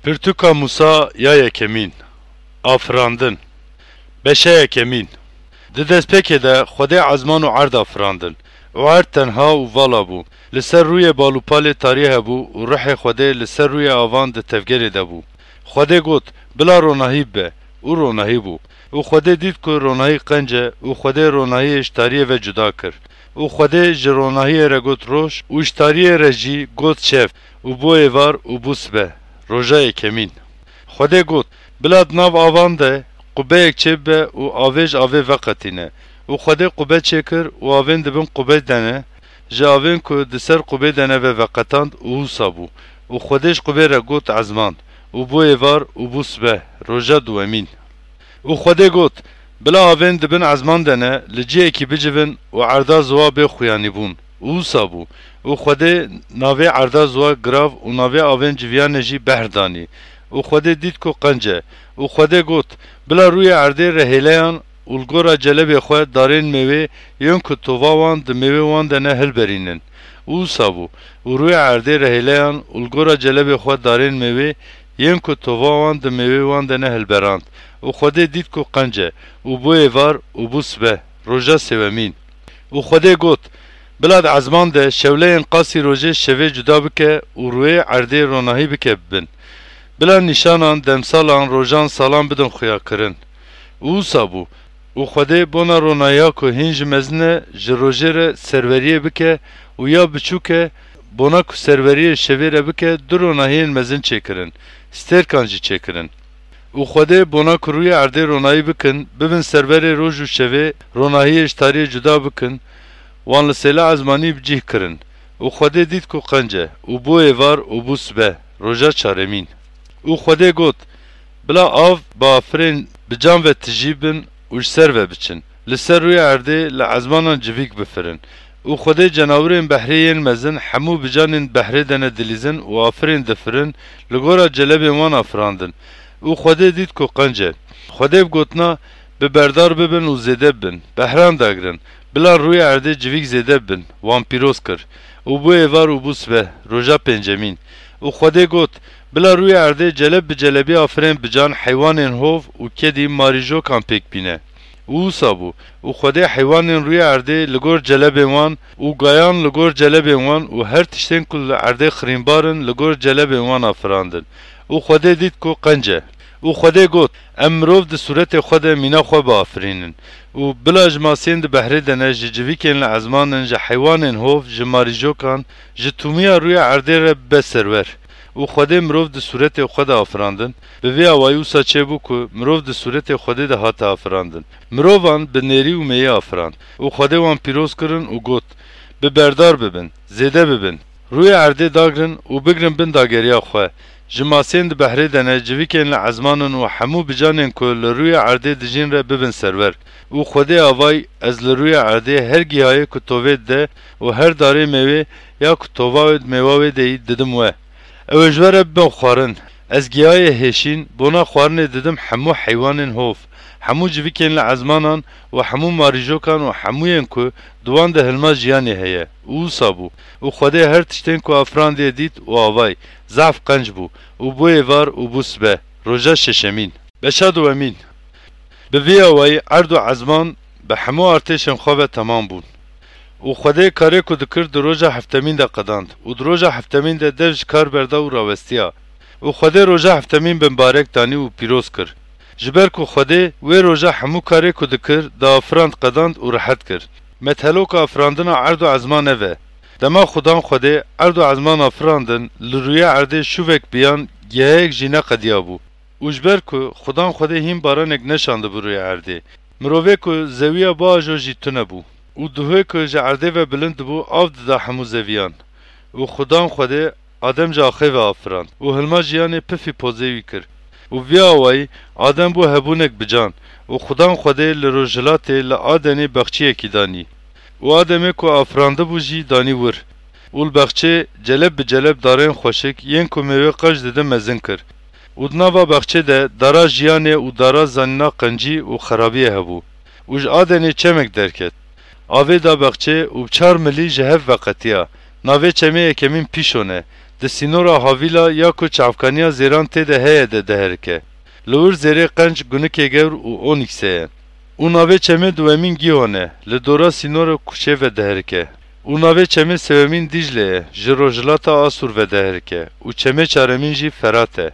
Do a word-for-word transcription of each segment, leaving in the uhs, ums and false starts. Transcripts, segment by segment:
Pirtûka Mûsa ya yekemîn. Afirandin. Beşa yekemîn. Di destpêkê de Xwedê ezman û erd afirandin. Û erd tenha û vala bû. Li ser rûyê bal û palê tarî hebû û ruhê Xwedê li ser rûyê avan di tevgerê de bû. Xwedê got, "Bila ronahî bibe." Û ronahî bû. Û Xwedê dît ku ronahî qenc e û Xwedê ronahiyê ji tariyê ve cuda kir. Û Xwedê ji ronahiyê re got roj û ji tariyê re jî got şev û bû êvar û bû sibe, roja yekemîn. Xwedê got, "Bila di nav avan de qubeyek çêbibe û avê ji avê veqetîne." Û Xwedê qube çêkir û avên di bin qubê de ne, ji avên ku di ser qubê de ne ve veqetand û wisa bû. Û Xwedê ji qubê re got ezman û bû êvar û bû sibe, roja duwemîn. Û Xwedê got, "Bila avên di bin ezman de ne, li cihekî bicivin û erda ziwa bê xuyanîbûn." Û wisa bû. Û Xwedê navê erda ziwa girav û navê avên civiyanê jî behr danî. Û Xwedê dît ku qenc e. Û Xwedê got, "Bila rûyê erdê re hêleyan û li gora celebê xwe darên mêwê yên ku tova wan di mêwê wan de ne hilberînin." Û wisa bû. Û rûyê erdê re hêleyan û li gora celebê xwe darên mêwê yên ku tova wan di mêwê wan de ne hilberand. Û Xwedê dît ku qenc e û bû êvar û bû sibe, roja sêwemîn. Û Xwedê got, "Bila di ezman de şewleyên qasî rojê şevê cuda bike û rûyê erdê ronahî bike bibin. Bila nîşanan, demsalan, rojan, salan bidin xuyakirin." Û wisa bû. Û Xwedê bona ronahiya ku hîn ji mezin e ji rojê re serweriyê bike û ya biçûk e, bona ku serweriyê şevê re bike, du ronahiyên mezin çêkirin, stêrkan jî çêkirin. Û Xwedê bona ku rûyê erdê ronahî bikin, bibin serverê roj û şevê, ronahiyê ji tariyê cuda bikin, wan li sêla ezmanî bi cih kirin. Û Xwedê dît ku qenc e, û bû êvar û bû sibe, roja çaremîn. Û Xwedê got, "Bila av bi afirên bican ve tijî bin û ji ser ve biçin. Li ser rûyê erdê li ezmanan civîk bifirin." Û Xwedê cenawirên behrê yên mezin hemû bicanên behrê de ne dilîzin û afirên difirin li gora celebên wan afirandin. Û Xwedê dît ku qenc e. Xwedê bi gotina, "Bi berdar bibin û zêde bibin, behran dagirin, bila rûyê erdê civîk zêde bibin," wan pîroz kir. Û bû êvar û bû sibe, roja pêncemîn. Û Xwedê got, "Bila rûyê erdê celeb bi celebî afirên bican, heywanên hov û kedî marîjokan pêk bîne." Û wisa bû. Û Xwedê heywanên rûyê erdê li gor celebên wan û gayan li gor celebên wan û her tiştên ku li erdê xirînbar in li gor celebên wan afirandin. Û Xwedê dît ku qenc e. Û Xwedê got, "Em mirov di sûretê xwe de mîna xwe biafirînin. Û bila ji masên di behrê de ne, ji civîkên li ezman in, ji heywanên hov, ji marîjokan, ji tûmiya rûyê erdê re bibe serwer." Û Xwedê mirov di sûretê xwe de afirandin. Bi vê awayî wisa çêbû ku mirov di sûretê Xwedê de hate afirandin. Mirovan bi nêrî û mêyî afirand. Û Xwedê wan pîroz kirin û got, "Bi berdar bibin, zêde bibin. Rûyê erdê dagirin û bigrin bin dageriya xwe. Ji masên di behrê de ne, civîkên li ezman in û hemû bicanên ku li rûyê erdê dijîn re bibin serwer." Û Xwedê avay, "Ez li rûyê erdê her gihayê ku tovê dide û her darê mêwê ya ku tova wê di mêwa wê de yî didim we. Ew ê ji we re bibin xwarin. Ez gihayê hêşîn bona xwarinê didim hemû heywanên hov, hemû civîkên li ezmanan û hemû marîjokan û hemûyên ku di wan de hilma jiyanê heye." Û wisa bû. Û Xwedê her tiştên ku afirandiye dît û avay, zehf qenc bû û bû êvar û bû sibe, roja şeşemîn. Beşa duwemîn. Bi vî awayî erd û ezman bi hemû artêşên xwe ve temam bûn. Û Xwedê karê ku dikir di roja heftemîn de qedand û di roja heftemîn de dev ji kar berda û rawestiya. Û Xwedê roja heftemîn bimbarek danî û pîroz kir. Ji ber ku Xwedê wê roja hemû karê ku dikir, diafirand, qedand û rehet kir. Metheloka afirandina erd û ezman ev e. Dema Xudan Xwedê erd û ezman afirandin, li rûyê erdê şûvek biyan, giheyek jî neqediyabû. Û ji ber ku Xudan Xwedê hîn baranek neşandibû rûyê erdê, mirovê ku zewiya biajo jî tune bû. Û duhê ku ji erdê ve bilind dibû, av dida hemû zeviyan. Û Xudan Xwedê Adem ji axê ve afirand û hilma jiyanê pifî pozê wî kir. Û vî awayî Adem bû hebûnek bican û Xudan Xwedê li rojhilatê li Adenê bexçiyekî danî. Û Ademê ku afirandibû jî danî wir. Û li bexçê celeb bi celeb darên xweşik yên ku mêwe qenc didin mezin kir. Û di nava bexçê de dara jiyanê û dara zanîna qencî û xerabiyê hebû. Û ji Adenê çemek derket. Avê da bexçê û bi çar milî ji hev veqetiya. Navê çemê yekemîn Pîşon e. di sînora Havîla ya ku çavkaniya zêran tê de heye de diherike. Li wir zêrê qenc, gunikê gewr û onîksê ye. Û navê çemê duwemîn Gîhon e, li dora sînora Kûşê ve diherike. Û navê çemê sêwemîn Dîcle ye, ji rojhilata Asûr ve diherike, û çemê çaremîn jî Ferat e.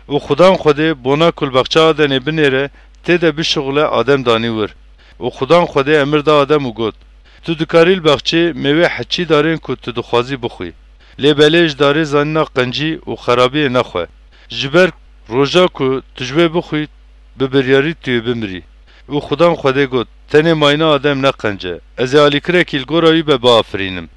Û Xudan Xwedê bona ku li baxça Adenê binêre, tê de bişuxile, Adem danî wir. Û Xudan Xwedê emir da Adem û got, Tu dikarî li baxçê mêwê heçî darên ku tu dixwazî bixwî. Lê belê ji darê zanîna qencî û xerabiyê nexwe. Ji ber roja ku tu ji wê bixwî, bi biryarî tu yê bimirî. Û Xudan Xwedê got, Tenê mayîna Adem ne qenc e. Ez ê alîkirekî li gora wî be biafirînim.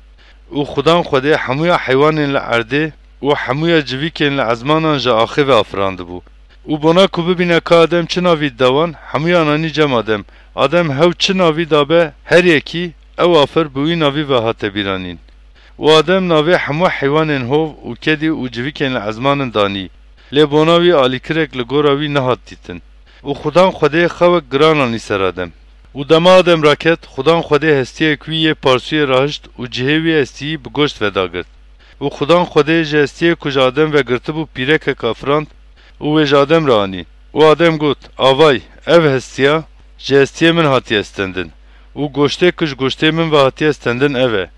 Û Xudan Xwedê hemûya heywanên li erdê û hemûya civîkên li ezmanan ji axê ve afirandibû. Û bona ku bibîne ka Adem çi navî dida wan, hemûyan anî cem Adem. Adem hew çi navî dabe her yekî, ew afir bi wî navî ve hate bîranîn. Û Adem navê hemû heywanên hov û kedî û civîkên li ezmanin danî. Lê bona wî alîkirek li gora wî nehat dîtin. Û Xudan Xwedê xewek giran anî ser Adem. Û dema Adem raket, Xudan Xwedê hestiyek wî yê parsûyê rahişt û cihê wî hestiyî bi goşt ve dagirt. Û Xudan Xwedê ji hestiyê ku ji Adem ve girtibû pîrekek afirand û wê ji Adem re anî. Û Adem got, Avay, ev hestiya ji hestiyê min hatiye stendin. Û goştê ku ji goştê min ve hatiye stendin ev e.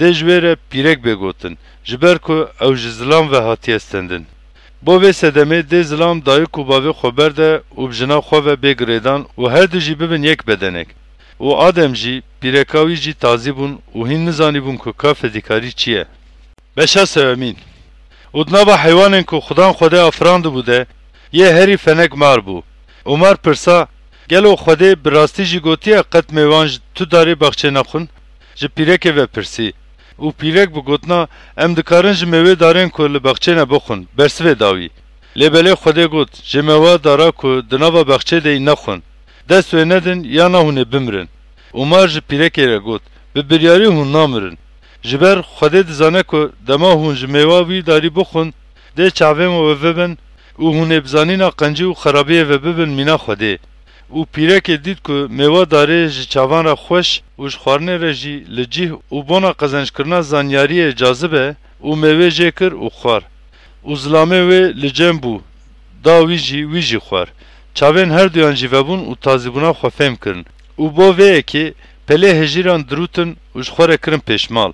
Dê ji wê re pîrek bê gotin, ji ber ku ew ji zilam ve hatiye stendin. Bo vê sedemê dê zilam dayik û bavê xwe berde û bi jina xwe ve bê girêdan û her du jî bibin yek bedenek. Û Adem jî, pîreka wî jî tazî bûn û hîn nizanîbûn ku ka fedîkarî çi ye. Beşa sewemîn. Û di nava heywanên ku Xudan Xwedê afirandibû de, yê herî fenek mar bû. Û mar pirsa, Gelo Xwedê bi rastî jî gotiye, qet mêwan ji tu darê baxçê nexwin? Ji pîrekê ve pirsî. Û pîrek bi gotina, Em dikarin ji mêwê darên ku li baxçê ne bixwin, bersivê da wî. Lê belê Xwedê got, Ji mêwa dara ku di nava baxçê de yî nexwin. Dest wê nedin, ya na hûn ê bimirin. Û mar ji pîrekê re got, Bi biryarî hûn namirin. Ji ber Xwedê dizane ku dema hûn ji mêwa wî darî bixwin, dê çavên we vebin û hûn ê bi zanîna qencî û xerabiyê ve bibin mîna Xwedê. Û pîrekê dît ku mêwa darê ji çavan re xweş û ji xwarinê re jî li cih û bona qezenckirina zanyariyê cazib e û mêwê jê kir û xwar. Û zilamê wê li cem bû, da wî jî, wî jî xwar. Çavên herduyan jî vebûn û tazîbûna xwe fêm kirin. Û bo vê yekê pelê hejîran dirûtin û ji xwe re kirin pêşmal.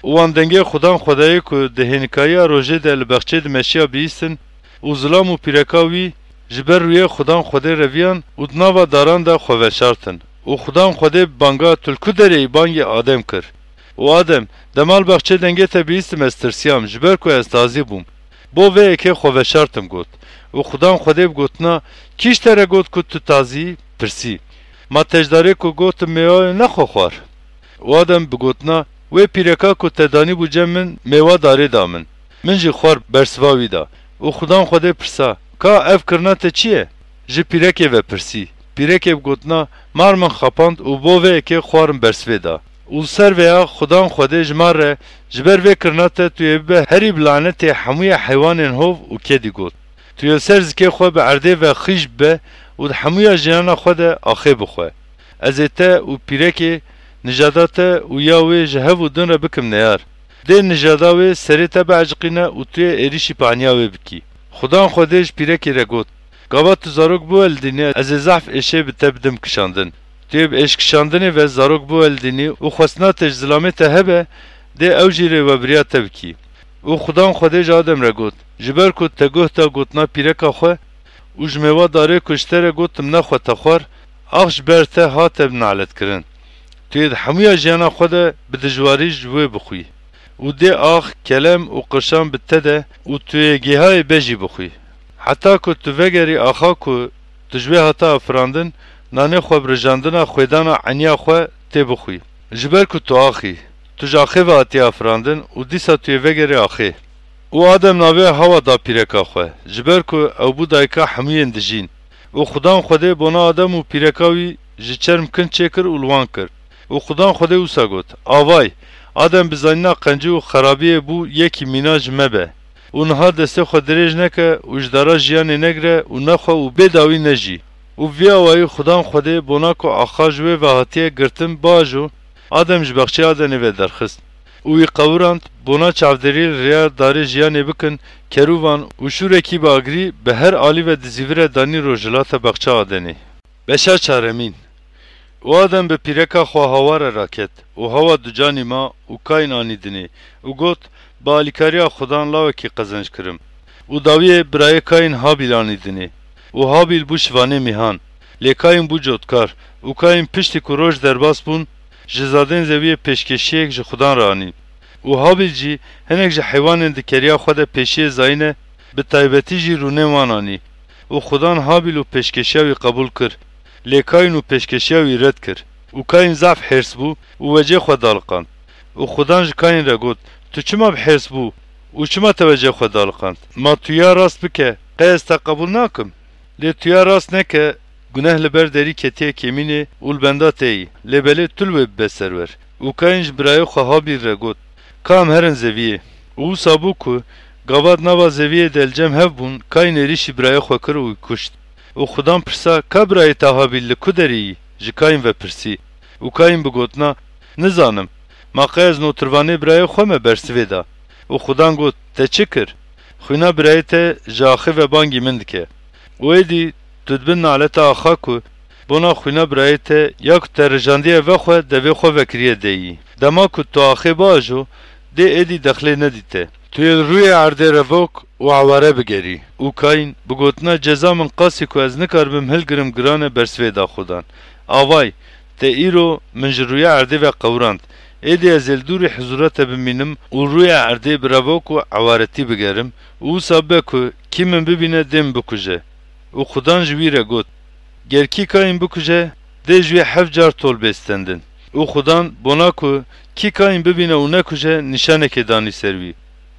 Û wan dengê Xudan Xwedayê ku di hênikayiya rojê de li bexçê dimeşiya bihîstin û zilam û pîreka wî ji ber rûyê Xudan Xwedê reviyan û di nava daran de xwe veşartin. Û Xudan Xwedê bi banga, Tu li ku derê yî? Bangê Adem kir. Û Adem, Dema li bexçê dengê te bihîstim, ez tirsiyam, ji ber ku ez tazî bûm. Bo vê yekê xwe veşartim, got. Û Xudan Xwedê bi gotina, Kî ji te re got ku tu tazî yî? Pirsî. Ma te ji darê ku gotim mêwa wê nexwe xwar? Û Adem bi gotina, Wê pîreka ku te danîbû cem min, mêwa darê da min. Min jî xwar, bersiva wî da. Û Xudan Xwedê pirsa, Ka ev kirina te çi ye? Ji pîrekê ve pirsî. Pîrekê bi gotina, Mar min xapand û bo vê yekê xwarin bersivê da. Û li ser vêya Xudan Xwedê ji mar re, Ji ber vê kirina te tu yê bibe herî bi lanetê hemûya heywanên hov û kedî, got. Tu yê li ser zikê xwe bi erdê ve xîş bibe û di hemûya jiyana xwe de axê bixwe. Ez ê te û pîrekê, nijada te û ya wê ji hev û din re bikim neyar. Dê nijada wê serê te bieciqîne û tu yê êrîşî paniya wê bikî. Xudan Xwedê ji pîrekê re got, Gava tu zarok biweldînî, ez ê zehf êşê bi te bidim kişandin. Tu yê bi êşkişandinê ve zarok biweldînî û xwestina te ji zilamê te hebe, dê ew jî rêvebiriya te bikî. Û Xudan Xwedê ji Adem re got, Ji ber ku te guh da gotina pîreka xwe û ji mêwa darê ku ji te re gotim nexwe te xwar, ax ji ber te hate naletkirin. Tu yê di hemûya jiyana xwe de bi dijwarî ji wê bixwî. Û dê ax, kelem û qirşan bi te de û tu yê gêhayê bejî bixwî. Heta ku tu vegerî axa ku tu ji wê hate afirandin, nanê xwe bi rijandina xwêdana eniya xwe tê bixwî. Ji ber ku tu ax î, tu ji axê ve hatiye afirandin û dîsa tu yê vegerî axê. Û Adem navê Hawa da pîreka xwe, ji ber ku ew bû dayika hemûyên dijîn. Û Xudan Xwedê bona Adem û pîreka wî ji çerm kin çêkir û li wan kir. Û Xudan Xwedê wisa got, Avay, Adem bi zanîna qencî û xerabiyê bû yekî mîna ji me be. Û niha destê xwe dirêj neke û ji dara jiyanê negire û nexwe û bê dawî nejî. Û vî awayî Xudan Xwedê bona ku axa ji wê ve hatiye girtin biajo, Adem ji bexçê Adenê ve derxist. û wî qewirand, bona çavderiyê li rêya darê jiyanê bikin, kerûvan û şûrekî bi agirî bi her alî ve di zîvire danî rojhilata bexça Adenê. Beşa çaremîn. Û Adem bi pîreka xwe Hawa re raket, û Hawa ducanî ma û Kayn anî dinê, û got, bi alîkariya Xudan lawekî qezenc kirim. Û dawiyê birayê Kayn Habîl anî dinê. Û Habîl bû şivanê mîhan. Lê Kayn bû cotkar, û Kayn piştî ku roj derbas bûn, ji zadên zewiyê pêşkêşiyek ji Xudan re anî. Û Habîl jî hinek ji heywanên di keriya xwe de pêşiyê zayîne, bi taybetî jî rûnên wan anî. Û Xudan Habîl û pêşkêşiya wî qebûl kir. Lê Kayn û pêşkêşiya wî red kir. Û Kayn zaf hêrs bû û wecê xwe daliqand. Û Xudan ji Kayn re got, Tu çima bi hêrs bû û çima te wecê xwe daliqand? Ma tu ya rast bike, qey ez te qebûl nakim? Lê tu ya rast neke, guneh li ber derî ketiye kêmînê û li benda te yî, lê belê tu li wê bibe serwer. Û Kayn ji birayê xwe Habîl re got, Ka em herin zeviyê. Û wisa bû ku gava di nava zeviyê de li cem hev bûn, Kayn êrîşî birayê xwe kir û wî kuşt. Û Xudan pirsa, Ka birayê te Habîl li ku derê yî? ji Kayn ve pirsî. Û Kayn bi gotina, Nizanim, ma qey ez notirvanê birayê xwe me bersivê da? Û Xudan got, Te çi kir? Xwîna birayê te ji axê ve bangî min dike. Û êdî tu di bin naleta axa ku bona xwîna birayê te ya ku te rijandiye vexwe devê xwe vekiriye de yî. Dema ku tu axê biajo, dê êdî dexlê nedî te. Tu yê li rûyê erdê revok û eware bigerî. Û Kayn bi gotina, Ceza min qasî ku ez nikaribim hilgirim giran e, bersivê da Xudan. Avay, te îro min ji rûya erdê ve qewirand. Êdî ez ê li dûrî hizûra te bimînim û rûya erdê bi revok û ewaretî bigerim û wisa be ku kî min bibîne dê min bikuje. Û Xudan ji wî re got, Ger kî Kayn bikuje, dê ji wê heft car tol bê stendin. Û Xudan bona ku kî Kayn bibîne û nekuje, nîşanekê danî ser wî.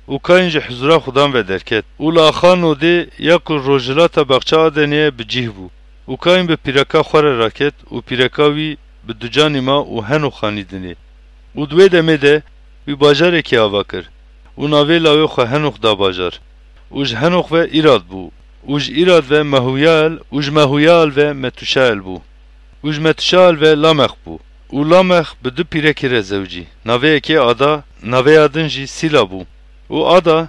Û Kayn ji hizûra Xudan ve derket. Û li axa Nodê ya ku rojhilata bexça Adenê ye bi cih bû. Û Kayn bi pîreka xwe re raket û pîreka wî bi ducanî ma û Henox anî dinê. Û di wê demê de wî bajarekî ava kir û navê lawê xwe Henox da bajar. Û ji Henox ve Îrad bû. Û ji Îrad ve Mehuyael û ji Mehuyael ve Metuşael bû. Û ji Metuşael ve Lamex bû. Û Lamex bi du pîrekî re zewicî. Navê yekê Ada, navê ya din jî Sîla bû. Û Ada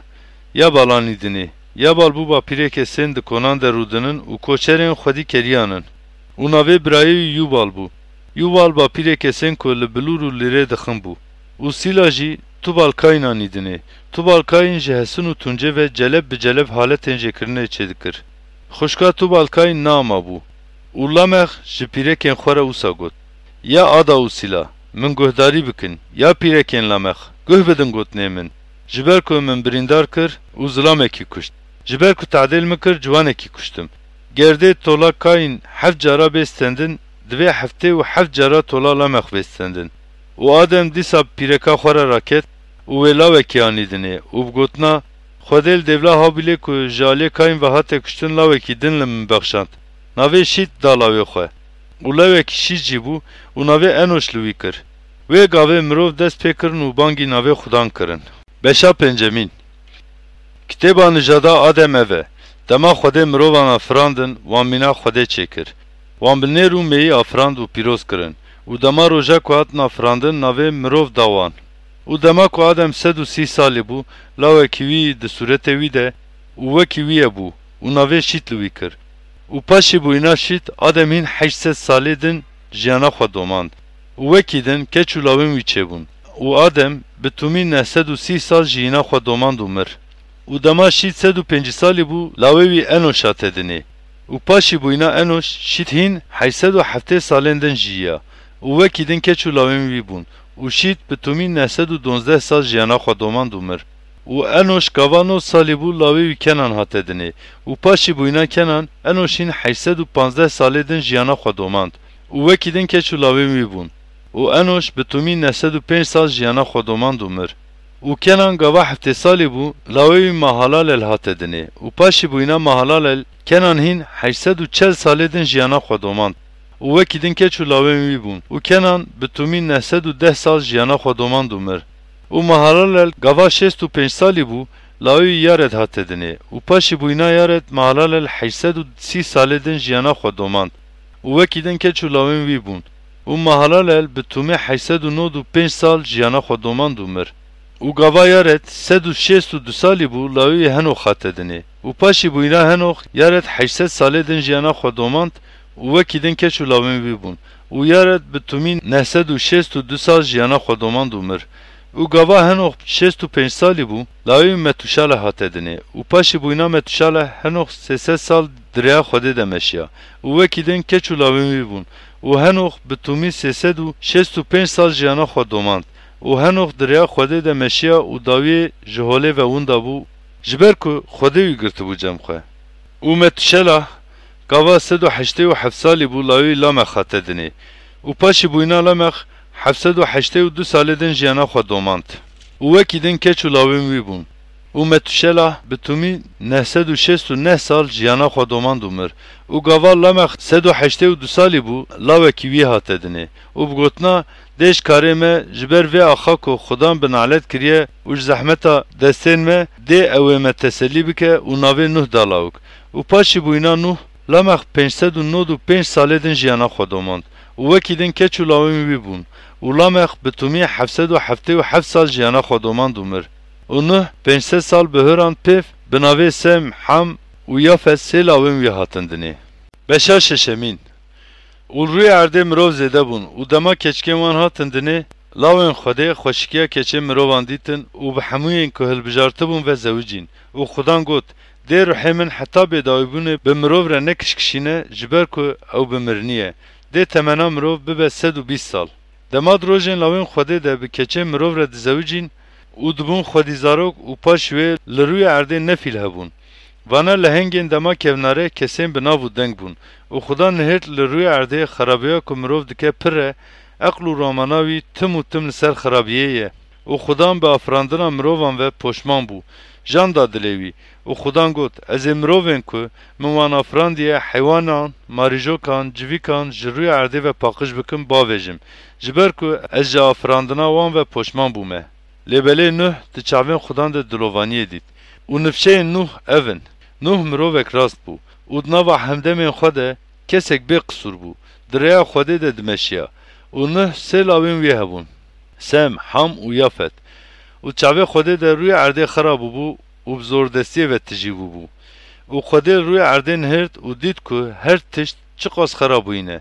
Yabal anî dinê. Yabal bû bapîrê kesên di konan de rûdinin û koçerên xwedî keriyan in. Û navê birayê wî Yûbal bû. Yûbal bapîrê kesên ku li bilûr û lîrê dixin bû. Û Sîla jî Tubal Kayn anî dinê. Tubal Kayn ji hesin û tuncê ve celeb bi celeb haletên jêkirinê çêdikir. Xwişka Tubal Kayn Naama bû. Û Lamex ji pîrekên xwe re wisa got, Ya Ada û Sîla, min guhdarî bikin, ya pîrekên Lamex, guh bidin gotinê min. Ji ber ku min birîndar kir û zilamekî kuşt. Ji ber ku tadêl min kir, ciwanekî kuştim. Ger dê tola Kayn heft cara bê stendin, divê heftê û heft cara tola Lamex bê stendin. Û Adem dîsa bi pîreka xwe re raket û wê lawekî anî dinê û bi gotina, Xwedê li dêvla Habîlê ku ji aliyê Kayn ve hate kuştin lawekî din li min bexşand. Navê Şît da lawê xwe. Û lawekî Şît jî bû û navê Enoş li wî kir. Wê gavê mirov dest pê kirin û bangî navê Xudan kirin. Beşa pêncemîn. Kitêba nijada Adem ev e. Dema Xwedê mirovan afirandin, wan mîna Xwedê çêkir. Wan bi nêr û mêyî afirand û pîroz kirin. Û dema roja ku hatin afirandin, navê mirov da wan. Û dema ku Adem sed û sî salî bû, lawekî wî di sûretê wî de û wekî wî ye bû û navê Şît li wî kir. Û paşî bûyîna Şît, Adem hîn heşt sed salê din jiyana xwe domand. Û wekî din keç û lawên wî çêbûn. Û Adem bi tûmî neh sed û sî sal jiyîna xwe domand û mir. Û dema Şît sed û pêncî salî bû, lawê wî Enoş hate dinê. Û paşî bûyîna Enoş, Şît hîn heşt sed û heftê salên din jiyiya. Û wekî din keç û lawên wî bûn. Û Şît bi tûmî neh sed û donzdeh sal jiyana xwe domand û mir. Û Enoş gava nod salî bû, lawê wî Kenan hate dinê. Û paşî bûyîna Kenan, Enoş hîn heşt sed û panzdeh salê din jiyana xwe domand. Û wekî din keç û lawên wî bûn. Û Enoş bi tûmî neh sed û pênc sal jiyana xwe domand û mir. Û Kenan gava heftê salî bû, lawê wî Mahalalel hate dinê. Û paşî bûyîna Mahalalel, Kenan hîn heşt sed û çel salê din jiyana xwe domand. Û wekî din keç û lawên wî bûn. Û Kenan bi tûmî neh sed û deh sal jiyana xwe domand û mir. Û Mahalalel gava şêst û pênc salî bû, lawê wî Yared hate dinê. Û paşî bûyîna Yared, Mahalalel heşt sed û sî salê din jiyana xwe domand. Û wekî din keç û lawên wî bûn. Û Mahalalel bi tûmê heşt sed û nod û pênc sal jiyana xwe domand û mir. Û gava Yared sed û şêst û du salî bû, lawê wî Henox hate dinê. Û paşî bûyîna Henox, Yared heşt sed salê din jiyana xwe domand û wekî din keç û lawên wî bûn. Û Yared bi tûmî neh sed û şêst û du sal jiyana xwe domand û mir. Û gava Henox şêst û pênc salî bû, lawê wî Metûşaleh hate dinê. Û paşî bûyîna Metûşaleh, Henox sê sed sal di rêya Xwedê de meşiya. Û wekî din keç û lawên wî bûn. Û Henox bi tûmî sê sed û şêst û pênc sal jiyana xwe domand. Û Henox di rêya Xwedê de meşiya û dawiyê ji holê ve winda bû, ji ber ku Xwedê wî girtibû cem xwe. Û Metuşela gava sed û heştê û heft salî bû, lawê wî Lamex hate dinê. Û paşî bûyîna Lamex heft sed û heştê û du salê din jiyana xwe domand. Û wekî din keç û lawên wî bûn. Û Metuşela bi tûmî neh sed û şêst û neh sal jiyana xwe domand û mir. Û gava Lamex sed û heştê û du salî bû, lawekî wî hate dinê. Û bi gotina, dê ji karê me, ji ber vê axa ku Xudan bi nalet kiriye û ji zehmeta destên me, dê ew ê me tesellî bike û navê Nuh da lawik. Û paşî bûyîna Nuh, Lamex pênc sed û nod û pênc salê din jiyana xwe domand. Û wekî din keç û lawên wî bûn. Û Lamex bi tûmî heft sed û heftê û heft sal jiyana xwe domand û mir. Û Nuh pênc sed sal bi hurand pêv bi navê Sem, Ham û Yafet sê lawên wî hatin dinê. Beşa şeşemîn. Û li rûyê erdê mirov zêde bûn û dema keçikên wan hatin dinê, lawên Xwedê xweşikiya keçê mirovan dîtin û bi hemûyên ku hilbijartibûn ve zewicîn. Û Xudan got, dê ruhê min heta bêdawîbûnê bi mirov re nekişkişîne, ji ber ku ew bi mirinî ye. Dê temena mirov bibe sed û bîst sal. Dema di rojên lawên Xwedê de bi keçê mirov re dizewicîn û dibûn xwedî zarok û paşî wê li rûyê erdê ne fîl hebûn. Vana lehengên dema kevnare kesên bi nav û deng bûn û Xudan nihêrt li rûyê erdê xerabiya ku mirov dike pir e, eql û ramana wî tim û tim li ser xerabiyê ye û Xudan bi afirandina mirovan ve poşman bû. Jan da dilê wî û Xudan got, ez ê mirovên ku min wan afirandiye, heywanan, marîjokan, civîkan ji rûyê erdê ve paqij bikim, bavêjim, ji ber ku ez ji afirandina wan ve poşman bûme. Lê belê Nuh di çavên Xudan de dilovaniyê dît. Û nifşeyên Nuh ev in: Nuh mirovek rast bû û di nava hemdemên xwe de kesek bê qisûr bû, di rêya Xwedê de dimeşiya. Û Nuh sê lawên wî hebûn: Sem, Ham û Yafet. Û çavê Xwedê de rûyê erdê xera bûbû û bi zordestiyê ve tijî bûbû. Û Xwedê li rûyê erdê nihêrt û dît ku her tişt çiqas xera bûyîne.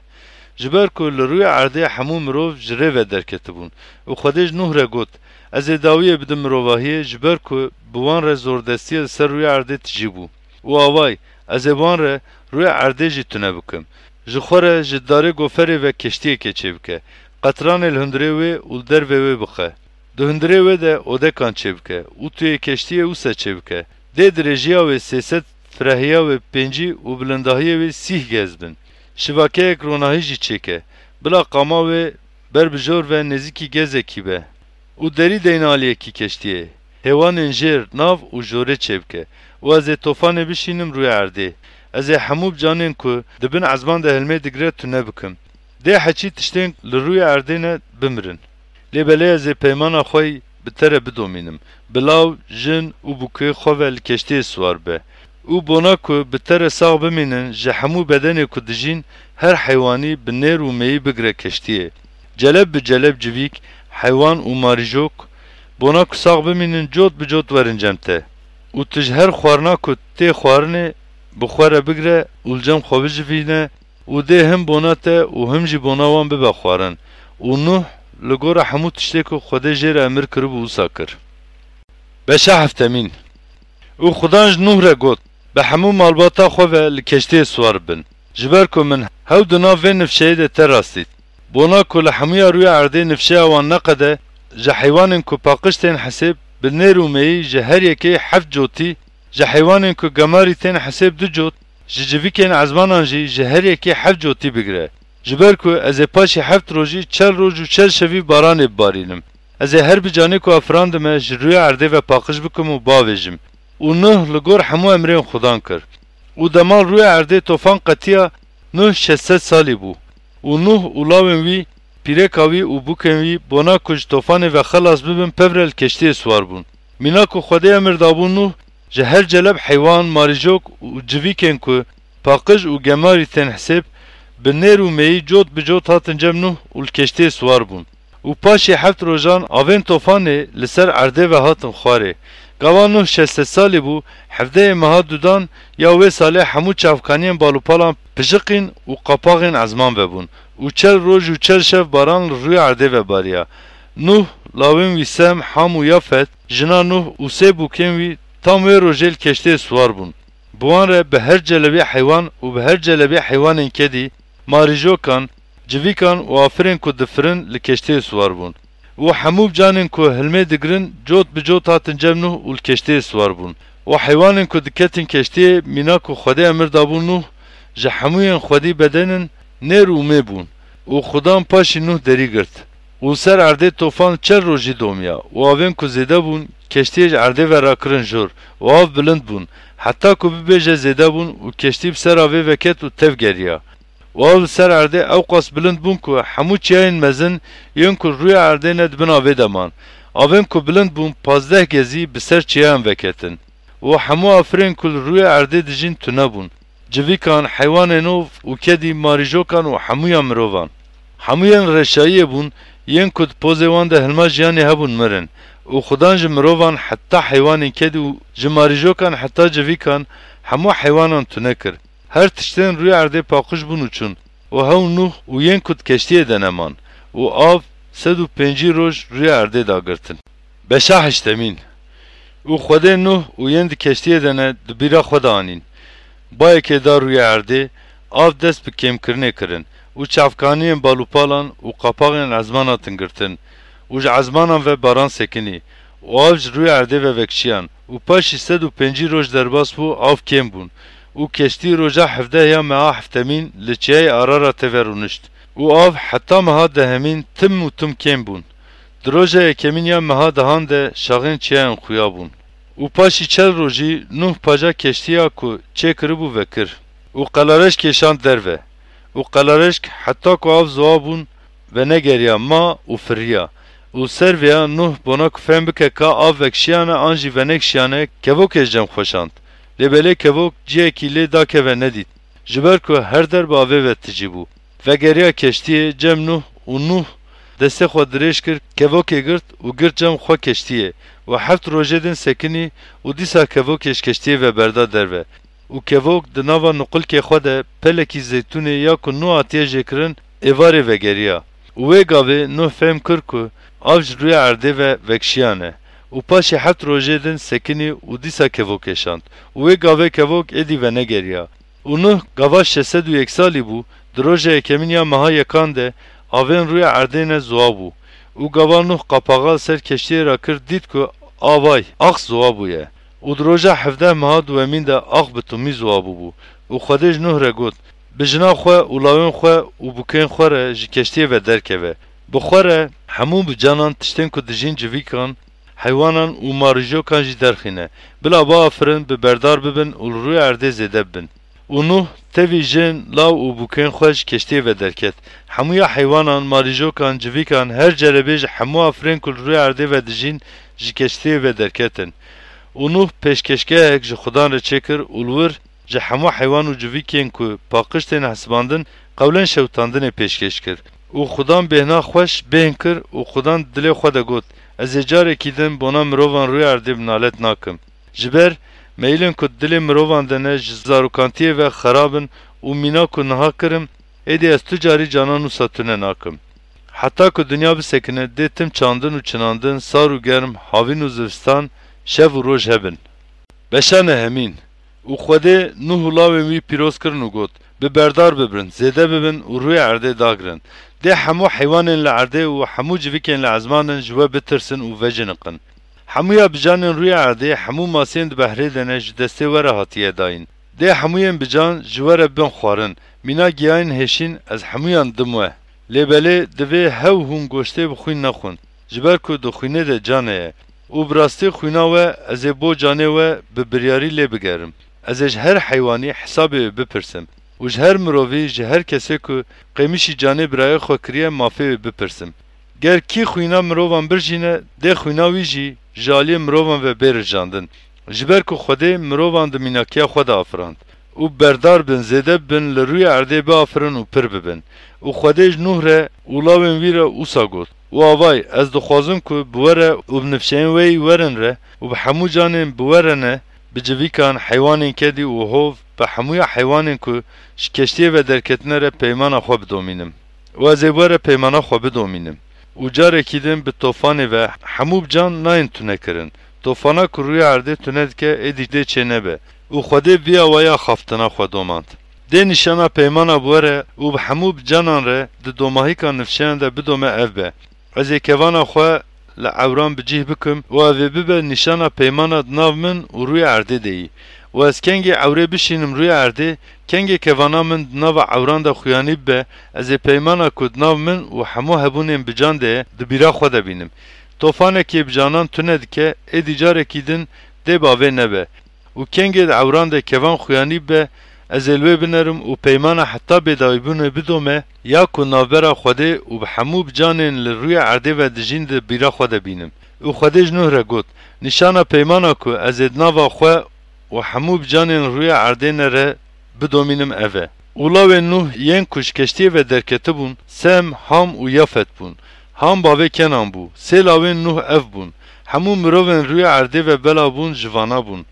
Ji ber ku li rûyê erdê hemû mirov ji rê ve derketibûn. Û Xwedê ji Nuh re got, ez ê dawiyê bidim mirovahiyê, ji ber ku bi wan re zordestiyê li ser rûyê erdê tijî bû. Û away, ez ê wan re rûyê erdê jî tune bikim. Ji xwe re ji darê goferê ve keştiyekê çêbike. Qetranê li hundirê wê û li dervê wê bixe. Di hundirê wê de odekan çêbike û tuyê keştiyê wisa çêbike. Dê dirêjiya wê sê sed, firehiya wê pêncî û bilindahiyê wê sîh gez bin. Şivakeyek ronahî jî çêke. Bila qama wê ber bi jor ve nêzîkî gezekî be. Û derî deyne aliyekî keştiyê. Hêwanên jêr, nav û jorê çêbike. Û ez ê tofanê bişînim rûyê erdê. Ez ê hemû canên ku di bin ezman de hilmê digre tune bikim. Dê heçî tiştên li rûyê erdê ne bimirin. Lê belê ez ê peymana xwe yî bi te re bidomînim. Bi law, jin û bûkê xwe ve li keştiyê siwar be. Û bona ku bi te re sax bimînin, ji hemû bedenê ku dijîn, her heywanî bi nêr û mêyî bigire keştiyê. Celeb bi celeb civîk, heywan û marîjok, bona ku sax bimînin, cot bi cot werin cem te. Û tu ji her xwarina ku tê xwarinê, bi xwe re bigire û li cem xwe bijivîne, û dê him bona te û him jî bona wan bibe xwarin. Û Nuh li gora hemû tiştê ku Xwedê jê re emir kiribû, wisa kir. Beşa heftemîn. Û Xudan ji Nuh re got, bi hemû malbata xwe ve li keştiyê siwar bin, ji ber ku min hew di nav vê nifşeyê de te rastît. Bona ku li hemûya rûya erdê nifşeya wan neqede, ji heywanên ku paqij tên hesêb bi nêr û mêyî ji her yekê heft cotî, ji heywanên ku gemarî tên hesêb du cot, ji civîkên ezmanan jî ji her yekê heft cotî bigire. Ji ber ku ez ê paşî heft rojî çel roj û çel şevî baranê bibarînim. Ez ê her bi canê ku afirandime ji rûyê erdê ve paqij bikim û bavêjim. Û Nuh li gor hemû emrên Xudan kir. Û dema rûyê erdê tofan qetiya, Nuh şeş sed salî bû. Û Nuh û lawên wî, pîreka wî û bûkên wî bona ku ji tofanê ve xelas bibin, pevre li keştiyê siwar bûn. Mîna ku Xwedê emir dabû Nuh, ji her celeb heywan, marîjok û civîkên ku paqij û gemarî tên hisêb, bi nêr û mêyî cot bi cot hatin cem Nuh û li keştiyê siwar bûn. Û paşê heft rojan avên tofanê li ser erdê ve hatin xwarê. Gava Nuh şeş sed salî bû, hevdehê meha dudan ya wê salê hemû çavkaniyên balûpalan pijiqîn û qapaxên ezman vebûn. Û çel roj û çel şev baran li rûyê erdê ve bariya. Nuh, lawên wî Sem, Ham û Yafet, jina Nuh û sê bûkên wî tam wê rojê li keştiyê siwar bûn. Bi wan re bi her celebê heywan û bi her celebê heywanên kedî, marîjokan, civîkan û afirên ku difirin li keştiyê siwar bûn. Û hemû canên ku hilmê digirin cot bi cot hatin cem Nuh û li keştiyê siwar bûn. Û heywanên ku diketin keştiyê mîna ku Xwedê emir dabû Nuh ji hemûyên xwedî bedenin nêr û mê bûn. Û Xudan paşî Nuh derî girt. Û ser erdê tofan çel rojî domiya û avên ku zêde bûn keştiyê ji erdê ve rakirin jor û av bilind bûn, heta ku bibêje zêde bûn û keştî bi ser avê veket û tev geriya. Û av li ser erdê ewqas bilind bûn ku hemû çiyayên mezin yên ku rûyê erdê ne di bin avê de man. Avên ku bilind bûn pazdeh gezî bi ser çiyayan veketin. Û hemû afirên ku li rûyê erdê dijîn tune bûn. Civîkan, heywanên ov û kedî, marîjokan û hemûya mirovan. Hemûyên reşayiyê bûn, yên ku di pozê wan de hilma jiyanê hebûn mirin. Û Xudan ji mirovan heta heywanên kedî û ji marîjokan heta civîkan hemû heywanan tune kir. Her tiştên rûyê erdê paqij bûn û çûn. Û hew Nuh û yên ku di keştiyê de neman. Û av sed û pêncî roj rûyê erdê dagirtin. Beşa heştemîn. Û Xwedê Nuh û yên di keştiyê de ne di bîra xwe de anîn. Bayekê da rûyê erdê, av dest bi kêmkirinê kirin û çavkaniyên balûpalan û qapaxên ezman hatin girtin û ji ezmanan ve baran sekinî û av ji rûyê erdê ve vekişiyan û paşî sed û pêncî roj derbas bû, av kêm bûn û keştî roja hevdeh ya meha heftemîn li çiyayê Araratê ve rûnişt û av heta meha dehemîn tim û tim kêm bûn. Di roja yekemîn ya meha dehan de şaxên çiyayan xuya bûn. Û paşî çel rojî Nuh paja keştiya ku çêkiribû vekir. Û qelareşk kêşand derve. Û qelareşk heta ku av ziwa bûn, venegeriya ma û firiya. Û ser vêya Nuh bona ku fehm bike ka av vekişiyane an jî venekişiyane, kevokê ji cem xwe şand. Lê belê kevok ciyekî lê dakeve nedît. Ji ber ku her der bi avê ve tijî bû. Vegeriya keştiyê cem Nuh û Nuh destê xwe dirêj kir, kevokê girt û girt cem xwe keştiyê û heft rojê din sekinî û dîsa kevokê ji keştiyê ve berda derve û kevok di nava nuqilkê xwe de pelekî zeytûnê ya ku Nuh hatiye jêkirin êvarê vegeriya. Û wê gavê Nuh fehm kir ku av ji rûyê erdê ve vekişiyane û paşê heft rojê din sekinî û dîsa kevokê şand û wê gavê kevok êdî venegeriya. Û Nuh gava şeş sed û yek salî bû, di roja yekemîn ya meha yekan de avên rûyê erdê ne ziwa bû. Û gava Nuh qapaxa li ser keştiyê re kir, dît ku avay, ax ziwa bûye. Û di roja hevdeh meha duwemîn de ax bi timî ziwa bûbû. Û Xwedê ji Nuh re got, bi jina xwe û lawên xwe û bûkên xwe re ji keştiyê ve derkeve. Bi xwe re hemû bi canan tiştên ku dijîn civîkan, heywanan û marîjokan jî derxîne. Bila biafirin, bi berdar bibin û li rûyê erdê zêde bibin. Û Nuh tevî jin, law û bûkên xwe ji keştiyê ve derket. Hemûya heywanan, marîjokan, civîkan, her cerebê ji hemû afirên ku li rûyê erdê ve dijîn ji keştiyê ve derketin. Û Nuh pêşkeşgehek ji Xudan re çêkir û li wir ji hemû heywan û civîkên ku paqij tên hesibandin, qewlên şewitandinê pêşkêş kir. Û Xudan bêhna xweş bêhn kir û Xudan dilê xwe de got, ez ê carekî din bona mirovan rûyê erdê bi nalet nakim. Ji ber meyilên ku dilê mirovan de ne ji zarokantiyê ve xerab in û mîna ku niha kirim, êdî ez tu carî canan wisa tune nakim. Heta ku dinya bisekine, dê tim çandin û çinandin, sar û germ, havîn û zivistan, şev û roj hebin. Beşa nehemîn. Û Xwedê Nuh û lawên wî pîroz kirin û got, bi berdar bibin, zêde bibin û rûyê erdê dagirin. Dê hemû heywanên li erdê û hemû civikên li ezmanin ji we bitirsin û veciniqin. Hemûya bicanên rûyê erdê, hemû maseyên di behrê de ne ji destê we re hatiye dayîn. Dê hemûyên bican ji we re bibin xwarin. Mîna giyayên hêşîn ez hemûyan dim we. Lê belê divê hew hûn goştê bi xwîn nexwin. Ji ber ku di xwînê de can heye. Û bi rastî xwîna we ez ê bo canê we bi biryarî lê bigerim. Ez ê ji her heywanî hesabê wê bipirsim. Û ji her mirovî, ji her kesê ku qêmişî canê birayê xwe kiriye, mafê wê bipirsim. Ger kî xwîna mirovan birjîne, dê xwîna wî jî ji aliyê mirovan ve bê rijandin. Ji ber ku Xwedê mirovan di mînakiya xwe de afirand. Û berdar bin, zêde bibin, li rûyê erdê biafirin û pir bibin. Û Xwedê ji Nuh re û lawên wî re wisa got, Û avay, ez dixwazim ku bi we re û bi nifşeyên we yî werin re û bi hemû canên bi we re ne, bi civîkan, heywanên kedî û hov, bi hemûya heywanên ku ji keştiyê ve derketine re peymana xwe bidomînim. Û ez ê bi we re peymana xwe bidomînim. Û carekî din bi tofanê ve hemû bi can nayên tunekirin. Tofana ku rûyê erdê tune dike, êdî dê çênebe. Û Xwedê bi vî awaya xaftina xwe domand. Dê nîşana peymana bi we re û bi hemû bi canan re di domahîka nifşeyan de bidome ev be. Ez ê kevana xwe li ewran bi cih bikim û ev ê bibe nîşana peymana di nav min û rûyê erdê de yî. Û ez kengê ewrê bişînim rûyê erdê, kengê kevana min di nava ewran de xuyanî bibe, ez ê peymana ku di nav min û hemû hebûnên bi can de ye, di bîra xwe de bînim. Tofanekê bi canan tune dike, êdî carekî din dê bavê nebe. Û kengê di ewran de kevan xuyanî bibe, ez ê li wê binerim û peymana heta bêdawîbûnê bidome, ya ku navbera Xwedê û bi hemû bi canên li rûyê erdê ve dijîn di bîra xwe de bînim. Û Xwedê ji Nuh re got, Nîşana peymana ku ez ê di nava xwe û hemû bi canên rûyê erdê ne re bidomînim ev e. Û lawên Nuh yên ku ji keştiyê ve derketibûn, Sem, Ham û Yafet bûn. Ham bavê Kenan bû. Sê lawên Nuh ev bûn. Hemû mirovên rûyê erdê ve belav bûn, ji vana bûn.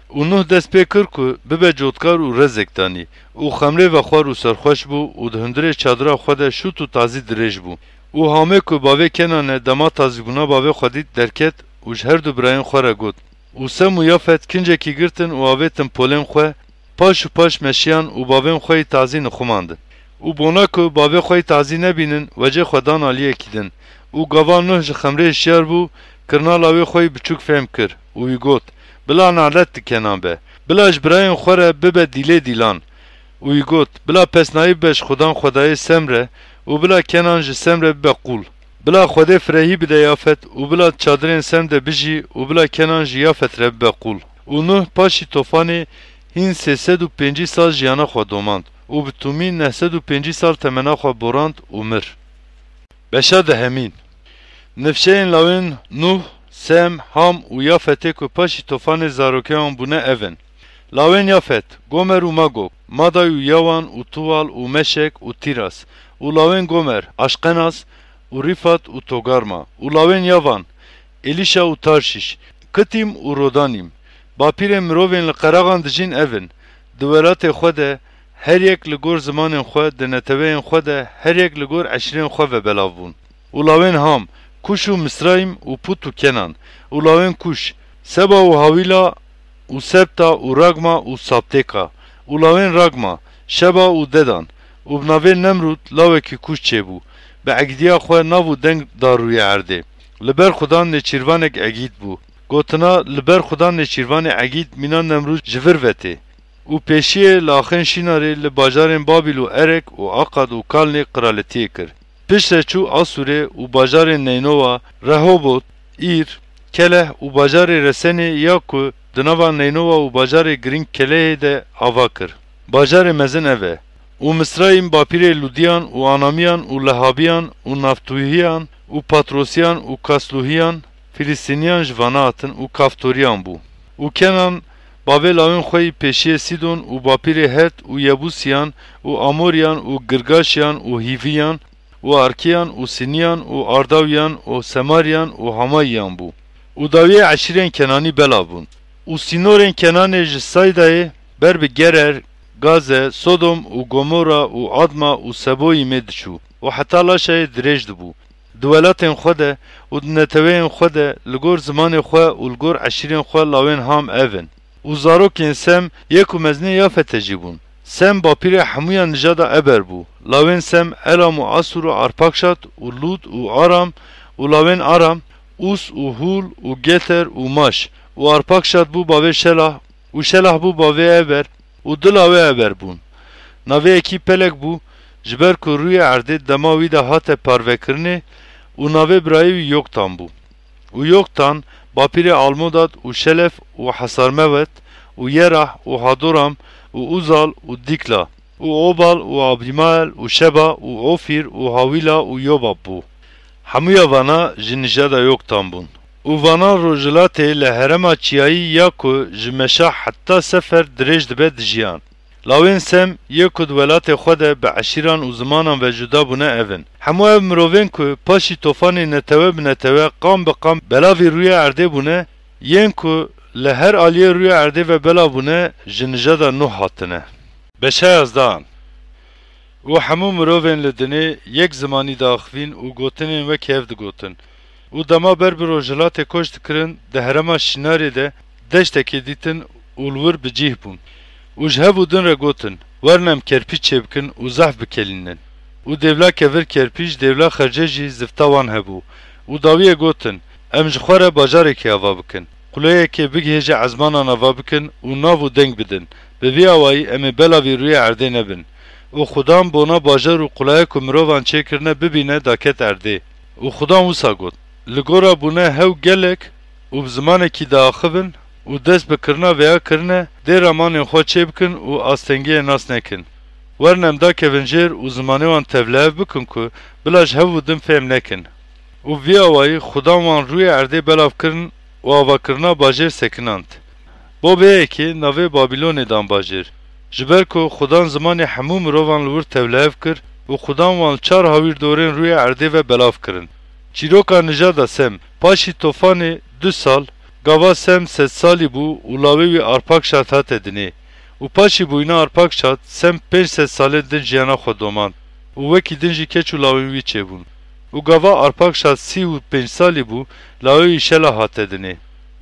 Û Nuh dest pê kir ku bibe cotkar û rezek danî, û xemrê vexwar û serxweş bû, û di hundirê çadira xwe de şût û tazî dirêj bû. Û Hamê ku bavê Kenan e, dema tazîbûna bavê xwe dît, derket û ji her du birayên xwe re got, Û Sem û Yafet kincekî girtin û avêtin polên xwe, paş û paş meşiyan û bavên xwe yî tazî nixumandin. Û bona ku bavê xwe yî tazî nebînin, wecê xwe dan aliyekî din. Û gava Nuh ji xemrê hişyar bû, kirina lawê xwe yî biçûk fehm kir û wî got, Bila nalet di Kenan be, bila ji birayên xwe re bibe dîlê dîlan. Û wî got, Bila pesnayî bibe ji Xudan Xwedayê Sem re û bila Kenan ji Sem re bibe qûl. Bila Xwedê firehî bide Yafet û bila di çadirên Sem de bijî û bila Kenan ji Yafet re bibe qûl. Û Nuh paşî tofanê hîn sê sed û pêncî sal jiyana xwe domand û bi tûmî neh sed û pêncî sal temena xwe borand û mir. Beşa dehemîn. Nifşeyên lawên Nuh, Sem, Ham û Yafetê ku paşî tofanê zarokê wan bûne ev in. Lawên Yafet, Gomer û Magog, Maday û Yawan û Tuwal û Meşek û Tîras, û lawên Gomer, Aşqenas û Rîfat û Togarma, û lawên Yavan, Elîşa û Tarşîş, Kitîm û Rodanîm. Bapîrên mirovên li qeraxan dijîn ev in, di welatê xwe de, her yek li gor zimanên xwe, di neteweyên xwe de, her yek li gor eşîrên xwe ve belav bûn. Û lawên Ham, Kuş û Misrayîm û Pût û Kenan, û lawên Kuş, Seba û Hawîla û Sebta û Ragma û Saptêka, û lawên Ragma, Şeba û Dedan, û bi navê Nemrûd lawekî Kuş çêbû, bi egîdiya xwe nav û deng da rûyê erdê. Li ber Xudan nêçîrvanek egîd bû. Gotina, Li ber Xudan nêçîrvanê egîd mîna Nemrûd ji vir ve tê. Û pêşiyê li axên Şînarê li bajarên Babîl û Erek û Aqad û Kalnê qiraletiyê kir. Piştre çû Asûrê û bajarên Neynowa, Rehobot, Îr, Keleh û bajarê Resenê ya ku di nava Neynowa û bajarê girîng Kelehê de ava kir. Bajarê mezin ev e. Û Misrayîm bapîrê Lûdiyan û Anamiyan û Lehabiyan û Naftûhiyan û Patrosiyan û Kaslûhiyan, Filistîniyan ji vana hatin û Kaftoriyan bû. Û Kenan, bavê lawên xwe yî pêşiyê Sîdon û bapîrê Het û Yebûsiyan û Amoriyan û Girgaşiyan û Hîviyan û Arkiyan û Sîniyan û Ardawiyan û Semariyan û Hamayiyan bû. Û dawiyê eşîrên Kenanî belav bûn. Û sînorên Kenanê ji Saydayê ber bi Gerer, Gaze, Sodom û Gomora û Adma û Seboyîmê diçû û heta Laşayê dirêj dibû. Di welatên xwe de û di neteweyên xwe de li gor zimanê xwe û li gor eşîrên xwe lawên Ham ev in. Û zarokên Sem yek û mezinê Yafete jî bûn. Sem bapîrê hemûya nijada Eber bû. Lawên Sem Elam û Asûr û Arpakşad û Lûd û Aram û lawên Aram Us û Hûl û Geter û Maş û Arpakşad bû bavê Şelah û Şelah bû bavê Eber û du lawê Eber bûn. Navê yekî Pelek bû, ji ber ku rûyê erdê dema wî de hate parvekirinê û navê birayê wî Yoktan bû. Û Yoktan, bapîrê Almodad û Şelef û Hesarmewet û Yerah û Hadoram û Uzal û Dîkla û Obal û Abîmael û Şeba û Ofîr û Hawîla û Yobab bû. Hemûya vana ji nijada Yoktan bûn. Û vana rojhilatê li herêma çiyayî ya ku ji Meşa heta Sefer dirêj dibe dijiyan. Lawên Sem yê ku di welatê xwe de bi eşîran û zimanan ve cuda bûne ev in. Hemû ev mirovên ku paşî tofanê netewe bi netewe, qam bi qam belavî rûyê erdê bûne, yên ku li her aliyê rûyê erdê ve belav bûne, ji nijada Nuh hatine. Beşa yazdehan. Û hemû mirovên li dinê yek zimanî diaxivîn û gotinên wekî hev digotin. Û dema ber bi rojhilatê koç dikirin, di herêma Şînarê de deştekê dîtin û li wir bi cih bûn. Û ji hev û din re gotin, Werin em kerpîç çêbikin û zehf bikelînin. Û dêvla kevir kerpîç, dêvla xerce jî zifta wan hebû. Û dawiyê gotin, Em ji xwe re bajarekê ava bikin, quleyekê bigihêje ezmanan ava bikin û nav û deng bidin. Bi vî awayî em ê belavî rûyê erdê nebin. Û Xudan bona bajar û qulaya ku mirovan çêkirine bibîne, daket erdê. Û Xudan wisa got, Li gora bûne hew gelek û bi zimanekî diaxivin û dest bi kirina vêya kirine, dê ramanên xwe çêbikin û astengiyê nas nekin. Werin em dakevin jêr û zimanê wan tevlihev bikin ku bila ji hev û din fêm nekin. Û vî awayî Xudan wan rûyê erdê belav kirin û avakirina bajêr sekinand. Bo vê yekê navê Babilonê dan bajêr. Ji ber ku Xudan zimanê hemû mirovan li wir tevlihev kir û Xudan wan li çar hawîrdorên rûyê erdê ve belav kirin. Çîroka nijada Sem. Paşî tofanê du sal, gava Sem sedsalî bû û lawê wî Arpakşad hate dinê. Û paşî bûyîna Arpakşad, Sem pênc sed salên din jiyana xwe domand û wekî din jî keç û lawên wî çêbûn. Û gava Arpakşad sî û pênc salî bû, lawê wî Şelah hate dinê.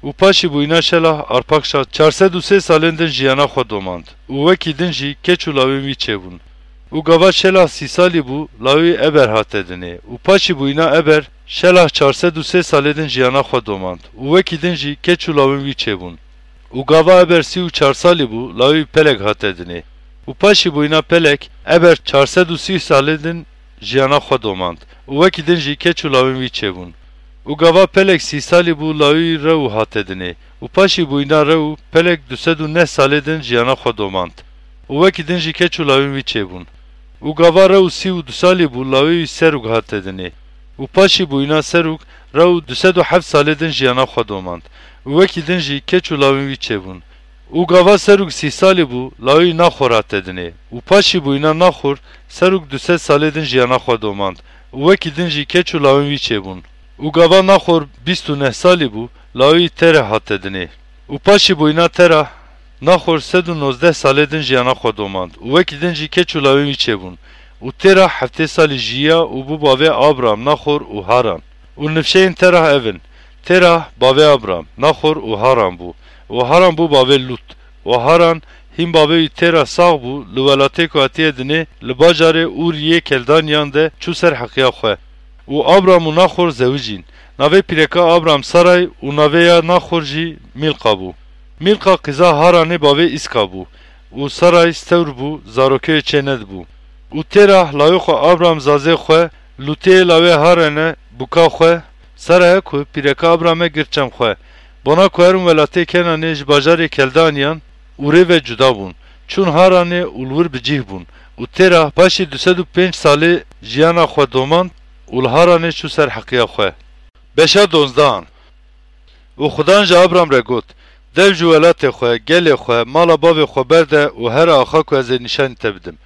Û paşî bûyîna Şelah, Arpakşad çar sed û sê salên din jiyana xwe domand û wekî din jî keç û lawên wî çêbûn. Û gava Şelah sî salî bû, lawê wî Eber hate dinê. Û paşî bûyîna Eber, Şelah çar sed û sê salê din jiyana xwe domand û wekî din jî keç û lawên wî çêbûn. Û gava Eber sî û çar salî bû, lawê wî Peleg hate dinê. Û paşî bûyîna Peleg, Eber çar sed û sî salê din jiyana xwe domand û wekî din jî keç û lawên wî çêbûn. Û gava Peleg sî salî bû, lawê wî Rew hate dinê. Û paşî bûyîna Rew, Peleg du sed û neh salê din jiyana xwe domand û wekî din jî keç û lawên wî çêbûn. Û gava Rew sî û du salî bû, lawê wî Serûg hate dinê. Û paşî bûyîna Serûg, Rew du sed û heft salê din jiyana xwe domand û wekî din jî keç û lawên wî çêbûn. Û gava Serûg sî salî bû, lawê wî Naxor hate dinê. Û paşî bûyîna Naxor, Serûg du sed salê din jiyana xwe domand û wekî din jî keç û lawên wî çêbûn. Û gava Naxor bîst û neh salî bû, lawê wî Tereh hate dinê. Û paşî bûyîna Terah, Naxor sed û nozdeh salê din jiyana xwe domand û wekî din jî keç û lawên wî çêbûn. Û Têrah heftê salî jiya û bû bavê Abram, Naxor û Haran. Û nifşeyên Terah ev in: Têrah bavê Abram, Naxor û Haran bû. Û Haran bû bavê Lût. Û Haran, hîn bavê wî Têrah sax bû, li welatê ku hatiye dinê, li bajarê Ûr yê Keldaniyan de çû ser heqiya xwe. Û Abram û Naxor zewicîn. Navê pîreka Abram Saray û navê ya Naxor jî Mîlqa bû. Mîlqa qîza Haranê bavê Îska bû. Û Saray stewr bû, zarokê wê çê nedibû. Û Têrah lawê xwe Abram zazê xwe, Lûtê lawê Harane bûka xwe, Saraya ku pîreka Abram e, girt çem xwe. Bona ku herin welatê Kenanê ji bajarê Keldaniyan Ûrê ve cuda bûn. Çûn Haranê û li wir bi cih bûn. Û Têrah paşê du sed û pênc salê jiyana xwe domand û li Haranê çû ser heqiya xwe. Beşa donzdehan. Û Xudan ji Abram re got, Dev ji welatê xwe, gelê xwe, mala bavê xwe berde û here axa ku ez ê nîşanî te bidim.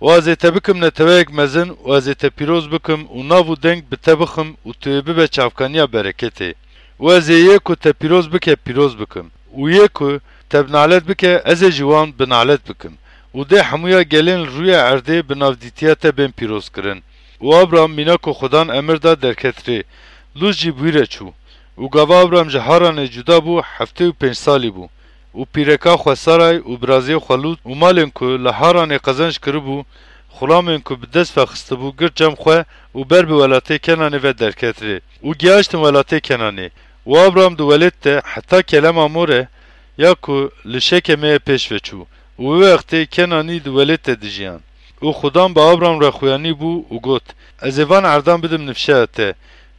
Û ez ê te bikim neteweyek mezin û ez ê te pîroz bikim û nav û deng bi te bixim û tu yê bibe çavkaniya bereketê. Û ez ê yê ku te pîroz bike pîroz bikim û yê ku te bi nalet bike, ez ê jî wan bi nalet bikim. Û dê hemûya gelên li rûyê erdê bi navdîtiya te bên pîrozkirin. Û Abram mîna ku Xudan emir da derket rê. Lût jî bi wî re çû. Û gava Abram ji Haranê cuda bû, heftê û pênc salî bû. Û pîreka xwe Saray û biraziyê xwe Lût û malên ku li Haranê qezenc kiribû, xulamên ku bi dest ve xistibû, girt cem xwe û ber bi welatê Kenanê ve derket rê. Û gihaştin welatê Kenanê. Û Abram di welêt de heta Kelema More ya ku li Şekemê ye pêş ve çû. Û wê wextê Kenanî di welêt de dijiyan. Û Xudan bi Abram re xuyanî bû û got, Ez ê van erdan bidim nifşeya te.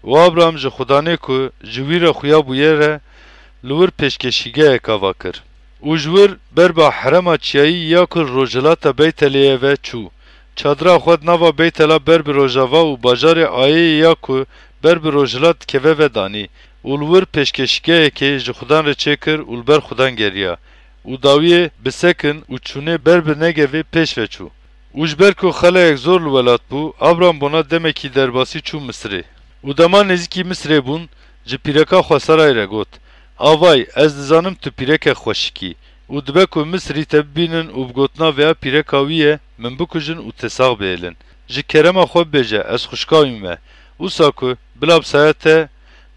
Û Abram ji Xudanê ku ji wî re xuya bûye re li wir pêşkeşîgehek ava kir. Û ji wir ber bi herêma çiyayî ya ku li rojhilata Beytelê ye ve çû. Çadira xwe di nava Beytela ber bi rojava û bajarê Ayeyê ya ku ber bi rojhilat dikeve ve danî û li wir pêşkeşîgehekê ji Xudan re çêkir û li ber Xudan geriya. û dawiyê bisekin û çûnê ber bi Negevê pêş ve çû. Û ji ber ku xelayek zor li welat bû, Abram bona demekî derbasî çû Misirê. Û dema nêzîkî Misirê bûn, ji pîreka xwe Saray re got, Avay, ez dizanim tu pîrekek xweşik î û dibe ku Misirî te bibînin û bi gotina vêya pîreka wî ye min bikujin û te sax bihêlin. Ji kerema xwe bibêje, ez xwişka wî me. Wisa ku bila bi saya te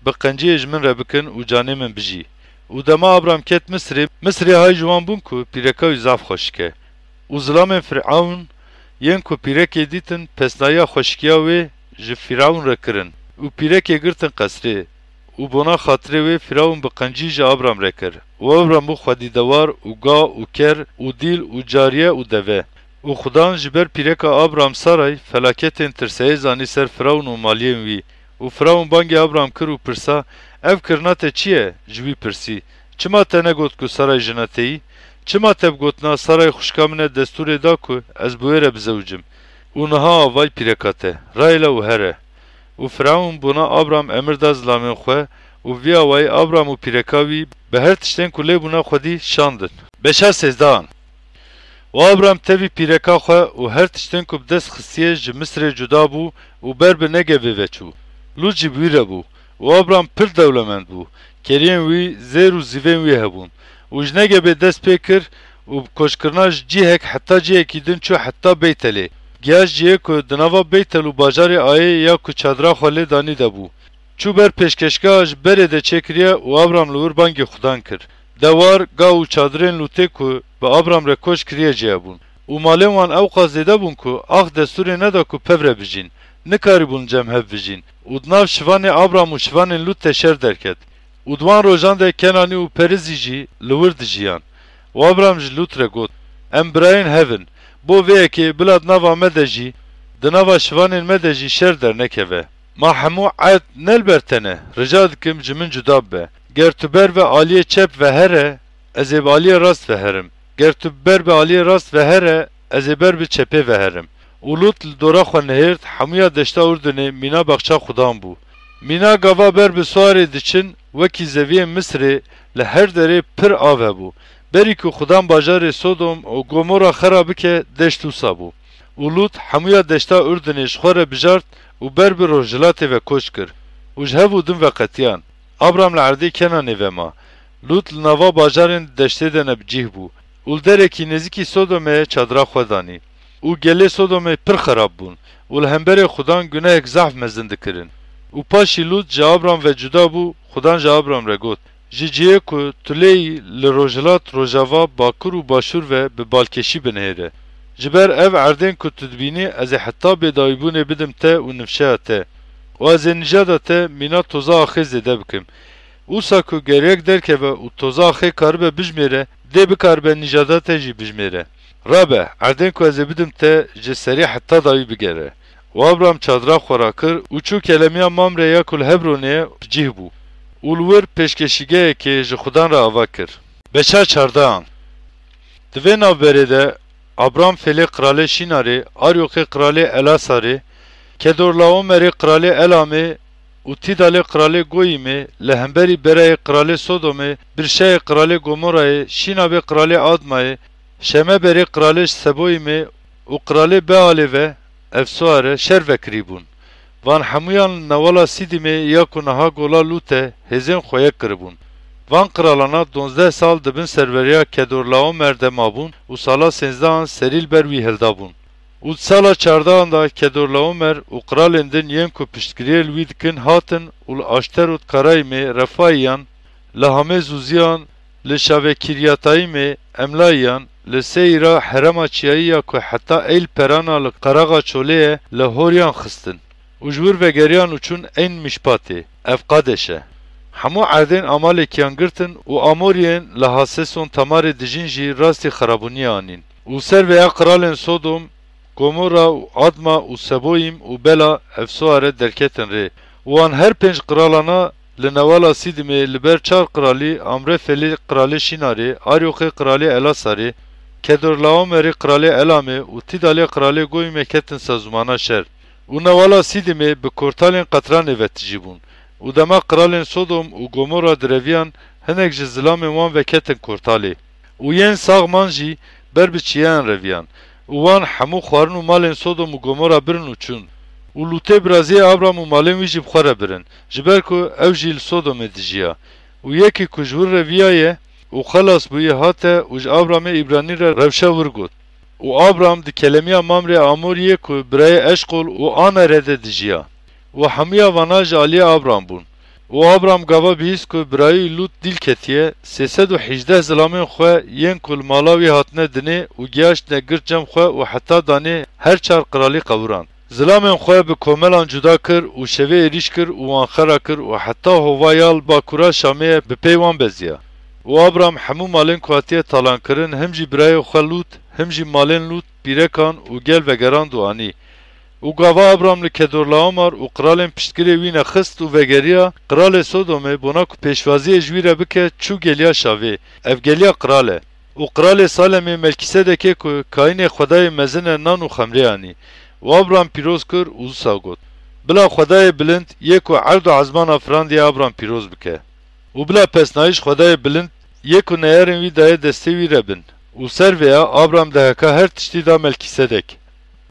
bi qenciyê ji min re bikin û canê min bijî. Û dema Abram ket Misirê, Misirê hay ji wan bûn ku pîreka wî zaf xweşik e. Û zilamên Firawn yên ku pîrekê dîtin, pesnayiya xweşikiya wê ji Firawn re kirin û pîrekê girtin qesrê. Û bona xatirê wê Firawn bi qencî ji Abram re kir. Û Abram bû xwedîdewar û ga û ker û dîl û cariye û deve. Û Xudan ji ber pîreka Abram Saray felaketên tirseyê zanî ser Firawn û maliyên wî. Û Firawn bangê Abram kir û pirsa, Ev kirina te çi ye? Ji wî pirsî, Çima te negot ku Saray jina te yî? Çima te bi gotina Saray xwişka min e destûrê da ku ez bi wê re bizewicim? Û niha avay pîreka te, rayê le û here. Û Firawn bona Abram emir da zilamên xwe, û vî awayî Abram û pîreka wî bi her tiştên ku lê bûna xwedî şandin. Beşa sêzdehan. Û Abram tevî pîreka xwe û her tiştên ku bi dest xistiye ji Misirê cuda bû û ber bi Negevê ve çû. Lût jî bi wî re bû. Û Abram pir dewlemend bû. Keriyên wî, zêr û zîvên wî hebûn. Û ji Negevê dest pê kir û bi koçkirina ji cihek heta cihekî din çû heta Beytelê. Giya ji cihê ku di nava Beytel û bajarê Ayê ya ku çadira xwe lê danî de bû. Çû ber pêşkeşgeha ji berê de çêkiriye û Abram li wir bangê Xudan kir. Dewar, ga û çadirên Lûtê ku bi Abram re koç kiriye cihebûn. Û malên wan ewqas zêde bûn ku ax destûrê neda ku pev re bijîn, nikarîbûn cem hev bijîn. Û di nav şivanê Abram û şivanên Lût de şer derket. Û di wan rojan de Kenanî û Perizî jî li wir dijiyan. Û Abram ji Lût re got, Em birayên hev in. Bo vê yekê bila di nava me de jî, di nava şivanên me de jî şer dernekeve. Ma hemû erd ne li ber te ne? Rica dikim ji min cuda bibe. Ger tu ber bi aliyê çep ve here, ez ê bi aliyê rast ve herim. Ger tu ber bi aliyê rast ve here, ez ê ber bi çepê ve herim. Û Lût li dora xwe nihêrt, hemûya deşta Urdunê mîna baxça Xudan bû. Mîna gava ber bi Soarê diçin, wekî zeviyên Misirê li her derê pir av hebû. Berî ku Xudan bajarê Sodom û Gomora xera bike, deşt wisa bû. Û Lût hemûya deşta Urdunê ji xwe re bijart û ber bi rojhilatê ve koç kir û ji hev û din veqetiyan. Abram li erdê Kenanê ve ma. Lût li nava bajarên deştê de ne bi cih bû û li derekî nêzîkî Sodomê çadira xwe danî. Û gelê Sodomê pir xerab bûn û li hemberê Xudan gunehek zehf mezin dikirin. Û paşî Lût ji Abram ve cuda bû, Xudan ji Abram re got, Ji cihê ku tu lê yî li rojhilat, rojava, bakur û başûr ve bi balkêşî binihêre. Ji ber ev erdên ku tu dibînî, ez ê heta bêdawîbûnê bidim te û nifşeya te. Û ez ê nîjada te mîna toza axê zêde bikim. Wisa ku ger yek derkeve û toza axê karibe bijmêre, dê bikaribe nîjada te jî bijmêre. Rabe, erdên ku ez ê bidim te ji serî heta dawî bigere. Û Abram çadira xwe rakir û çû kelemiya Mamre ya ku li Hebronê ye bi cih bû. Û li wir pêşkeşîgehekê ji Xudan re ava kir. Beşa çardehan. Di vê navberê de Abram Fêlê qralê Şînarê, Aryoqê qralê Elasarê, Kedorlaomerê qralê Elamê û Tîdalê qralê Goyîmê, li hemberî Berayê qralê Sodomê, Birşayê qralê Gomorayê, Şînabê qralê Admayê, Şemeberê qralê Seboyîmê û qralê Bealê ve, Efsoare, şer vekirîbûn. Van hemûyan li newala Sîdîmê ya ku niha gola Lût e, hêzên xwe yek kiribûn. Van qiralana donzdeh sal di bin serweriya Kedorlaomer de mabûn û sala sêzdehan serî li ber wî hildabûn. Û di sala çardehan de Kedorlaomer û qiralên din yên ku piştgiriyê li wî dikin hatin û li Aşterot Karayîmê Refayiyan, li Hamê Zûziyan, li Şavekîryatayîmê Emlayiyan, li Seyîra herema çiyayî ya ku heta Eyl Perana li qeraxa çolê ye, li Horyan xistin. Û ji wir vegeriyan û çûn Eyn Mişpatê, ev Qadeş e. Hemû erdên Amalêkiyan girtin û Amoriyên li Haseson Tamarê dijîn jî rastî xerabûniyê anîn. Û ser vêya qiralên Sodom, Gomora û Adma û Seboyîm û Bela, Efsoare, derketin rê. Û wan her pênc qiralana li newala Sîdimê li ber çar qiralî, Amrefelê qiralê Şînarê, Aryoxê qiralê Elasarê, Kedorlaomerê qiralê Elamê û Tîdalê qiralê Goyîmê ketin sazûmana şer. Û newala Sîdimê bi kortalên qetranê ve tijî bûn. Û dema qiralên Sodom û Gomora direviyan, hinek ji zilamên wan ve ketin kortalê. û yên sax man jî ber bi çiyeyan reviyan. Û wan hemû xwarin û malên Sodom û Gomora birin û çûn. Û Lûtê biraziyê Abram û malên wî jî bi xwe re birin, ji ber ku ew jî li Sodomê dijiya. Û yekî ku ji wir re viyaye û xelas bûyî hate û ji Abramê Îbranî re rewşa wir got. Û Abram di kelemiya Mamrê Amoriyê ku birayê Eşqol û Anerê de dijiya. Û hemûya vana ji aliyê Abram bûn. Û Abram gava bihîst ku birayî Lût dîl ketiye, sê sed û hejdeh zilamên xwe yên ku li mala wî hatine dinê û giyaştine girt cem xwe û heta danê her çar qiralî qewirand. Zilamên xwe bi komelan cuda kir û şevê êrîş kir û wan xera kir û heta hova ya li bakûra Şamê ye bi pey wan beziya. Û Abram hemû malên ku hatiye talankirin, him jî birayê xwe Lût, him jî malên Lût, pîrekan û gel vegerand û anî. Û gava Abram li Kedorlaomar û qiralên piştgirê wî nexist û vegeriya, qiralê Sodomê bona ku pêşwaziyê ji wî re bike, çû geliya Şavê, ev geliya qral e. Û qiralê Salemê Melkîsedekê ku kayînê Xwedayê mezin e nan û xemrê anî. Û Abram pîroz kir û wisa got, Bila Xwedayê bilind, yê ku erd û ezmana firandiye Abram pîroz bike. Û bila pesnayîş Xwedayê bilind, yê ku neyarên wî daye destê wî re bin. Û ser vêya Abram deheka her tiştî da Melkîsedek.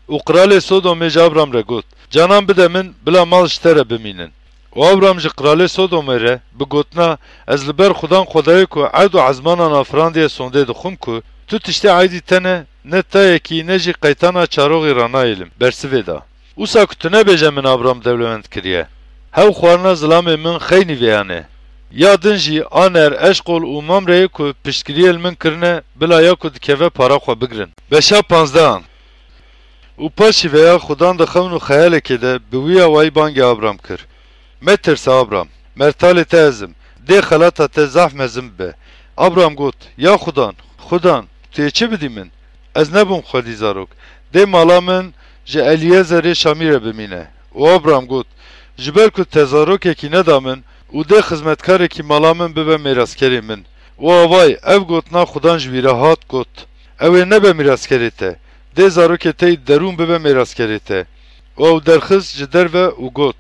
Û qiralê Sodomê ji Abram re got, Canan bide min, bila mal ji te re bimînin. Û Abram ji qiralê Sodomê re bi gotina, Ez li ber Xudan Xwedayê ku erd û ezmanan afirandiye sondê dixwim ku tu tiştê aydî te ne, ne tayekî ne jî qeytana çaroxî ranayêlim, bersivê da. Wisa ku tu nebêje min Abram dewlemend kiriye. Hew xwarina zilamê min xeynî vêyan e. Ya din jî Aner, Eşqol û Mamreyê ku piştgiriyê li min kirine, bila ya ku dikeve para xwe bigrin. Beşa panzdehan. Û paşî veya Xudan di xewn û xeyalekê de bi wî awayî bangê Abram kir. Metirse Abram, mertalê te ez im, dê xelata te zehf mezin bibe. Abram got, Ya Xudan, Xudan, tu yê çi bidî min? Ez nebûm xwedî zarok. Dê mala min ji Elîyezerê Şamî re bimîne. Û Abram got, Ji ber ku te zarokekî neda min û dê xizmetkarekî mala min bibe mêraskerê min. Û avayî ev gotina Xudan ji wî re hat, got, Ew ê nebe mîraskerê te. Dê zarokê te yî derûn bibe mêraskerê te. Û ew derxist ji derve û got,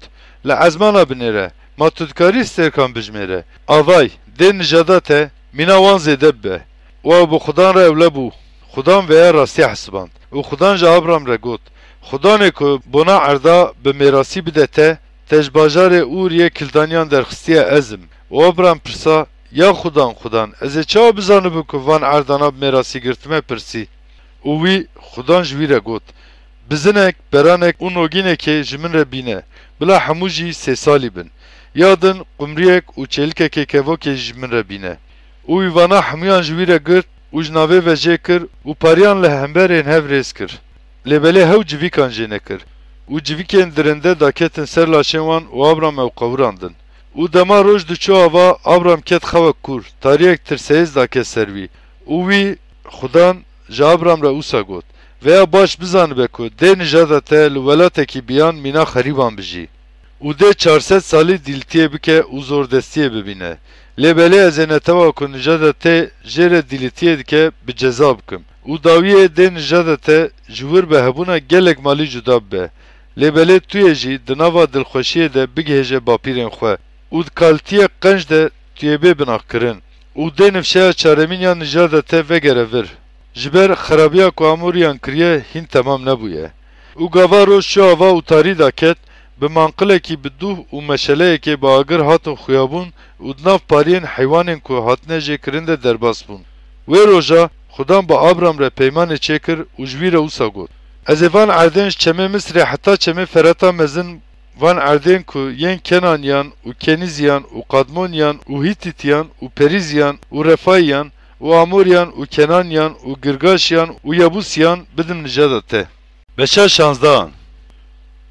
Li ezmana binêre, ma tu dikarî stêrkan bijmêre? Avay, dê nijada te, mîna wan zêde bibe. Û ew bi Xudan re ewle bû. Xudan veya rastî hesiband. Û Xudan ji Abram re got, Xudanê ku bona erda bi mêrasî bide te, te ji bajarê Ûr yê Kildaniyan derxistiye ez im. Û Abram pirsa, Ya Xudan, Xudan, ez ê çawa bizanibim ku van erdana bi mêrasî girtime? Pirsî. Û wî, Xudan ji wî re got, Bizinek, beranek û nogînekê ji min re bîne, bila hemû jî sê salî bin. Ya din qumriyek û çêlikekê kevokê jî ji min re bîne. Û wî vana hemûyan ji wî re girt û ji navê ve jê kir û pariyan li hemberên hev rêz kir. Lê belê hew civîkan jê nekir. Û civîkên dirinde daketin ser laşên wan û Abram ew qewirandin. Û dema roj diçû ava, Abram ket xewek kûr, tariyek tirseyêz daket ser wî. Û wî, Xudan, ji Abram re wisa got, Veya baş bizanibe ku dê nijada te li welatekî biyan mîna xerîban bijî. Û dê çar sed salî dîltiyê bike û zordestiyê bibîne. Lê belê ez ê netewa ku nijada te jê re dîlitiyê dike bi ceza bikim. Û dawiyê dê nijada te ji wir bi hebûna gelek malî cuda bibe. Lê belê tu yê jî di nava dilxweşiyê de bigihêje bapîrên xwe û di kaltiyê qenc de tu yê bê binaqkirin. Û dê nifşeya çaremîn ya nijada te vegere vir. Ji ber xerabiya ku Amoriyan kiriye hîn temam nebûye. Û gava roj çû ava û tarî daket, bi manqilekî bi dûh û meşeleyekê bi agir hatin xuyabûn û di nav pariyên heywanên ku hatine jê kirin de derbas bûn. Wê roja Xudan bi Abram re peymanê çêkir û ji wî re wisa got, Ez ê van erdên ji çemê Misirê heta çemê Ferata mezin, van erdên ku yên Kenaniyan û Kenîziyan û Kadmoniyan û Hîtîtiyan û Perîziyan û Refayiyan û Amoriyan û Kenaniyan û Girgaşiyan û Yebûsiyan bidim nijada te. Beşa şanzdehan.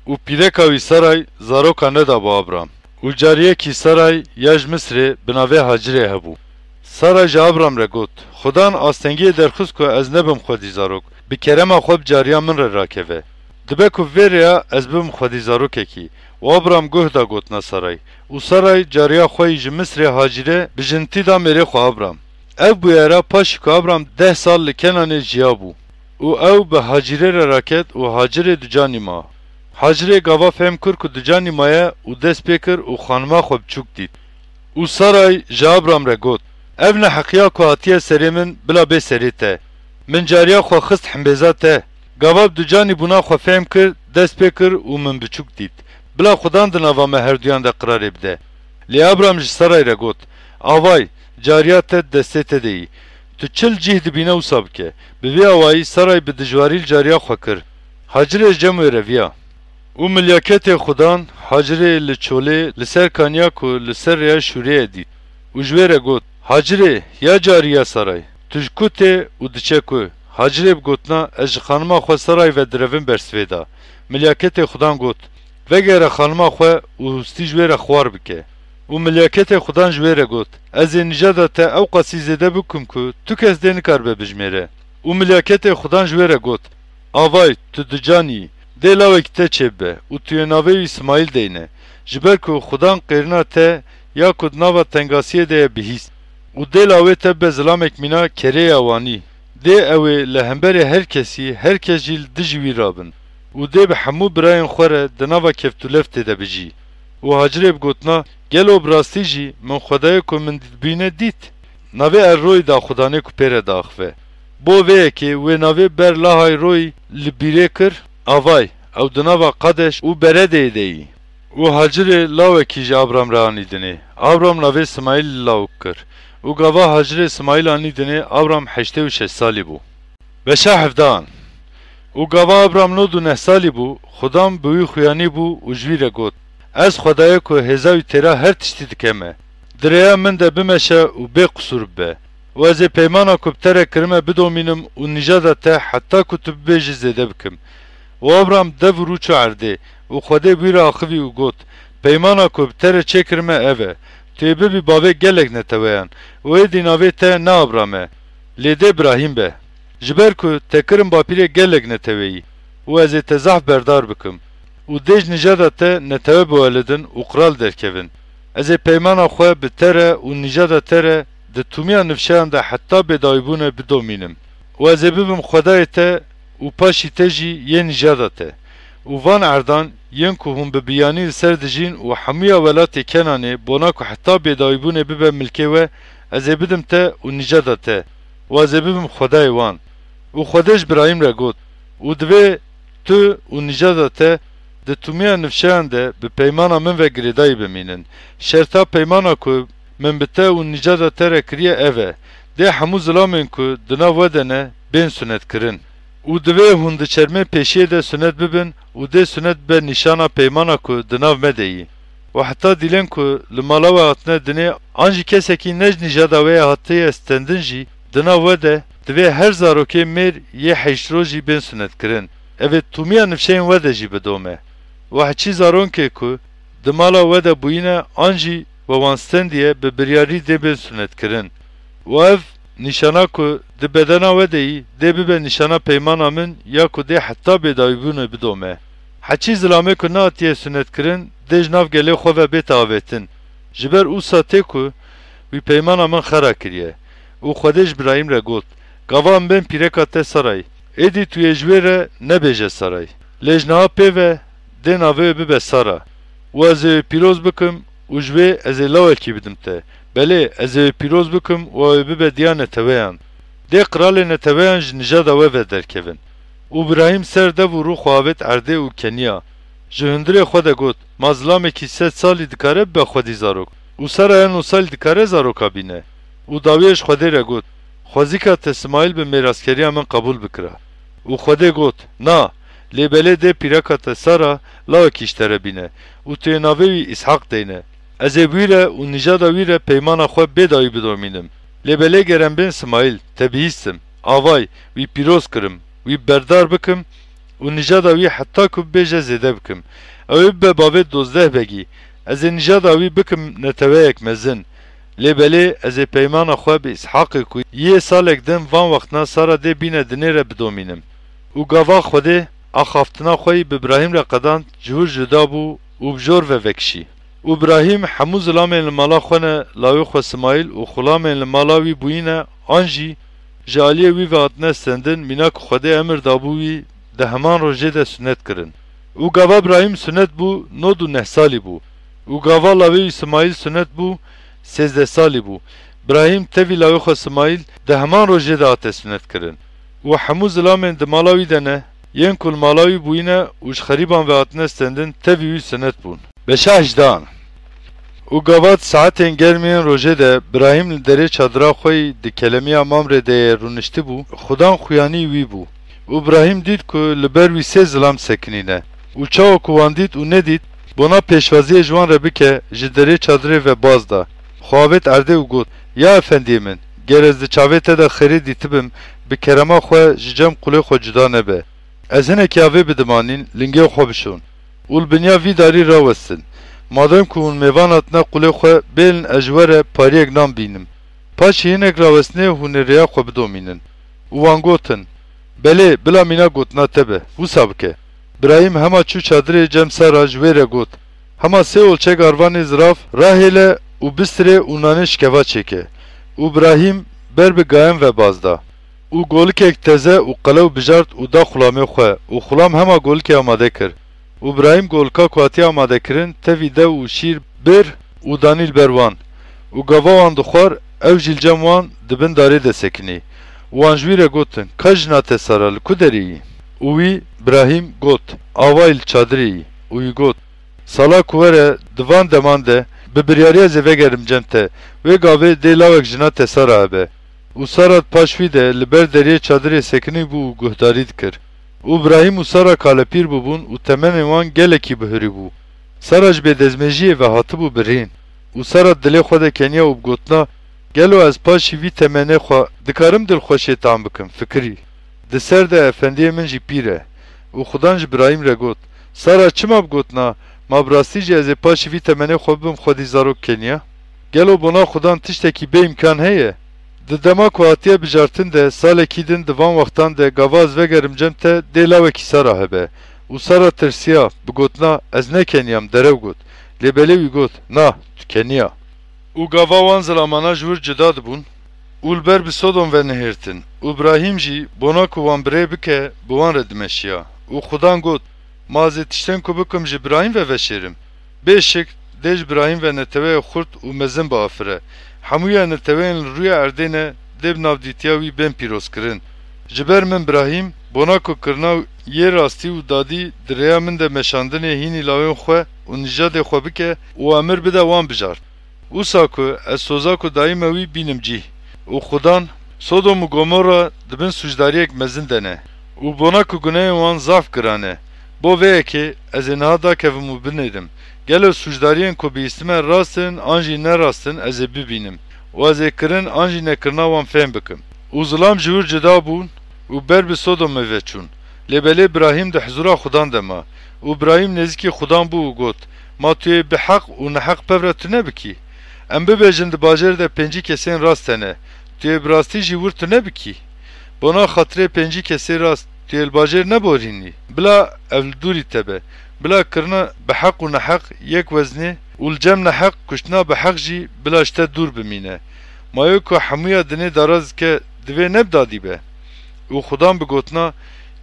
Û pîreka wî Saray zaroka nedabû Abram. Û cariyekî Saray ya ji Misirê bi navê Hacirê hebû. Saray ji Abram re got, Xudan astengiyê derxist ku ez nebim xwedî zarok, bi kerema xwe bi cariya min re rakeve. Dibe ku vê rêya ez bibim xwedî zarokekî. Û Abram guh da gotina Saray. Û Saray cariya xwe yî ji Misirê Hacîre bi jinitî da mêrê xwe Abram. Ev bûyera paşî ku Abram deh sal li Kenanê jiyabû. Û ew bi Hacîrê re raket û Hacîrê ducanî ma. Hacîrê gava fehm kir ku ducanî maye û dest pê kir û xanima xwe biçûk dît. Û Saray ji Abram re got, Ev neheqiya ku hatiye serê min, bila bê serê te. Min cariya xwe xist himbêza te. Gava bi ducanî bûna xwe fehm kir, dest pê kir û min biçûk dît. Bila Xudan di nava me herduyan de qirarê bide. Lê Abram ji Saray re got, Avay, cariya te di destê te de yî. Tu çi li cih dibîne wisa bike. Bi vê awayî Saray bi dijwarî li cariya xwe kir. Hacirê ji cem wê re viya. Û milyaketê Xudan Hacirê li çolê li ser kaniya ku li ser rêya şûrê ye dît û ji wê re got, Hacirê, ya cariya Saray, tu ji ku tê û diçe ku? Hacirê bi gotina, Ez ji xanima xwe Saray ve direvim bersivê da. Milyaketê Xudan got, Vegere xanima xwe û hûstî ji wê re xwar bike. Û milyaketê Xudan ji wê re got, Ez ê nîjada te ewqasî zêde bikim ku tu kes dê nikaribe bijmêre. Û milyaketê Xudan ji wê re got, Avay, tu ducan î, dê lawekî te çêbibe û tu yê navê wî Simayîl deyne, ji ber ku Xudan qêrina te ya ku di nava tengasiyê de ye bihîst û dê lawê te bibe zilamek mîna kerêya wanî. Dê ew ê li hemberê her kesî, her kes jî li dijî wî rabin û dê bi hemû birayên xwe re di nava keftûleftê de bijî. Û Hacirê bi gotina, Gelo bi rastî jî min Xwedayê ku min dibîne dît? Navê El Roy da Xudanê ku pê re diaxive. Bo vê yekê wê navê ber Lahayroy li bîrê kir, Avay, ew di nava Qadeş û Beredeyê de yî. Û Hacirê lawekî ji Abram re anî dinê. Abram navê Simayîl li lawik kir. Û gava Hacirê Simayîl anî dinê, Abram heştê û şeş salî bû. Beşa hevdehan. Û gava Abram nod û neh salî bû, Xudan bi wî xuyanî bû û ji wî re got, Ez Xwedayê ku hêza wî têra her tiştî dikeme. Di rêya min de bimeşe û bê qisûr bibe. Û ez ê peymana ku bi te re kirime bidomînim û nîjada te heta ku tu bibêjî zêde bikim. Û Abram dev û rû çû erdê û Xwedê bi wî re axivî û got, Peymana ku bi te re çêkirime ev e, tu yê bibî bavê gelek neteweyan û êdî navê te ne Abram e, lê dê Birahîm be. Ji ber ku te kirim bapîrê gelek neteweyî û ez ê te zehf berdar bikim û dê ji nîjada te netewe biwelidin û qral derkevin. Ez ê peymana xwe bi te re û nîjada te re di tûmiya nifşeyan de heta bêdawîbûnê bidomînim û ez ê bibim Xwedayê te û paşî te jî yê nîjada te. Û van erdan yên ku hûn bi biyanî li ser dijîn û hemûya welatê Kenanê bona ku heta bêdawîbûnê bibe milkê we, ez ê bidim te û nîjada te û ez ê bibim Xwedayê wan. Û Xwedê ji Birahîm re got, Û divê tu û nîjada te di tûmiya nifşeyan de bi peymana min ve girêdayî bimînin. Şerta peymana ku min bi te û nîjada te re kiriye ev e, dê hemû zilamên ku di nav we de ne bên sunetkirin. Û divê hûn di çermê pêşiyê de sunet bibin û dê sunet bibe nîşana peymana ku di nav me de yî. Û heta dîlên ku li mala we hatine dinê, an jî kesekî ne ji nîjada we ye hatiye stendin jî di nav we de, divê her zarokê mêr yê heşt roj jî bên sunetkirin. Ev ê tûmiya nifşeyên we de jî bidome. Û heçî zaronkê ku di mala we de bûyîne an jî we wan stendiye, bi biryarî dê bên sunetkirin. Û ev nîşana ku di bedena we de yî, dê bibe nîşana peymana min ya ku dê heta bêdawîbûnê bidome. Heçî zilamê ku nehatiye sunetkirin, dê ji nav gelê xwe ve bête avêtin. Ji ber ûsa tê ku wî peymana min xera kiriye. Û Xwedê ji Birahîm re got, Gava em bên pîreka te Saray. Êdî tu yê ji wê re nebêje Saray. Lê ji niha pê ve dê navê wê bibe Sara. Û ez ê wê pîroz bikim û ji wê ez ê lawekî bidim te. Belê, ez ê wê pîroz bikim û ew ê bibe diya neteweyan. Dê qiralê neteweyan ji nijada we ve derkevin. Û Birahîm ser dev û rû xwe avêt erdê û keniya. Ji hundirê xwe de got, Ma zilamekî sed salî dikare bibe xwedî zarok? Û Sara ya nod salî dikare zaroka bîne? Û dawiyê ji Xwedê re got, Xwezîka te Simayîl bi mêraskeriya min qebûl bikira. Û Xwedê got, Na, lê belê dê pîreka te Sara lawekî ji te re bîne û tu yê navê wî Îshaq deyne. Ez ê bi wî re û nîjada wî re peymana xwe bê dawî bidomînim. Lê belê ger em bên Simayîl, te bihîstim, avay, wî pîroz kirim, wî berdar bikim û nîjada wî heta ku bibêje zêde bikim. Ew ê bibe bavê dozdeh begî. Ez ê nîjada wî bikim neteweyek mezin. Lê belê ez ê peymana xwe bi Îshaqê ku yê salek din van wextna Sara dê bîne dinê re bidomînim. Û gava Xwedê axaftina xwe yî bi Birahîm re qedand, ji wir cuda bû û bi jor ve vekişî. Û Birahîm hemû zilamên li mala xwe ne lawê xwe Simayîl û xulamên li mala wî bûyîne an jî ji aliyê wî ve hatine stendin, mîna ku Xwedê emir dabû wî, di heman rojê de sunet kirin. Û gava Birahîm sunet bû, nod û neh salî bû. Û gava lawê wî Simayîl sunet bû, sêzdeh salî bû. Birahîm tevî lawê xwe Simayîl di heman rojê de hate sinetkirin û hemû zilamên di mala wî de ne, yên ku li mala wî bûyîne û ji xerîban ve hatine stendin, tevî wî sinet bûn. Beşa hejdehan. Û gava di saetên germ yên rojê de Birahîm li derê çadira xwe yî di kelemiya Mamrê de yê rûniştibû, Xudan xuyanî wî bû. Û Birahîm dît ku li ber wî sê zilam sekinîne. Û çawa ku wan dît û nedît, bona pêşwaziyê ji wan re bike, ji derê çadirê ve baz da. Xwe avêt erdê û got, Ya efendiyê min, ger ez di çavê te de xêrê dîtibim, bi kerema xwe ji cem qulê xwe cuda nebe. Ez hinekî avê bidim anîn, lingê xwe bişon. Û li binya vî darî rawestin. Madem ku hûn mêvan hatine qulê xwe, bêlin ez ji we re pariyek nan bînim. Paşî hinek rawestinê hûn ê rêya xwe bidomînin. Û wan gotin, Belê, bila mîna gotina te be, wisa bike. Birahîm hema çû çadirê cem Sara ji wê re got, Hema sê olçek arvanê zirav rahêle û bistirê û nanê şikeva çêke. Û Birahîm ber bi gayen ve baz da. Û golikek teze û qelew bijart û da xulamê xwe û xulam hema golikê amade kir. Û Birahîm golika ku hatiye amadekirin tevî dew û şîr bir û danî li ber wan. Û gava wan dixwar, ew jî li cem wan di bin darê de sekinî. Û wan ji wî re gotin, Ka jina te Sara li ku derê yî? Û wî, Birahîm, got, Avayî li çadirê yî. Û wî got, Sala ku were, di van deman de, bi biryariya ez ê vegerim cem te, wê gavê dê lawek jina te Sara hebe. Û Sara di paş wî de li ber deriyê çadirê sekinî bû û guhdarî dikir. Û Birahîm û Sara kalepîr bûbûn û temenê wan gelekî bihurî bû. Sara ji bêdezmêjiyê ve hatibû birîn. Û Sara di dilê xwe de keniya û bi gotina, Gelo ez paşî vî temenê xwe dikarim dilxweşê tam bikim? Fikirî. Di ser de efendiyê min jî pîr e. Û Xudan ji Birahîm re got, Sara çima bi gotina, Ma bi rastî jî ez ê paşî vî temenê xwe bibim xwedî zarok keniya? Gelo bona Xudan tiştekî bê îmkan heye? Di dema ku hatiye bijartin de, salekî din di van wextan de gava ez vegerim cem te dê lawekî Sara hebe. Û Sara tirsiya, bi gotina, Ez ne keniya me, derew got. Lê belê wî got, Na, tu keniya. Û gava wan zilamana ji wir cuda dibûn û li ber bi Sodom ve nihêrtin. Û Birahîm jî, bona ku wan bi rê bike, bi wan re dimeşiya. Û Xudan got, Ma ez ê tiştên ku bikim ji Birahîm ve veşêrim? Bê şik, dê ji Birahîm ve neteweyek xurt û mezin biafire. Hemûya neteweyên li rûya erdê ne, dê bi navdîtiya wî bên pîrozkirin. Ji ber min Birahîm, bona ku kirina yê rastî û dadî di rêya min de meşandinê hînî lawên xwe û nîjadê xwe bike û emir bide wan bijart. Wisa ku ez soza ku dayîme wî bînim cîh. Û Xudan, Sodom û Gomorra di bin sûcdariyek mezin de ne. Û bona ku gunehên wan zaf giran e. Bo vê yekê ez ê niha dakevim û binêrim. Gelo sûcdariyên ku bihîstime rast in an jî ne rast in, ez ê bibînim. Û ez ê kirin an jî nekirina wan fêm bikim. Û zilam ji wir cuda bûn û ber bi Sodomê ve çûn. Lê belê Birahîm di hizûra Xudan de ma. Û Birahîm nêzîkî Xudan bû û got, Ma tu yê bi heq û neheq pev re tune bikî? Em bibêjin di bajêr de pêncî kesên rast hene. Tu yê bi rastî jî wir tune bikî? Bona xatirê pêncî kesê rast tu yê li bajêr neborînî? Bila ev li dûrî te be. Bila kirina bi heq û neheq yek weznê û li cem neheq kuştina bi heq jî bila ji te dûr bimîne. Ma yo ku hemûya dinê daraz dike, divê ne bi dadî be? Û Xudan bi gotina,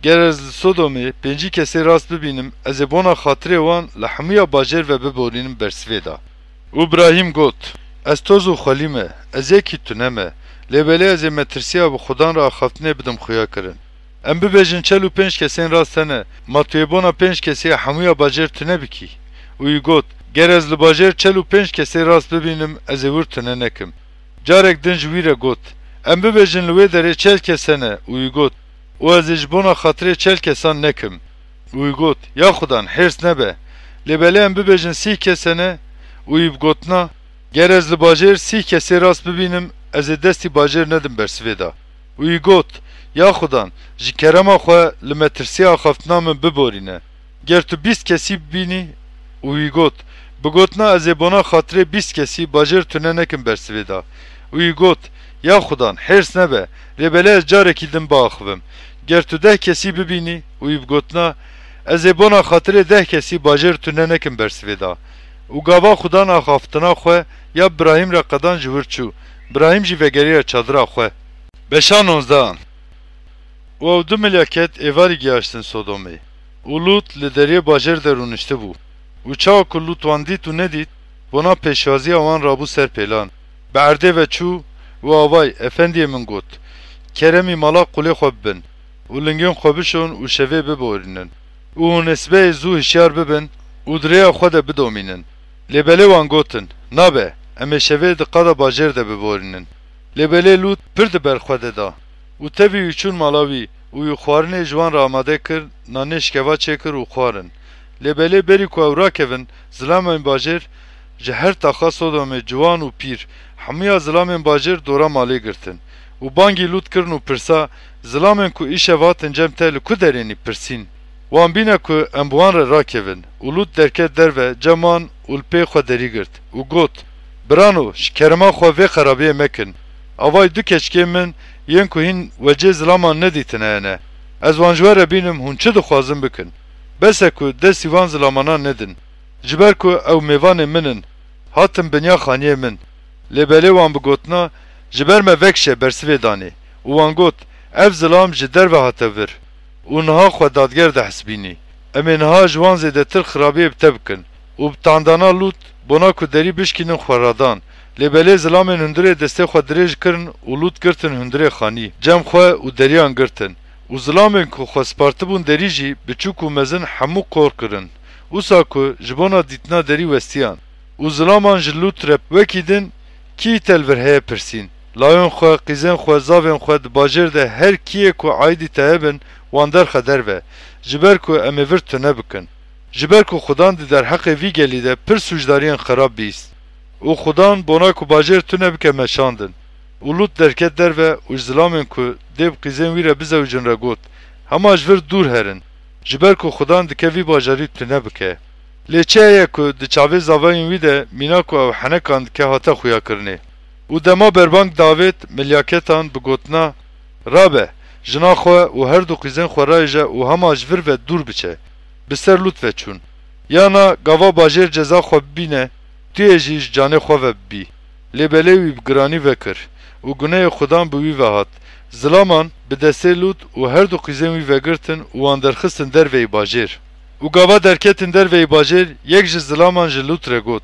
Ger ez li Sodomê pêncî kesê rast bibînim, ez ê bona xatirê wan li hemûya bajêr ve biborînim bersivê da. Û Birahîm got, Ez toz û xwelî me, ez yekî tune me, lê belê ez ê metirsiya bi Xudan re axaftinê bidim xuya kirin. Em bibêjin çel û pênc kesên rast hene, ma tu yê bona pênc kesê hemûya bajêr tune bikî? Û wî got, Ger ez li bajêr çel û pênc kesê rast bibînim, ez ê wir tune nekim. Carek din ji wî re got, Em bibêjin li wê derê çel kes hene, û wî got, Û ez ê ji bona xatirê çel kesan nekim. Û wî got, Ya Xudan, hêrs nebe. Lê belê em bibêjin sîh kes hene, û wî bi gotina, Ger ez li bajêr sîh kesê rast bibînim, ez ê destî bajêr nedim bersivê da. Û wî got, Ya Xudan, ji kerema xwe li metirsiya axaftina min biborîne. Ger tu bîst kesî bibînî, û wî got, Bi gotina ez ê bona xatirê bîst kesî bajêr tune nekim bersivê da. Û wî got, Ya Xudan, hêrs nebe, lê belê ez carekî din biaxivim. Ger tu deh kesî bibînî, û wî bi gotina, Ez ê bona xatirê deh kesî bajêr tune nekim bersivê da. Û gava Xudan axaftina xwe ya Birahîm re qedan ji wir çû. Birahîm jî vegeriya çadira xwe. Beşa nozdehan. Û ew du milyaket êvarî gihaştin Sodomê. Û Lût li deriyê bajêr de rûniştibû. Û çawa ku Lût wan dît û nedît, bona pêşwaziya wan rabû ser pêlan. Bi erdê ve çû Û avay, efendiyê min got, keremî mala qulê xwe bibin û lingên xwe bişon û şevê biborînin û hûn ê sibehê zû hişyar bibin û di rêya xwe de bidomînin. Lê belê wan gotin, nabe, em ê şevê di qada bajêr de biborînin. Lê belê Lût pir di ber xwe de da û tevî wî çûn mala wî û wî xwarinê ji wan re amade kir, nanê şikeva çêkir û xwarin. Lê belê berî ku ew rakevin, zilamên bajêr ji her taxa Sodomê, ciwan û pîr, hemûya zilamên bajêr dora malê girtin û bangî Lût kirin û pirsa, zilamên ku îşev hatin cem te li ku derê nî? Pirsîn. Wan bîne ku em bi wan re rakevin û Lût derket derve cem wan û li pê xwe derî girt û got, birano, ji kerema xwe vê xerabiyê mekin. Avay du keçikê min yên ku hîn wecê zilaman nedîtine hene. Ez wan ji we re bînim, hûn çi dixwazin bikin. Bes e ku destî van zilamana nedin. Ji ber ku ew mêvanê min in, hatin binya xaniyê min. Lê belê wan bi gotina, ji ber me vekişe bersivê danê û wan got, ev zilam ji derve hate vir û niha xwe dadger dihesibînî. Em ê niha ji wan zêdetir xirabiyê bi te bikin û bi tandana Lût bona ku derî bişkînin xwe radan. Lê belê zilamên hundirê destê xwe dirêj kirin û Lût girtin hundirê xanî, cem xwe û deriyan girtin. Û zilamên ku xwe spartibûn derî jî, biçûk û mezin, hemû kor kirin. Wisa ku ji bona dîtina derî westiyan û zilaman ji Lût re wekî din, kî te li vir heye pirsîn. Layên xwe, qîzên xwe, zavên xwe, di bajêr de her kî yê ku aîdî te hebin, wan derxe derve, ji ber ku em ê vir tune bikin. Ji ber ku Xudan di derheqê vî gelî de pir sûcdariyên xerab bihîst. Û Xudan bona ku bajêr tune bike meşandin. Û Lût derket derve û ji zilamên ku dê bi qîzên wî re bizewicin re got, hema ji vir dûr herin, ji ber ku Xudan dike vî bajarî tune bike. Lê çi heye ku di çavê zavayên wî de mîna ku ew henekan dike hate xuyakirinê? Û dema berbang davêt milyaketan bi gotina, rabe, jina xwe û her du qîzên xwe rayêje û hema ji vir ve dûr biçe, bi ser Lût ve çûn. Yana gava bajêr ceza xwe bibîne, tu yê jî ji canê xwe ve bibî. Lê belê wî bi giranî vekir û guneyê Xudan bi wî ve hat. Zilaman bi destê Lût û her du qîzên wî vegirtin û wan derxistin derveyî bajêr. Û gava derketin derveyî bajêr, yek ji zilaman ji Lût re got,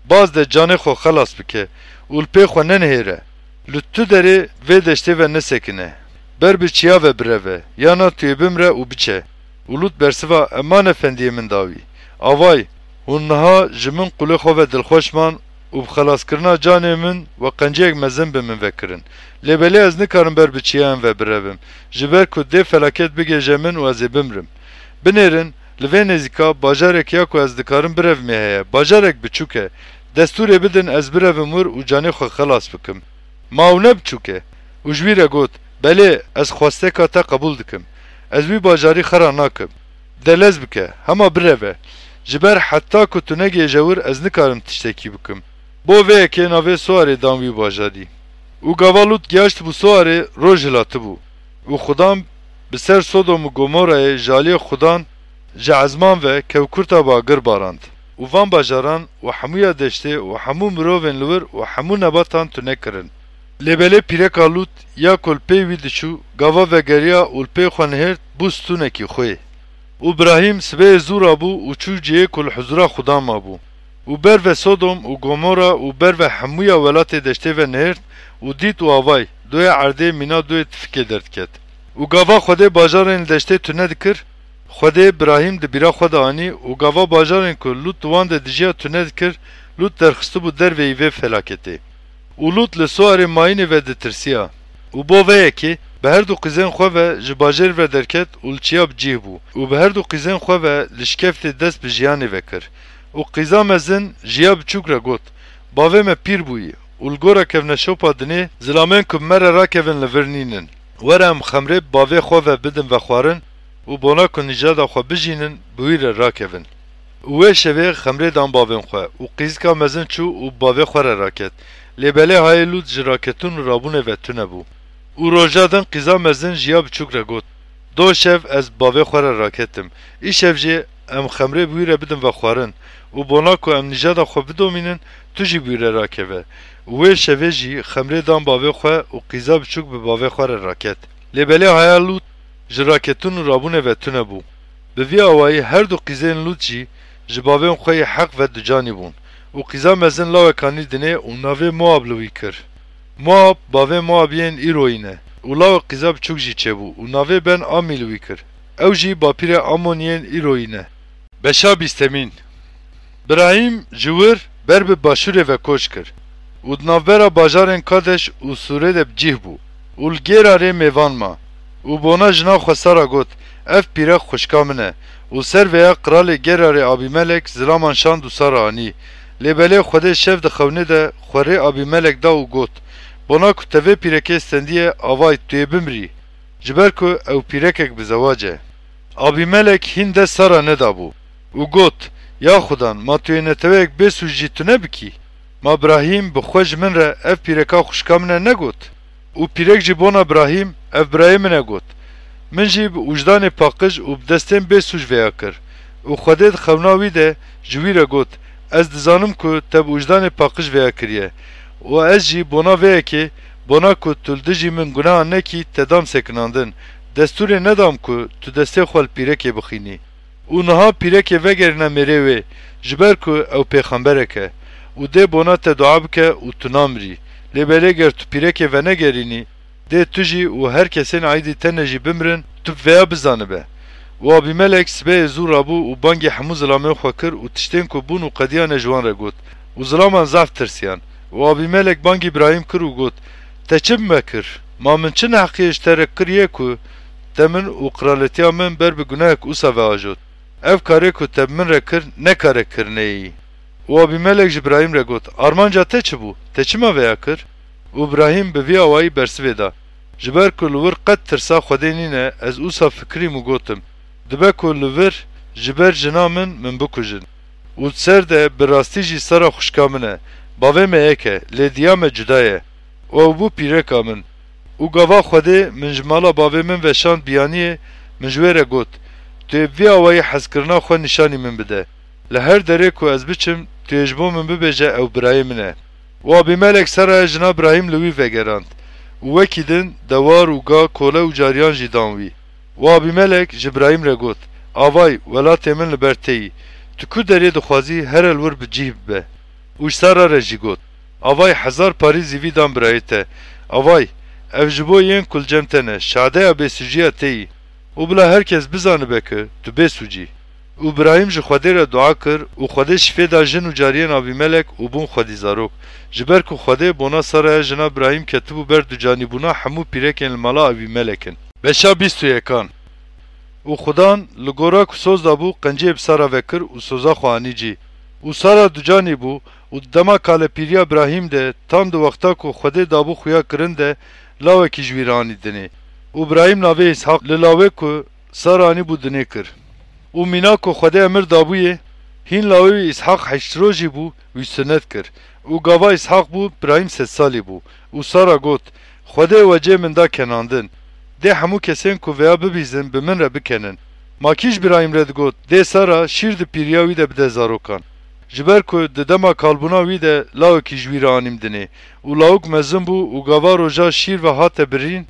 baz de, canê xwe xelas bike û li pê xwe nenihêre. Li tu derê vê deştê ve nesekine. Ber bi çiya ve bireve, yana tu yê bimre û biçe. Û Lût bersiva, eman efendiyê min dawî. Avay, hûn niha ji min qulê xwe ve dilxweş man û bi xelaskirina canê min we qenciyek mezin bi min ve kirin. Lê belê ez nikarim ber bi çiyayan ve birevim, ji ber ku dê felaket bigêje min û ez ê bimrim. Binêrin, li vê nêzîka bajarek ya ku ez dikarim birevimê heye, bajarek biçûk e. Destûrê bidin ez birevim wir û canê xwe xelas bikim. Ma ew ne biçûk e? Û ji wî re got, belê, ez xwesteka te qebûl dikim. Ez wî bajarî xera nakim. De lez bike, hema bireve. Ji ber heta ku tu negihêje wir ez nikarim tiştekî bikim. Bo vê yekê navê Soarê dan wî bajarî. Û gava Lût giyaştibû Soarê, roj hilatibû. Û Xudan bi ser Sodom û Gomorayê ji aliyê Xudan ji ezman ve kewkurta bagir barand. Û van bajaran û hemûya deştê û hemû mirovên li wir û hemû nebatan tune kirin. Lê belê pîreka Lût ya ku li pê wî diçû, gava vegeriya û li pê xwe nihêrt, bû stûnekî xwê. Û Îbrahîm sibehê zû rabû û çû cihê ku li huzura Xudan mabû. Û ber ve Sodom û Gomora û ber ve hemûya welatê deştê ve nihêrt û dît û avay, doya erdê mîna doyê tifikê derdiket. Û gava Xwedê bajarên li deştê tune dikir, Xwedê Îbrahîm di bîra xwe de anî û gava bajarên ku Lût di wan de dijiya tune dikir, Lût derxistibû derveyî vê felaketê. Û Lût li Soarê mayînê ve ditirsiya. Û bo vê yekê bi her du qîzên xwe ve ji bajêr ve derket û li çiya bi cih bû û bi her du qîzên xwe ve li şikeftê dest bi jiyanê ve kir. Û qîza mezin ji ya biçûk re got, bavê me pîr bûyî û li gora kevneşopa dinê zilamên ku bi me re rakevin li vir nînin. Were em xemrê bi bavê xwe ve bidin vexwarin û bona ku nîjada xwe bijînin, bi wî re rakevin. Û wê şevê xemrê dan bavên xwe û qîzika mezin çû û bi bavê xwe re raket. Lê belê hayê Lût ji raketin û rabûnê ve tune bû. Û roja din qîza mezin ji ya biçûk re got, do şev ez bi bavê xwe re raketim. Îşev jî em xemrê bi wî re bidin vexwarin û bona ku em nîjada xwe bidomînin, tu jî bi wî re rakeve. Û wê şevê jî xemrê dan bavê xwe û qîza biçûk bi bavê xwe re raket. Lê belê haya Lût ji raketin û rabûnê ve tune bû. Bi vî awayî her du qîzên Lût jî ji bavên xwe yê heq ve ducanî bûn û qîza mezin lawek anî dinê û navê Moab li wî kir. Moab bavê Moabiyên îroyî ne û lawê qîza biçûk jî çêbû û navê Ben Amî li wî kir. Ew jî bapîrê Amoniyên îroyî ne. Beşa bîstemîn. Birahîm ji wir ber bi başûrê ve koç kir û di navbera bajarên Kadeş û Sûrê de bi cih bû û li Gêrarê mêvan ma û bona jina xwe Sara got, "Ev pîrek xwişka min e." Û ser vêya qiralê Gêrarê Abîmelek zilaman şand û Sara anî. Lê belê Xwedê şev di xewnê de xwe rê Abîmelek da û got, "Bona ku te vê pîrekê stendiye, avay tu yê bimirî, ji ber ku ew pîrekek bi zewac e." Abîmelek hîn dest Sara nedabû û got, "Ya Xudan, ma tu yê neteweyek bêsûc jî tune bikî? Ma Birahîm bi xwe ji min re, 'Ev pîreka xwişka min e,' negot? Û pîrek jî bona Birahîm, 'Ev birayê min e,' got. Min jî bi wijdanê paqij û bi destên bêsûc vêya kir. Û Xwedê di xewna wî de ji wî re got, 'Ez dizanim ku te bi wijdanê paqij vêya kiriye. Û ez jî bona vê yekê, bona ku tu li dijî min gunehan nekî, te dam sekinandin. Destûrê nedam ku tu destê xwe li pîrekê bixînî. Û niha pîrekê vegerîne mêrê wê, ji ber ku ew pêxemberek e. Û dê bona te dua bike û tu namirî. Lê belê ger tu pîrekê venegerînî, dê tu jî û her kesên aîdî te ne jî bimirin, tu bi vêya bizanibe." Û Abîmelek sibeyê zû rabû û bangî hemû zilamên xwe kir û tiştên ku bûn û qediyane ji wan re got. Û zilaman zaf tirsiyan. Û Abîmelek bangî Birahîm kir û got, "Te çi bi me kir? Ma min çi neheqiyê ji te re kiriye ku te min û qiraletiya min ber bi gunehek wisa veajot? Ev karê ku te bi min re kir, ne karek kirinê yî." Û Abîmelek ji Birahîm re got, "Armanca te çi bû? Te çima vêya kir?" Û Birahîm bi vî awayî bersivê da, "Ji ber ku li wir qet tirsa Xwedê nîne, ez wisa fikirîm û gotim, 'Dibe ku li vir ji ber jina min, min bikujin.' Û di ser de bi rastî jî Sara xwişka min e, bavê me yek e, lê diya me cuda ye." Û ew bû pîreka min. Û gava Xwedê min ji mala bavê min veşand biyaniyê, min ji wê re got, "Tu yê bi vî awayî hezkirina xwe nîşanî min bide. Li her derê ku ez biçim, tu yê ji bo min bibêje, 'Ew birayê min e.'" Û Abîmelek Seraya jina Birahîm li wî vegerand. Û wekî din dewar û ga, kole û cariyan jî dan wî. Û Abîmelek ji Birahîm re got, "Avay, welatê min li ber te yî. Tu ku derê dixwazî, here li wir bi cih bibe." Û ji Sara re jî got, "Avay, hezar parî zîvî dan birayê te. Avay, ev ji bo yên ku li cem te ne, şadeya bêsûciya te yî. Û bila her kes bizanibe ku tu bêsûc î." Û Birahîm ji Xwedê re dua kir û Xwedê şîfê da jin û cariyên Abîmelek û bûn xwedî zarok. Ji ber ku Xwedê bona Saraya jina Birahîm ketibû ber ducanîbûna hemû pîrekên li mala Abîmelek in. Beşa bîst û yekan. Û Xudan li gora ku soz dabû, qenciyê bi Sara vekir û soza xwe anî cî. Û Sara ducanî bû û di dema kalepîriya Birahîm de, tam di wexta ku Xwedê dabû xuya kirin de, lawekî ji wî re anî dinê. Û Birahîm navê Îshaq li lawê ku Sara anîbû dinê kir. Û mîna ku Xwedê emir dabûyê, hîn lawê wî Îshaq heşt rojî bû, wî sunet kir. Û gava Îshaq bû, Birahîm sed salî bû. Û Sara got, "Xwedê wecê min da kenandin. Dê hemû kesên ku vêya bibîzin, bi min re bikenin." Ma kî ji Birahîm re digot, "Dê Sara şîr di pîriya wî de bide zarokan?" Ji ber ku di dema kalbûna wî de lawekî ji wî re anîm dinê. Û lawik mezin bû û gava roja şîr ve hate birîn,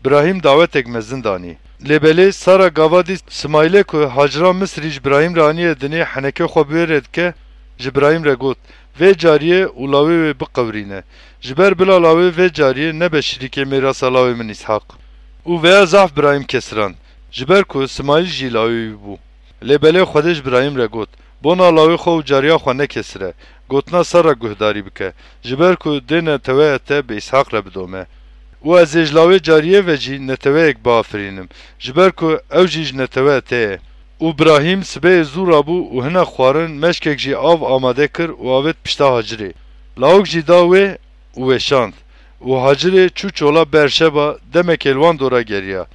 Birahîm dawetek mezin danî. Lê belê Sara gava dît Simaîlê ku Hacira Misrî ji Birahîm re aniye dinê, henekê xwe bi wê re dike, ji Birahîm re got, "Vê cariyê û lawê wê biqewirîne. Ji ber bila lawê vê cariyê nebe şirîkê mêrasa lawê min Îshaq." Û vêya zaf Birahîm kesirand, ji ber ku Simaîl jî lawê wî bû. Lê belê Xwedê ji Birahîm re got, "Bona lawê xwe û cariya xwe nekesire, gotina Sara guhdarî bike, ji ber ku dê neteweya te bi Îshaq re bidome. Û ez ê ji lawê cariyê ve jî neteweyek biafirînim, ji ber ku ew jî ji neteweya te ye." Û Birahîm sibeyê zû rabû û hinek xwarin, meşkek jî av amade kir û avêt pişta Hacirê. Lawik jî da wê û weşand. Û Hacirê çû çola Beerşeba, demekê li wan dora geriya.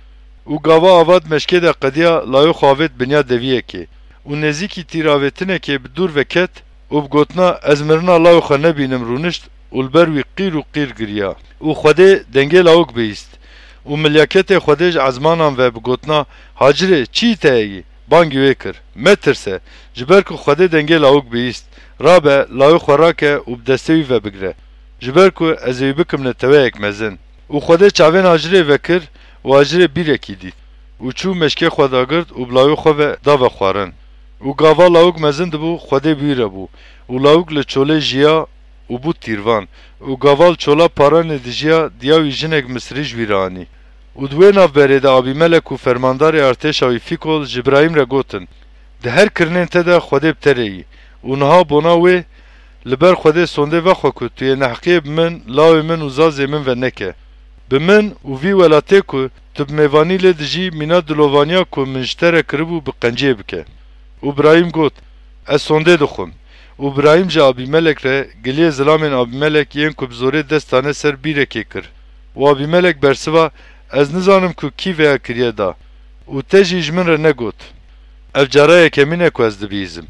Û gava ava di meşkê de qediya, lawê xwe avêt binya deviyekê. Û nêzîkî tîravêtinekê bi dûr ve ket û bi gotina, "Ez mirina lawê xwe nebînim," rûnişt û li ber wî qîr û qîr giriya. Û Xwedê dengê lawik bihîst. Û milyaketê Xwedê ji ezmanan ve bi gotina, "Hacirê, çi yî te heyî?" bangî wê kir, "Metirse, ji ber ku Xwedê dengê lawik bihîst. Rabe, lawê xwe rake û bi destê wî ve bigire, ji ber ku ez ê wî bikim neteweyek mezin." Û Xwedê çavên Hacirê vekir û Hacirê bîrekî dît. Û çû meşkê xwe dagirt û bi lawê xwe ve da vexwarin. Û gava lawik mezin dibû, Xwedê bi wî re bû. Û lawik li çolê jiya û bû tîrvan, û gava li çola Paranê dijiya, diya wî jinek Misirî ji wî re anî. Û di wê navberê de Abîmelek û fermandarê artêşa wî Fîkol ji Îbrahîm re gotin, Di her kirinên te de Xwedê bi te re yî, û niha bona wê li ber Xwedê sondê vexwe ku tu yê neheqiyê bi min, lawê min û zazê min ve neke. Bi min û vî welatê ku tu bi mêvanî lê dijî, mîna dilovaniya ku min ji te re kiribû bi qenciyê bike. Û Îbrahîm got, Ez sondê dixwim. Û Îbrahîm ji Abîmelek re giliyê zilamên Abîmelek yên ku bi zorê dest dane ser bîrekê kir. Û Abîmelek bersiva, Ez nizanim ku kî vêya kiriye da. Û te jî ji min re negot. Ev cara yekemîn e ku ez dibihîzim.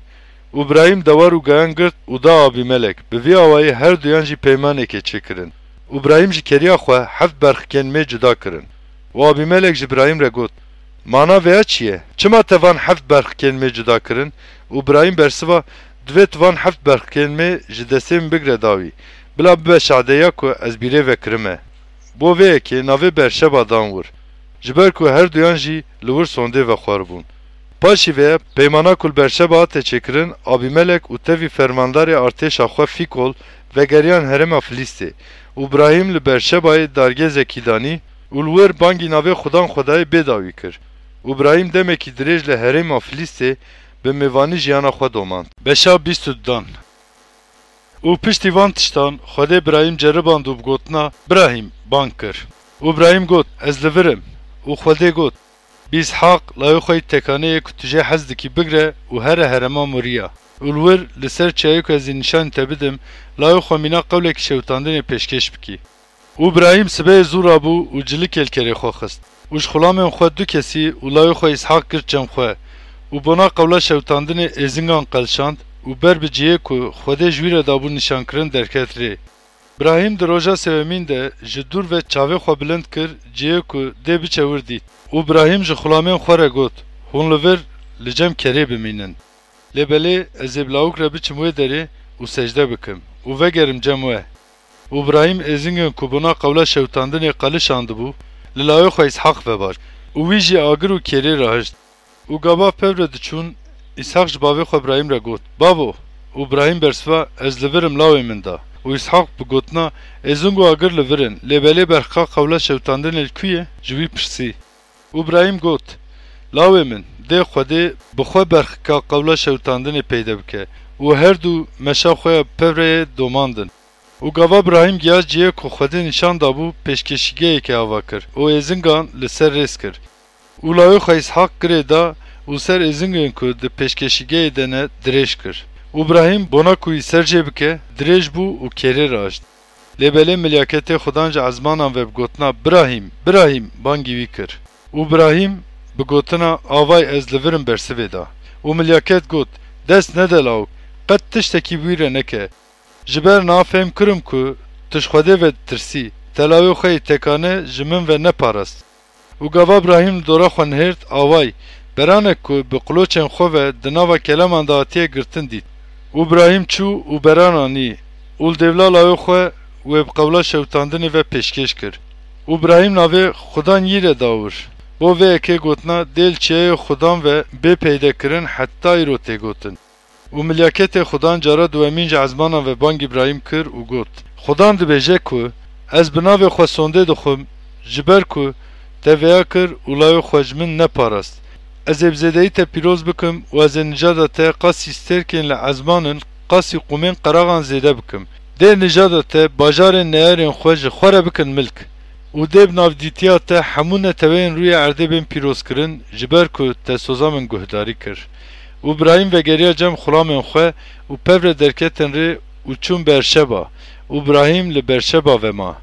Û Îbrahîm dewar û geyan girt û da Abîmelek. Bi vî awayî her duyan jî peymanekê çêkirin. Û Îbrahîm ji keriya xwe heft berxikên mê cuda kirin. Û Abîmelek ji Îbrahîm re got, Mana vêya çi ye? Çima te van heft berxikên mê cuda kirin? Û Îbrahîm bersiva, Divê tu van heft berxikên mê ji destê min bigire dawî, bila bibe şadeya ku ez bîrê vekirime. Bo vê yekê navê Berşeba dan wir, ji ber ku her duyan jî li wir sondê vexwaribûn. Paşî vê peymana ku li Berşeba hate çêkirin, Abîmelek û tevî fermandarê artêşa xwe Fîkol vegeriyan herêma Filîstê û Îbrahîm li Berşebayê dargêzekî danî û li wir bangî navê Xudan xwe dayê bê dawî kir. Û Îbrahîm demekî dirêj li herêma Filîstê bi mêvanî jiyana xwe domand. Beşa bîst û dudan. Û piştî van tiştan Xwedê Birahîm ceriband û bi gotina, Birahîm, bang kir. Û Birahîm got, Ez li vir im. Û Xwedê got, Bi Îshaq, lawê xwe yî tekanê yê ku tu jê hez dikî, bigre û here herêma Morîya. Û li wir, li ser çiyayê ku ez ê nîşanî te bidim, lawê xwe mîna qewlekî şewitandinê pêşkêş bikî. Û Birahîm sibehê zû rabû û cilikê li kerê xwe xist û ji xulamên xwe du kesî û lawê xwe Îshaq girt cem xwe û bona qewla şewitandinê êzingan qelşand û ber bi cihê ku Xwedê ji wî re dabû nîşankirin derket rê. Birahîm di roja sêwemîn de ji dûr ve çavê xwe bilind kir, cihê ku dê biçe wir dît. Û Birahîm ji xulamên xwe re got, Hûn li vir li cem kerê bimînin. Lê belê ez ê bi lawik re biçim wê derê û secde bikim û vegerim cem we. Û Birahîm êzingên ku bona qewla şewitandinê qelişandibû, li lawê xwe Îshaq vebar û wî jî agir û kêrê rahişt. Û gava pevre diçûn, Îshaq ji bavê xwe Birahîm re got, Bavo! Û Birahîm bersiva, Ez li vir im, lawê min da. Û Îshaq bi gotina, Êzing û agir li vir in, lê belê berxika qewla şewitandinê li ku ye? Ji wî pirsî. Û Birahîm got, Lawê min, dê Xwedê bi xwe berxika qewla şewitandinê peyde bike û her du meşa xwe ya bi pevreyê domandin. Û gava Birahîm giya cihê ku Xwedê nîşan dabû, pêşkêşîgehekê ava kir û êzingan li ser rêz kir. Û lawê xwe Îshaq girê da û ser êzingên ku di pêşkêşîgehê de ne dirêj kir. Û Birahîm bona ku wî ser jê bike, dirêj bû û kêrê rahişt. Lê belê milyaketê Xudan ji ezmanan ve bi gotina, Birahîm, Birahîm, bangî wî kir. Û Birahîm bi gotina, Avay, ez li vir im, bersivê da. Û milyaket got, Dest nede lawik, qet tiştekî bi wî re neke. Ji ber niha fêm kirim ku tu ji Xwedê ve ditirsî, te lawê xwe yê tekane ji min ve neparast. Û gava Birahîm li dora xwe nihêrt, avay, beranek ku bi qiloçên xwe ve di nava keleman de hatiye girtin dît. Û Birahîm çû û beran anî û li dêvla lawê xwe wê bi qewla şewitandinê ve pêşkêş kir. Û Birahîm navê Xudan yî re da wir. Bo vê yekê gotina, Dê li çiyayê Xudan ve bê peydekirin heta îro tê gotin. Û milyaketê Xudan cara duwemîn ji ezmanan ve bang Îbrahîm kir û got, Xudan dibêje ku, Ez bi navê xwe sondê dixwim, ji ber ku te vêya kir û lawê xwe ji min neparast. Ez ê bi zêdeyî te pîroz bikim û ez ê nijada te qasî stêrkên li ezman in, qasî qûmên qeraxan zêde bikim. Dê nijada te bajarên neyarên xwe ji xwe re bikin milk. Û dê bi navdîtiya te hemû neteweyên rûyê erdê bên pîrozkirin, ji ber ku te soza min guhdarî kir. Û Birahîm vegeriya cem xulamên xwe û pevre derketin rê û çûn Berşeba, û Birahîm li Berşeba ve ma.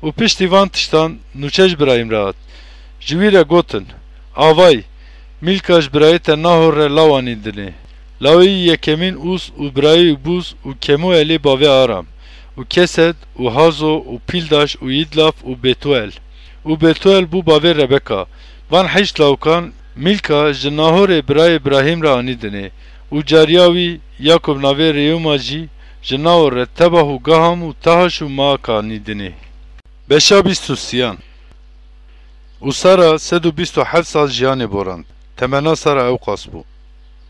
Û piştî van tiştan nûçe ji Birahîm re hat. Ji wî re gotin, Avay, Mîlka ji birayê te Nahor re law anî dinê. Lawê yî yekemîn Ûz û birayê wî Bûz û Kemuelê bavê Aram, û Kesed û Hazo û Pîldaş û Yîdlaf û Betuel. Û Betuel bû bavê Rebeka. Van heşt lawikan Mîlka ji Nahorê birayê Birahîm re anî dinê û cariya wî ya ku bi navê Rêuma jî ji Nahor re Tebah û Gaham û Tahaş û Maaka anî dinê. Beşa bîst û sêyan. Û Sara sed û bîst û heft sal jiyanê borand. Temena Sara ewqas bû.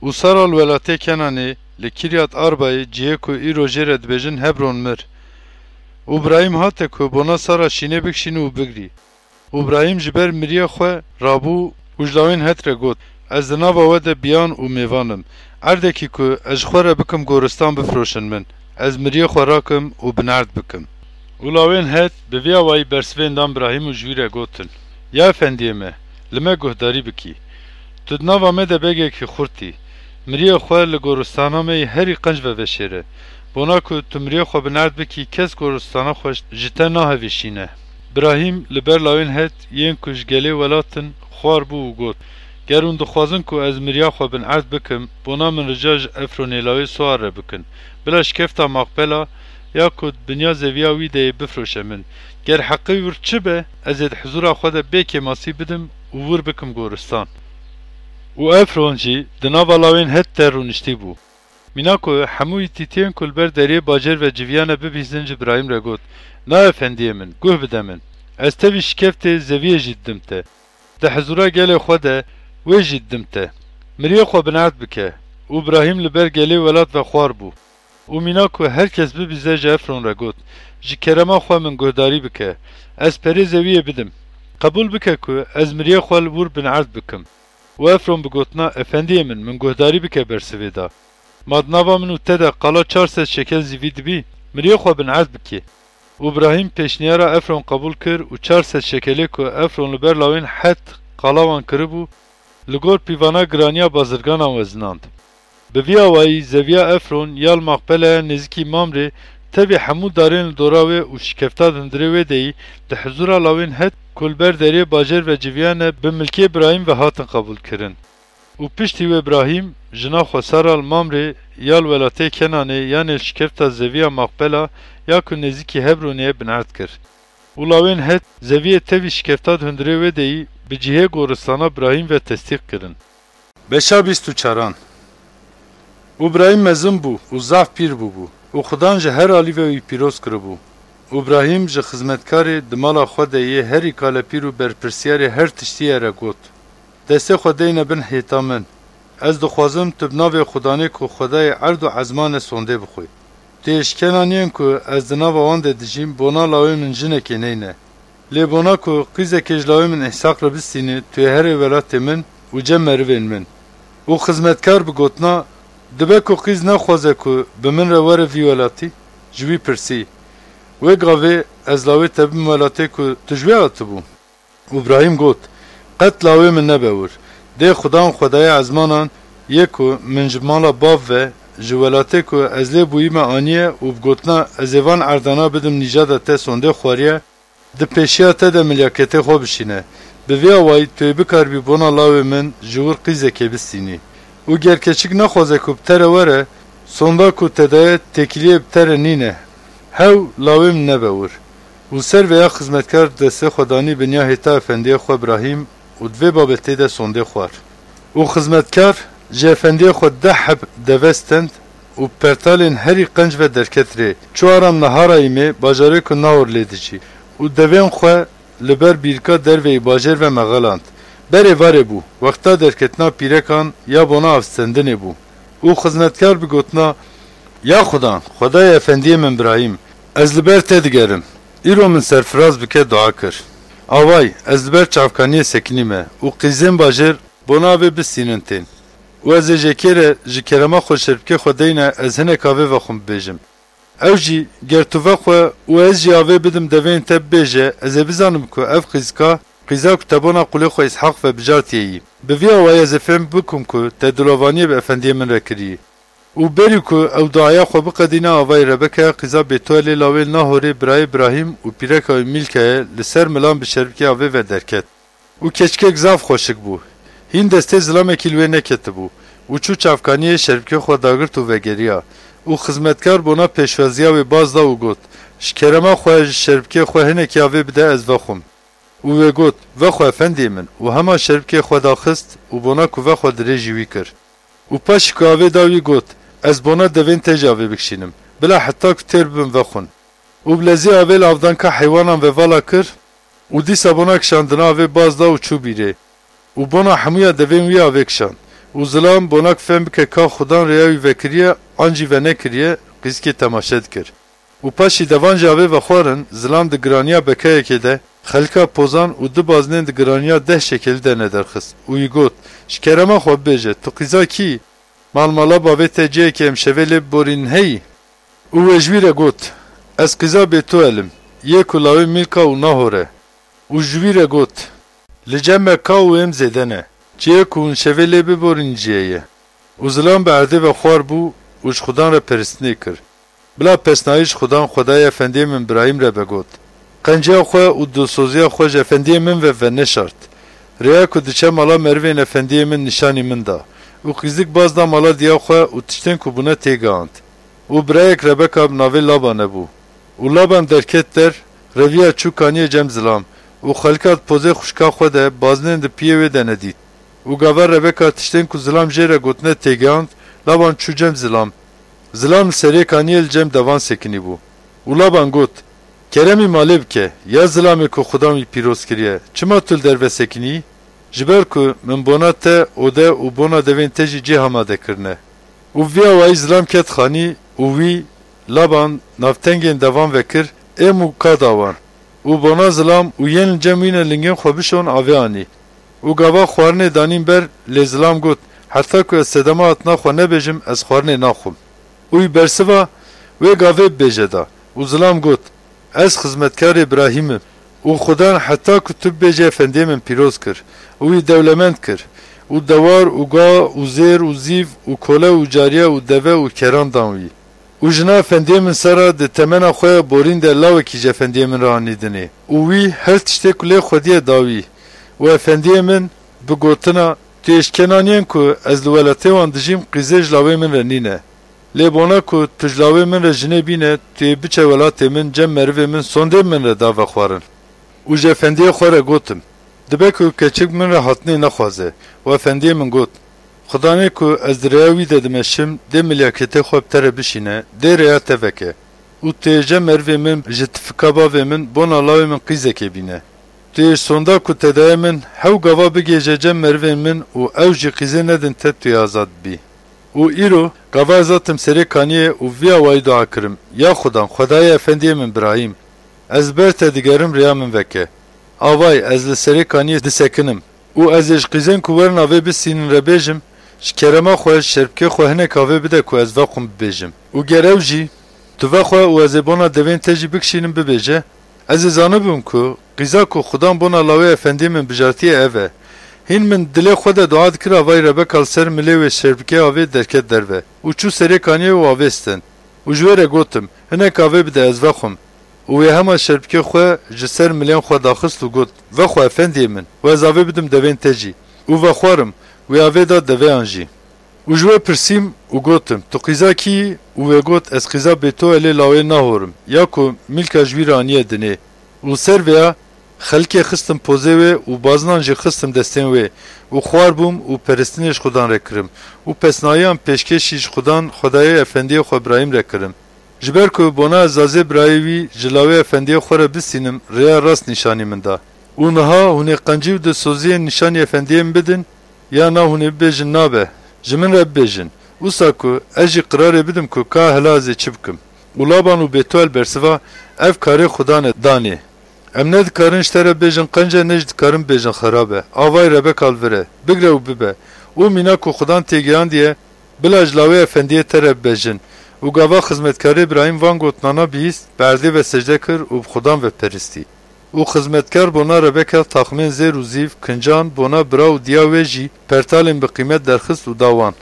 Û Sara li welatê Kenanê, li Kiryat Arbayê, cihê ku îro jê re dibêjin Hebron, mir. Û Birahîm hate ku bona Sara şînê bikişîne û bigirî. Û Birahîm ji ber miriya xwe rabû û ji lawên Het re got, Ez di nava we de biyan û mêvan im. Erdekî ku ez ji xwe re bikim goristan bifroşin min, ez miriya xwe rakim û binerd bikim. Û lawên Het bi vî awayî bersivên dan Birahîm û ji wî re gotin, Ya efendiyê me, li me guhdarî bikî. Tu di nava me de begekî xurt î. Miriya xwe li goristana me yê herî qenc ve veşêre. Bona ku tu miriya xwe binerd bikî, kes goristana xwe ji te nahevîşîne. Birahîm li ber lawên Het yên ku ji gelê welat in xwar bû û got, Ger hûn dixwazin ku ez miriya xwe binerd bikim, bona min rica ji Efronê lawê Soar re bikin. Bila şikefta Maqpela ya ku di binya zeviya wî de yê bifroşe min. Ger heqê wir çi be, ez ê di hizûra xwe de bê kêmasî bidim û wir bikim goristan. Û Efron jî di nava lawên Het de rûniştî bû. Mîna ku hemû Hîtîtiyên ku li ber deriyê bajêr ve civiyane bibihîzin ji Birahîm re got, Na efendiyê min, guh bide min. Ez tevî şikeftê zeviyê jî didim te. Di hizûra gelê xwe de wê jî didim te. Miriyê xwe binerd bike. Û Birahîm li ber gelê welat ve xwar bû. Û mîna ku her kes bibîze ji Efron re got, Ji kerema xwe min guhdarî bike. Ez perê zeviyê bidim. Qebûl bike ku ez miriyê xwe li wir binerd bikim. Û Efron bi gotina, Efendiyê min, min guhdarî bike bersivê da. Ma di nava min û te de qala çar sed şekel zîvî dibî, miriyê xwe binerd bikê. Û Birahîm pêşniyara Efron qebûl kir û çar sed şekelê ku Efron li ber lawên Het qala wan kiribû, li gor pîvana giraniya bazirganan wezinand. Bi vî awayî zeviya Efron ya li Maqpelaya nêzîkî Mamrê tevî hemû darên li dora wê û şikefta di hundirê wê de yî di hizûra lawên Het ku li ber deriyê bajêr ve civiyane bi milkê Birahîm ve hatin qebûlkirin. Û piştî wê Birahîm jina xwe Sara li Mamrê ya li welatê Kenanê yanê li şikefta zeviya Maqpela ya ku nêzîkî Hebronê ye binerd kir. Û lawên Het zeviyê tevî şikefta di hundirê wê de yî bi cihê goristana Birahîm ve tesdîq kirin. Beşa bîst û çaran. Û Birahîm mezin bû û zaf pîr bûbû û Xudan ji her alî ve wî pîroz kiribû. Û Birahîm ji xizmetkarê di mala xwe de yê herî kalepîr û berpirsiyarê her tiştî ye re got, Destê xwe deyne bin hêta min. Ez dixwazim tu bi navê Xudanê ku Xwedayê erd û ezman e sondê bixwî. Tu yê ji Kenaniyên ku ez di nava wan de dijîm bona lawê min jinekê neyne. Lê bona ku qîzekê ji lawê min Îshaq re bistînî, tu yê herê welatê min û cem merivên min. Û xizmetkar bi gotina, Dibe ku qîz nexwaze ku bi min re were vî welatî? Ji wî pirsî, Wê gavê ez lawê te bim welatê ku tu ji wê hatibû? Û Birahîm got, Qet lawê min nebe wir. Dê Xudan Xwedayê ezmanan yê ku min ji mala bav ve, ji welatê ku ez lê bûyîme aniye û bi gotina, Ez ê van erdana bidim nîjada te sondê xwariye, di pêşiya te de milyaketê xwe bişîne. Bi vî awayî tu yê bikaribî bona lawê min ji wir qîzekê bistînî. Û ger keçik nexwaze ku bi te re were, sonda ku te daye têkiliyê bi te re nîne. Hew lawê min nebe wir. Û ser vêya xizmetkar destê xwe danî binya hêta efendiyê xwe Birahîm û di vê babetê de sondê xwar. Û xizmetkar ji efendiyê xwe deh heb deve stend û pertalên herî qenc ve derket rê. Çû Aram Naharayîmê, bajarê ku Nahor lê dijî, û devên xwe li ber bîrka derveyî bajêr ve mexeland. Berê varê bû, wexta derketina pîrekan ya bona avstendinê bû. Û xizmetkar bi gotina, Ya Xudan, Xwedayê efendiyê min Birahîm, ez li ber te digerim. Îro min serfiraz bike dua kir. Avay, ez li ber çavkaniyê sekinîme û qîzên bajêr bona avê bistînin tên. Û ez ê jêkê re ji kerema xwe şerbikê xwe deyne ez hinek avê vexwim bibêjim. Ew jî, ger tu vexwe û ez jî avê bidim devên te bibêje, ez ê bizanim ku ev qîzka, qîza ku te bona qulê xwe Îshaq ve bijartiye yî. Bi vî awayî ez ê fêm bikim ku te dilovaniyê bi efendiyê min re kirî. Û berî ku ew duaya xwe biqedîne, avayî Rebeka qîza Betûelê lawê Nahorê birayê Birahîm û pîreka wî Mîlkayê li ser milan bi şerbikê avê ve derket. Û keçikek zaf xweşik bû. Hîn destê zilamekî li wê neketibû û çû çavkaniyê şerbikê xwe dagirt û vegeriya. Û xizmetkar bona pêşwaziya wê baz da û got, Ji kerema xwe ji şerbikê xwe hinekî avê bide ez vexwim. Û wê got, Vexwe efendiyê min, û hema şerbikê xwe daxist û bona ku vexwe dirêjî wî kir. Û paşî ku avê da wî got, Ez bona devên te jî avê bikişînim, bila heta ku têr bibin vexwin. Û bilezî avê li avdanka heywanan ve vala kir û dîsa bona kişandina avê baz da û çû bîrê. Û bona hemûya devên wî avê kişand. Û zilam bona ku fêm bike ka Xudan rêya wî vekiriye an jî venekiriye, qîzikê temaşe dikir. Û paşî devan jî avê vexwarin, zilam di giraniya bekeyekê de, xelika pozan û du baznên di giraniya deh şekelî de nederxist û wî got, Ji kerema xwe bibêje, tu qîza kî yî? Malmala bavê te cihekî em şevê lê biborînin heyî? Û wê ji wî re got, Ez qîza Bêtuel im, yê ku lawê Mîlka û Nahor e. Û ji wî re got, Li cem me ka û êm zêde ne, cihê ku hûn şevê lê biborînin cihê ye. Û zilam bi erdê ve xwar bû û ji Xudan re peristinê kir. Bila pesnayî ji Xudan Xwedayê efendiyê min Birahîm re be got, Qenciya xwe û dilsoziya xwe ji efendiyê min ve veneşart. Rêya ku diçe mala merivên efendiyê min nîşanî min da. Û qîzik baz da mala diya xwe û tiştên ku bûne têgihand. Û birayek Rebeka bi navê Laban hebû. Û Laban derket der, reviya çû kaniye cem zilam. Û xelika di pozê xwişka xwe de baznên di piyê wê de nedît. Û gava Rebeka tiştên ku zilam jê re gotine têgihand, Laban çû cem zilam. Zilam li serê kaniyê li cem devan sekinî bû. Û Laban got, Keremî malê bike, ya zilamê ku Xudan wî pîroz kiriye, çima tu li derve sekinî? Ji ber ku min bona te ode û bona devên te jî cih amade kirine. Û vî awayî zilam ket xanî û wî, Laban, navtengên devan vekir, êm û ka da wan. Û bona zilam û yên li cem wî ne lingên xwe bişon avê anî. Û gava xwarinê danîn ber, lê zilam got, Heta ku ez sedema hatina xwe nebêjim, ez xwarinê naxwim. Û wî bersiva wê gavê bibêje da. Û zilam got, Ez xizmetkarê Birahîm im. Û Xudan heta ku tu bibêjî efendiyê min pîroz kir û wî dewlemend kir. Û dewar û ga û zêr û zîv û kole û cariye û deve û keran dan wî. Û jina efendiyê min Sara di temena xwe ya borîn de lawekî ji efendiyê min re anî dinê. Û wî her tiştê ku lê xwediye da wî. Û efendiyê min bi gotina, Tu yê ji Kenaniyên ku ez li welatê wan dijîm qîzê ji lawê min re nîne. Lê bona ku tu ji lawê min re jinê bîne, tu yê biçe welatê min, cem merivê min, sondê min re da vexwarin. Û ji efendiyê xwe re gotim, Dibe ku keçik min re hatinê nexwaze. Û efendiyê min got, Xudanê ku ez di rêya wî de dimeşim, dê milyaketê xwe bi te re bişîne, dê rêya te veke. Û tu yê cem merivê min ji tifika bavê min bona lawê min qîzekê bîne. Tu yê ji sonda ku te daye min hew gava bigihêje cem merivên min û ew jî qîzê nedin te, tu yê azad bibî. Û îro gava ez hatim serê kaniyê û vî awayî dua kirim, Ya Xudan, Xwedayê efendiyê min Birahîm, ez ber te digerim, rêya min veke. Avay ez li serê kaniyê disekinim û ez ê ji qîzên ku werin avê bistînin re bêjim, Ji kerema xwe, ji şerbikê xwe hinek avê bide ku ez vexwim bibêjim. Û ger ew jî, tu vexwe û ez ê bona devên te jî bikişînim, bibêje, Ez ê zanibûm ku qîza ku Xudan bona lawê efendiyê min bijartiye ev e. Hîn min dilê xwe de dua dikir, avayî Rebeka li ser milê wê şerbikê avê derket derve û çû serê kaniyê û avê stend. Û ji wê re gotim, Hinek avê bide ez vexwim. Û wê hema şerbikê xwe ji ser milên xwe daxist û got, Vexwe efendiyê min û ez avê bidim devên te jî. Û vexwarim, wê avê da deveyan jî. Û ji wê pirsîm û gotim, Tu qîza kî yî? Û wê got, Ez qîza Bêtuelê lawê Nahor im, ya ku Mîlka ji wî re aniye dinê. Û ser vêya xelkê xistim pozê wê û baznan jî xistim destên wê û xwar bûm û peristinê ji Xudan re kirim û pesnayiyan pêşkêşî ji Xudan Xwedayê efendiyê xwe Birahîm re kirim. Ji ber ku bona ez azê birayê wî ji lawê efendiyê xwe re bistînim, rêya rast nîşanî min da. Û niha hûn ê qencî û dilsoziyên nîşanî efendiyê min bidin, ya na hûn ê bibêjin, Nabe, ji min re bibêjin, wisa ku ez jî qirarê bidim ku ka hela ez ê çi bikim. Û Laban û Bêtuel bersiva, Ev karê Xudan e, danê. Em ne dikarin ji te re bêjin qenc e, ne jî dikarin bêjin xerab e. Avayî Rebeka li vir e. Bigre û bibe. Û mîna ku Xudan têgihandiye, bila ji lawê efendiyê te re bibêjin. Û gava xizmetkarê Birahîm van gotinana bihîst, bi erdê ve secde kir û bi Xudan ve peristî. Û xizmetkar bona Rebeka taxmên zêr û zîv, kincan, bona bira û diya wê jî pertalên bi qîmet derxist û da wan.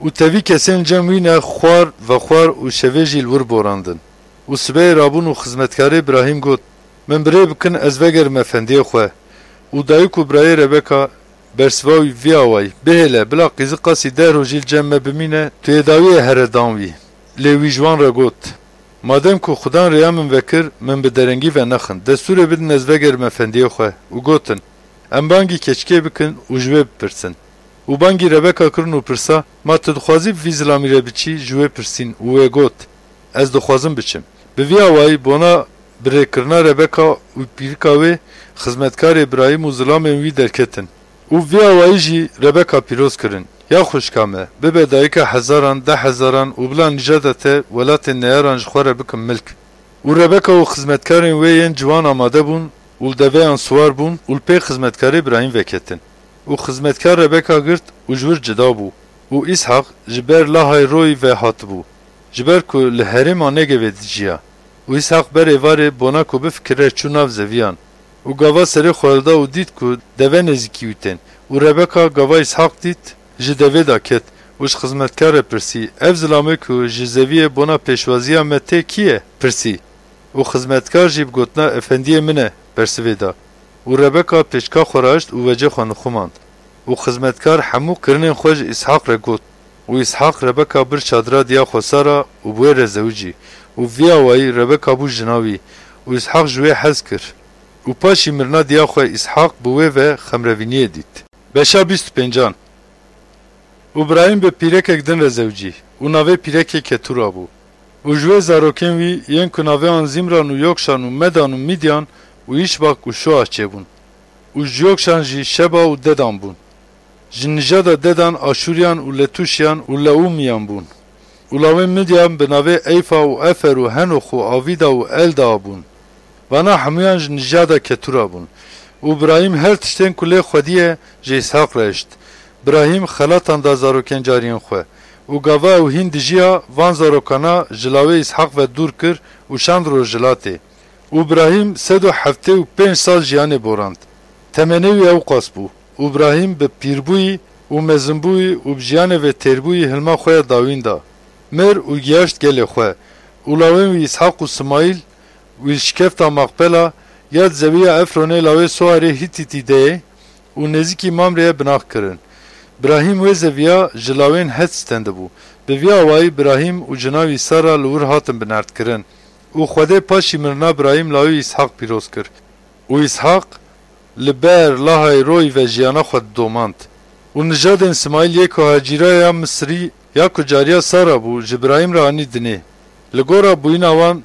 Û tevî kesên cem wî ne xwar, vexwar û şevê jî li wir borandin. Û sibehê rabûn û xizmetkarê Birahîm got, Min bi rê bikin ez vegerim efendiyê xwe. Û dayik û birayê Rebeka bersiva wî vî awayî, Bihêle, bila qîzik qasî deh rojî li cem me bimîne, tu yê dawiyê here dan wî. Lê wî ji wan re got, Madem ku Xudan rêya min vekir, min bi derengî venexin. Destûrê bidin ez vegerim efendiyê xwe. Û gotin, Em bangî keçikê bikin û ji wê bipirsin. Û bangî Rebeka kirin û pirsa, Ma tu dixwazî bi vî zilamî re biçî? Ji wê pirsîn û wê got, Ez dixwazim biçim. Bi vî awayî bona birêkirina Rebeka û pîrika wê, xizmetkarê Birahîm û zilamên wî derketin. Û vî awayî jî Rebeka pîroz kirin, Ya xwişka me, bibe dayika hezaran, deh hezaran û bila nîjada te welatên neyaran ji xwe re bikim milk. Û Rebeka û xizmetkarên wê yên ciwan amade bûn û li deveyan siwar bûn û li pê xizmetkarê Îbrahîm veketin. Û xizmetkar Rebeka girt û ji wir cida bû. Û Îshaq ji ber Lahayroyî ve hatibû, ji ber ku li herêma Negevê dijiya. Û Îshaq berê varê bona ku bifikire çû nav zeviyan. Û gava serê xwe hilda û dît ku deve nêzîkî wî tên. Û Rebeka gava Îshaq dît, ji devê de ket û ji xizmetkar re pirsî, Ev zilamê ku ji zeviyê bona pêşwaziya me tê kî ye? Pirsî. Û xizmetkar jî bi gotina, Efendiyê min e, bersivê da. Û Rebeka pêçka xwe rahişt û vecê xwe nixumand. Û xizmetkar hemû kirinên xwe ji Îshaq re got. Û Îshaq Rebeka bir çadira diya xwe Sara û bi wê re zewicî. Û vî awayî Rebeka bû jina wî. Û Îshaq ji wê hez kir. Û paşî mirina diya xwe Îshaq bi wê ve xemrevîniyê dît. Beşa bîst û pêncan. Û Birahîm bi pîrekek din re zewicî û navê pîrekê Ketûra bû. Û ji wê zarokên wî yên ku navê wan Zîmran û Yokşan û Medan û Mîdyan û Îşbak û Şoa çêbûn. Û ji Yokşan jî Şeba û Dedan bûn. Ji nijada Dedan Aşûriyan û Letûşiyan û Leûmiyan bûn. Û lawên Midyan bi navê Eyfa û Efer û Henox û Avîda û Eldaa bûn. Vana hemûyan ji nijada Ketûra bûn. Û Birahîm her tiştên ku lê xwediye ji Îshaq re hişt. Birahîm xelatan da zarokên cariyên xwe. Û gava ew hîn dijiya, van zarokana ji lawê Îshaq ve dûr kir û şand rojhilatê. Û Birahîm sed û heftê û pênc sal jiyanê borand. Temenê wî ewqas bû. Û Birahîm bi pîrbûyî û mezinbûyî û bi jiyanê ve têrbûyî hilma xwe ya dawîn da. Mir û giyaşt gelê xwe. Û lawên wî Îshaq û Simayîl wî li şikefta Maqpela ya di zewiya Efronê lawê Soarê Hîtîtî de yê û nêzîkî Mamreyê binax kirin. Birahîm wê zeviya ji lawên het stendibû. Bi vî awayî Birahîm û cina wî Sara li wir hatin binerdkirin. Û Xwedê paşî mirina Birahîm lawê Îshaq pîroz kir. Û Îshaq li ber Lahayroyî ve jiyana xwe didomand. Û nijadên Simayîl yê ku Hacîra ya Misrî ya ku cariya Sara bû, ji Birahîm re anî dinê. Li gora bûyîna wan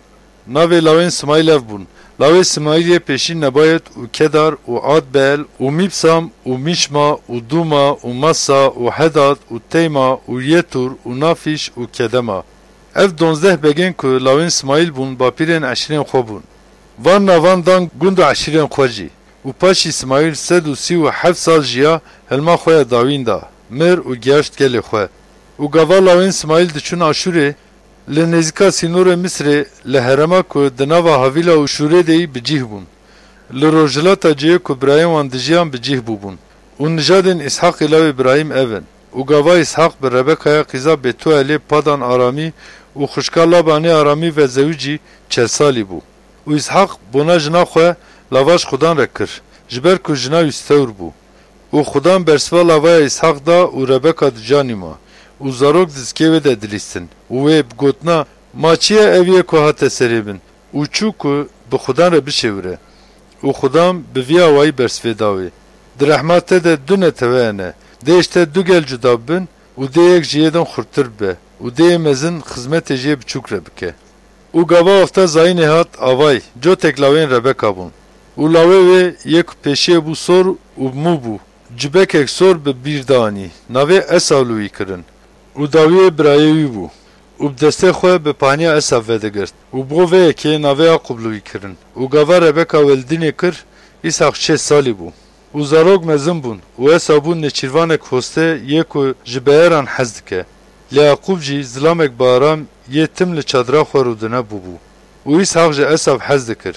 navê lawên Simayîl ev bûn: Lawê Simayîl yê pêşî Nebayot û Kedar û Adbeel û Mîbsam û Mîşma û Dûma û Massa û Hedad û Teyma û Yetûr û Nafîş û Kedema. Ev donzdeh begên ku lawên Simayîl bûn, bapîrên eşîrên xwe bûn. Van navan dan gund û eşîrên xwe jî. Û paşî Simayîl sed û sî û heft sal jiya, hilma xwe ya dawîn da, mir û giyaşt gelê xwe. Û gava lawên Simayîl diçûn Aşûrê, li nêzîka sînorê Misirê, li herêma ku di nava Havîla û Şûrê de yî bi cih bûn. Li rojhilata cihê ku birayên wan dijiyan bi cih bûbûn. Û nijadên Îshaqî lawê Birahîm ev in. Û gava Îshaq bi Rebekaya qîza Betûelê Padan Aramî û xwişka Labanê Aramî ve zewicî çel salî bû. Û Îshaq bona jina xwe lava ji Xudan re kir, ji ber ku jina wî stewr bû. Û Xudan bersiva lavaya Îshaq da û Rebeka di canî ma. Û zarok di zikê wê de dilîstin. Û wê bi gotina, Ma çi ye ev yê ku hate serê min? Û çû ku bi Xudan re bişêwire. Û Xudan bi vî awayî bersivê da wê, Di rehma te de du netewe hene, dê ji te du gel cuda bibin û dê yek ji yê din xurttir bibe û dê yê mezin xizmetê jê biçûk re bike. Û gava wexta zayînê hat, avay, cotek lawên Rebeka bûn. Û lawê wê yê ku pêşiyê bû sor û bi mû bû, cibekek sor bi bîr danî, navê Esaw li wî kirin. Û dawiyê birayê wî bû. Û bi destê xwe bi paniya Esav vedigirt. Û bo vê yekê navê Yaqûb li wî kirin. Û gava Rebeka welidînê kir, Îshaq şêst salî bû. Û zarok mezin bûn. Û Esav bû nêçîrvanek hoste yê ku ji beyeran hez dike. Lê Yaqûb jî zilamek bi aram yê tim li çadira xwe rûdine bûbû. Û Îshaq ji Esav hez dikir.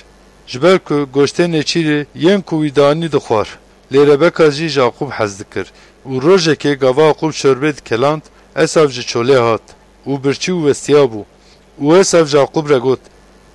Ji ber ku goştê nêçîrê yên ku wî danî dixwar. Lê Rebeka jî ji Yaqûb hez dikir. Û rojekê gava Yaqûb şorbê dikeland, Esav ji çolê hat û birçî û westiya bû. Û Esav ji Yaqûb re got,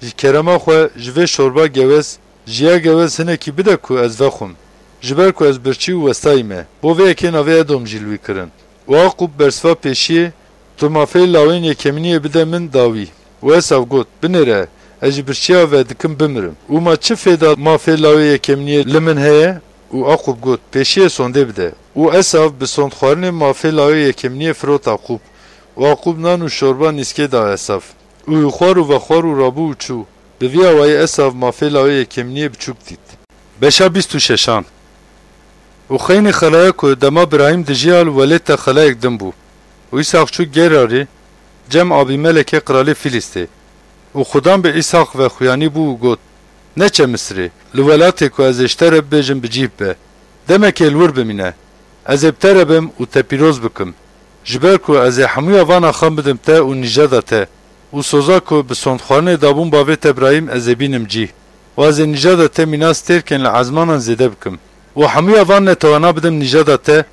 Ji kerema xwe ji vê şorba gewez, ji ya gewez hinekî bide ku ez vexwim. Ji ber ku ez birçî û westayî me. Bo vê yekê navê Edom jî li wî kirin. Û Yaqûb bersiva pêşiyê, Tu mafê lawên yekemîniyê bide min, da wî. Û Esav got, Binêre, ez ji birçiya ve dikim bimirim. Û ma çi fêda mafê lawê yekemîniyê li min heye? Û Yaqûb got, Pêşiyê sondê bide. Û Esav bi sondxwarinê mafê lawê yekemîniyê firot Yaqûb. Û Yaqûb nan û şorba nîskê da Esav. Û wî xwar û vexwar û rabû û çû. Bi vî awayî Esav mafê lawê yekemîniyê biçûk dît. Beşa bîst û şeşan. Û xeynî xelaya ku dema Birahîm dijiya li welêt de xelayek din bû. Û Îshaq çû Gerarê, cem Abîmelekê qiralê Fîlîstê. Û Xudan bi Îshaq ve xuyanî bû û got, Neçe Misirê, li welatê ku ez ê ji te re bibêjim bi cîh bibe. Demekê li wir bimîne. Ez ê bi te re bim û te pîroz bikim. Ji ber ku ez ê hemûya van axan bidim te û nîjada te. Û soza ku bi sondxwarinê dabûm bavê te Îbrahîm ez ê bînim cîh. Û ez ê nîjada te mîna stêrkên li ezmanan zêde bikim. Û hemûya van netewana bidim nîjada te,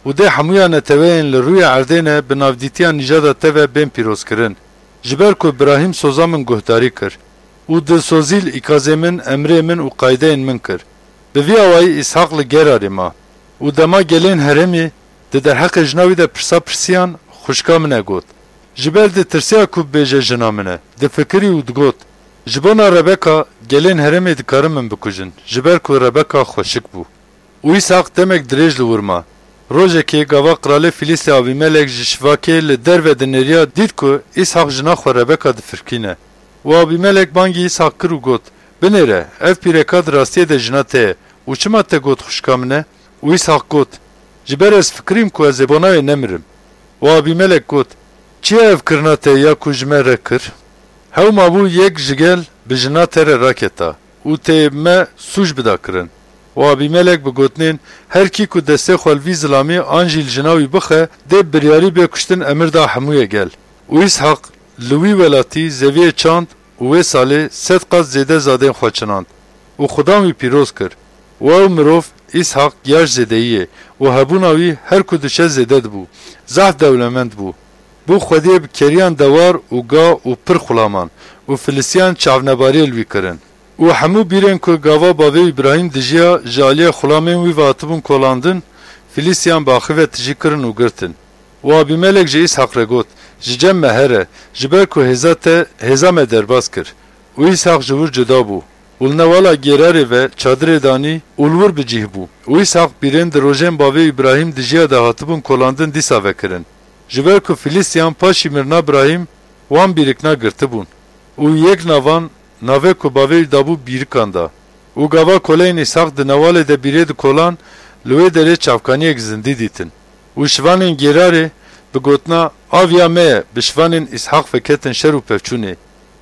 û dê hemûya neteweyên li rûyê erdê ne bi navdîtiya nîjada te ve bên pîrozkirin. Ji ber ku Îbrahîm soza min guhdarî kir. Û dilsozî li îkazê min, emrê min û qaydeyên min kir. Bi vî awayî Îshaq li Gerarê ma. Û dema gelên herêmê di derheqê jina wî de pirsa pirsiyan, xwişka min e got. Ji ber ditirsiya ku bibêje jina min e, difikirî û digot, Ji bona Rebeka gelên herêmê dikarin min bikujin, ji ber ku Rebeka xweşik bû. Û Îshaq demek dirêj li wir ma. Rojekê gava qiralê Filîstê Abîmelek ji şivakê li derve dinêriya, dît ku Îshaq jina xwe Rebeka difirkîne. Û Abîmelek bangî Îshaq kir û got, Binêre, ev pîreka di rastiyê de jina te ye û çima te got xwişka min e? Û Îshaq got, Ji ber ez fikirîm ku ez ê bona wê nemirim. Û Abîmelek got, Çi ye ev kirina te ya ku ji me re kir? Hew mabû yek ji gel bi jina te re raketa û tê me sûc bida kirin. Û Abîmelek bi gotinên, Her kî ku destê xwe li vî zilamî an jî li jina wî bixe, dê biryarî bê kuştin emir da hemûyê gel. Û Îshaq li wî welatî zeviyê çand û wê salê sed qat zêde zadên xwe çinand. Û Xudan wî pîroz kir. Û ew mirov, Îshaq, ya ji zêdeyiyê û hebûna wî her ku diçe zêde dibû. Zehf dewlemend bû. Bû xwediyê bi keriyan dewar û ga û pir xulaman û Filistiyan çavnebariyê li wî kirin. Û hemû bîrên ku gava bavê Îbrahîm dijiya ji aliyê xulamên wî ve hatibûn kolandin, Filistiyan bi axî ve tijî kirin û girtin. Û Abîmelek ji Îshaq re got, Ji cem me here, ji ber ku hêza te hêza me derbas kir. Û Îshaq ji wir cuda bû. Û li newala Gêrarê ve çadirê danî û li wir bi cîh bû. Û Îshaq bîrên di rojên bavê Îbrahîm dijiya de hatibûn kolandin dîsa vekirin. Ji ber ku Filistiyan paşî mirina Îbrahîm wan bîrikna girtibûn. Û yek navan navê ku bavê wî dabû bîrikan da. Û gava koleyên Îshaq di newalê de bîrê dikolan, li wê derê çavkaniyek zindî dîtin. Û şivanên Gêrarê bi gotina, Av ya me ye, bi şivanên Îshaq ve ketin şer û pevçûnê.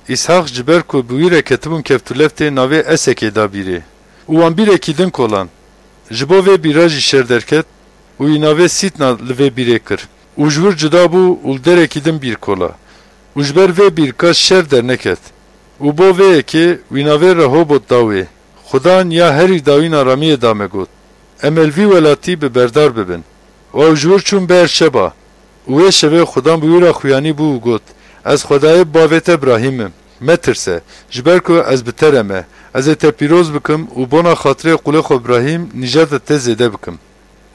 Îshaq ji ber ku bi wî re ketibûn keft û leftê navê Esekê da bîrê. Û wan bîrekî din kolan. Ji bo vê bîra jî şer derket û wî navê Sîtna li vê bîrê kir. Û ji wir cuda bû û li derekî din bîr kola. Û ji ber vê bîrka şer derneket. Û bo vê yekê wî navê Rehobot da wê. Xudan ya herî dawîn a Ramiyê da me got, Em ê li vî welatî bi berdar bibin. Û ew ji wir çûn Beerşeba. Û wê şevê Xudan bi wî re xuyanî bû û got, Ez Xwedayê bavê te Îbrahîm im. Metirse, ji ber ku ez bi te re me. Ez ê te pîroz bikim û bona xatirê qulê xwe Îbrahîm nîjada te zêde bikim.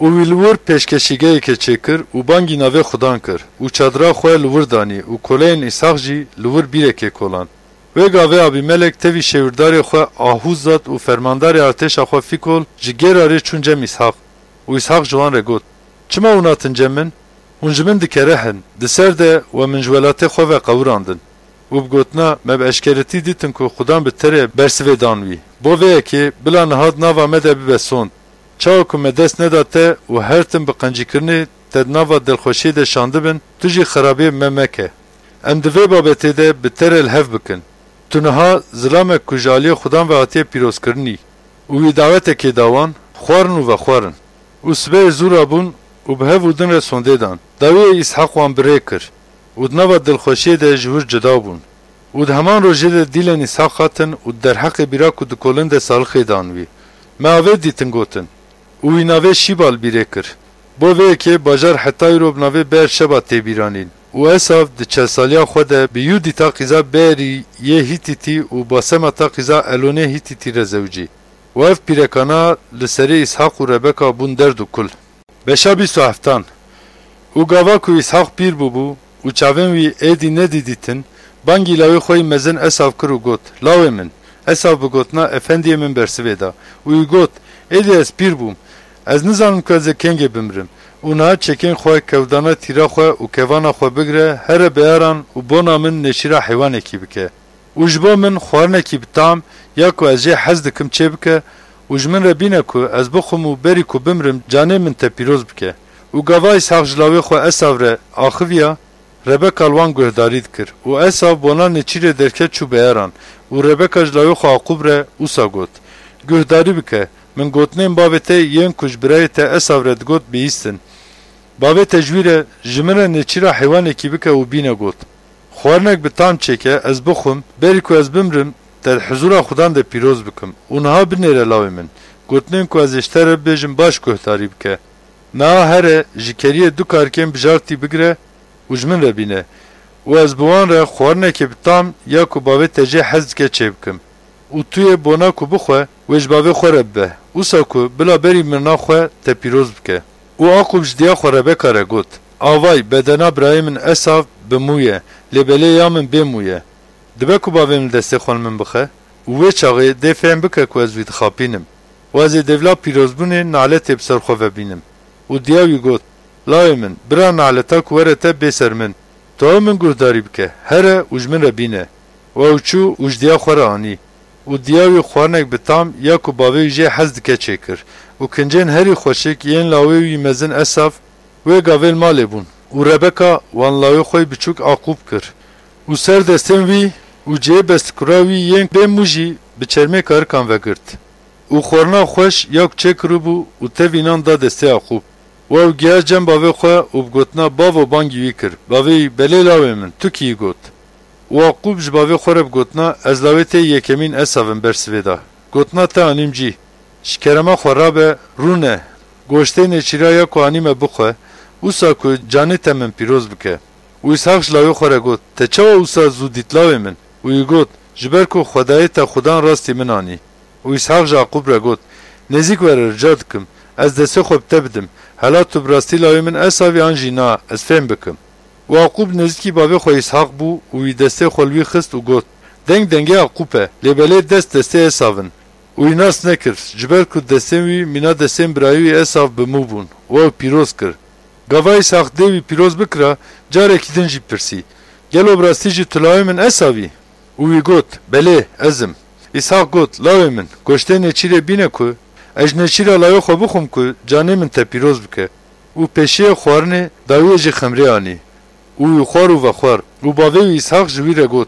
Û wî li wir pêşkeşîgeheke çêkir û bangî navê Xudan kir û çadira xwe li wir danî û koleyên Îshaq jî li wir bîrekê kolan. Wê gavê Abîmelek tevî şêwirdarê xwe Ahûzat û fermandarê artêşa xwe Fîkol ji Gêrarê çûn cem Îshaq. Û Îshaq ji wan re got, Çima hûn hatin cem min? Hûn ji min dikerihin, di ser de we min ji welatê xwe ve qewirandin. Û bi gotina, Me bi eşkeretî dîtin ku Xudan bi te re bersivê dan wî. Bo vê yekê bila niha di nava me de bibe sond. Çawa ku me dest neda te û her tim bi qencîkirinê te di nava dilxweşiyê de şandibin, tu jî xerabiyê bi me meke. Em di vê babetê de bi te re li hev bikin. Tu niha zilamek ku ji aliyê Xudan ve hatiye pîrozkirinî û wî dawetekê da wan, xwarin û vexwarin. Û sibehê zû rabûn û bi hev û din re sondê dan. Dawiyê Îshaq wan bi rê kir û di nava dilxweşiyê de ji wir cuda bûn. Û di heman rojê de dîlên Îshaq hatin û di derheqê bîra ku dikolin de salixê dan wî. Me avê dîtin gotin. Û wî navê Şîbal bîrê kir. Bo vê yekê bajar heta îro bi navê Beerşeba tê bîranîn. Û Esav di çelsaliya xwe de bi Yûdîta qîza Beerî yê Hîtîtî û Basemata qîza Elonê Hîtîtî re zewicî. Û ev pîrekana li serê Îshaq û Rebeka bûn derd û kul. Beşa bîst û heftan. Û gava ku Îshaq pîr bûbû û çavên wî êdî nedîdîtin, bangî lawê xwe yî mezin Esav kir û got, Lawê min! Esav bi gotina, Efendiyê min bersivê da û wî got, Êdî ez pîr bûm. Ez nizanim ku ez ê kengê bimirim. Û niha çekên xwe, kewdana tîra xwe û kevana xwe bigire, here beyaran û bona min nêçîra heywanekî bike. Û ji bo min xwarinekî bi tam, ya ku ez jê hez dikim, çêbike û ji min re bîne ku ez bixwim û berî ku bimrim canê min te pîroz bike. Û gava Îshaq ji lawê xwe Esav re axiviya, Rebeka li wan guhdarî dikir û Esav bona nêçîrê derket çû beyaran û Rebeka ji lawê xwe Aqûb re wisa got, Guhdarî bike, min gotinên bavê te yên ku ji birayê te Esav re digot bihîstin. Bavê te ji wî re, Ji min re nêçîra heywanekî bike û bîne got. Xwarinek bi tam çêke, ez bixwim, berî ku ez bimrim, te di hizûra Xudan de pîroz bikim û niha binêre lawê min. Gotinên ku ez ê ji te re bibêjim baş guhdarî bike. Niha here, ji keriyê du karikên bijartî bigire û ji min re bîne û ez bi wan re xwarinekê bi tam ya ku bavê te jê hez dike çêbikim û tu yê bona ku bixwe, wê ji bavê xwe re bibe, wisa ku bila berî mirina xwe te pîroz bike. Û Aqûb ji diya xwe Rebeka re got, Avay, bedena birayê min Esav bi mû ye, lê belê ya min bê mû ye. Dibe ku bavê min destê xwe li min bixe û wê çaxê dê fêm bike ku ez wî dixapînim û ez ê dêvla pîrozbûnê naletê bi ser xwe ve bînim. Û diya wî got, Lawê min, bira naleta ku were te bê ser min. Tu ew min guhdarî bike, here û ji min re bîne. Û ew çû û ji diya xwe re anî. Û diya wî xwarinek bi tam ya ku bavê wî jê hez dike çêkir û kincên herî xweşik yên lawê wî mezin Esav wê gavê li malê bûn û Rebeka wan lawê xwe yî biçûk Aqûb kir. Û ser destên wî û cihê bestikura wî yên bê mû jî bi çermê karikan vegirt. Û xwarina xweş ya ku çêkiribû û tevî nan da destê Yaqûb. Û ew giya cem bavê xwe û bi gotina, Bavo, bangî wî kir. Bavê wî, Belê lawê min, tu kî yî got. Û Yaqûb ji bavê xwe re bi gotina, Ez lawê te yî yekemîn Esav im, bersivê da. Gotina te anîm cî. Ji kerema xwe rabe, rûne, goştê nêçîra ya ku anîme bixwe, wisa ku canê te min pîroz bike. Û Îshaq ji lawê xwe re got, Te çawa wisa zû dît lawê min? Û wî got, Ji ber ku Xwedayê te Xudan rastî min anî. Û Îshaq ji Aqûb re got, Nêzîk were, rica dikim, ez destê xwe bi te bidim, hela tu bi rastî lawê min Esavî an jî na, ez fêm bikim. Û Aqûb nêzîkî bavê xwe Îshaq bû û wî destê xwe li wî xist û got, Deng dengê Aqûb e, lê belê dest destê Esav in. Û wî nas nekir, ji ber ku destên wî mîna destên birayê wî Esav bi mû bûn û ew pîroz kir. Gava Îshaq dê wî pîroz bikira, carekî din jî pirsî, Gelo bi rastî jî tu lawê min Esav î? Û wî got, Belê, ez im. Îshaq got, Lawê min, goştê nêçîrê bîne ku ez ji nêçîra lawê xwe bixwim ku canê min te pîroz bike. Û pêşiyê xwarinê dawiyê jî xemrê anî. Û wî xwar û vexwar. Û bavê wî Îshaq ji wî re got,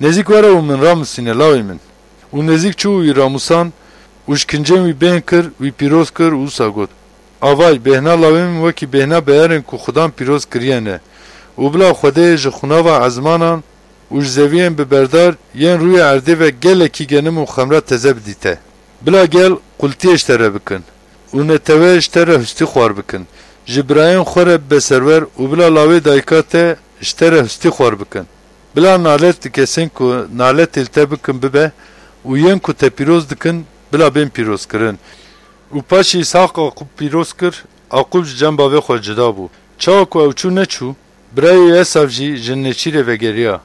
Nêzîk were û min ramûsîne lawê min. Û nêzîk çû û wî ramûsan û ji kincên wî bên kir, wî pîroz kir û wisa got, Avay, bêhna lawê min wekî bêhna beyarên ku Xudan pîroz kiriye ne. Û bila Xwedê ji xunava ezmanan û ji zeviyên bi berdar yên rûyê erdê ve gelekî genim û xemra teze bidî te. Bila gel qultiyê ji te re bikin û netewe ji te re hustî xwar bikin. Ji birayên xwe re bibe serwer û bila lawê dayika te ji te re hustî xwar bikin. Bila nalet di kesên ku naletê li te bikin bibe û yên ku te pîroz dikin bila bên pîrozkirin. Û paşî Îshaq Aqûb pîroz kir, Aqûb ji cem bavê xwe cuda bû. Çawa ku ew çû neçû, birayê wî Esav jî ji nêçîrê vegeriya.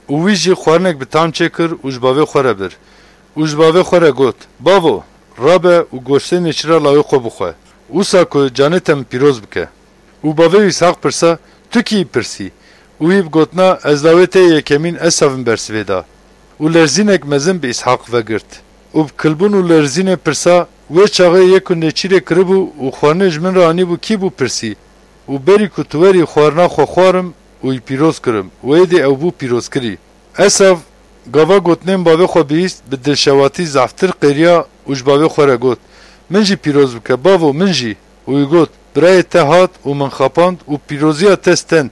Û wî jî xwarinek bi tam çêkir û ji bavê xwe re bir. Û ji bavê xwe re got, Bavo, rabe û goştê nêçîra lawê xwe bixwe. Wisa ku canê te min pîroz bike. Û bavê wî Îshaq pirsa, Tu kî yî pirsî? Û wî bi gotina, Ez lawê te yê yekemîn Esav im, bersivê da. Û lerzînek mezin bi Îshaq vegirt. Û bi kilbûn û lerzînê pirsa, Wê çaxê yê ku nêçîrê kiribû û xwarinê ji min re anîbû kî bû? Pirsî. Û berî ku tu werî xwarina xwe xwarim û wî pîroz kirim. Û êdî ew bû pîrozkirî. Esav gava gotinên bavê xwe bihîst, bi dilşewatî zehftir qêriya û ji bavê xwe re got, Min jî pîroz bike, bavo, min jî. Û wî got, Birayê te hat û min xapand û pîroziya te stend.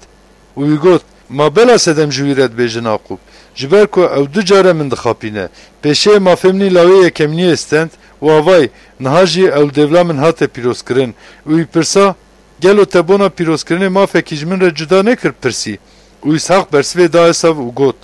Û wî got, Ma bela sedem ji wî re dibêjin Aqûb, ji ber ku ew du care min dixapîne. Pêşiyê mafê min î lawê yekemîniyê stend û avay, niha jî ew dêvla min hate pîrozkirin. Û wî pirsa, Gelo te bona pîrozkirinê mafekî ji min re cuda nekir? Pirsî. Û Îshaq bersivê da Esav û got,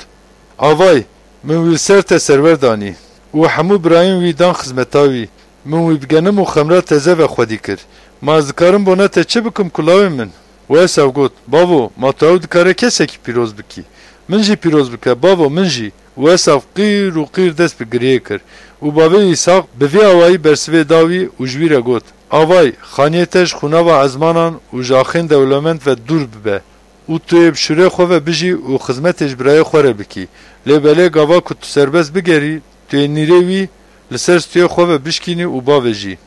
Avay, min wî li ser te serwer danî û hemû birayên wî dan xizmeta wî. Min wî bi genim û xemra teze ve xwedî kir. Ma ez dikarim bona te çi bikim ku lawê min? Û Esav got, Bavo, ma tu ew dikare kesekî pîroz bikî? Min jî pîroz bike, bavo, min jî. Û Esav qîr û qîr dest bi giriyê kir. Û bavê Îshaq bi vî awayî bersivê da wî û ji wî re got, Avay, xaniyê te ji xûnava ezmanan û ji axên dewlemend ve dûr bibe. Û tu yê bi şûrê xwe ve bijî û xizmetê ji birayê xwe re bikî. Lê belê gava ku tu serbest bigerî, tu yê nîrê wî li ser stûyê xwe ve bişkînî û bavêjî.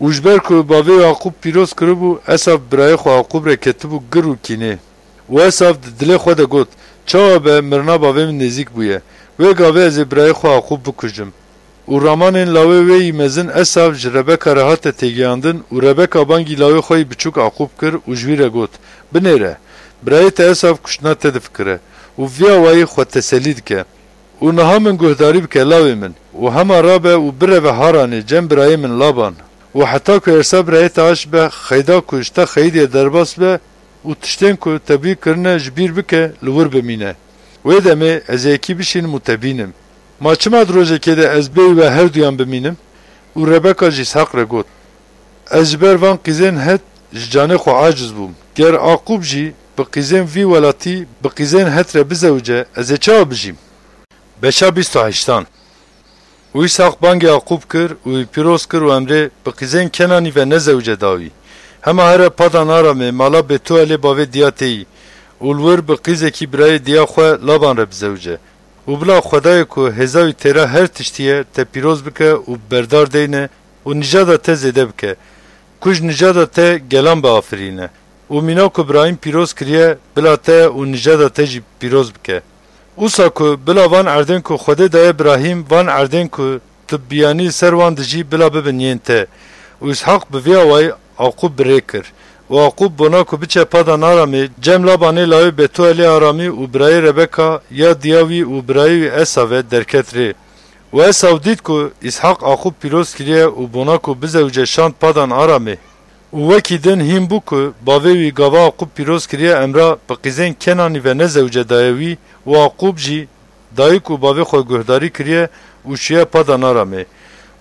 Û ji ber ku bavê Yaqûb pîroz kiribû, Esav bi birayê xwe Yaqûb re ketibû gir û kînê. Û Esav di dilê xwe de got, Çawa be, mirina bavê min nêzîk bûye. Wê gavê ez ê birayê xwe Aqûb bikujim. Û ramanên lawê wê yî mezin Esav ji Rebeka re hate têgeyandin û Rebeka bangî lawê xwe yî biçûk Aqûb kir û ji wî re got, Binêre, birayê te Esav kuştina te difikire û bi vî awayî xwe teselî dike. Û niha min guhdarî bike, lawê min, û hema rabe û bireve Haranê cem birayê min Laban. Û heta ku êrsa birayê te aş be, xeyda ku ji te xeyidê derbas be û tiştên ku te bi wî kirine ji bîr bike, li wir bimîne. Wê demê ez ê yekî bişînim û te bînim. Ma çima di rojekê de ez bêyî we herduyan bimînim? Û Rebeka ji Îshaq re got, Ez ji ber van qîzên het ji canê xwe aciz bûm. Ger Aqûb jî bi qîzên vî welatî, bi qîzên het re bizewice, ez ê çawa bijîm? Beşa bîst û heştan. Û Îshaq bangê Aqûb kir û wî pîroz kir û emrê, Bi qîzên Kenanî ve nezewice dawî. Hema here Padan Aramê, mala Betuelê bavê diya te yî, û li wir bi qîzekî birayê diya xwe Laban re bizewice. Û bila Xwedayê ku hêza wî têra her tiştî ye, te pîroz bike û bi berdar deyne û nîjada te zêde bike, ku ji nîjada te gelan biafirîne. Û mîna ku birayî min pîroz kiriye, bila te û nîjada te jî pîroz bike. Usa ku bila van erdên ku Xwedê daye Birahîm, van erdên ku tu biyanî li ser wan dijî, bila bibin yên te. Û Îshaq bi vî awayî Aqûb bi rê kir. Û Aqûb bona ku biçe Padan Aramê, cem Labanê lawê Betuelê Aramî û birayê Rebeka ya diya wî û birayê wî Esavê derket rê. Û Esaw dît ku Îshaq Aqûb pîroz kiriye û bona ku bizewice şand Padan Aramê. Û wekî din hîn bû ku bavê wî gava Aqûb pîroz kiriye emra bi qîzên Kenanî ve nezewice daye wî û Aqûb jî dayik û bavê xwe guhdarî kiriye û çûye Padan Aramê.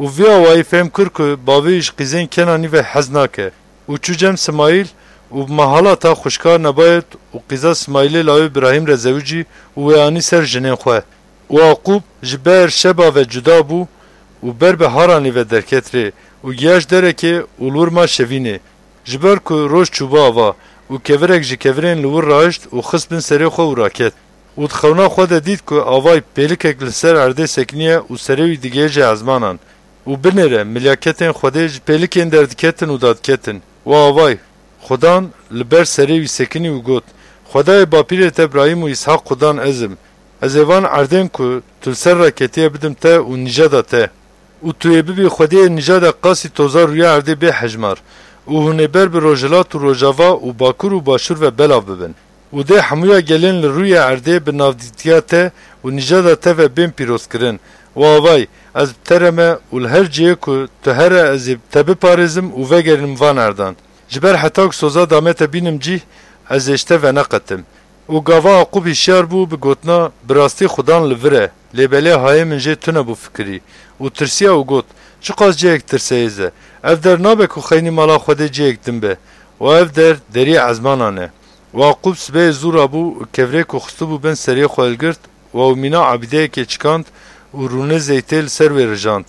Û vî awayî fêm kir ku bavê wî ji qîzên Kenanî ve hez nake. Û çû cem Simayîl û bi mehalata xwişka Nebayot û qîza Simayîlê lawê Birahîm re zewicî û wê anî ser jinên xwe. Û Aqûb ji Beer Şeba ve cuda bû û ber bi Haranê ve derket rê û giya ji derekê û li wir ma şevînê. Ji ber ku roj çûbû ava û kevirek ji kevirên li wir rahişt û xist bin serê xwe û raket. Û di xewna xwe de dît ku avayî pêlikek li ser erdê sekiniye û serê wî digihêje ezmanan. Û binêre, milyaketên Xwedê ji pêlikên derdiketin û dadiketin. Û avayî, Xudan li ber serê wî sekinî û got, Xwedayê bapîrê te Birahîm û Îshaq Xudan ez im. Ez ê van erdên ku tu li ser re ketiye bidim te û nîjada te. Û tu yê bibî xwediyê nîjada qasî toza rûya erdê bê hejmar. Û hûn ê ber bi rojhilat û rojava û bakur û başûr ve belav bibin. Û dê hemûya gelên li rûyê erdê bi navdîtiya te û nîjada te ve bên pîrozkirin. Û avayî, ez bi te re me û li her cihê ku tu here ez ê te biparêzim û vegerînim van erdan. Ji ber heta ku soza dame te bînim cîh, ez ê ji te veneqetim. Û gava Aqûb hişyar bû, bi gotina, Bi rastî Xudan li vir e, lê belê hayê min jê tune bû fikirî. Û tirsiya û got, Çiqas cihek tirseyêz e! Ev der nabe ku xeynî mala Xwedê cihek din be. Û ev der deriyê ezmanan e. Û Aqûb sibehê zû rabû û kevirê ku xistibû bin serê xwe hilgirt û ew mîna ebîdeyekê çikand û rûnê zeytê li ser wê rijand.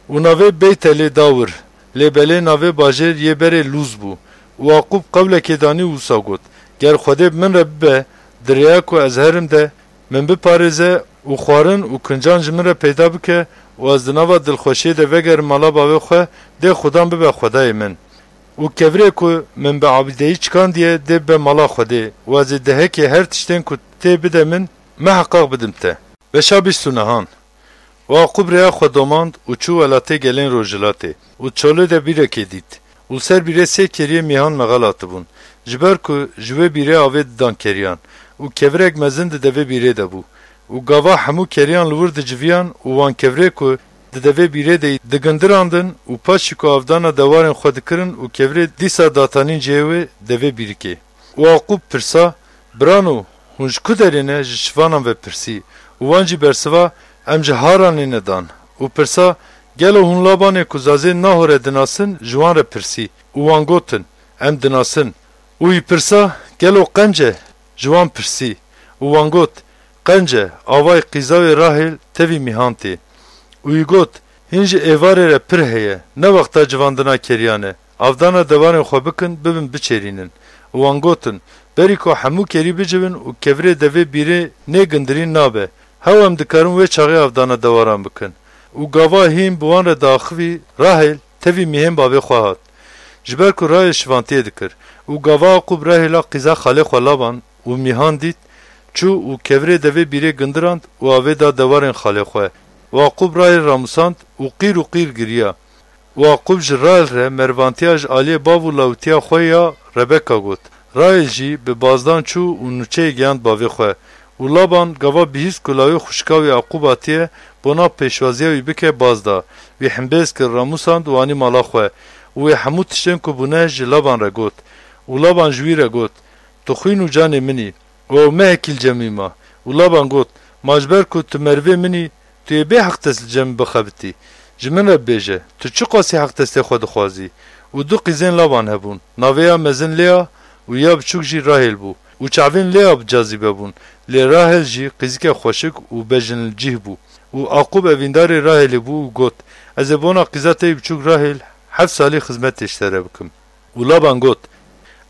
Û navê Beytelê da wir, lê belê navê bajêr yê berê Lûz bû. Û Aqûb qewlekê danî û wisa got, Ger Xwedê bi min re bibe, di rêya ku ez herim de, min biparêze û xwarin û kincan ji min re peyda bike û ez di nava dilxweşiyê de vegerim mala bavê xwe, dê Xudan bibe Xwedayê min. Û kevirê ku min bi abîdeyî çikandiye dê bibe mala Xwedê û ez ê dehekê her tiştên ku tê bide min, miheqaq bidim te. Beşa bîst û nehan. Û Aqûb rêya xwe domand û çû welatê gelên rojhilatê û çolê de bîrekê dît û li ser bîrê sê keriyê mîhan mexel hatibûn, ji ber ku ji wê bîrê avê didan keriyan û kevirek mezin di devê bîrê de bû û gava hemû keriyan li wir diciviyan û wan kevirê ku di devê bîrê de yî digindirandin û paşî ku avdana dewarên xwe dikirin û kevirê dîsa datanîn cihê wê devê bîrikê. Û Aqûb pirsa, Birano, hûn ji ku derê ne? Ji şivanan ve pirsî. Û wan jî bersiva, Em ji Haranê ne dan. Û pirsa, Gelo hûn Labanê ku zazê Nahor e dinasin? Ji wan re pirsî. Û wan gotin, Em dinasin. Û wî pirsa, Gelo qenc e? Ji wan pirsî. Û wan got, Qenc e, avayî qîza wê Rahêl tevî mîhan tê. Û wî got, Hîn ji êvarê re pir heye, ne wexta civandina keriyan e. Avdana dewarên xwe bikin, bibin biçêrînin. Û wan gotin, Berî ku hemû kerî bicivin û kevirê devê bîrê nê gindirîn nabe. Hew em dikarin wê çaxê avdana dewaran bikin. Û gava hîn bi wan re diaxivî, Rahêl tevî mîhên bavê xwe hat. Ji ber ku Rahêl şivantiyê dikir. Û gava Aqûb Rahêla qîza xalê xwe Laban û mîhan dît, çû û kevirê devê bîrê gindirand û avê da dewarên xalê xwe. Û Aqûb Rahêl ramûsand û qîr û qîr giriya. Û Aqûb ji Rahêl re mervantiya ji aliyê bav û lawitiya xwe ya Rebeka got. Rahêl jî bi bazdan çû û nûçeyê gihand bavê xwe. Û Laban gava bihîst ku lawê xwişka wî Aqûb hatiye, bona pêşwaziya wî bike, baz da. Wî himbêz kir, ramûsand û anî mala xwe. Û wê hemû tiştên ku bûne ji Laban re got. Û Laban ji wî re got, Tu xwîn û canê min î. Û ew mehekî li cem wî ma. Û Laban got, Ma ji ber ku tu merivê min î, tu yê bê heqdest li cem min bixebitî. Ji min re bibêje, tu çiqasî heqdestê xwe dixwazî? Û du qîzên Laban hebûn, navê ya mezin Lea û ya biçûk jî Rahêl bû. Û çavên Lea bi cazîbe bûn, lê Rahêl jî qîzike xweşik û bejinilcîh bû. Û Aqûb evîndarê Rahêlê bû û got, Ez ê bona qîza te yê biçûk Rahêl heft salî xizmetê ji te re bikim. Û Laban got,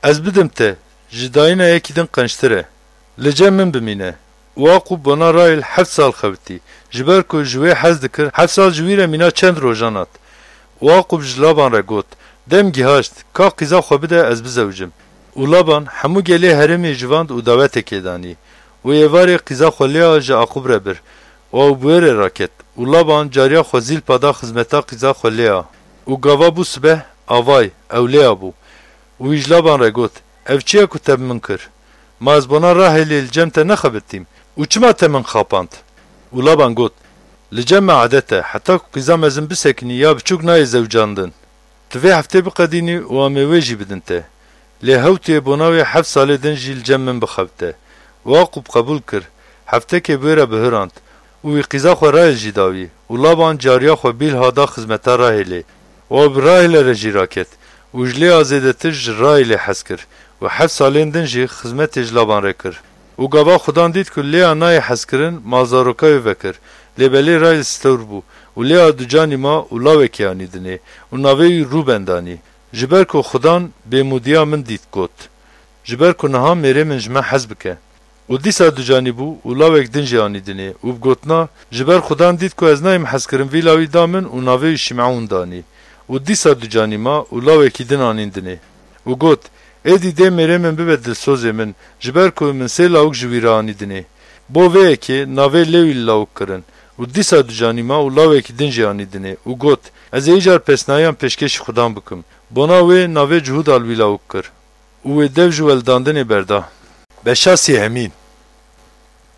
Ez bidim te, ji dayîna yekî din qençtir e. Li cem min bimîne. Û Aqûb bona Rahêl heft sal xebitî, ji ber ku ji wê hez dikir, heft sal ji wî re mîna çend rojan hat. Û Aqûb ji Laban re got, Dem gihaşt, ka qîza xwe bide, ez bizewicim. Û Laban hemû gelê herêmê jivand û dawetekê danî. Û êvarê qîza xwe Lea ji Aqûb re bir. Û ew bi wê re raket. Û Laban cariya xwe Zîlpa da xizmeta qîza xwe Lea. Û gava bû sibeh, avay, ew Lea bû. Û wî ji Laban re got, Ev çi ye ku te bi min kir? Ma ez bona Rahêlê li cem te nexebitîm? Û çima te min xapand? Û Laban got, Li cem me adet e, heta ku qîza mezin bisekinî ya biçûk nayê zewicandin. Tu vê heftê biqedînî û em ê wê jî bidin te. Lê hew tu yê bona wê heft salê din jî li cem min bixebite. Û Aqûb qebûl kir, heftekê bi wê re bihurand û wî qîza xwe Rahêl jî da wî. Û Laban cariya xwe Bîlha da xizmeta Rahêlê. Û ew bi Rahêle re jî raket û ji Lea zêdetir ji Rahêlê hez kir û heft salên din jî xizmetê ji Laban re kir. Û gava Xudan dît ku Lea nayê hezkirin, ma zaroka wê vekir. Lê belê Rahêl stewr bû û Lea ducanî ma û lawekî anî dinê û navê wî Rûben danî. Ji ber ku Xudan bêmûdiya min dît, got, Ji ber ku niha mêrê min ji me hez bike. Û dîsa ducanî bû û lawek din jî anî dinê û bi gotina, Ji ber Xudan dît ku ez nayêm hezkirin, vî lawî da min û navê wî Şimeûn danî. Û dîsa ducanî ma û lawekî din anîn dinê. Û got, Êdî dê mêrê min bibe dilsozê min, ji ber ku min sê lawik ji wî re anî dinê. Bo vê yekê navê Lewî li lawik kirin. Û dîsa ducanî ma û lawekî din jî anî dinê û got, Ez ê îcar pesnayiyan pêşkêşî Xudan bikim. Bona wê navê Cihûda li wî lawik kir. Û wê dev ji weldandinê berda. Beşa sêhemîn.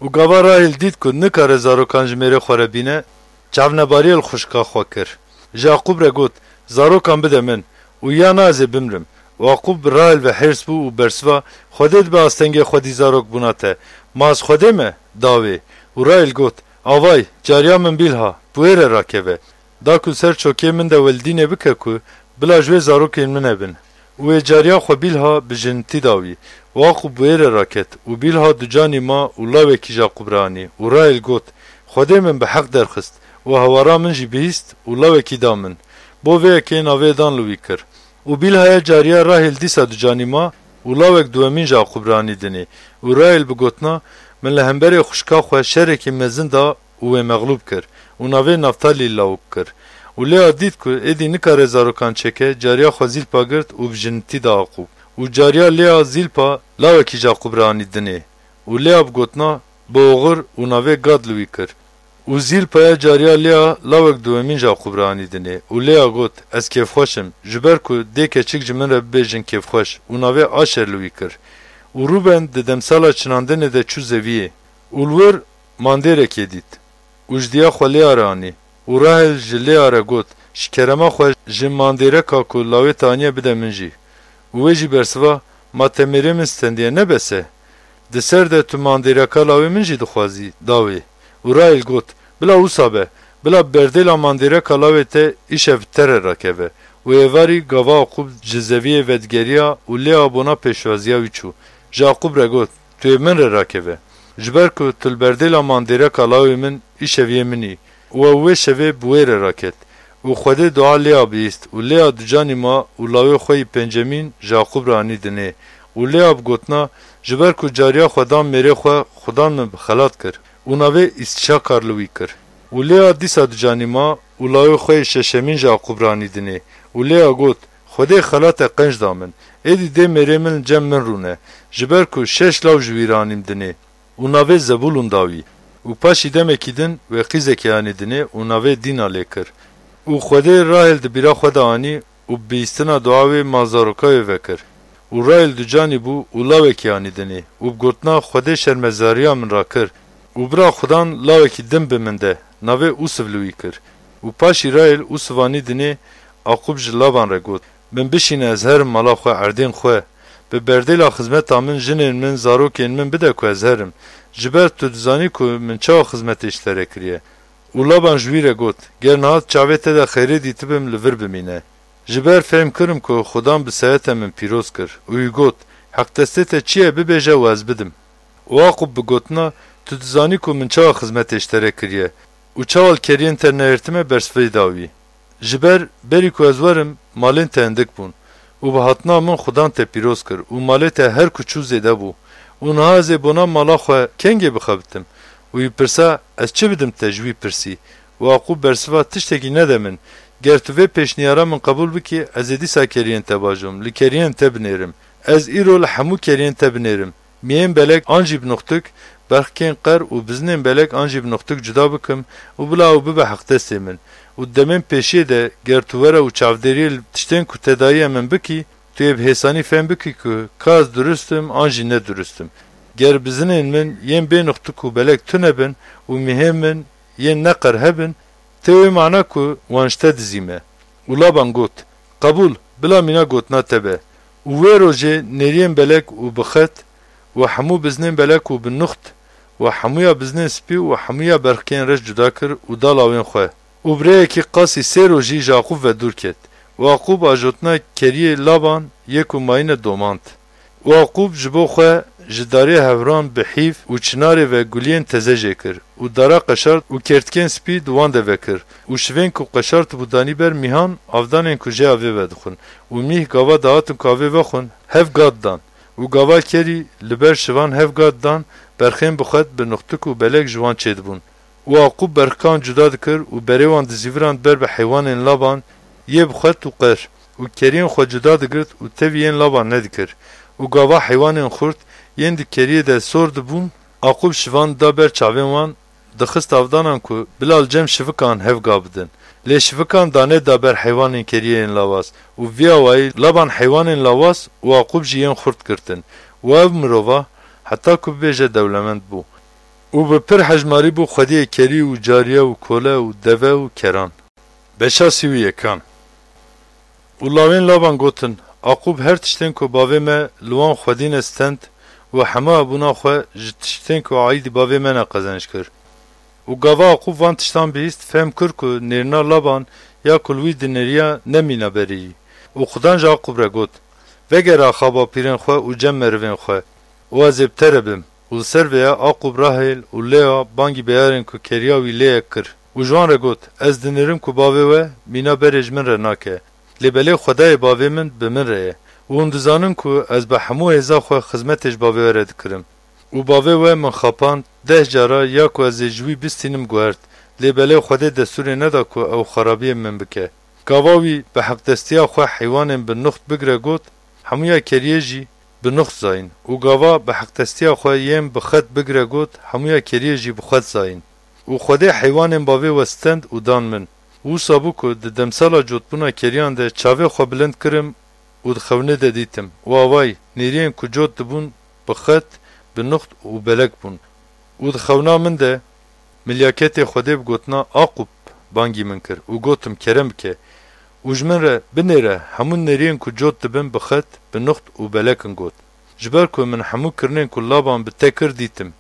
Û gava Rahêl dît ku nikare zarokan ji mêrê xwe re bîne, çavnebariyê li xwişka xwe kir. Ji Aqûb re got, Zarokan bide min û ya na ez ê bimrim. Û Aqûb bi Rahêl ve hêrs bû û bersiva, Xwedê dibe astengê xwedî zarok bûna te. Ma ez Xwedê me? Da wê. Û Rahêl got, Avay, cariya min Bîlha, bi wê re rakeve. Da ku ser çokê min de welidînê bike ku bila ji wê zarokên min hebin. Û wê cariya xwe Bîlha bi jinitî da wî. Û Aqûb bi wê re raket û Bîlha ducanî ma û lawekî ji Aqûb re anî. Û Rahêl got, Xwedê min bi heq derxist û hewara min jî bihîst û lawekî da min. Bo vê yekê navê dan li wî kir. Û Bîlhaya cariya Rahêl dîsa ducanî ma û lawek duwemîn ji Aqûb re anî dinê. Û Rahêl bi gotina, Min li hemberê xwişka xwe şerekî mezin da û wê mexlûb kir û navê Naftalî lawik kir. Û Lea dît ku êdî nikare zarokan çêke, cariya xwe Zîlpa girt û bi jinitî da Aqûb. Û cariya Lea Zîlpa lawekî ji Aqûb re anî dinê. Û Lea bi gotina, Bi oxir û navê Gad li wî kir. Û Zîlpaya cariya Lea lawek duwemîn ji Aqûb re anî dinê. Û Lea got, Ez kêfxweş im, ji ber ku dê keçik ji min re bibêjin kêfxweş, û navê Aşer li wî kir. Û Rûben di demsala çinandinê de çû zeviyê. Û li wir mandêrekê dît û ji diya xwe Lea re anî. Û Rahêl ji Lea re got, Ji kerema xwe ji mandêreka ku lawê te aniye bide min jî. Û wê jî bersiva, Ma te mêrê min stendiye, ne bes e? Di ser de tu mandêreka lawê min jî dixwazî? Da wê. Û Rahêl got, Bila wisa be, bila berdêla mandêreka lawê te îşev te re rakeve. Û êvarî gava Aqûb ji zeviyê vedigeriya û Lea bona pêşwaziya wî çû. Ji Aqûb re got, Tu yê min re rakeve. Ji ber ku tu li berdêla mandêreka lawê min îşeviyê min î. Û ew wê şevê bi wê re raket. Û Xwedê dua Lea bihîst û Lea ducanî ma û lawê xwe yî pencemîn ji Aqûb re anî dinê. Û Lea bi gotina, Ji ber ku cariya xwe dam mêrê xwe, Xudan min bi xelat kir. Û navê Îsçakar li wî kir. Û Lea dîsa ducanî ma û lawê xwe yê şeşemîn ji Aqûb re anî dinê. Û Lea got, Xwedê xelate qenc da min. Êdî dê mêrê min li cem min rûne. Ji ber ku şeş law ji wî re anîm dinê û navê Zebûlûn da wî. Û paşî demekî din wê qîzekê anî dinê û navê Dîna lê kir. Û Xwedê Rahêl di bîra xwe de anî û bi bihîstina dua wê ma zaroka wê vekir. Û Rahêl ducanî bû û lawekî anî dinê û bi gotina Xwedê şermezariya min rakir. Û bira Xudan lawekî din bi min de, navê Ûsiv li wî kir. Û paşî Rahêl Ûsiv anî dinê, Aqûb ji Laban re got, Min bişîne ez herim mala xwe erdên xwe. Bi berdêla xizmeta min jinên min, zarokên min bide ku ez herim. Ji ber tu dizanî ku min çawa xizmetê ji te re kiriye. Û Laban ji wî re got, Ger niha di çavê te de xêrê dîtibim, li vir bimîne. Ji ber fehm kirim ku Xudan bi seyete min pîroz kir û wî got, Heqdestê te çi ye, bibêje û ez bidim. Û Aqûb bi gotina, Tu dizanî ku min çawa xizmetê ji te re kiriye û çawa li keriyên te nehêrtime, bersivê da wî. Ji ber berî ku ez werim, malên te hindik bûn û bi hatina min Xudan te pîroz kir û malê te her ku çû zêde bû. Û niha ez ê bona mala xwe kengê bixebitim? Û wî pirsa, Ez çi bidim te ji wî pirsî? Û Aqûb bersiva, Tiştekî nede min. Ger tu vê pêşniyara min qebûl bikî, ez ê dîsa keriyên te bajom, li keriyên te binêrim. Ez îro li hemû keriyên te binêrim. Miyên belek an jî bi nuxtik, berxikên qer û bizinên belek an jî bi nuxtik cuda bikim û bila ew bibe heqdestê min. Û di demên pêşiyê de ger tu were û çavdêriyê li tiştên ku te dayiye min bikî, tu yê bi hêsanî fehm bikî ku ka ez durust im an jî ne durust im. Ger bizinên min yên bê nuxtik û belek tune bin û mihên min yên ne qer hebin, tê wê mana ku wan ji te dizîme. Û Laban got, Qebûl, bila mîna gotina te be. Û wê rojê nêriyên belek û bi xet û hemû biznên belek û bi nuxt û hemûya biznên spî û hemûya berxikên reş cuda kir û da lawên xwe. Û bi rêyekî qasî sê rojî ji Aqûb ve dûr ket. Û Aqûb ajotina keriyê Laban yê ku mayîne domand. Û Aqûb ji bo xwe ji darê hevran bi hîv û çinarê ve guliyên teze jê kir û dara qeşart û kertikên spî di wan de vekir û şivên ku qeşartibû danî ber mîhan avdanên ku jê avê vedixwin û mîh gava dahatin ku avê vexwin hev ga didan û gava kerî li ber şivan hev ga didan berxên bi xet bi nuxtik û belek ji wan çêdibûn. Û Aqûb berxikan cuda dikir û berê wan dizîvirand ber bi heywanên Laban yê bi xet û qer û keriyên xwe cuda digirt û tevî yên Laban nedikir û gava heywanên xurt yên di keriyê de sor dibûn, Aqûb şivan dida ber çavên wan, dixist avdanan ku bila li cem şivikan hev ga bidin. Lê şivikan danê da ber heywanên keriyê yên lawaz û vî awayî Laban heywanên lawaz û Aqûb jî yên xurt girtin û ev mirova heta ku bibêje dewlemend bû. Û bi pir hejmarî bû xwediyê kerî û cariye û kole û deve û keran. Beşa sî û yekan. Û lawên Laban gotin, Aqûb her tiştên ku bavê me li wan xwedîne stend û hemû hebûna xwe ji tiştên ku aîdî bavê me ne qezenc kir. Û gava Aqûb van tiştan bihîst, fehm kir ku nêrina Laban ya ku li wî dinêriya ne mîna berê yî. Û Xudan ji Aqûb re got, Vegere axa bapîrên xwe û cem merivên xwe û ez ê bi te re bim. Û li ser vêya Aqûb Rahêl û Lea bangî beyarên ku keriya wî Leyek kir û ji wan re got, Ez dinêrim ku bavê we mîna berê ji min re nake. Lê belê Xwedayê bavê min bi min re ye. Û hûn dizanin ku ez bi hemû hêza xwe xizmetê ji bavê we re dikirim. Û bavê we min xapand deh cara ya ku ez ê ji wî bistînim guhert. Lê belê Xwedê destûrê neda ku ew xerabiyê min bike. Gava wî bi heqdestiya xwe heywanên bi nuxt bigire got, Hemûya keriyê jî bi nuxt zayîn û gava bi heqdestiya xwe yên bi xet bigire got, Hemûya keriyê jî bi xet zayîn. Û Xwedê heywanên bavê we stend û dan min. Wisa bû ku di demsala cotbûna keriyan de çavê xwe bilind kirim û di xewnê de dîtim û awayî nêriyên ku cot dibûn bi xet, bi nuxt û belek bûn. Û di xewna min de milyaketê Xwedê bi gotina Aqûb bangî min kir û gotim, Kerem bike û ji min re binêre hemû nêriyên ku cot dibin bi xet, bi nuxt û belek in got. Ji ber ku min hemû kirinên ku Laban bi te kir dîtim.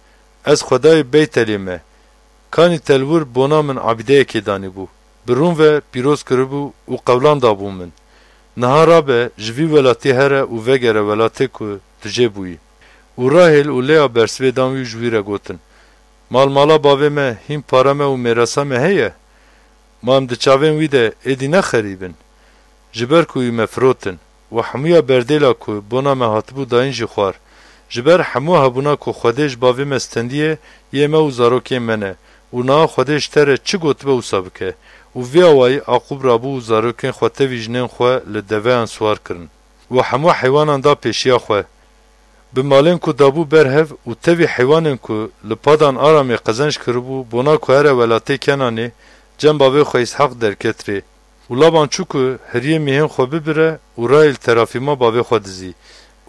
Ez Xwedayê Beytelê me, kanî te li wir bona min abîdeyekê danîbû, bi rûn ve pîroz kiribû û qewlan dabû min. Niha rabe, ji vî welatî here û vegere welatê ku tu jê bûyî. Û Rahêl û Lea bersivê dan wî û ji wî re gotin, Malmala bavê me, hîn para me û mêrasa me heye? Ma em di çavên wî de êdî ne xerîb in? Ji ber ku wî me firotin û hemûya berdêla ku bona me hatibû dayîn jî xwar. Ji ber hemû hebûna ku Xwedê ji bavê me stendiye, yê me û zarokên me ne. Û niha Xwedê ji te re çi gotibe wisa bike. Û vî awayî Aqûb rabû û zarokên xwe tevî jinên xwe li deveyan siwar kirin û hemû heywanan da pêşiya xwe. Bi malên ku dabû ber hev û tevî heywanên ku li Padan Aramê qezenc kiribû, bona ku here welatê Kenanê, cem bavê xwe Îshaq derket rê. Û Laban çû ku hiriyê mîhên xwe bibire û Rahêl terafîma bavê xwe dizî.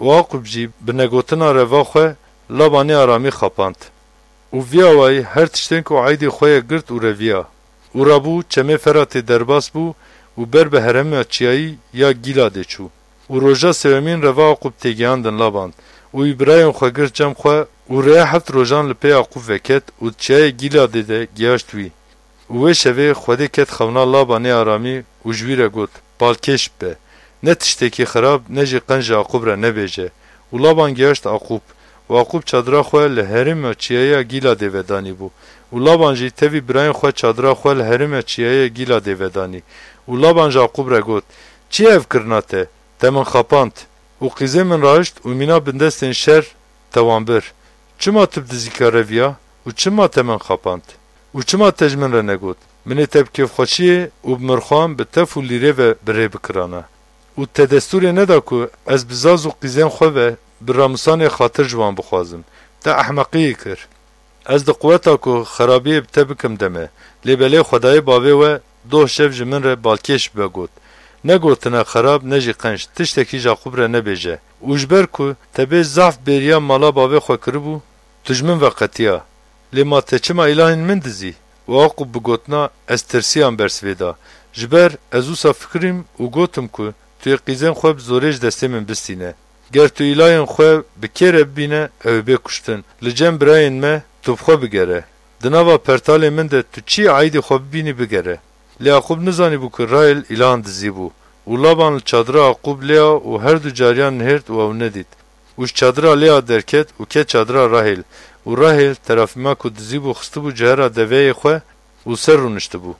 Û Aqûb jî bi negotina reva xwe Labanê Aramî xapand. Û vî awayî her tiştên ku eydê xwe ye girt û reviya. Û rabû çemê Feratê derbas bû û ber bi herêma çiyayî ya Gîladê çû. Û roja sêwemîn reva Aqûb têgeyandin Laban û wî birayên xwe girt cem xwe û rêya heft rojan li pê Aqûb veket û di çiyayê Gîladê de giyaşt wî. Û wê şevê Xwedê ket xewna Labanê Aramî û ji wî re got, Balkêş bibe, ne tiştekî xirab ne jî qenc ji Aqûb re nebêje. Û Laban giyaşt Aqûb. Û Aqûb çadira xwe li herêma çiyayê ya Gîladê vedanîbû. Û Laban jî tevî birayên xwe çadira xwe li herêma çiyayê ya Gîladê vedanî. Û Laban ji Aqûb re got, Çi ye ev kirina te? Te min xapand. Û qîzên min rahişt û mîna bindestên şer te wan bir. Çima tu bi dizîka reviya û çima te min xapand? Û çima te ji min re negot, Min ê te bi kêfxweşiyê û bi mirxwan bi tef û lîrê ve bi rê bikirana? Û te destûrê neda ku ez bi zaz û qîzên xwe ve bi ramûsanê xatir ji wan bixwazim. Te ehmeqiyê kir. Ez di quweta ku xerabiyê bi te bikim de me, lê belê Xwedayê bavê we doh şev ji min re balkêş bibe got. Ne gotine xerab ne jî qenc, tiştekî ji Aqûb re nebêje. Û ji ber ku te bê zehf bêriya mala bavê xwe kiribû, tu ji min ve qetiya. Lê ma te çima îlahên min dizî? Û Aqûb bi gotina, Ez tirsiyam bersivê da. Ji ber ez wisa fikirîm û gotim ku tu yê qîzên xwe bi zorê ji destê min bistîne. Ger tu îlayên xwe bi kê re bibîne, ew ê bê kuştin. Li cem birayên me tu bi xwe bigere. Di nava pertalê min de tu çi eydê xwe bibînî bigere. Lê Aqûb nizanîbû ku Rahêl îlahan dizîbû. Û Laban li çadira Aqûb lêya û her du cariyan nihêrt û ew nedît. Û ji çadira lêya derket û ket çadira Rahêl. Û Rahêl terafîma ku dizîbû xistibû cihera deveyê xwe û ser rûniştibû.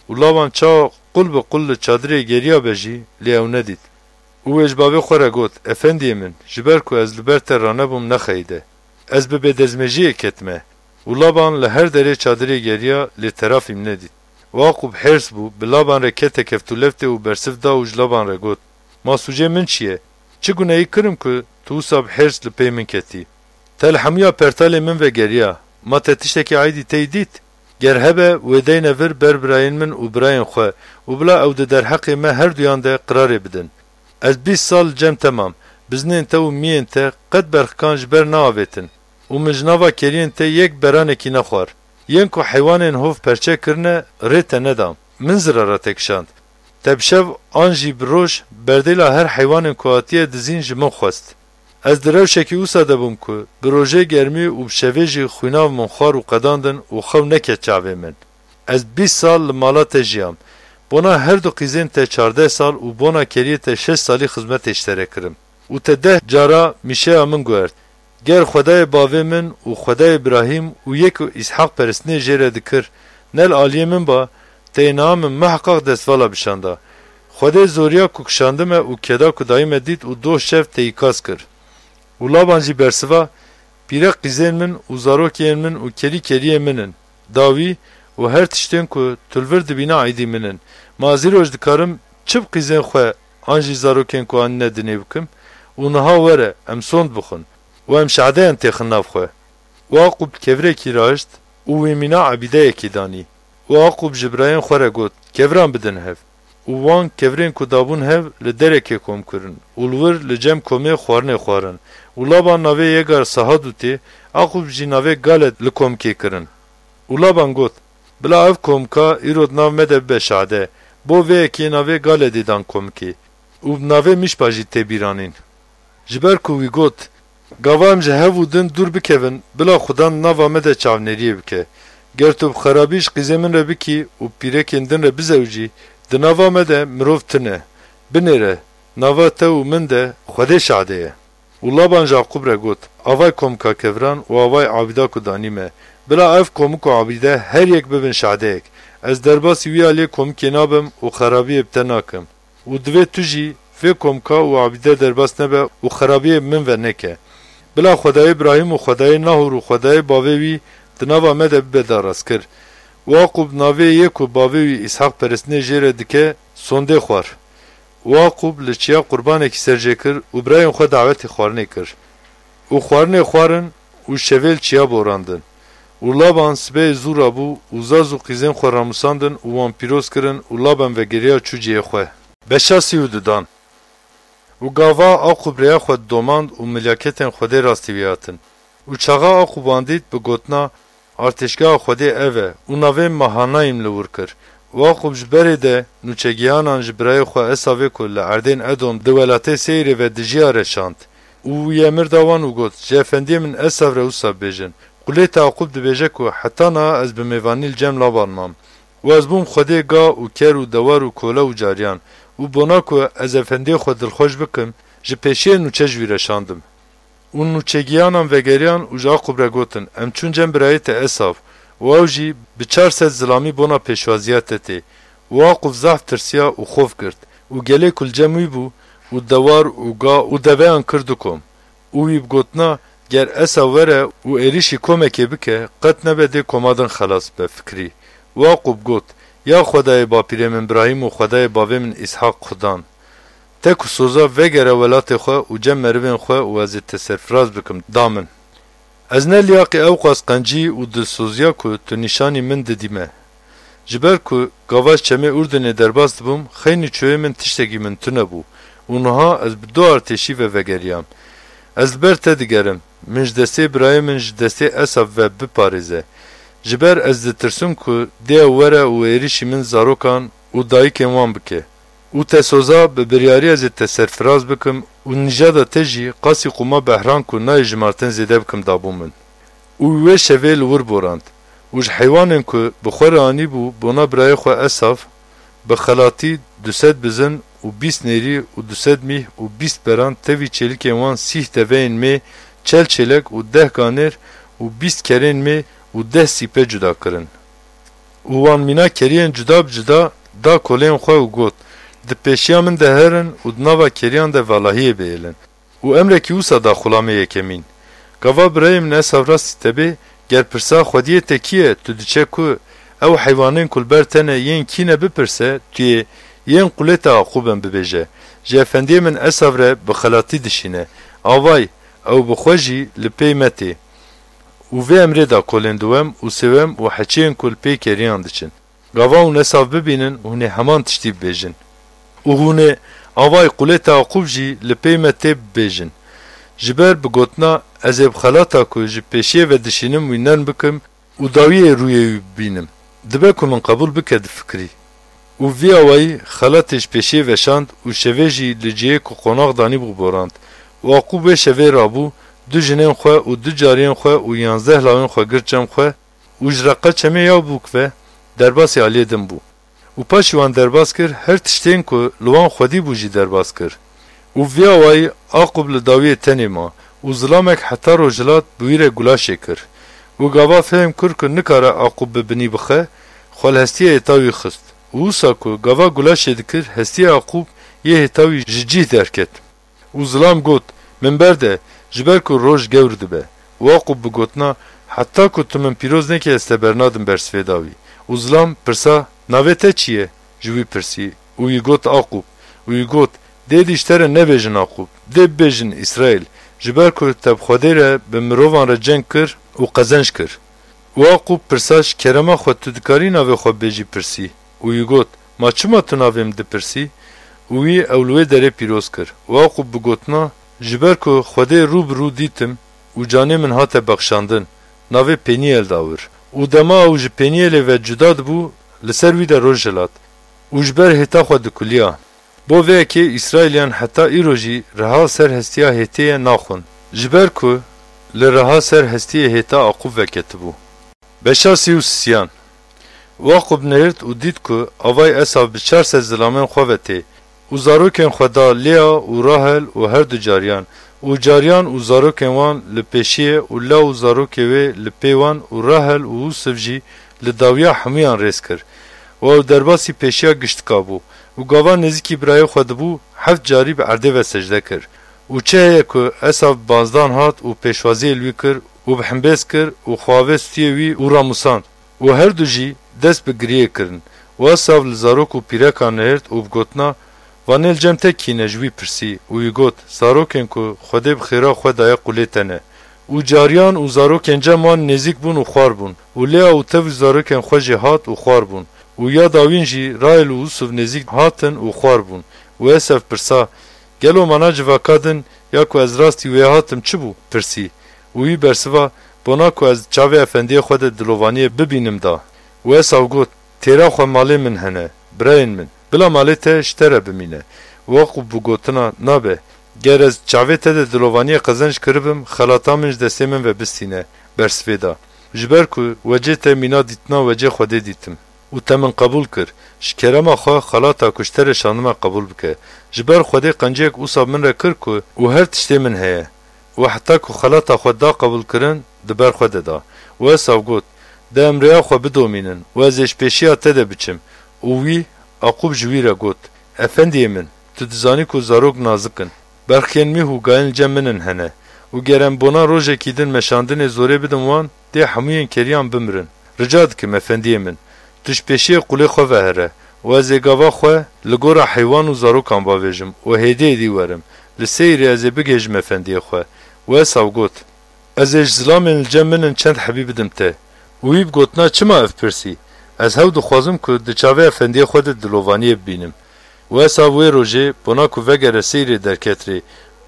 Û Laban çawa qul bi qul li çadirê geriya be jî, lê ew nedît. Û wê ji bavê xwe re got, Efendiyê min, ji ber ku ez li ber te ranebûm nexeyide. Ez bi bêdezmejiyê ketime. Û Laban li her derê çadirê geriya, lê terafîm nedît. Û Aqûb hêrs bû, bi Laban re kete keftûleftê û bersiv da û ji Laban re got, Ma sûcê min çi ye? Çi gunehî kirim ku tu wisa bi hêrs li pey min ketî? Te li hemûya pertalê min vegeriya. Ma te tiştekî eydî tey dît? Ger hebe, wê deyne vir ber birayên min û birayên xwe û bila ew di derheqê me herduyan de qirarê bidin. Ez bîst sal li cem te mam, biznên te û miyên te qet berxikan ji ber neavêtin û min ji nava keriyên te yek beranekî nexwar. Yên ku heywanên hov perçe kirine, rê te nedam, min zirara te kişand. Te bi şev an jî bi roj berdêla her heywanên ku hatiye dizîn ji min xwest. Ez di rewşekî wisa de bûm ku bi rojê germî û bi şevê jî xwînav min xwar û qedandin û xew neket çavê min. Ez bîst sal li mala te jiyam. Bona her du qîzên te çardeh sal û bona keriyê te şeş salî xizmetê ji te re kirim. Û te deh cara mîşeya min guhert. Ger Xwedayê bavê min û Xwedayê Îbrahîm û yê ku Îshaq peristinê jê re dikir, ne li aliyê min ba, te yê niha min miheqaq destvala bişanda. Xwedê zoriya ku kişandime û keda ku dayî me dît û doh şev te îkaz kir. Û Laban jî bersiva, Pîre qîzên min û zarokên min û kerî keriyê min in. Dawî û her tiştên ku tu li vir dibîne eydî min in. Ma ez îro ji dikarim çi bi qîzên xwe an jî zarokên ku anîne dinê bikim? Û niha were, em sond bixwin û em şadeyan têxin nav xwe. Û Aqûb kevirekî rahişt û wî mîna ebîdeyekê danî. Û Aqûb ji birayên xwe re got, Keviran bidin hev. Û wan kevirên ku dabûn hev li derekê kom kirin û li wir li cem komê xwarinê xwarin. Û Laban navê Yegar Sahadûtê, Aqûb jî navê Galed li komkê kirin. Û Laban got, Bila ev komka îro di nav me de bibe şade, bo vê yekê navê Galedê dan komikê û bi navê Mîşpa jî tê bîranîn. Ji ber ku wî got, Gava em ji hev û din dûr bikevin, bila Xudan nava me de çavnêriyê bike. Ger tu bi xerabî ji qîzê min re bikî û bi pîrekên din re bizewicî, di nava me de mirov tune. Binêre, nava te û min de Xwedê şade ye. Û Laban ji Aqûb re got, Avay komka keviran û avay abîda ku danî me, bila ev komik û abîde her yek bibin şadeyek. Ez derbasî wî aliyê komikê nabim û xerabiyê bi te nakim. Û divê tu jî vê komka û abîde derbas nebe û xerabiyê bi min ve neke. Bila Xwedayê Îbrahîm û Xwedayê Nahor û Xwedayê bavê wî di nava me de bibe darastkir. Waqûb navê yê ku bavê wî Îshaq peristnê jê re dike, sondê xwar. Waqûb li çiya qurbanekî ser jê kir û birayên xwe dawetê xwarinê kir. Û xwarinê xwarin û şevê li çiya borandin. Û Laban sibehê zû rabû û zaz û qîzên xwe ramûsandin û wan pîroz kirin û Laban vegeriya çû cihê xwe. Beşa sî û dudan. Û gava Aqûb rêya xwe didomand û milyaketên Xwedê rastî wî hatin. Û çaxa Aqûb wan dît bi gotina, Artêşgeha Xwedê ev e û navê Mahanayîm li wir kir. Û Aqûb ji berê de nûçegihanan ji birayê xwe Esavê ku li erdên Edom di welatê Seîrê ve dijiya re şand. Û wî emir da wan û got, Ji efendiyê min Esav re wisa bêjin, Qulê te Aqûb dibêje ku heta niha ez bi mêvanî li cem Laban mam. Û ez bûm Xwedê ga û ker û dewar û kole û cariyan. Û bona ku ez efendiyê xwe dilxweş bikim, ji pêşiyê nûçe ji wî re şandim. Û nûçegiyanan vegeriyan û ji Aqûb re gotin, Em çûn cem birayê te Esav. Û ew jî bi çar sed zilamî bona pêşwaziya te tê. Û Aqûb zehf tirsiya û xof girt. Û gelê ku li cem wî bû, û dewar û ga û deveyan kir du kom. Û wî bi gotina, Ger Esaw were û êrîşî komekê bike, qet nebe dê koma din xelas bibe, fikirî. Û Aqûb got, Ya Xwedayê bapîrê min Birahîm û Xwedayê bavê min Îshaq Xudan, te ku soza vegere welatê xwe û cem merivên xwe û ez ê te serfiraz bikim, da min. Ez ne liyaqî ewqas qencî û dilsoziya ku tu nîşanî min didî me. Ji ber ku gava ji çemê Urdunê derbas dibûm, xeynî çûyê min tiştekî min tune bû û niha ez bi du artêşî ve vegeriyam. Ez li ber te digerim, min ji destê birayê min ji destê Esav ve biparêze. Ji ber ez ditirsim ku dê ew were û êrîşî min zarokan û dayikên wan bike. Û te soza bi biryarî ez ê te serfiraz bikim û nîjada te jî qasî qûma behran ku nayê jimartin zêde bikim dabû min. Û wê şevê li wir borand. Û ji heywanên ku bi xwe re anîbû bona birayê xwe Esav, bi xelatî du sed bizin û bîst nêrî û du sed mîh û bîst beran tevî çêlikên wan sîh deveyên mê, çel çêlek û deh ganêr û bîst kerên mê û deh sîpe cuda kirin. Û wan mîna keriyên cuda bi cuda da kolên xwe û got, Di pêşiya min de herin û di nava keriyan de valahiyê bihêlin. Û emrekî wisa da xulamê yekemîn, Gava birayê min Esav rastî te bê, ger pirsa xwediyê te kî ye, tu diçe ku? Ew heywanên ku li ber te ne yên kî ne bipirse, tu yê, Yên qulê te Aqûb in bibêje, Ji efendiyê min Esav re bi xelatî dişîne. Avay, ew bi xwe jî li pêy me tê. Û vê emrê da kolên duwem û sêwem û heçiyên ku li pêy keriyan diçin. Gava hûn Esav bibînin, hûn ê heman tiştî bibêjin. Û hûn ê, Avay qulê te Aqûb jî li pêy me tê bibêjin. Ji ber bi gotina, Ez ê bi xelata ku ji pêşiyê ve dişînim wî nerm bikim û dawiyê rûyê wî bibînim. Dibe ku min qebûl bike difikirî. Û vî awayî xelatê ji pêşiyê veşand û şevê jî li cihê ku qonax danîbû borand. Û Aqûb wê şevê rabû, du jinên xwe û du cariyên xwe û yanzdeh lawên xwe girt cem xwe, û ji reqa çemê ya bûk ve derbasî aliyê din bû. Û paşî wan derbas kir, her tiştên ku li wan xwedî bû jî derbas kir. Û vî awayî Aqûb li dawiyê tenê ma û zilamek heta rojhilat bi wî re gulaşê kir. Û gava fehm kir ku nikare Aqûb bi binî bixe, xwe li hestiyê hêta wî xist. Û wisa ku gava gulaşê dikir, hestiyê Aqûb yê hêta wî ji cîh derket. Û zilam got, Min berde, ji ber ku roj gewr dibe. Û Aqûb bi gotina, Heta ku tu min pîroz nekî ez te bernadim ber sivêda wî. Û zilam pirsa, Navê te çi ye? Ji wî pirsî. Û wî got, Aqûb. Û wî got, Dê dî ji te re nebêjin Aqûb, dê bibêjin Îsraîl, ji ber ku te bi Xwedê re bi mirovan re ceng kir û qezenc kir. Û Aqûb pirsa, Ji kerema xwe tu dikarî navê xwe bibêjî pirsî? Û wî got, Ma çima tu navê min dipirsî? Û wî ew li wê derê pîroz kir. Û Aqûb bi gotina, Ji ber ku Xwedê rû bi rû dîtim û canê min hate bexşandin, navê Penîyel da wir. Û dema ew ji Penîyelê ve cuda dibû, li ser wî de roj hilat û ji ber hêta xwe dikuliya. Bo vê yekê Îsraîliyan heta îro jî riha ser hestiya hêtê ye naxwin, ji ber ku li riha ser hestiyê hêta Aqûb veketibû. Beşa sî û sisiyan. Û Aqûb nihêrt û dît ku avay Esav bi çar sed zilamên xwe ve tê û zarokên xwe da Lêa û Rahel û her du cariyan û cariyan û zarokên wan li pêşiyê û Lea û zarokê wê li pê wan û Rahel û Ûsiv jî li dawiya hemûyan rêz kir. Û ew derbasî pêşiya giştika bû û gava nêzîkî birayê xwe dibû, heft carî bi erdê ve secde kir. Û çi heye ku Esav bi bazdan hat û pêşwaziyê li wî kir û bi himbêz kir û xwe avê stûyê wî û ramûsand. Û her du jî dest bi giriyê kirin. Û Esav li zarok û pîrekan nihirt û bi gotina, Vanê li cem te kî ne? Ji wî pirsî û wî got, Zarokên ku Xwedê bi xêra xwe daye qûlê te ne. Û cariyan û zarokên cem wan nêzîk bûn û xwar bûn. Û Lea û tev û zarokên xwe jî hat û xwar bûn. Û ya dawîn jî Rael û Ûsuv nêzîk hatin û xwar bûn. Û Esav pirsa, Gelo mana civaka din ya ku ez rastî wê hatim çi bû? Pirsî. Û wî bersiva, Bona ku ez çavê efendiyê xwe de dilovaniyê bibînim da. Û Esav got, Têra xwe malê min hene, birayên min, bila malê te ji te re bimîne. Û Yaqûb bi gotina, Nabe, ger ez çavê te de dilovaniyê qezenc kiribim, xelata min ji destê min ve bistîne, bersivê da. Ji ber ku wecê te mîna dîtina wecê Xwedê dîtim. Û te min qebûl kir. Ji kerema xwe xelata ku ji te re şandime qebûl bike. Ji ber Xwedê qenciyek wisa min re kir ku û her tiştê min heye. Û heta ku xelata xwe da qebûlkirin, di ber xwe de da. Û Esav got, De em rêya xwe bidomînin û ez ê ji pêşiya te de biçim. Û wî, Yaqûb ji wî re got, Efendiyê min, tu dizanî ku zarok nazik in. Berxiyên mîh û gayên li cem min in hene. Û ger em bona rojekî din meşandinê zorê bidin wan, dê hemûyên keriyan bimirin. Rica dikim, efendiyê min, tu ji pêşiyê qûlê xwe ve here û ez ê gava xwe li gora heywan û zarokan bavêjim û hêdî hêdî werim. Li sêyrê ez ê bigihêjim efendiyê xwe. Û Esav got, Ez ê ji zilamên li cem min in çend hebî bidim te. Û wî bi gotina, Çima ev pirsî? Ez hew dixwazim ku di çavê efendiyê xwe de dilovaniyê bibînim. Û Esav wê rojê, bona ku vegere sêyrê derket rê,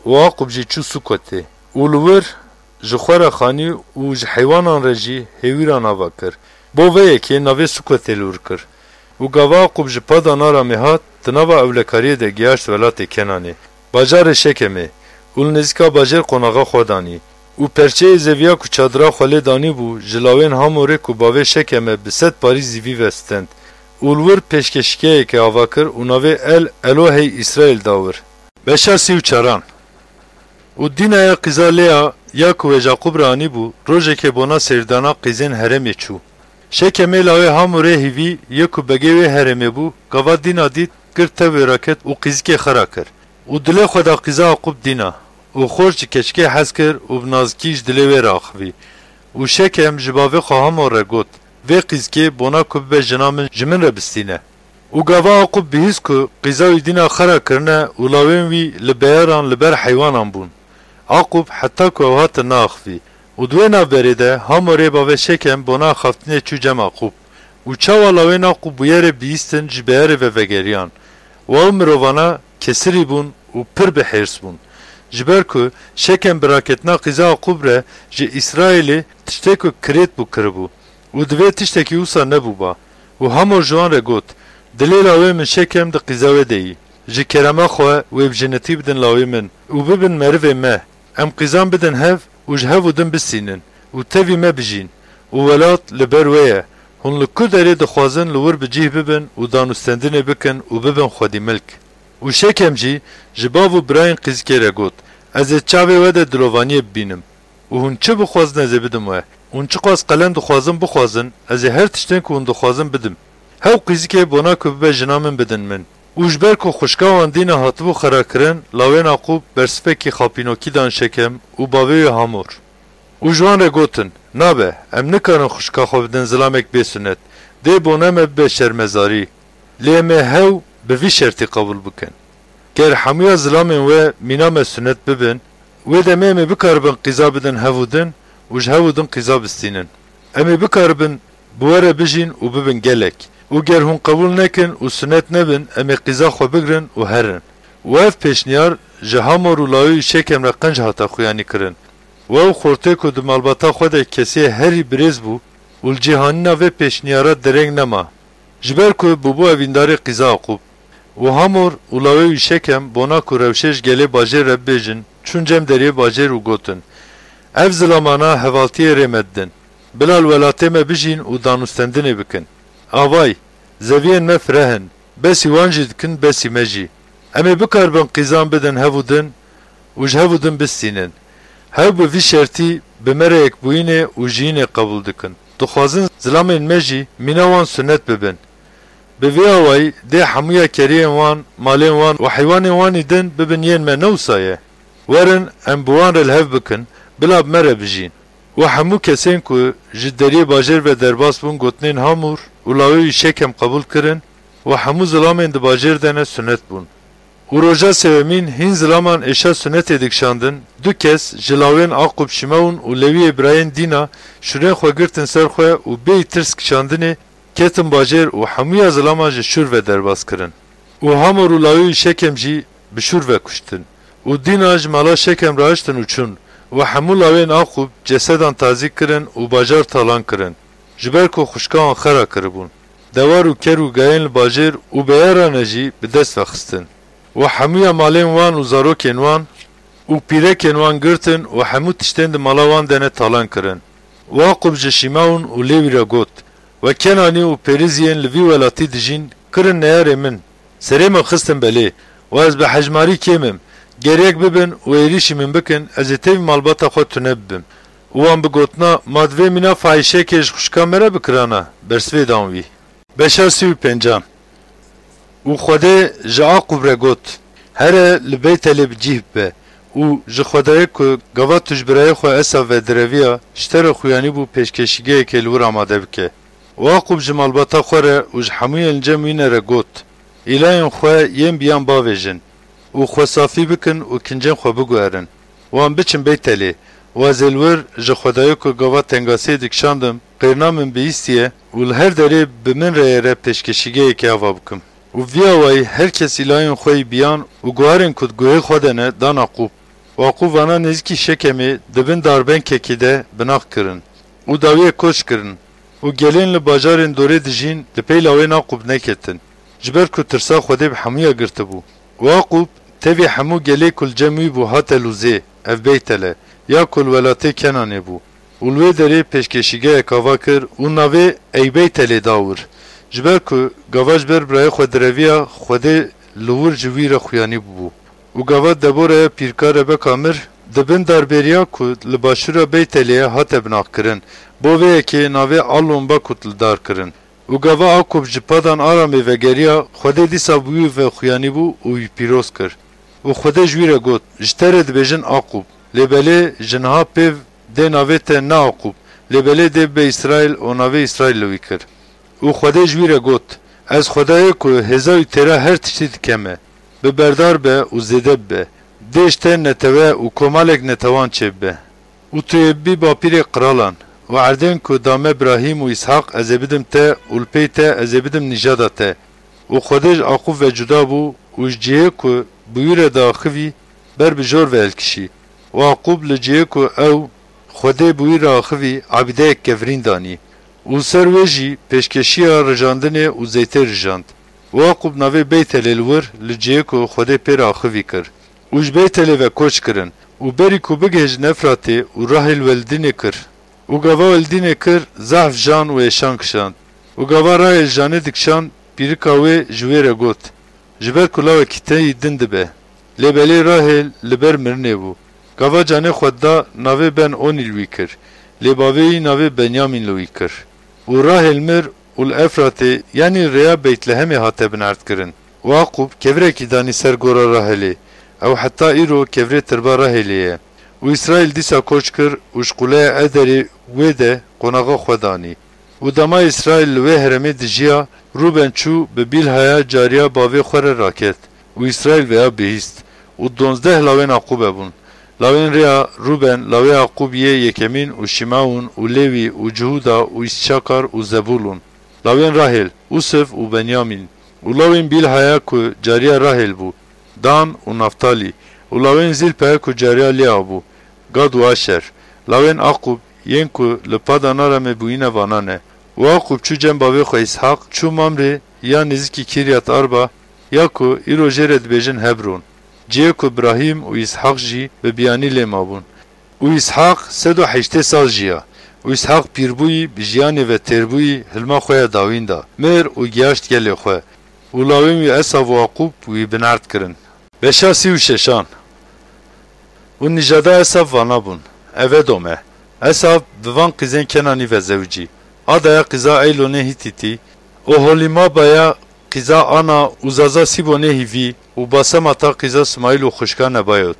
û Yaqûb jî çû Sukotê. Û li wir ji xwe re xanî û ji heywanan re jî hêwîran ava kir. Bo vê yekê navê Sukotê li wir kir. Û gava Yaqûb ji Padan Aramê hat, di nava ewlekariyê de gihaşt welatê Kenanê, bajarê Şekemê, û li nêzîka bajêr qonaxa xwe danî. Û perçeyê zevîya ku çadira xwe lê danîbû, ji lawên Hamorê ku bavê Şekem e, bi sed parî zîvî ve stend. Û li wir pêşkeşîkeyekê ava kir û navê El Elohey Îsraîl da wir. Beşa sî û çaran. Û Dînaya qîza Lêya ya ku wê ji Yaqûb re anîbû, rojekê bona seyrdana qîzên herêmê çû. Şekemê lawê Hamorê hîvî yê ku begê wê herêmê bû, gava Dîna dît, girt tev wê re ket û qîzikê xera kir. Û dilê xwe da qîza Yaqûb Dîna, û xort ji keçikê hez kir û bi nazikî ji dilê wê re axivî. Û Şekem ji bavê xwe Hamor re got, Vê qîzikê bona ku bibe jina min ji min re bistîne. Û gava Yaqûb bihîst ku qîza wî Dîna xera kirine û lawên wî li beyaran li ber heywanan bûn. Yaqûb heta ku ew hatin neaxivî. Û di wê navberê de Hamorê bavê Şekem bona axaftinê çû cem Yaqûb. Û çawa lawên Yaqûb bûyerê bihîstin ji beyarê ve vegeriyan. Û ew mirovana kesirî bûn û pir bi hêrs bûn. Ji ber ku Şekem bi raketina qîza Yaqûb re ji Îsraîlê tiştê ku kirêt bû kiribû. Û divê tiştekî wisa nebûba. Û Hamor ji wan re got, Dilê lawê min Şekem di qîza wê de yî. Ji kerema xwe wê bi jinitî bidin lawê min û bibin merivê me. Em qîzan bidin hev û ji hev û din bistînin û tevî me bijîn. Û welat li ber wê ye. Hûn li ku derê dixwazin li wir bi cih bibin û danûstendinê bikin û bibin xwedî milk. Û Şekem jî ji bav û birayên qîzikê re got, Ez ê çavê we de dilovaniyê bibînim. Û hûn çi bixwazin ez ê bidim we. Hûn çiqas qelen dixwazin bixwazin, ez ê her tiştên ku hûn dixwazin bidim. Hew qîzikê bona ku bibe jina min bidin min. Û ji ber ku xwişka wan Dîna hatibû xerakirin, lawên Yaqûb bersivekî xapînokî dan Şekem û bavê wê Hamor. Û ji wan re gotin, Nabe, em nikarin xwişka xwe bidin zilamek bê sunet. Dê bona me bibe şermezarî. Lê em ê hew bi vî şertî qebûl bikin. Ger hemûya zilamên we mîna me sunet bibin, wê demê em ê bikaribin qîza bidin hev û din û ji hev û din qîza bistînin. Em ê bikaribin bi we re bijîn û bibin gelek. Û ger hûn qebûl nekin û sunet nebin, em ê qîza xwe bigrin û herin. Û ev pêşniyar ji Hamor û lawê wî Şekem re qenc hate xuyanî kirin. Û ew xortê ku di malbata xwe de kesiyê herî birêz bû û li cîhanîna vê pêşniyara dereng nema. Ji ber ku bûbû evîndarê qîza Yaqûb. Û Hamor û lawê wî Şekem bona ku rewşê ji gelê bajêr re bibêjin, çûn cem deriyê bajêr û gotin, Ev zilamana hevaltiyê rê me didin. Bila li welatê me bijîn û danûstendinê bikin. Avay, zeviyên me fireh in. Besî wan jî dikin, besî me jî. Em ê bikaribin qîzan bidin hev û din û ji hev û din bistînin. Hew bi vî şertî bi me re yekbûyînê û jiyînê qebûl dikin. Dixwazin zilamên me jî mîna wan sunet bibin. Bi vê awayî dê hemûya keriyên wan, malên wan û heywanên wan î din bibin yên me, ne wisa ye? Werin em bi wan re li hev bikin, bila bi me re bijîn. Û hemû kesên ku ji deriyê bajêr ve derbas bûn, gotinên Hamûr û lawê wî Şekem qebûl kirin û hemû zilamên di bajêr de ne sunet bûn. Û roja sêwemîn hîn zilaman êşa sunetê dikişandin, du kes ji lawên Aqûb Şimewn û Lewiyê birayên Dîna şûrên xwe girtin ser xwe û bêyî tirs kişandinê ketin bajêr û hemûya zilaman ji şûr ve derbas kirin. Û Hamor û lawê wî Şekem jî bi şûr ve kuştin. Û Dîna ji mala Şekem rahiştin û çûn. Û hemû lawên Aqûb cesedan tazî kirin û bajar talan kirin, ji ber ku xwişka wan xera kiribûn. Dewar û ker û gayên li bajêr û beyarane jî bi dest ve xistin. Û hemûya malên wan û zarokên wan û pîrekên wan girtin û hemû tiştên di mala wan de ne talan kirin. Û Aqûb ji Şîmewn û Lewî re got, We Kenanî û Perîziyên li vî welatî dijîn, kirin neyarê min, serê min xistin belê, û ez bi hejmarî kêm im, ger yek bibin û êrîşî min bikin, ez ê tevî malbata xwe tune bibim. Û wan bi gotina, Ma di vê mîna fahîşekê ji xwişka me re bikirana, bersivê dan wî. Beşa sî û pêncan. Û Xwedê ji Aqûb re got, Here li Beytelê bi cih bibe û ji Xwedayê ku gava tu ji birayê xwe Esav ve direviya, ji te re xuyanî bû pêşkeşîgehekê li wir amade bike. Û Aqûb ji malbata xwe re û ji hemûyên li cem wî ne re got, Îlayên xwe yên biyan bavêjin û xwe safî bikin û kincên xwe biguherin. Wan biçin Beytelê û ez ê li wir ji Xwedayê ku gava tengasiyê dikişandim, qêrna min bihîstiye û li her derê bi min re yê re pêşkeşîgehekê ava bikim. Û vî awayî her kes îlayên xwe yî biyan û guherên ku di guhê xwe de ne, dan Aqûb. Û Aqûb vana nêzîkî Şekemê di bin darbenkekê de binax kirin û dawiyê koç kirin. Û gelên li bajarên dorê dijîn li pey lawên Aqûb neketin, ji ber ku tirsa Xwedê bi hemûya girtibû. Û Aqûb tevî hemû gelê ku li cem wî bû hate Lûzê, ev Beytel e, ya ku li welatê Kenanê bû. Û li wê derê pêşkeşîgehek ava kir û navê Eybeytelê da wir, ji ber ku gava ji ber birayê xwe direviya, Xwedê li wir ji wî re xuyanî bûbû. Û gava Deboraya pîrka Rebeka mir, di bin darbêriya ku li başûra Beytelê ye hate binaxkirin, bo vê yekê navê Allon Bakut li dar kirin. Û gava Aqûb ji Padan Aramê vegeriya, Xwedê dîsa bi wî ve xuyanî bû û wî pîroz kir. Û Xwedê ji wî re got, Ji te re dibêjin Aqûb, lê belê ji niha pêv dê navê te ne Aqûb, lê belê dê bibe Îsraîl û navê Îsraîl li wî kir. Û Xwedê ji wî re got, Ez Xwedayê ku hêza wî têra her tiştî dikeme, bi berdar be û zêde bibe, dê ji te netewe û komalek netewan çêbibe. Û tu yê bibî bapîrê qiralan, û erdên ku da me Birahîm û Îshaq ez ê bidim te û li pey te ez ê bidim nîjada te. Û Xwedê ji Aqûb ve cuda bû û ji cihê ku bi wî re diaxivî ber bi jor ve hilkişî. Û Aqûb li cihê ku ew Xwedê bi wî re axivî ebîdeyek kevirîn danî. Û li ser wê jî pêşkeşiya rijandinê û zeytê rijand. Û Aqûb navê Beytelê li wir li cihê ku Xwedê pê re axivî kir. Û ji Beytelê ve koç kirin. Û berî ku bigihêjin Efratê û Rahêl welidînê kir. Û gava welidînê kir, zehf jan û êşan kişand. Û gava Rahêl janê dikişand, pîrika wê ji wê re got, Ji ber ku lawekî te yî din dibe. Lê belê Rahêl li ber mirinê bû. Gava canê xwe da, navê Ben Onî li wî kir. Lê bavê wî navê Benyamîn li wî kir. Û Rahêl mir û li Efratê, yanî rêya Beytlehemê hate binerdkirin. Û Aqûb kevirekî danî ser gora Rahelê. Ew heta îro kevirê tirba Rahelê ye. Û Îsraîl dîsa koç kir û ji quleya Ederê wê de qonaxa xwe danî. Û dema Îsraîl li wê herêmê dijiya, Rûben çû bi Bîlhaya cariya bavê xwe re raket û Îsraîl vêya bihîst. Û donzdeh lawên Aqûbe bûn. Lawên rêya Rûben, lawê Aqûb yê yekemîn û Şimewn û Lewî û Cihûda û Îsçakar û Zebûlûn. Lawên Rahêl, Ûsif û Benyamîn. Û lawên Bîlhaya ku cariya Rahêl bû, Dan û Naftalî. Û lawên Zîlpaya ku cariya Lîa bû, Gad û Aşer. Lawên Aqûb, yên ku li Padan Aramê bûyîne vana ne. Û Aqûb çû cem bavê xwe Îshaq, çû Mamrê ya nêzîkî Kîryat Arba, ya ku îro jê re dibêjin Hebron. Cihê ku Birahîm û Îshaq jî bi biyanî lê mabûn. Û Îshaq sed û heştê sal jiya. Û Îshaq pîr bûyî, bi jiyanê ve têr bûyî, hilma xwe ya dawîn da, mir û giyaşt gelê xwe. Û lawên wî Esav û Aqûb wî binerd kirin. Beşa sî û şeşan. Û nîjada Esav vana bûn, Ev Edom e. Esav bi van qîzên Kenanî ve zewicî. Ada ya qîza Eylonê Hîtîtî, Oholîmaba ya qîza Ana û zaza Sîbonê Hîvî û Basemata qîza Simayîl û xwişka Nebayot.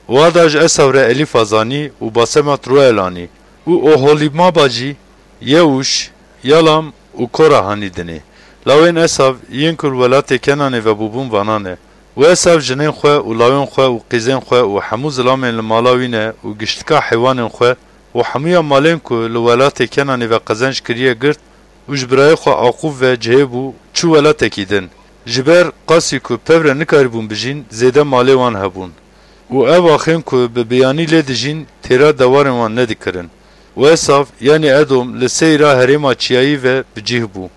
Û Ada ji Esav re Elîfaz anî û Basemat Ruel anî. Û Oholîbmaba jî, Yewûş, Yalam û Kora hanî dinê. Lawên Esav yên ku li welatê Kenanê vebûbûn vana ne. Û Esav jinên xwe û lawên xwe û qîzên xwe û hemû zilamên li mala wî ne û giştika heywanên xwe û hemûya malên ku li welatê Kenanê ve qezenc kiriye girt û ji birayê xwe Aqûb ve cihê bû, çû welatekî din. Ji ber qasî ku pevre nikarîbûn bijîn, zêde malê wan hebûn. Û ev axên ku bi biyanî lê dijîn, têra dewarên wan nedikirin. Û Esav, yanî Edom, li Seyra herêma çiyayî ve bi cih bû.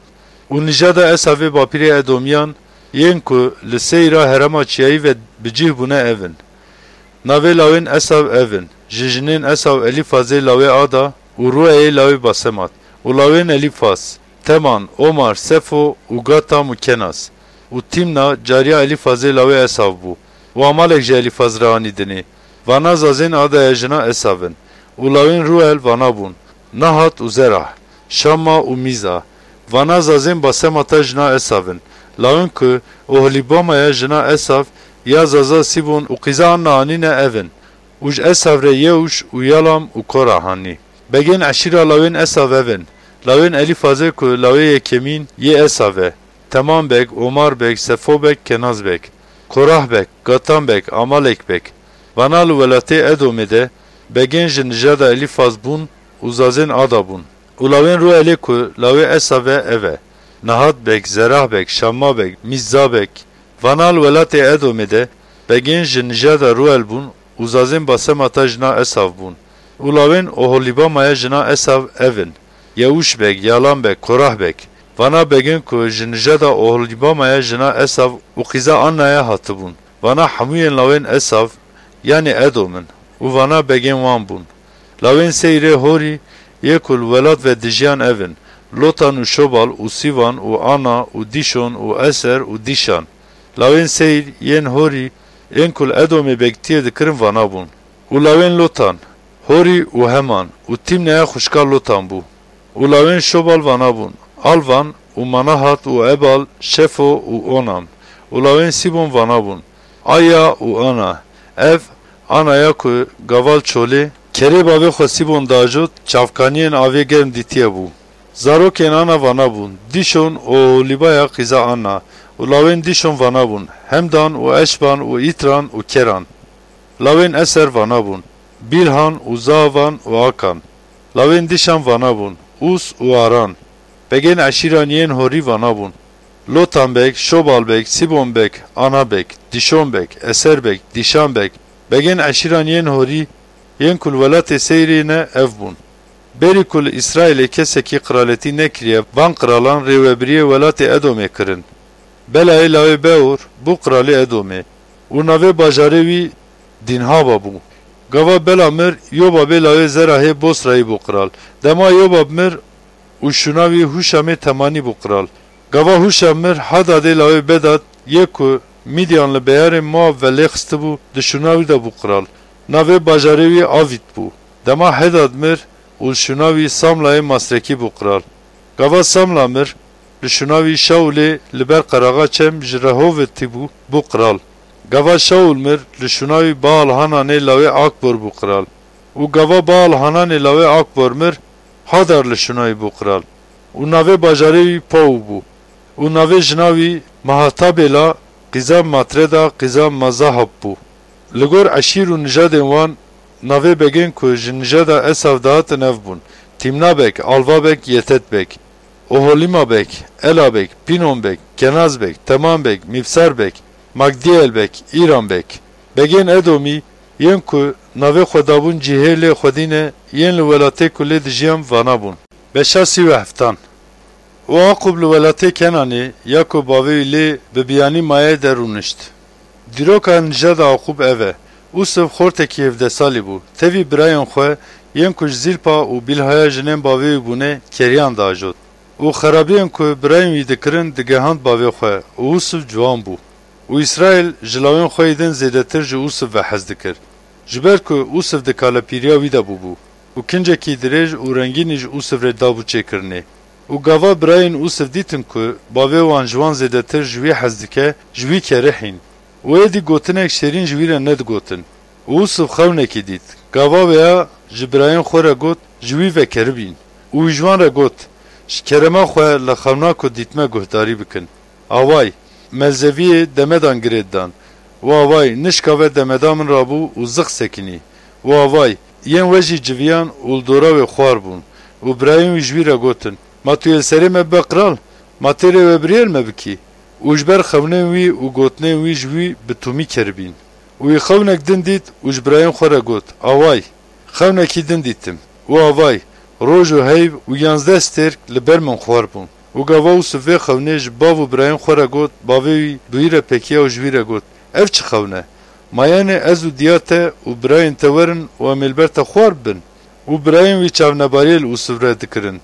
Û nijada Esavê bapîrê Edomiyan, yên ku li Seyra herêma çiyayî ve bi cih bûne, ev in. Navê lawên Esav ev in: ji jinên Esav Elîfazê lawê Ada û Rueyê lawê Basemat û lawên Elîfaz, Teman, Omar, Sefo û Gatam û Kenaz. Û Tîmna cariya Elîfazê lawê Esav bû. Û Amalek ji Elîfaz re anî dinê. Vana zazên Adaya jina Esav in. Û lawên Ruel vana bûn: Nahat û Zerah, Şamma û Mîza. Vana zazên Basemata jina Esav in. Lawên ku Ohlîbamaya jina Esav ya zaza Sîbon û qîza Anna anîne ev in. Û ji Esav re Yewş û Yalam û Kora hanî. Begên eşîra lawên Esav ev in: lawên Elîfazê ku lawê yekemîn yê Esav e: Teman beg, Omar beg, Sefo beg, Kenaz beg, Korah beg, Gatan beg, Amalek beg. Vana li welatê Edomê de begên ji nijada Elîfaz bûn û zazên Ada bûn. Û lawên Ruelê ku lawê Esav e ev e: Nahat beg, Zerah beg, Şamma beg, Mîzza beg. Vana li welatê Edomê de begên ji nijada Ruel bûn û zazên Basemata jina Esav bûn. Û lawên Oholîbamaya jina Esav ev in: Yewş beg, Yalam beg, Korah beg. Vana begên ku ji nijada Oholîbamaya jina Esav û qîza Annaya hatibûn. Vana hemûyên lawên Esav, yanî Edom in. Û vana begên wan bûn. Lawên Seyrê Horî yê ku li welat ve dijiyan ev in: Lotan û Şobal û Sîvan û Ana û Dîşon û Eser û Dîşan. Lawên Seyr yên Horî yên ku li Edomê begtiyê dikirin vana bûn. Û lawên Lotan, Horî û Heman û Tîmneya xwişka Lotan bû. Û lawên Şobal vana bûn: Alvan û Manahat û Ebal, Şefo û Onam. Û lawên Sîbon vana bûn: Aya û Ana. Ev Anaya ku gava li çolê kerê bavê xwe Sîbon diajot, çavkaniyên avê germ dîtiye bû. Zarokên Ana vana bûn: Dîşon û Oholîbaya qîza Anna. Û lawên Dîşon vana bûn: Hemdan û Eşban û Îtran û Keran. Lawên Eser vana bûn: Bîlhan û Zaavan û Akan. Lawên Dîşan vana bûn: Ûs û Aran. Begên eşîran yên Horî vana bûn: Lotan beg, Şobal beg, Sîbon beg, Ana beg, Dîşon beg, Eser beg, Dîşan beg. Begên eşîran yên Horî yên ku li welatê Seyrê ne ev bûn. Berî ku li Îsraîlê kesekî qiraletî nekiriye, van qiralan rêwebiriyê welatê Edomê kirin. Belayê lawê Beor bû qiralê Edomê û navê bajarê wî Dînhaba bû. Gava Bela mir, Yobabê lawê Zerahê Bosrayî bû qiral. Dema Yobab mir û şûna wî Hûşamê Temanî bû qiral. Gava Hûşam mir, Hadadê lawê Bedad yê ku Mîdyan li beyarên Moab ve lê xistibû, di şûna wî de bû qiral. Navê bajarê wî Avît bû. Dema Hedad mir û li şûna wî Samlayê Masrekî bû qiral. Gava Samla mir, li şûna wî Şaulê li ber qeraxa çem ji Rehovotî bû, bû qiral. Gava Şaul mir, li şûna wî Baal Hananê lawê Akbor bû qiral. Û gava Baal Hananê lawê Akbor mir, Hadar li şûna wî bû qiral. Û navê bajarê wî Paw bû. Û navê jina wî Mahatabêla qîza Matreda qîza Mazahab bû. Li gor eşîr û nijadên wan, navê begên ku ji nijada Esav dihatin ev bûn: Tîmna beg, Alva beg, Yetet beg, Oholîma beg, Ela beg, Pînon beg, Kenaz beg, Teman beg, Mîbsar beg, Magdiyel beg, Îran beg. Begên Edomî yên ku navê xwe dabûn cihê lê xwedî ne, yên li welatê ku lê dijiyan vana bûn. Beşa sî û heftan. Û Aqûb li welatê Kenanê, ya ku bavê wî lê bi biyanî maye, de rûnişt. Dîroka nijada Aqûb ev e: Ûsiv xortekî hevdeh salî bû. Tevî birayên xwe, yên ku ji Zîlpa û Bîlhaya jinên bavê wî bûne, keriyan diajot. Û xerabiyên ku birayên wî dikirin, digehand bavê xwe, û Ûsiv ciwan bû. Û Îsraîl ji lawên xwe yî din zêdetir ji Ûsiv ve hez dikir. Ji ber ku Ûsiv di kalepîriya wî de bûbû û kincekî dirêj û rengînî ji Ûsiv re dabû çêkirinê. Û gava birayên Ûsiv dîtin ku bavê wan ji wan zêdetir ji wî hez dike, ji wî kerihîn. Û êdî gotinek şêrîn ji wî re nedigotin. Û Ûsiv xewnekî dît. Gava wêya ji birayên xwe re got, Ji wî ve keribîn. Û wî ji wan re got, Ji kerema xwe li xewna ku dîtme guhdarî bikin. Away, me li zeviyê demedan girê didan. Û away, nişka ve demeda min rabû û zix sekinî. Û away, yên we jî civiyan û li dora wê xwar bûn. Û birayên wî ji wî re gotin, Ma tu yê li serê me bibe qral? Ma tê rê we bi rê li me bikî? Û ji ber xewnên wî û gotinên wî ji wî bi tûmî keribîn. Û wî xewnek din dît û ji birayên xwe re got, Away, xewnekî din dîtim. Û avay, roj û heyv û yanzdeh stêrk li ber min xwar bûn. Û gava Ûsiv vê xewnê ji bav û birayên xwe re got, bavê wî bi wî re pekiya û ji wî re got, Ev çi xewn e? Ma yanê ez û diya te û birayên te werin û em ê li ber te xwar bibin? Û birayên wî çavnebariyê li Ûsiv re dikirin.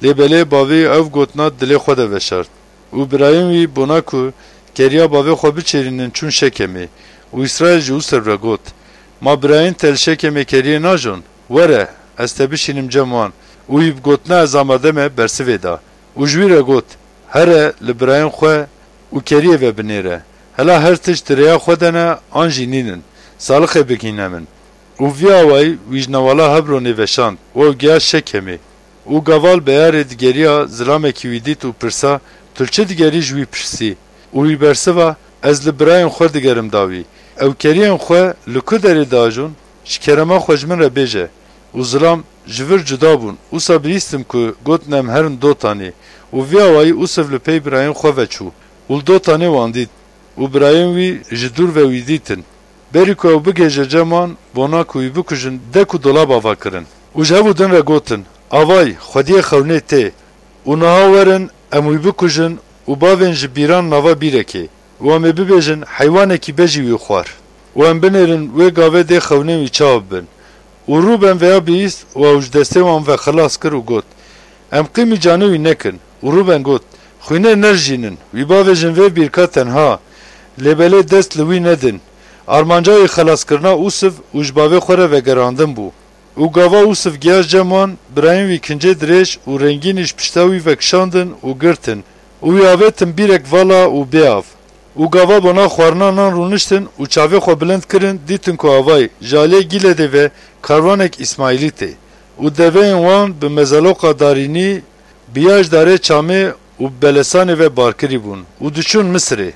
Lê belê bavê wî ev gotina dilê xwe de veşart. Û birayên wî bona ku keriya bavê xwe biçêrînin çûn Şekemê. Û Îsraîl ji Ûsiv re got, Ma birayên te li Şekemê keriyê najon? Were, ez te bişînim cem wan. Û wî bi gotina ez amade me bersivê da. Û ji wî re got, Here li birayên xwe û keriyê ve binêre. Hela her tişt di rêya xwe de ne an jî nînin. Salixê bigihîne min. Û vî awayî wî ji newala Hebronê veşand û ew giya Şekemê. Û gava li beyarê digeriya, zilamekî wî dît û pirsa, Tu li çi digerî? Ji wî pirsî. Û wî bersiva, Ez li birayên xwe digerim dawî. Ew keriyên xwe li ku derê diajon? Ji kerema xwe ji min re bêje. Û zilam ji vir cuda bûn. Wisa bihîstim ku gotin, Em herin Dotanê. Û vî awayî Ûsiv li pey birayên xwe ve çû. Û li Dotanê wan dît. Û birayên wî ji dûr ve wî dîtin. Berî ku ew bigihêje cem wan, bona ku wî bikujin, dek û dolab ava kirin. Û ji hev û din re gotin, Avay, xwediyê xewnê tê. Û niha werin, em wî bikujin û bavên ji bîran nava bîrekê. Û em ê bibêjin, Heywanekî bejî wî xwar. Û em binêrin wê gavê dê xewnên wî çawa bibin. Û Rûben vêya bihîst û ew ji destê wan ve xilas kir û got, Em qîmî canê wî nekin. Û Rûben got, Xwînê nerijînin, wî bavêjin vê bîrka tenha, lê belê dest li wî nedin. Armanca wî xelaskirina Ûsiv û ji bavê xwe re vegerandin bû. Û gava Ûsiv giya cem wan, birayên wî kincê dirêj û rengînî ji pişta wî vekişandin û girtin. Û wî avêtin bîrek vala û bêav. Û gava bona xwarina nan rûniştin û çavê xwe bilind kirin, dîtin ku avay, ji aliyê Gîledê ve karwanek Îsmaîlî tê. Û deveyên wan bi mezeloqa darînî, bi ya ji darê çamê û bi belesanê ve barkirî bûn û diçûn Misirê.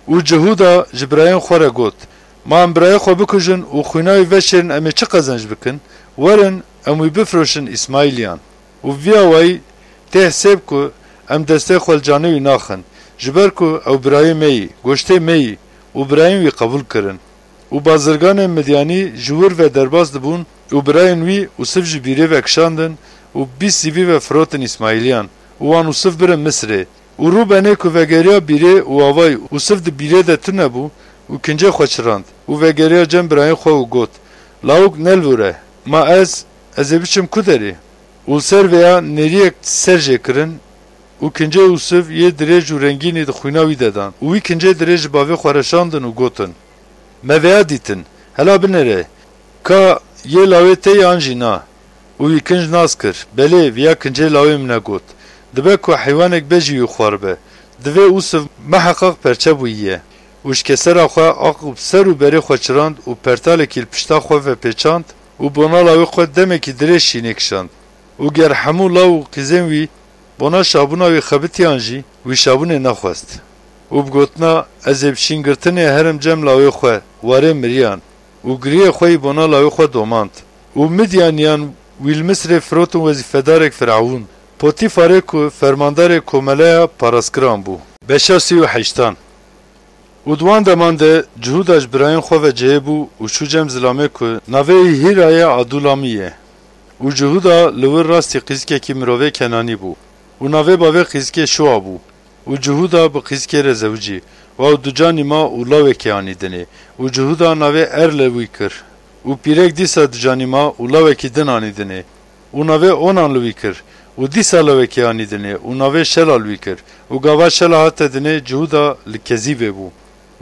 Û Cihûda ji birayên xwe re got, Ma em birayê xwe bikujin û xwîna wî veşêrin, em ê çi qezenc bikin? Werin, em wî bifroşin Îsmaîliyan. Û vî awayî tê hisêb ku em destê xwe li canê wî naxin, ji ber ku ew birayê me yî, goştê me yî û birayên wî qebûl kirin. Û bazirganên Midyanî ji wir ve derbas dibûn û birayên wî Ûsiv ji bîrê vekişandin û bîst zîvî ve firotin Îsmaîliyan û wan Ûsiv birin Misirê. Û Rûbenê ku vegeriya bîrê û avay Ûsiv di bîrê de tune bû û kincê xwe çirand û vegeriya cem birayên xwe û got, Lawik ne li vir e, ma ez, ez ê biçim ku derê? Û li ser vêya nêriyek ser jê kirin û kincê Ûsiv yê dirêj û rengînî di xwîna wî de dan û wî kincê dirêj ji bavê xwe re şandin û gotin, Me vêya dîtin, hela binêre, ka yê lawê te ye an jî na? Û wî kinc nas kir, Belê, viya kincê lawê min e got, Dibe ku heywanek bejî wî xwar be, divê Ûsiv miheqeq perçe bûyî ye. Û ji kesera xwe aqû bi ser û berê xwe çirand û pertalekî li pişta xwe ve pêçand û bona lawê xwe demekî dirêj şînê kişand. Û ger hemû law û qîzên wî bona şabûna wî xebitiyan jî, wî şabûnê nexwest. Û bi gotina, Ez ê bi şîngirtinê herim cem lawê xwe, warê miriyan. Û giriyê xwe yî bona lawê xwe domand. Û Midyaniyan wî li Misirê firotin wezîfedarek Firawûn, Potîfarê ku fermandarê komeleya parastkiran bû. Beşa sî û heştan. Û di wan deman de Cihûda ji birayên xwe ve cihê bû û çû cem zilamê ku navê wî Hîra ye Adûlamî ye. Û Cihûda li wir rastî qîzikekî mirovê Kenanî bû. Û navê bavê qîzikê Şuwa bû. Û Cihûda bi qîzikê re zewicî. Û ew du canî ma û lawekê anî dinê. Û Cihûda navê Er li wî kir. Û pîrek dîsa du canî ma û lawekî din anî dinê. Û navê Onan li wî kir. Û dîsa lawekê anî dinê û navê Şela li wî kir. Û gava Şela hate dinê, Cihûda li kezîbê bû.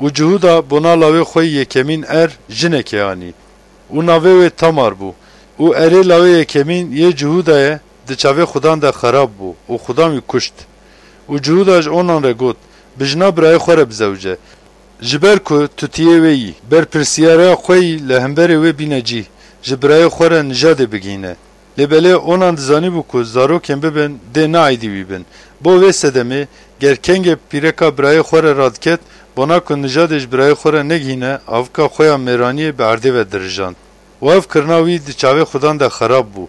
Û Cihûda bona lawê xwe yekemîn Er jinekê anî. Û navê wê Tamar bû. Û Erê lawê yekemîn yê Cihûda ye, di çavê Xudan de xerab bû û Xudan wî kuşt. Û Cihûda ji Onan re got, Bi jina birayê xwe re bizewice. Ji ber ku tu tiyê wê yî, berpirsiyariya xwe yî li hemberê wê bîne cî, ji birayê xwe re nijadê bigihîne. Lê belê Onan dizanîbû ku zarokên bibin dê ne aîdî wî bin. Bo vê sedemê, ger kengê pîreka birayê xwe re radiket, bona ku nijadê ji birayê xwe re negihîne, avika xwe ya mêraniyê bi erdê ve dirijand. Û ev kirina wî di çavê Xudan de xerab bû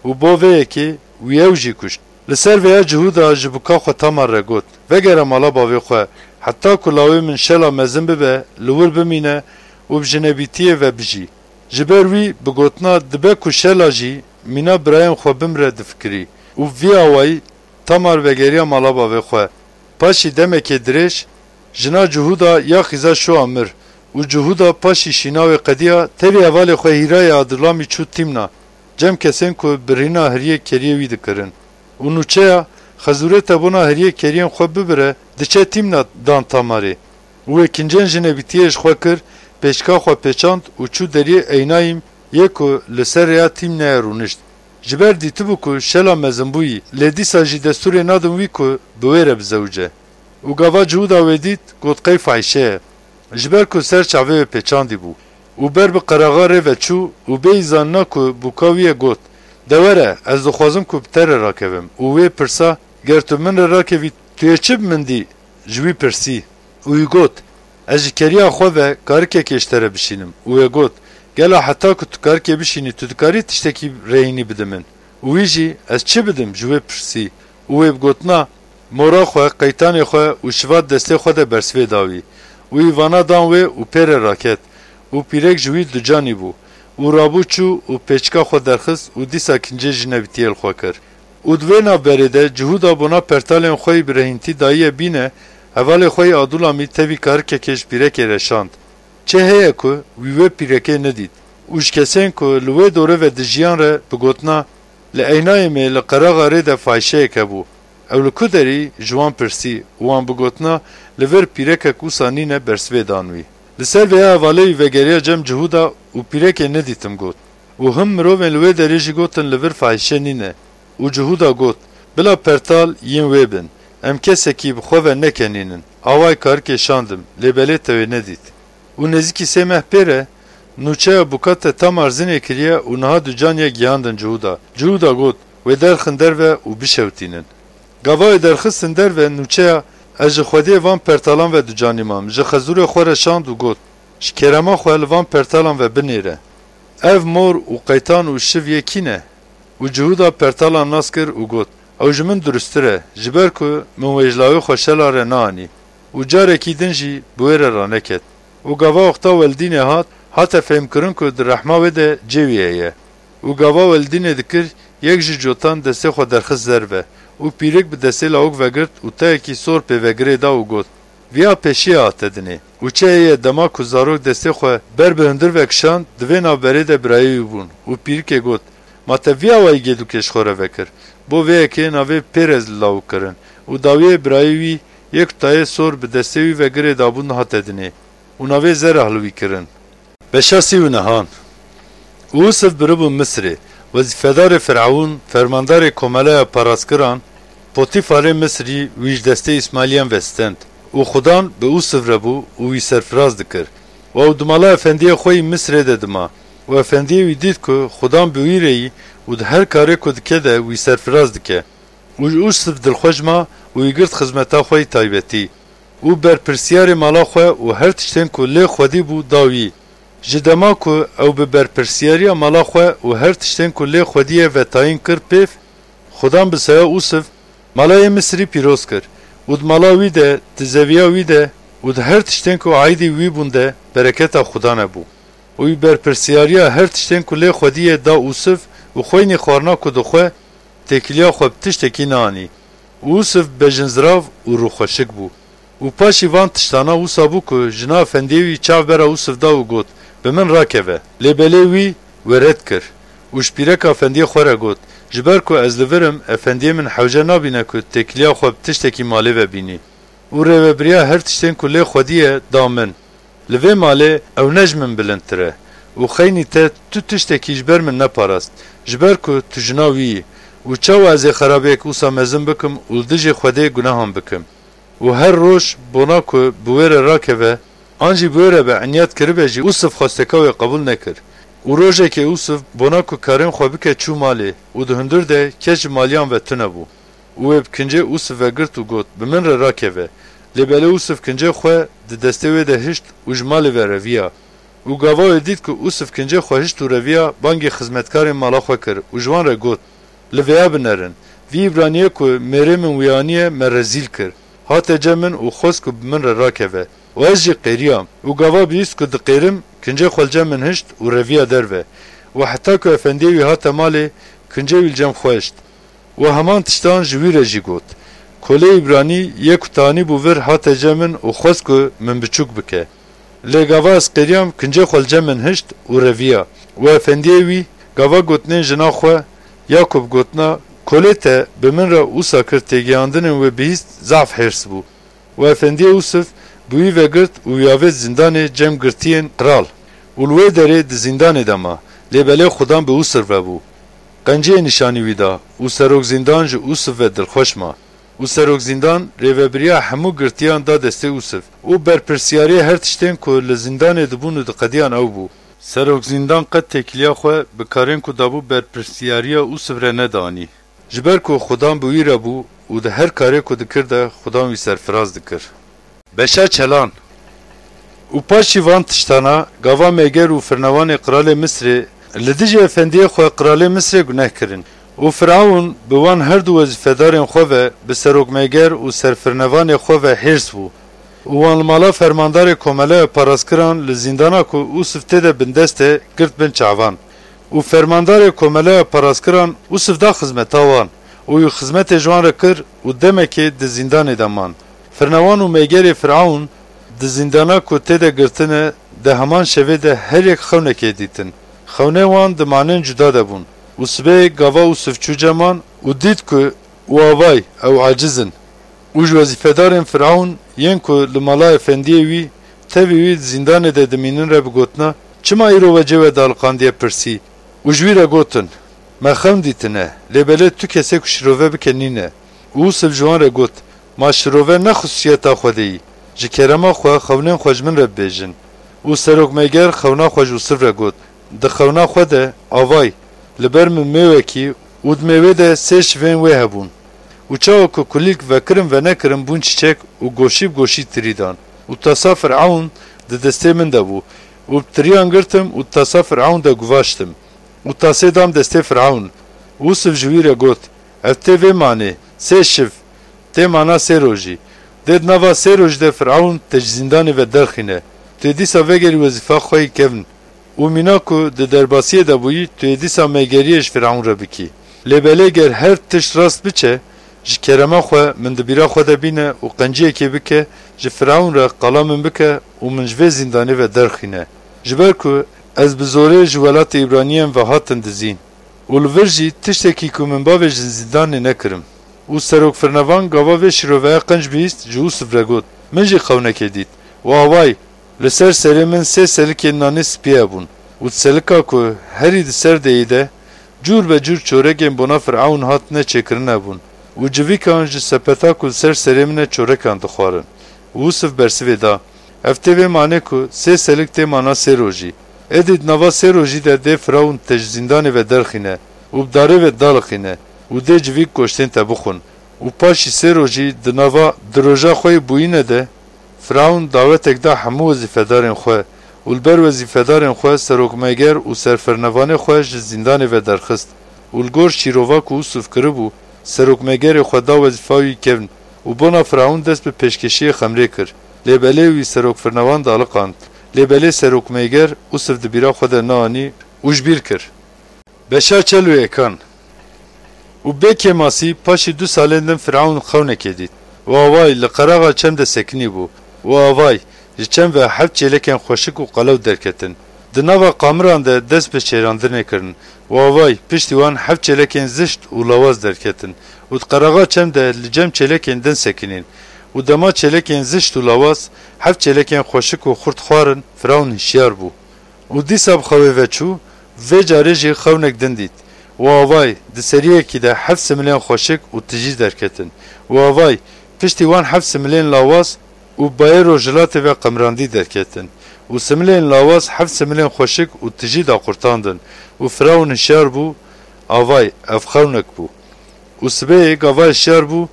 û bo vê yekê wî ew jî kuşt. Li ser vêya Cihûda ji bûka xwe Tamar re got, Vegere mala bavê xwe, heta ku lawê min Şela mezin bibe, li wir bimîne û bi jinebîtiyê ve bijî. Ji ber wî bi gotina dibe ku Şela jî mîna birayên xwe bimre difikirî û bi vî awayî Tamar vegeriya mala bavê xwe. Paşî demekê dirêj, jina Cihûda ya xîza şûa mir û Cihûda paşî şîna wê qediya, tevî hevalê xwe Hîrayê Adulamî çû Tîmna, cem kesên ku birhîna hiriyê keriyê wî dikirin. Û nûçeya, Xezûrê te bona hiriyê keriyên xwe bibire, diçe Tîmna dan Tamarê. Û wê kincên jinebîtiyê ji xwe kir, pêçika xwe pêçand û çû deriyê Eynayîm yê ku li ser rêya Tîmnayê rûnişt. Ji ber dîtibû ku Şela mezin bûyî, lê dîsa jî destûrê nadin wî ku bi wê re bizewice. Û gava Cihûda wê dît, got, Qey fahîşe ye. Ji ber ku ser çavê wê pêçandî bû. Û ber bi qeraxa rê ve çû û bêyî zanîna ku bûka wî ye got, De were, ez dixwazim ku bi te re rakevim. Û wê pirsa, Ger tu min re rakevî, tu yê çi bi min dî? Ji wî pirsî. Û wî got, Ez ji keriya xwe ve karikekê ji te re bişînim. Û wê got, Gela heta ku tu karikê bişînî, tu dikarî tiştekî rêhînî bidi min? Û wî jî, Ez çi bidim? Ji wê pirsî. Û wê bi gotina, Mora xwe, qeytanê xwe û şivat destê xwe de bersivê da wî. Û wî vana dan wê û pê re raket. Û pîrek ji wî ducanî bû. Û rabû çû û pêçika xwe derxist û dîsa kincê jinebîtiyê li xwe kir. Û di vê navberê de Cihûda bona pertalên xwe yî bi rehîntî dayiye bîne, hevalê xwe yî Adulamî tevî karikekê ji pîrekê re şand. Çi heye ku wî wê pîrekê nedît û ji kesên ku li wê dore ve dijiyan re bi gotina, Li Eynayîmê li qeraxa rê de fahîşeyek hebû. Ew li ku derî ji wan pirsî û wan bi gotina, Li vir pîrekek wisa nîne, bersivê dan wî. Li ser vêya hevalê wî vegeriya cem Cihûda û pîrekê nedîtim got. Û him mirovên li wê derê jî gotin, Li vir fahîşe nîne. Û Cihûda got, Bila pertal yên wê bin. Em kesekî bi xwe ve nekenînin. Awayî karikê şandim, lê belê te wê nedît. Û nêzîkî sê meh pê re, nûçeya bûka te Tamar zinê kiriye û niha ducan ye gihandin Cihûda. Cihûda got, Wê derxin derve û bişewtînin. Gava wê derxistin derve, nûçeya, Ez ji xwediyê van pertalan ve ducanî mam, ji xezûrê xwe re şand û got, Ji kerema xwe li van pertalan ve binêre. Ev mor û qeytan û şiv yê kî ne? Û Cihûda pertalan nas kir û got, Ew ji min durustir e, ji ber ku min wê ji lawê xwe Şela re neanî û carekî din jî bi wê re raneket. Û gava wexta Weldînê hat, hate fêhmkirin ku di rehma wê de cê wî heye. Û gava Weldînê dikir, yek ji cotan destê xwe derxist derve û pîrik bi destê lawik vegirt û tayekî sor pê vegirê da û got, Viya pêşiya hate dinê. Û çi heye dema ku zarok destê xwe ber bi hundir ve kişand, di vê navberê de birayê wî bûn û pîrikê got, Ma te vî awayî gêdûkê ji xwe re vekir? Bo vê yekê navê Pêrez li lawik kirin û dawiyê birayê wî yek tayê sor bi destê wî ve girê dabûn hate dinê û navê Zerah li wî kirin. Beşa sî û nehan. Û Ûsiv biribû Misirê, wezîfedarê Firavûn, fermandarê komeleya parastkiran, Potîfarê Misirî wî ji destê Îsmaîliyan ve stend. Û Xudan bi Ûsiv re bû û wî serfiraz dikir. Û ew di mala efendiyê xwe yî Misirê de dima. Û efendiyê wî dît ku Xudan bi wî re yî û di her karê ku dike de wî serfiraz dike. Û Ûsiv dilxweş ma û wî girt xizmeta xwe yî taybetî. Û berpirsiyarê mala xwe û her tiştên ku lê xwedî bû da wî. Ji dema ku ew bi berpirsiyariya mala xwe û her tiştên ku lê xwedî ye ve tayîn kir pêv, Xudan bi saya Ûsiv, mala yê Misirî pîroz kir û di mala wî de, di zeviya wî de û di her tiştên ku aîdî wî bûn de bereketa Xudan hebû. Û wî berpirsiyariya her tiştên ku lê xwedî ye da Ûsiv û xweynî xwarina ku dixwe, têkiliya xwe bi tiştekî neanî. Û Ûsiv bejinzirav û rûxweşik bû. Û paşî van tiştana wisa bû ku jina efendiyê wî çav bera Ûsiv da û got, Bi min rakeve. Lê belê wî wê red kir. Û ji pîreka efendiyê xwe re got, Ji ber ku ez li vir im, efendiyê min hewce nabîne ku têkiliya xwe bi tiştekî malê ve bînî. Û rêvebiriya her tiştên ku lê xwedî ye da min. Li vê malê ew ne ji min bilindtir e û xeynî te tu tiştekî ji ber min neparast, ji ber ku tu jina wî yî. Û çawa ez ê xerabeyek wisa mezin bikim û li dijî Xwedê gunehan bikim? Û her roj bona ku bi wê re rakeve, An jî bi wê re be, inyat kiribe jî, Ûsiv xwesteka wê qebûl nekir. Û rojekê Ûsiv bona ku karên xwe bike çû malê û di hundir de kes ji maliyan ve tune bû. Û wê bi kincê Ûsiv ve girt û got, "Bi min re rakeve." Lê belê Ûsiv kincê xwe di destê wê de hişt û ji malê ve reviya. Û gava wê dît ku Ûsiv kincê xwe hişt û reviya, bangê xizmetkarên mala xwe kir û ji wan re got, "Li vêya binerin, vî Îbraniyê ku mêrê min wî aniye me rezîl kir. Hate cem min û xwest ku bi min re rakeve. Û ez jî qêriyam." Û gava bihîst ku diqêrim, kincê xwe li cem min hişt û reviya derve. Û heta ku efendiyê wî hate malê, kincê wî li cem xwe hişt. Û heman tiştan ji wî re jî got, "Kolê Îbranî yê ku tanî bû vir hate cem min û xwest ku min biçûk bike. Lê gava ez qêriyam, kincê xwe li cem min hişt û reviya." Û efendiyê wî gava gotinên jina xwe ya ku bi gotina, "Kolê te bi min re wisa kir", têgihiyandinên wê bihîst, zaf hêrs bû. Û efendiyê Ûsiv bi wî ve girt û wî avêt zîndanê cem girtiyên qral. Û li wê derê di zîndanê de ma. Lê belê Xudan bi Ûsiv ve bû. Qenciyê nîşanî wî da û serok zîndan ji Ûsiv ve dilxweş ma. Û serok zîndan rêvebiriya hemû girtiyan da destê Ûsiv û berpirsiyariyê her tiştên ku li zîndanê dibûn û diqediyan ew bû. Serok zîndan qet têkiliya xwe bi karên ku dabû berpirsiyariya Ûsiv re nedanî. Ji ber ku Xudan bi wî re bû û di her karê ku dikir de Xudan wî serfiraz dikir. Beşa Çalan. Û paşî van tiştana, gava mêger û firnevanê qiralê Misrê li dijî efendiyê xwe qiralê Misrê guneh kirin. Û Firavûn bi wan her du wezîfedarên xwe ve, bi serok mêger û serfirnevanê xwe ve hêrs bû. Û wan li mala fermandarê komeleya parastkiran li zîndana ku Ûsif tê de bindest e, girt bin çavan. Û fermandarê komeleya parastkiran Ûsif da xizmeta wan û wî xizmetê ji wan re kir û demekê di zîndanê de man. Firnewan û mêgerê Firavûn di zîndana ku tê de girtine, di heman şevê de her yek xewnekê dîtin. Xewnên wan di manên cuda de bûn. Û sibê gava Ûsif çû cem wan û dît ku û avay, ew aciz in. Û ji wezîfedarên Firavûn yên ku li mala efendiyê wî, tevî wî di zîndanê de dimînin re bi gotina, "Çima îro we cê we daliqandiye?" pirsî û ji wî re gotin, "Me xewn dîtine, lê belê tu kesê ku şirove bike nîne." Û Ûsif ji wan re got, "Ma şirove ne xisûsiyeta Xwedê yî. Ji kerema xwe xewnên xwe ji min re bibêjin." Û serok mêger xewna xwe ji Ûsif re got, "Di xewna xwe de, avay, li ber min mêwekî û di mêwê de sê şivên wê hebûn. Û çawa ku kulîlk vekirin venekirin bûn çîçek û goşî bi goşî tirî dan. Û tasa Firavûn di destê min de bû. Û bi tiriyan girtim û tasa Firavûn de guvaştim. Û tasê dam destê Firavûn." Ûsif ji wî re got, "Ev tê vê manê, sê şiv, tê mana sê rojî. Dê di nava sê rojî de Firavûn te ji zîndanê ve derxîne. Tu yê dîsa vegerî wezîfa xwe yî kevn. Û mîna ku di derbasiyê de bûyî, tu yê dîsa mêgeriyê ji Firavûn re bikî. Lê belê ger her tişt rast biçe, ji kerema xwe min di bîra xwe de bîne û qenciyekê bike, ji Firavûn re qala min bike û min ji vê zîndanê ve derxîne. Ji ber ku ez bi zorê ji welatê Îbraniyan ve hatim dizîn. Û li vir jî tiştekî ku min bavêjin zîndanê nekirim." Û serok firnevan gava vê şîroveya qenc bihîst, ji Ûsif re got, "Min jî xewnekê dît. Û avay, li ser serê min sê selikên nanê spî hebûn. Û di selika ku herî di ser de yê de, cûr be cûr çorekên bona Firavûn hatine çêkirine bûn. Û civîkan ji sepeta ku li ser serê min e çorekan dixwarin." Û Ûsif bersivê da, "Ev tê vê manê ku sê selik tê mana sê rojî. Êdî di nava sê rojî de dê Firavûn te ji zîndanê ve derxîne û bi darê ve daliqîne û dê civîk goştên te bixwin. Û paşî sê rojî di nava di roja xwe yê bûyîne de Firavûn dawetek da hemû wezîfedarên xwe û li ber wezîfedarên xwe serokmêger û serfernevanê xwe ji zîndanê ve derxist û li gor şîrova ku Ûsif kiribû, serokmêgerê xwe da wezîfa wî kevn û bona Firavûn dest bi pêşkêşiyê xemrê kir. Lê belê wî serokfirnevan daliqand. Lê belê serokmêger Ûsif di bîra xwe de neanî û ji bîr kir." Beşa çel û yekan. Û bê kêmasî paşî du salên din Firavûn xewnekê dît. Û avay li qeraxa çem de sekinî bû. Û avay ji çem ve heft çêlekên xweşik û qelew derketin. Di nava qamiran de dest bi çêrandinê kirin. Û avay piştî wan heft çêlekên zişt û lawaz derketin. Û di qeraxa çem de li cem çêlekên din sekinîn. Û dema çêlekên zişt û lawaz, heft çêlekên xweşik û xurt xwarin, Firavûn hişyar bû. Û dîsa bi xewê ve çû, vê carê jî xewnek din dît. Û avay, di seriyekî de heft similên xweşik û tijî derketin. Û avay, piştî wan heft similên lawaz û bayê rojhilatê ve qemirandî derketin. Û similên lawaz heft similên xweşik û tijî daqurtandin. Û Firawun hişyar bû, avay, ev xewnek bû. Û sibê gava hişyar bû,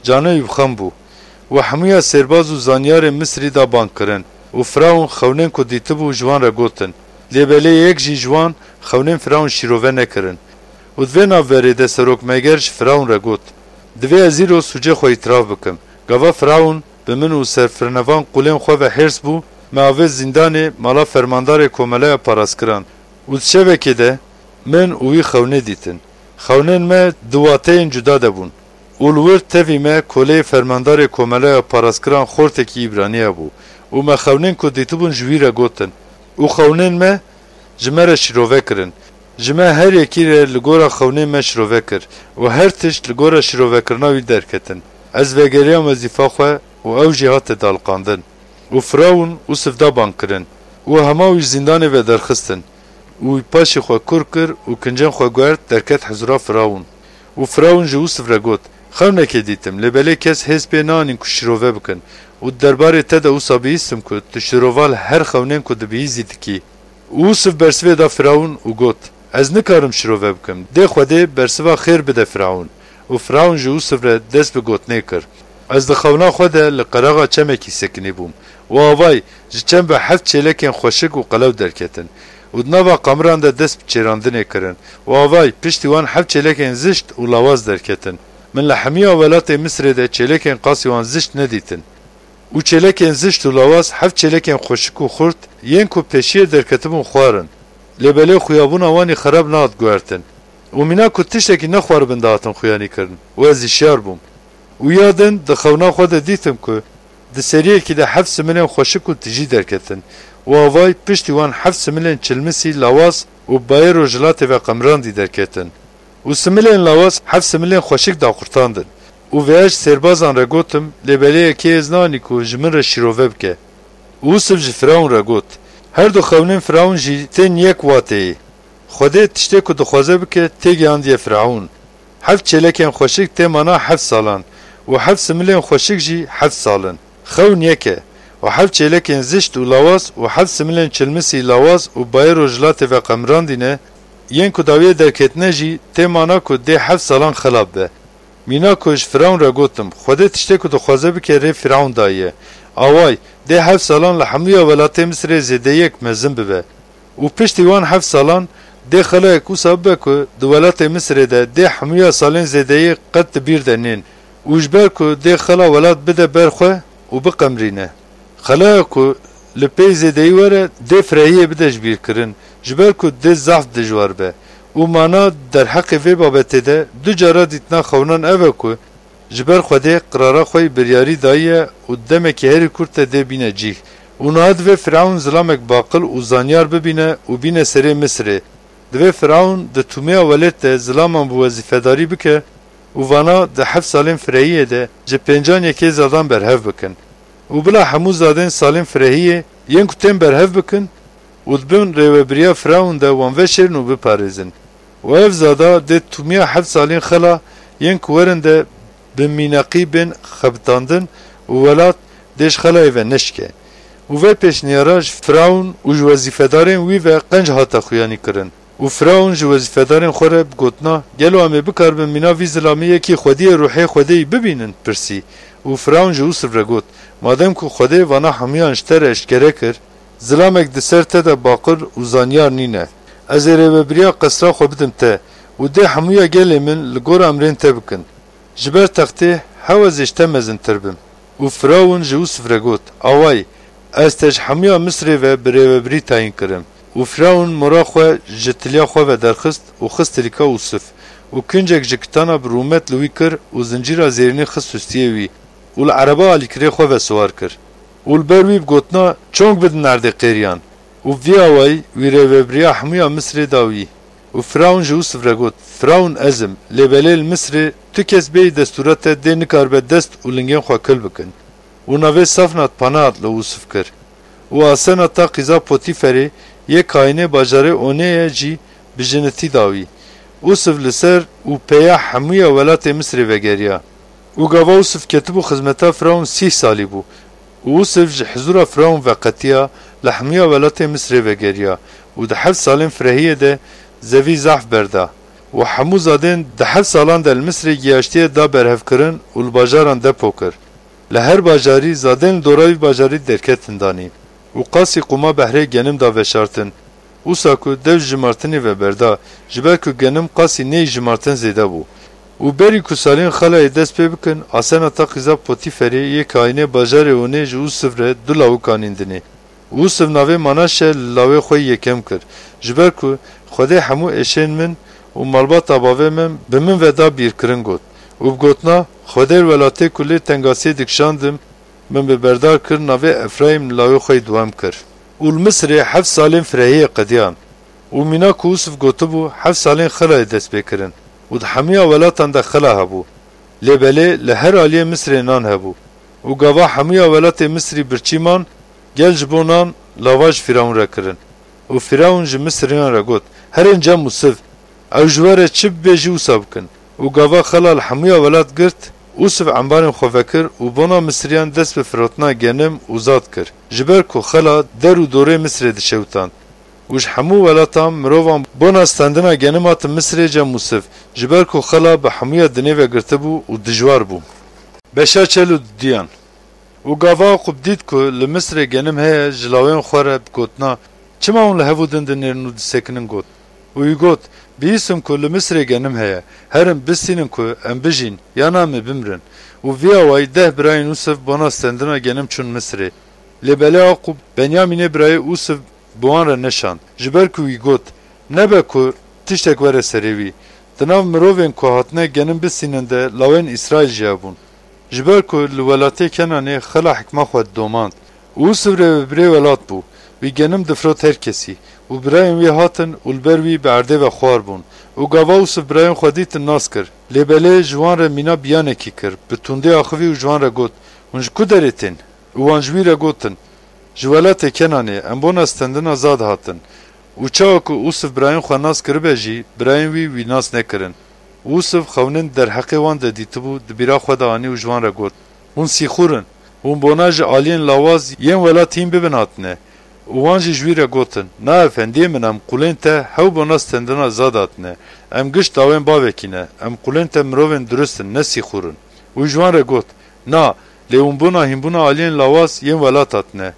canê wî bi xem bû. Û hemûya sêrbaz û zanyarên Misrî da bang kirin. Û Firawun xewnên ku dîtibû ji wan re gotin. Lê belê yek jî ji wan xewnên Firawun şîrove nekirin. Û di vê navberê de serokmeger ji Firawun re got, Divê ez îro sûcê xwe îtiraf bikim. Gava Firawun bi min û serfirnevan qûlên xwe ve hêrs bû, me avêt zîndanê mala fermandarê komeleya paraskiran. Û di şevekê de min û wî xewnê dîtin. Xewnên me di wateyên cuda de bûn. Û li wir tevî me koleyê fermandarê komeleya paraskiran xortekî Îbraniya bû. Û me xewnên ku dîtibûn ji wî re gotin. Û xewnên me ji me re şîrove kirin. Ji me her yekî re li gora xewnên me şîrove kir û her tişt li gora şîrovekirina wî derketin. Ez vegeriyam wezîfa xwe û ew jî hate daliqandin. Û Firawun Ûsiv da bang kirin û hema wî ji zîndanê ve derxistin. Û wî paşê xwe kur kir û kincên xwe guert derket hizûra Firawun. Û Firawun ji Ûsiv re got, Xewnekê dîtim, lê belê kes hêz pê nanîn ku şîrove bikin. Û di derbarê te de wisa bihîstim ku tu şîrova li her xewnên ku dibihîzî dikî. Û Ûsiv bersivê da Firawun û got, Ez nikarim şîrove bikim. Dê Xwedê bersiva xêr bide Firawun. Û Firawun ji Ûsiv re dest bi gotinê kir. Ez di xewna xwe de li qeraxa çemekî sekinî bûm. Û avay, ji çem ve heft çêlekên xweşik û qelew derketin. Û di nava qamiran de dest bi çêrandinê kirin. Û avay, piştî wan heft çêlekên zişt û lawaz derketin. Min li hemiya welatê Misirê de çêlekên qasî wan zişt nedîtin. Û çêlekên zişt û lawaz heft çêlekên xweşik û xurt yên ku pêşiyê derketibûn xwar in. Lê belê xuyabûna wan î xerab nehat guhertin. Û mîna ku tiştekî nexwaribin dihatin xuyanî kirin. Û ez hişyar bûm. Û ya din di xewna xwe de dîtim ku di seriyekî de heft similên xweşik û tijî derketin. Û avay piştî wan heft similên çilmisî lawaz û bayê rojhilatê ve qemirandî derketin. Û similên lawaz heft similên xweşik daqurtandin. Û vêya ji sêrbazan re gotim, lê belê yekê hêz nanî ku ji min re şîrove bike. Û Ûsiv ji Firawun re got, Her du xewnên Firawun jî tên yek wateyê. Xwedê tiştê ku dixwaze bike tê gihandiye Firawun. Heft çêlekên xweşik tê mana heft salan û heft similên xweşik jî heft sal in. Xewn yek e. Û heft çêlekên zişt û lawaz û heft similên çilmisî lawaz û bayê rojhilatê ve qemirandîne, yên ku dawiyê derketine jî tê mana ku dê heft salan xela bibe. Mîna ku ji Firawun re gotim, Xwedê tiştê ku dixwaze bike rê Firawun dayiye. Away, dê heft salan li hemûya welatê Misirê zêdeyiyek mezin bibe. Û piştî wan heft salan dê xelayek wisa bibe ku di welatê Misirê de dê hemûya salên zêdeyiyê qet di bîr de nên û ji ber ku dê xela welat bide ber xwe û biqemrîne. Xelaya ku li pey zêdeyî were dê firehiyê bide ji bîr kirin, ji ber ku dê zehf dijwar be. Û mana derheqê vê babetê de du cara dîtina xewnan ev e ku ji ber Xwedê qirara xwe yî biryarî dayiye û demekî herî kurt de dê bîne cîh. Û niha divê Firawun zilamek baqil û zanyar bibîne û bîne serê Misirê. Divê Firawun di tûmiya welêt de zilaman bi wezîfedarî bike û vana di heft salên firehiyê de ji pêncan yekê zadan berhev bikin. Û bila hemû zadên salên firehiyê yên ku tên berhev bikin û di bin rêvebiriya Firawun de wan veşêrin û biparêzin. Û ev zada dê tûmiya heft salên xela yên ku werin de bi mîneqî bên xebitandin û welat dê ji xelayê ve neşike. Û vê pêşniyara ji Firawun û ji wezîfedarên wî ve qenc hate xuyanî kirin. Û Firawun ji wezîfedarên xwe re bi gotina, Gelo em ê bikaribin mîna vî zilamê yekî xwediyê ruhê Xwedê yî bibînin? Pirsî. Û Firawun ji Ûsiv re got, Madem ku Xwedê vana hemûyan ji te re eşkere kir, zilamek di ser te de baqil û zanyar nîne. Ez ê rêvebiriya qesra xwe bidim te û dê hemûya gelê min li gora emrên te bikin. Ji ber textê hew ez ê ji te mezintir bim. Û Firawun ji Ûsiv re got, Awayî, ez te ji hemûya Misirê ve bi rêvebirî tayîn kirim. Û Firawun mora xwe ji tiliya xwe ve derxist û xist tilîka Ûsiv. Û kincek ji kitana bi rûmet li wî kir û zincîra zêrînê xist ustiyê wî û li ereba alîkirê xwe ve siwar kir. Û li ber wî bi gotina, Çong bidin erdê qêriyan. Û bi vî awayî wî rêvebiriya hemûya Misirê da wî. Û Firawun ji Ûsiv re got, Firawun ez im, lê belê li Misirê tu kes bêyî destûra te dê nikaribe dest û lingên xwe kil bikin. Û navê Safnat Panehat li Ûsiv kir. Û Asenat ta qîza Potîferê yê kayînê bajarê Onê ye jî bi jinitî da wî. Ûsiv li ser û pêya hemûya welatê Misirê vegeriya. Û gava Ûsiv ketibû xizmeta Firawun sîh salî bû. Û Ûsiv ji hizûra Firawûn veqetiya, li hemûya welatê Misirê vegeriya û di heft salên firehiyê de zevî zehf berda. Û hemû zadên di heft salan de li Misirê giyaştiye da berhevkirin û li bajaran depo kir. Li her bajarî zadên li dora wî bajarî derketin danî û qasî qûma behrê genim da veşartin. Wisa ku dev ji jimartinê ve berda, ji ber ku genim qasî neyê jimartin zêde bû. Û berî ku salên Xelayê dest pê bikin, Asena ta qîza Potîferê yê kaînê bajarê Onê ji Ûsiv re du lawikan îndinê. Ûsiv navê Manaşe li lawê xwe yekem kir, ji ber ku Xwedê hemû êşên min û malbata bavê min bi min ve da bîrkirin got. Û bi gotina, Xwedê welatê ku lê tengasiyê dikişandim, min bi berdar kir, navê Efrayîm li lawê xwe yê duwem kir. Û li Misirê heft salên firehiyê qediyan. Û mîna ku Ûsiv gotibû, heft salên Xelayê dest pê kirin. Û di hemûya welatan de Xela hebû. Lê belê li her aliyê Misirê nan hebû. Û gava hemûya welatê Misirî birçî man, gel ji bo nan lava ji Firawûn re kirin. Û Firawûn ji Misiriyan re got, Herin cem Ûsiv, ew ji we re çi bibêjî wisa bikin. Û gava Xela li hemûya welat girt, Ûsiv embarên xwe vekir û bona Misiriyan dest bi firotina genim û zad kir, ji ber ku Xela der û dorê Misirê dişewitand. Û ji hemû welatan mirovan bona stendina genim hatin Misirê cem Ûsiv, ji ber ku Xela bi hemûya dinê ve girtibû û dijwar bû. Beşa çel û dudiyan. Û gava Yaqûb dît ku li Misirê genim heye, ji lawên xwe re bi gotina, Çima hûn li hev û din dinêrin û disekinin? Got. Û wî got, Bihîstim ku li Misirê genim heye, herin bistînin ku em bijîn, ya na em ê bimirin. Û vî awayî deh birayên Ûsiv bona stendina genim çûn Misirê. Lê belê Yaqûb Benyamînê birayê Ûsiv bi wan re neşand, ji ber ku wî got, Nebe ku tiştek were serê wî. Di nav mirovên ku hatine genim bistînin de lawên Îsraîl jî hebûn. Ji ber ku li welatê Kenanê Xela hikma xwe didomand. Û Ûsiv rêvebirê welat bû. Wî genim difirot her kesî. Û birayên wî hatin û li ber wî bi erdê ve xwar bûn. Û gava Ûsiv birayên xwe dîtin nas kir. Lê belê ji wan re mîna biyanekî kir. Bi tundî axivî û ji wan re got, Hûn ji ku derê tên? Û wan ji wî re gotin, Ji welatê Kenanê, em bona stendina zad hatin. Û çawa ku Ûsiv birayên xwe nas kiribe jî, birayên wî wî nas nekirin. Ûsiv xewnin derheqê wan de dîtibû, di bîra xwe de anî û ji wan re got, Hûn sîxûr in. Hûn bona ji aliyên lawaz yên welat hîn bibin hatine. Û wan jî ji wî re gotin, Na efendiyê min, em qulên te hew bona stendina zad hatine. Em giş dawên bavekî ne. Em qulên te mirovên durust in, ne sîxûr in. Û ji wan re got, Na, lê hûn bona hînbûna aliyên lawaz yên welat hatine.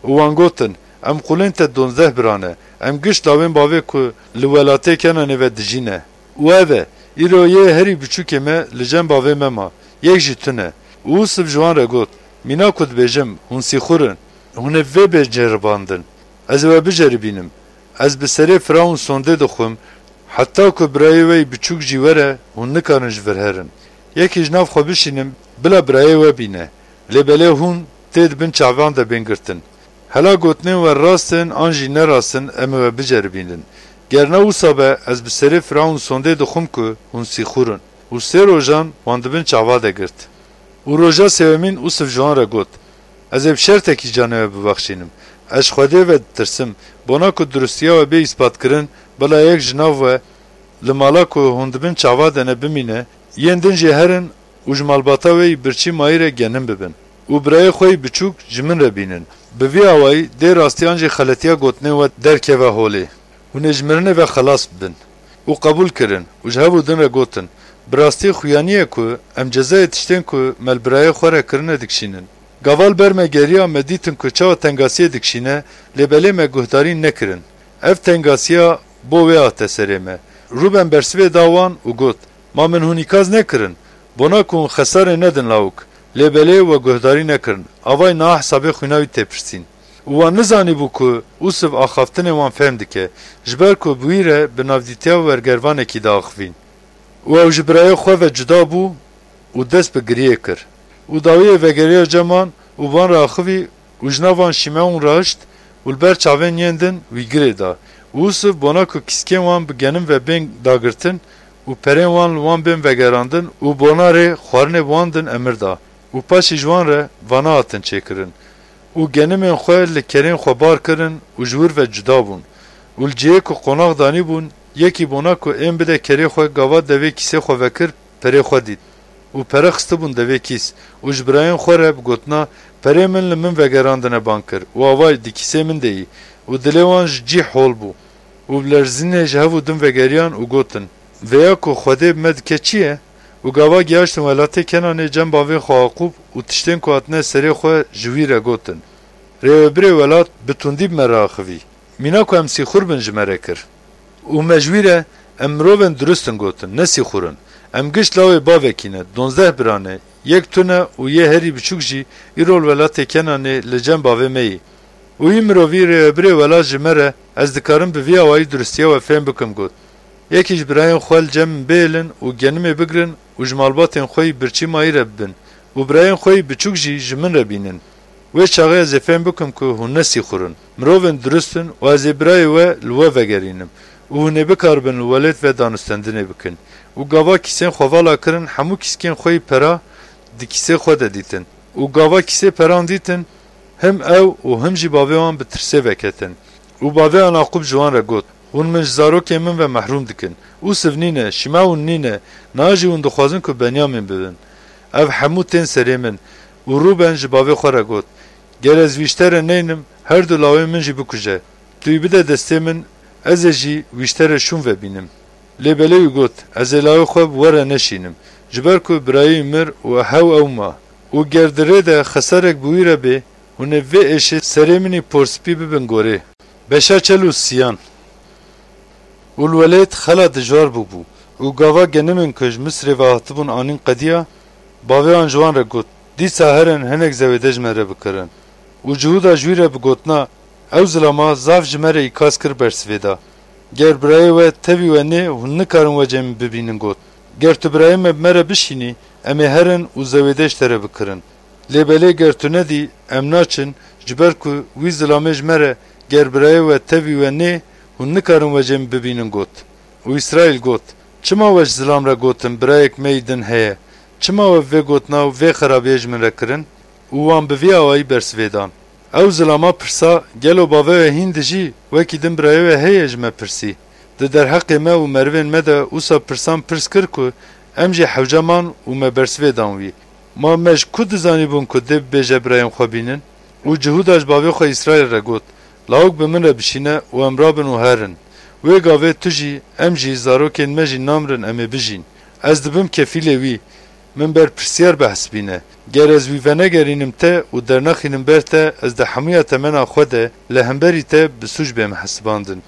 Û wan gotin, Em qulên te donzdeh bira ne, em giş lawên bavê ku li welatê Kenanê ve dijî ne. Û ev e, îro yê herî biçûkê me li cem bavê me ma, yek jî tune. Û Ûsiv ji wan re got, Mîna ku dibêjim, hûn sîxûr in, hûn ê vê bên ceribandin. Ez ê we biceribînim. Ez bi serê Firawûn sondê dixwim, heta ku birayê we yî biçûk jî were, hûn nikarin ji vir herin. Yekî ji nav xwe bişînim, bila birayê we bîne. Lê belê hûn tê di bin çavan de bên girtin. Hela gotinên we rast in an jî ne rast in, em ê we biceribînin. Ger ne wisa be, ez bi serê Firawûn sondê dixwim ku hûn sîxûr in. Û sê rojan wan di bin çava de girt. Û roja sêwemîn Ûsiv ji wan re got, Ez ê bi şertekî canê we bibexşînim. Ez ji Xwedê ve ditirsim, bona ku duristiya we bê îsbatkirin, bila yek ji nav we li mala ku hûn di bin çava de ne bimîne, yên din jî herin û ji malbata we yî birçî mayî re genim bibin û birayê xwe yî biçûk ji min re bînin. Bi vî awayî dê rastiyan jî xeletiya gotinên we derkeve holê. Hûn ê ji mirinê ve xelas bibin. Û qebûl kirin û ji hev û din re gotin, Bi rastî xuya nî ye ku em cezayê tiştên ku me li birayê xwe re kirine dikişînin. Gava li ber me geriya, me dîtin ku çawa tengasiyê dikişîne, lê belê me guhdarî nekirin. Ev tengasiya bo wê hate serê me. Rûben bersivê da wan û got, Ma min hûn îkaz nekirin? Bona ku hûn xesarê nedin lawik. Lê belê we guhdarî nekirin. Avayî niha hesabê xwîna wî tê pirsîn. Û wan nizanîbû ku Ûsiv axaftinên wan fehm dike, ji ber ku bi wî re bi navdîtiya wergervanekî diaxivîn. Û ew ji birayê xwe ve cuda bû û dest bi giriyê kir. Û dawiyê vegeriya cem wan û bi wan re axivî û ji nav wan Şimeûn rahişt û li ber çavên yên din wî girê da. Û Ûsiv bona ku kîskên wan bi genim ve bên dagirtin û perên wan li wan bên vegerandin û bona rê xwarinê bi wan din emir da. Û paşî ji wan re vana hatin çêkirin. Û genimên xwe li kerên xwe bar kirin û ji wir ve cuda bûn. Û li cihê ku qonax danîbûn, yekî bona ku ên bide kerê xwe gava devê kîsê xwe vekir, perê xwe dît. û pere xistibûn devê kîs û ji birayên xwe re bi gotina, "Perê min li min vegerandine ban kir û avayî di kîsê min de yî." Û dilê wan ji cî hol bû û bi lerzînê ji hev û din vegeriyan û gotin, "Vêya ku Xwedê bi me dike çi ye?" Û gava gihaştin welatê Kenanê cem bavê xwe Yaqûb û tiştên ku hatine serê xwe ji wî re gotin, "Rêwebirê welat bi tundî bi me re axivî. Mîna ku em sîxur bin ji me re kir." Û me ji wî re, "Em mirovên durist in," gotin, "ne sîxur in. Em gişt lawê bavekî ne, duwazdeh bira ne, yek tu ne û yê herî biçûk jî îro li welatê Kenanê li cem bavê me yî." Û wî mirovî rêwebirê welat ji me re, ez dikarim bi vî awayî duristiya we fêm bikim, got, "Yekî ji birayên xwe li cem min bihêlin û genimê bigirin û ji malbatên xwe yî birçî mayî re bibin û birayên xwe yî biçûk jî ji min re bînin. Wê çaxê ez ê fêm bikim ku hûn ne sîxur in, mirovên durist in û ez ê birayê we li we vegerînim û hûn ê bikaribin li welêt ve danûstendinê bikin." Û gava kîsên xwe vala kirin, hemû kîskên xwe yî pera di kîsê xwe de dîtin. Û gava kîsê peran dîtin, him ew û him jî bavê wan bi tirsê veketin. Û bavê wan Yaqûb ji wan re got, "Hûn min ji zarokên min ve mehrûm dikin. Ûsiv nîne, Şimewn nîne, niha jî hûn dixwazin ku Benyamîn bibin. Ev hemû tên serê min." Û Rûben ji bavê xwe re got, "Ger ez wî ji te re neynim, her du lawên min jî bikuje. Tu wî bide destê min, ez ê jî wî ji te re şûn vebînim." Lê belê wî got, "Ez ê lawê xwe bi we re neşînim, ji ber ku birayê wî mir û hew ew ma. Û ger di rê de xeserek bi wî re bê, hûn ê vê êşê serê min î porspî bibin gorê." Beşa çel û siyan. Û li welêt xela dijwar bûbû, û gava genimên ku ji Misrê ve hatibûn anîn qediya, bavê wan ji wan re got, "Dîsa herin hinek zewêde ji me re bikirin." Û Cihûda ji wî re bi gotina, "Ew zilama zaf ji me re îkas kir bersivê da. Ger birayê we tevî we nê, hûn nikarin wecê min bibînin," got. "Ger tu birayê me bi me re bişînî, em ê herin û zewêde ji te re bikirin. Lê belê ger tu nedî, em naçin, ji ber ku wî zilamê ji me re, ger birayê we tevî we nê, hûn nikarin wecê min bibînin," got. Û Îsraîl got, "Çima we ji zilam re gotin, 'Birayek me yî din heye'? Çima we vê gotina û vê xerabiyê ji min re kirin?" Û wan bi vî awayî bersivê dan. Ew zilama pirsa, "Gelo bavê we hîn dijî, wekî din birayê we heye ji me pirsî? Di derheqê me û merivên me de wisa pirsan pirs kir ku em jî hewce man û me bersivê dan wî. Ma me ji ku dizanîbûn ku dê bibêje birayên xwe bînin?" Û Cihûda ji bavê xwe Îsraîl re got, "Lawik bi min re bişîne û em rabin û herin. Wê gavê tu jî, em jî, zarokên me jî namirin, em ê bijîn. Ez dibim kefîlê wî. Min berpirsiyar bihesibîne. Ger ez wî venegerînim te û dernexînim ber te, ez di hemûya temena xwe de li hemberî te bi sûc bêm hesibandin.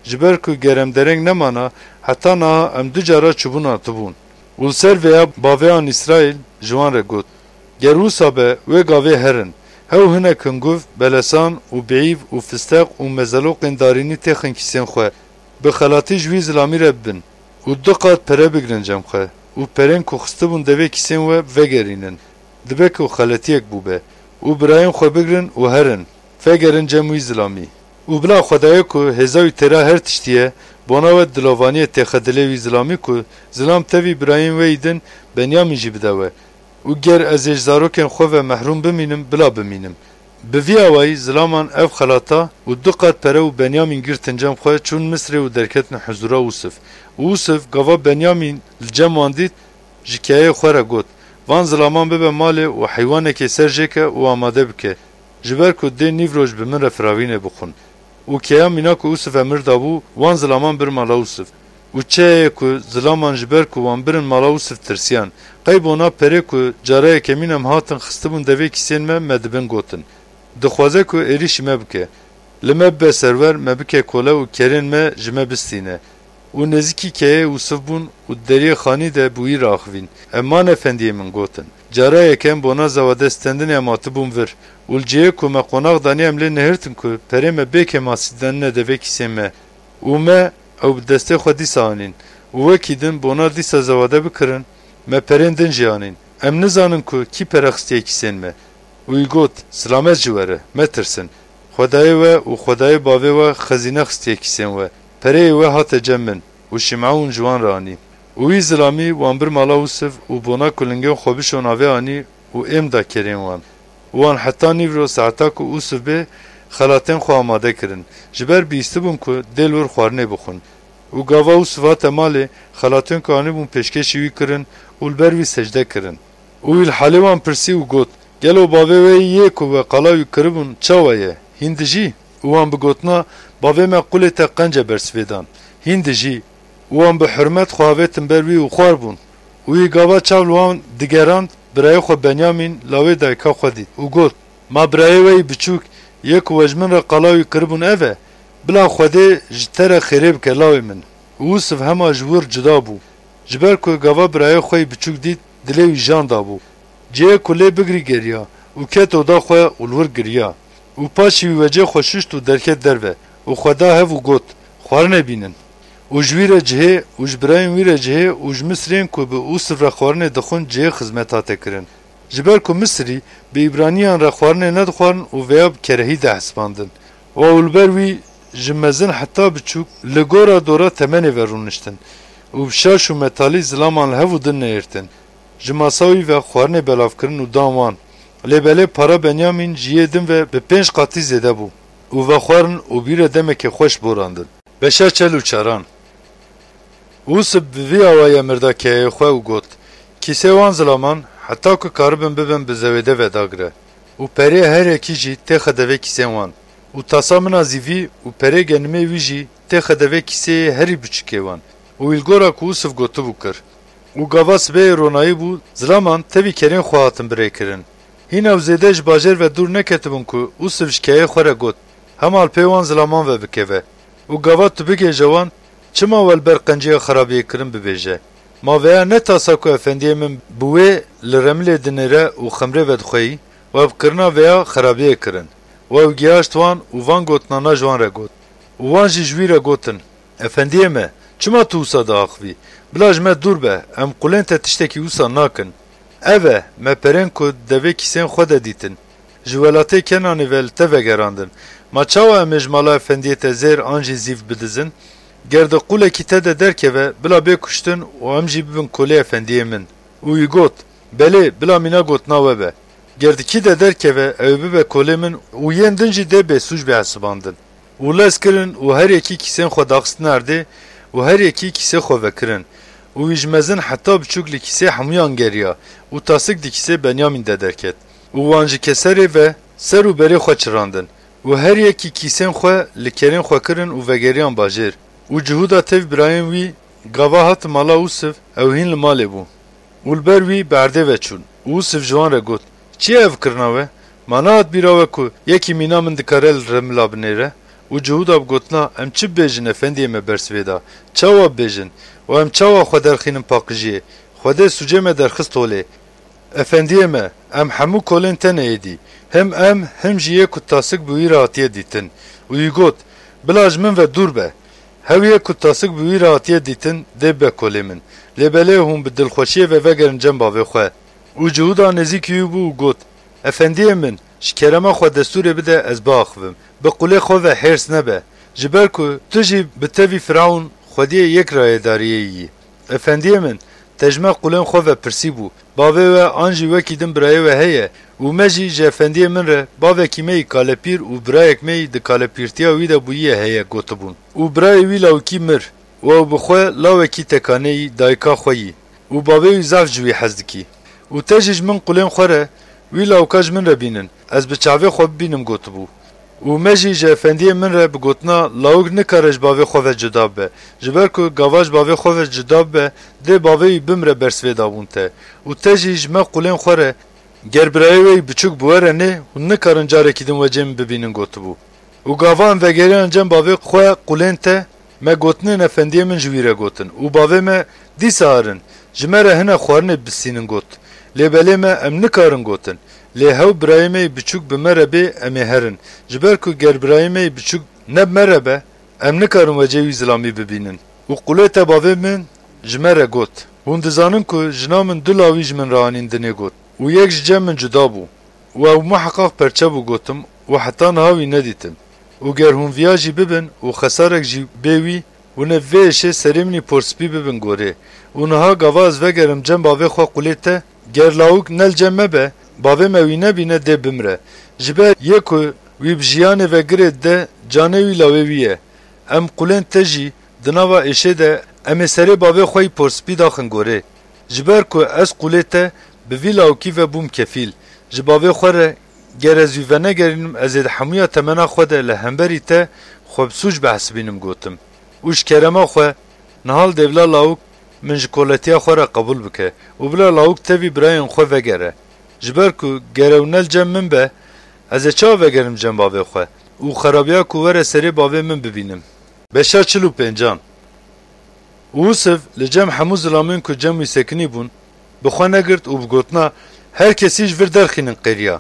Ji ber ku ger em dereng nemana, heta niha em du cara çûbûn hatibûn." Û li ser vêya bavê wan Îsraîl ji wan re got, "Ger wisa be, wê gavê herin. Hew hinek hinguv, belesan û biîv û fisteq û mezeloqên darînî têxin kîsên xwe. Bi xelatî ji wî zilamî re bibin û du qat pere bigrin cem xwe û perên ku xistibûn devê kîsên we vegerînin. Dibe ku xeletiyek bûbe û birayên xwe bigrin û herin. Vegerin cem wî zilamî. Û bila Xwedayê ku hêza wî têra her tiştî ye, bona we dilovaniyê têxe dilê wî zilamî ku zilam tevî birayên we yî din Benyamîn jî bide we. Û ger ez ê ji zarokên xwe ve mehrûm bimînim, bila bimînim." Bi vî awayî zilaman ev xelata û du qat pere û Benyamîn girtin cem xwe, çûn Misrê û derketin huzûra Ûsif. Û Ûsif gava Benyamîn li cem wan dît, ji keyeyê xwe re got, "Van zilaman bibe malê û heywanekê ser jê ke û amade bike, ji ber ku dê nîv roj bi min re firavînê bixwin." Û keya mîna ku Ûsif emir dabû, wan zilaman bir mala Ûsif. Û çi heye ku zilaman ji ber ku wan birin mala Ûsif tirsiyan, qey bona perê ku cara yekemîn em hatin xistibûn devê kîsên me, me dibin gotin, "Dixwaze ku êrîşî me bike. Li me bibe serwer, me bike kole û kerên me ji me bistîne." Û nêzîkî keyeyê Ûsif bûn û di deriyê xanî de bi wî re axivîn. "Eman efendiyê min," gotin. "Cara yekem bona zewade stendinê em hatibûn vir û li cihê ku me qonax danî em lê nihirtin ku perê me bê kêmasî danîne devê kîsên me û me ew bi destê xwe dîsa anîn û wekî din bona dîsa zewade bikirin, me perên din jî anîn. Em nizanin ku kî pere xistiye kîsên me." Û wî got, "Silamet ji we re, metirsin. Xwedayê we û Xwedayê bavê we xezîne xistiye kîsên we. Pereyê we hate cem min." Û Şimewn ji wan re anî. Û wî zilamî wan bir mala Ûsif û bona ku lingên xwe bişo navê anî û êm da kerên wan. Û wan heta nîvro saeta ku Ûsif bê, xelatên xwe amade kirin. Ji ber bihîstibûn ku dê li wir xwarinê bixwin. Û gava Ûsiv hate malê, xelatên ku anîbûn pêşkêşî wî kirin û li ber wî secde kirin. Û wî li halê wan pirsî û got, Gelo bavê we yê ku we qala wî kiribûn çawa ye? Hîn dijî? Û wan bi gotina, Bavê me qulê te qenc e bersivê dan. Hîn dijî? Û wan bi hurmet xwe avêtin ber wî û xwar bûn. Û wî gava çav li wan digerand, birayê xwe Benyamîn lawê dayika xwe dît û got, Ma birayê we yî biçûk, yê ku we ji min re qala wî kiribûn ev e? Bila Xwedê ji te re xêrê bike lawê min. Û Ûsiv hema ji wir cuda bû. Ji ber ku gava birayê xwe yî biçûk dît, dilê wî jan dabû. Cihê ku lê bigirî geriya û ket oda xwe û li wir giriya. Û paşî wî wecê xwe şuşt û derket derve û xwe da hev û got, Xwarinê bînin. Û ji wî re cihê û ji birayên wî re cihê û ji Misirên ku bi Ûsiv re xwarinê dixwin cihê xizmet hate kirin. Ji ber ku Misirî bi Îbraniyan re xwarinê nedixwarin û vêya bi kerehî dihesibandin. Û ew li ber wî ji mezin heta biçûk li gora dora temenê ve rûniştin û bi şaş û metalî zilaman li hev û din neyirtin. Ji masa wî ve xwarinê belav kirin û dan wan. Lê belê para Benyamîn ji yê din ve bi pênc qatî zêde bû û vexwarin û bîre demekê xweş borandin. Beşa çel û çaran. Ûsib bi vî awayî emir da keyeyê xwe û got, Kîsê wan zilaman, heta ku karibin bibin bi zewêde vedagire. Û perê her yekî jî têxe devê kîsên wan. Û tasa min a zîvî û perê genimê wî jî têxe devê kîseyê herî biçûkê wan. Û wî li gora ku Ûsiv gotibû kir. Û gava sibê yê ronayî bû, zilaman tevî kerên xwe hatin birêkirin. Hîn ew zêde ji bajêr ve dûr neketibûn ku Ûsiv ji keyeyê xwe re got, Hema li pê wan zilaman ve bikeve. Û gava tu bigêje wan, çima we li ber qenciya xerabiyê kirin bibêje. Ma veya ne tasa ku efendiyê min bi wê li remilê dinêre û xemrê vedixweyî, we bi kirina veya xerabiyê kirin. We ew gihaşt wan û van gotinana ji wan re got. Û wan jî ji wî re gotin, Efendiyê me, çima tu wisa diaxivî? Bila ji me dûr be, em qulên te tiştekî wisa nakin. Ev e, me perên ku devê kîsên xwe de dîtin, ji welatê Kenanê ve li te vegerandin. Ma çawa em ê ji mala efendiyê te zêr an jî zîv bidizin? Ger di qûlekî te de derkeve, bila bê kuştin û em jî bibin kolê efendiyê min. Û wî got, Belê, bila mîna gotina we be. Ger di kî de derkeve, ew ê bibe kolê min û yên din jî dê bêsûc bihesibandin. Û lez kirin û her yekî kîsên xwe daxistin erdê û her yekî kîsê xwe vekirin. Û wî ji mezin heta biçûk li kîsê hemûyan geriya û tasik di kîsê Benyamîn de derket. Û wan ji keserê ve ser û berê xwe çirandin û her yekî kîsên xwe li kerên xwe kirin û vegeriyan bajêr. Û Cihûda tevî birayên wî gava hat mala Ûsiv, ew hîn li malê bû. Û li ber wî bi erdê ve çûn. Û Ûsiv ji wan re got, Çi ye ev kirina we? Ma nehat bîra we ku yekî mîna min dikare li remila binêre? Û Cihûda bi gotina, Em çi bibêjin efendiyê me bersivê da? Çawa bibêjin? Û em çawa xwe derxînin paqijiyê? Xwedê sûcê me derxist holê. Efendiyê me, em hemû kolên te ne êdî. Him em, him jî yê ku tasik bi wî re hatiye dîtin. Û wî got, Bila ji min ve dûr be. Hew yê ku tasik bi wî re hatiye dîtin, dê bibe kolê min. Lê belê hûn bi dilxweşiyê ve vegerin cem bavê xwe. Û Cihûda nêzîkî wî bû û got, Efendiyê min, ji kerema xwe destûrê bide ez biaxivim. Bi qulê xwe ve hêrs nebe. Ji ber ku tu jî bi tevî Firavûn xwediyê yek rayedariyê yî. Efendiyê min, te ji me qulên xwe ve pirsîbû. Bavê we an jî wekî din birayê we heye û me jî ji efendiyê min re bavekî me yî kalepîr û birayek me yî di kalepîrtiya wî de bûyiye heye gotibûn. Û birayê wî lawikî mir û ew bi xwe lawekî tekaneyî dayika xwe yî û bavê wî zaf ji wî hez dikî. Û te jî ji min qulên xwe re wî lawika ji min re bînin, ez bi çavê xwe bibînim gotibû. Û me jî ji efendiyê min re bi gotina lawik nikare ji bavê xwe ve cuda bibe. Ji ber ku gava ji bavê xwe ve cuda bibe, dê bavê wî bimre bersivê dabûn te. Û te jî ji me qulên xwe re, ger birayê we yî biçûk bi we re nê, hûn nikarin carekî din wecê min bibînin gotibû. Û gava em vegeriyan cem bavê xwe qulên te, me gotinên efendiyê min ji wî re gotin. Û bavê me, Dîsa herin, ji me re hine xwarinê bistînin got. Lê belê me em nikarin gotin. Lê hew birayê me yî biçûk bi me re bê, em ê herin. Ji ber ku ger birayê me yî biçûk ne bi me re be, em nikarin wecê wî zilamî bibînin. Û qulê te bavê min ji me re got. Hûn dizanin ku jina min du lawî ji min re anîn dinê got. Û yek ji cem min cuda bû. Û ew muheqaq perçe bû gotim û heta niha wî nedîtim. Û ger hûn viya jî bibin û xesarek jî bê wî, hûn ê vê êşê serê min î porspî bibin gorê. Û niha gava ez vegerim cem bavê xwe qulê te, ger lawik ne li cem me be, bavê me wî nebîne dê bimre. Ji ber yê ku wî bi jiyanê ve girê dide, canê wî lawê wî ye. Em qulên te jî Di nava êşê de em ê serê bavê xwe yî porspî daxin gorê. Ji ber ku ez qûlê te bi vî lawikî ve bûm kefîl, ji bavê xwe re ger ez wî venegerînim, ez ê di hemûya temena xwe de li hemberî te xwe bi sûc bihesibînim, gotim. Û ji kerema xwe, niha li dê bila lawik min ji koletiya xwe re qebûl bike û bila lawik tevî birayên xwe vegere. Ji ber ku ger ew ne li cem min be, ez ê çawa vegerim cem bavê xwe û xerabiya ku were serê bavê min bibînim? Beşa çil û pêncan. Û Ûsiv li cem hemû zilamên ku cem wî sekinî bûn, bi xwe negirt û bi gotina, "Her kesî ji vir derxînin qêriya."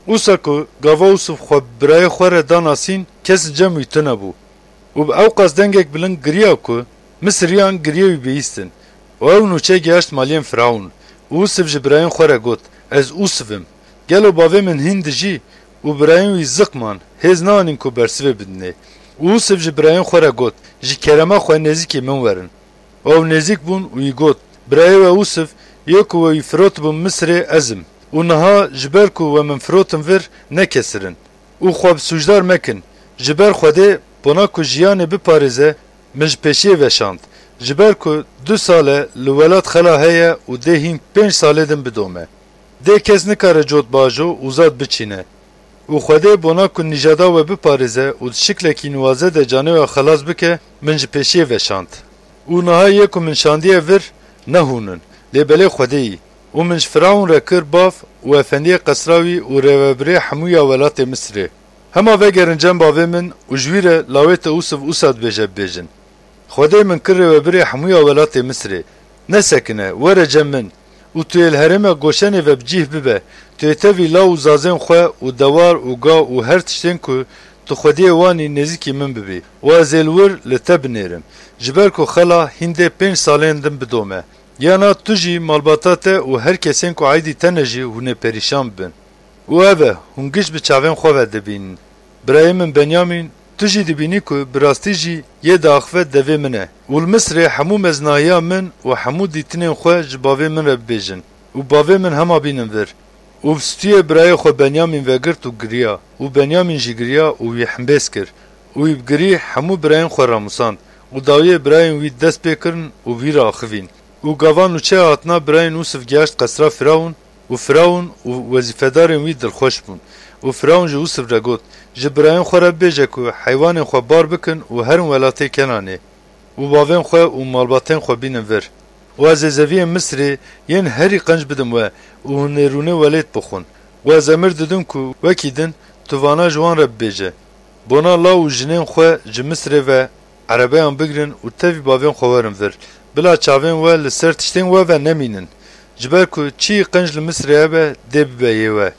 Usa ku gava Ûsiv xwe bi birayê xwe re da nasîn, kes li cem wî tune bû. Û bi ewqas dengek bilind giriya ku Misiriyan giriyê wî bihîstin. Û ew nûçe gihaşt maliyên Firawûn. Û Ûsiv ji birayên xwe re got, "Ez Ûsiv im. Gelo bavê min hîn dijî?" Û birayên wî ziq man, hêz neanîn ku bersivê bidinê. Û Ûsiv ji birayên xwe re got, "Ji kerema xwe nêzîkî min werin." Û ew nêzîk bûn û yî got, "Birayê we Ûsiv, yê ku we wî firotibûn Misirê, ez im. Û niha ji ber ku we min firotin vir, ne kesir in. Û xwe bi sûcdar mekin. Ji ber Xwedê, bona ku jiyanê biparêze, min ji pêşiyê veşand. Ji ber ku du sal e li welat xela heye û dê hîn pênc salê din bidome. Dê kes nikare cot bajo û zad biçîne. Û Xwedê bona ku nîjada we biparêze û di şiklekî nuwaze de canê we xelas bike, min ji pêşiyê veşand. Û niha yê ku min şandiye vir, ne hûn in, lê belê Xwedê yî. Û min ji Firawûn re kir bav û efendiyê qesra wî û rêvebirê hemûya welatê Misirê. Hema vegerin cem bavê min û ji wî re lawê te Ûsiv usa dibêje bibêjin, 'Xwedê min kir rêwebirê hemûya welatê Misirê. Nesekine, were cem min. Û tu yê li herêma Goşenê ve bi cîh bibe. Tu yê tevî law û zazên xwe û dewar û ga û her tiştên ku tu xwediyê wan î nêzîkî min bibî. Û ez ê li wir li te binêrim. Ji ber ku xela hîn dê pênc salên din bidome. Yana tu jî, malbata te û her kesên ku eydî te ne jî hûn ê perîşan bibin. Û ev e, hûn giş bi çavên xwe ve dibînin. Birayê min Benyamîn, tu jî dibînî ku bi rastî jî yê diaxive devê min e. Û li Misirê hemû meznahiya min û hemû dîtinên xwe ji bavê min re bibêjin. Û bavê min hema bînin vir. Û bi stûyê birayê xwe Benyamîn vegirt û giriya. Û Benyamîn jî giriya û wî himbêz kir. Û wî bi girî hemû birayên xwe ramûsand. Û dawiyê birayên wî dest pê kirin û wî re axivîn. Û gava nûçeya hatina birayên Ûsiv gihaşt qesra Firawûn, û Firawûn û wezîfedarên wî dilxweş bûn. Û Firawûn ji Ûsiv re got, "Ji birayên xwe re bibêje ku heywanên xwe bar bikin û herin welatê Kenanê û bavên xwe û malbatên xwe bînin vir. Û ez ê zeviyên Misirê yên herî qenc bidim we û hûn ê rûnê welêt bixwin. Û ez emir didim ku wekî din tu vana ji wan re bibêje, 'Bona law û jinên xwe ji Misirê ve erebeyan bigrin û tevî bavên xwe werin vir. Bila çavên we li ser tiştên we ve nemînin. Ji ber ku çiyî qenc li Misirê hebe, dê bibe yê we.'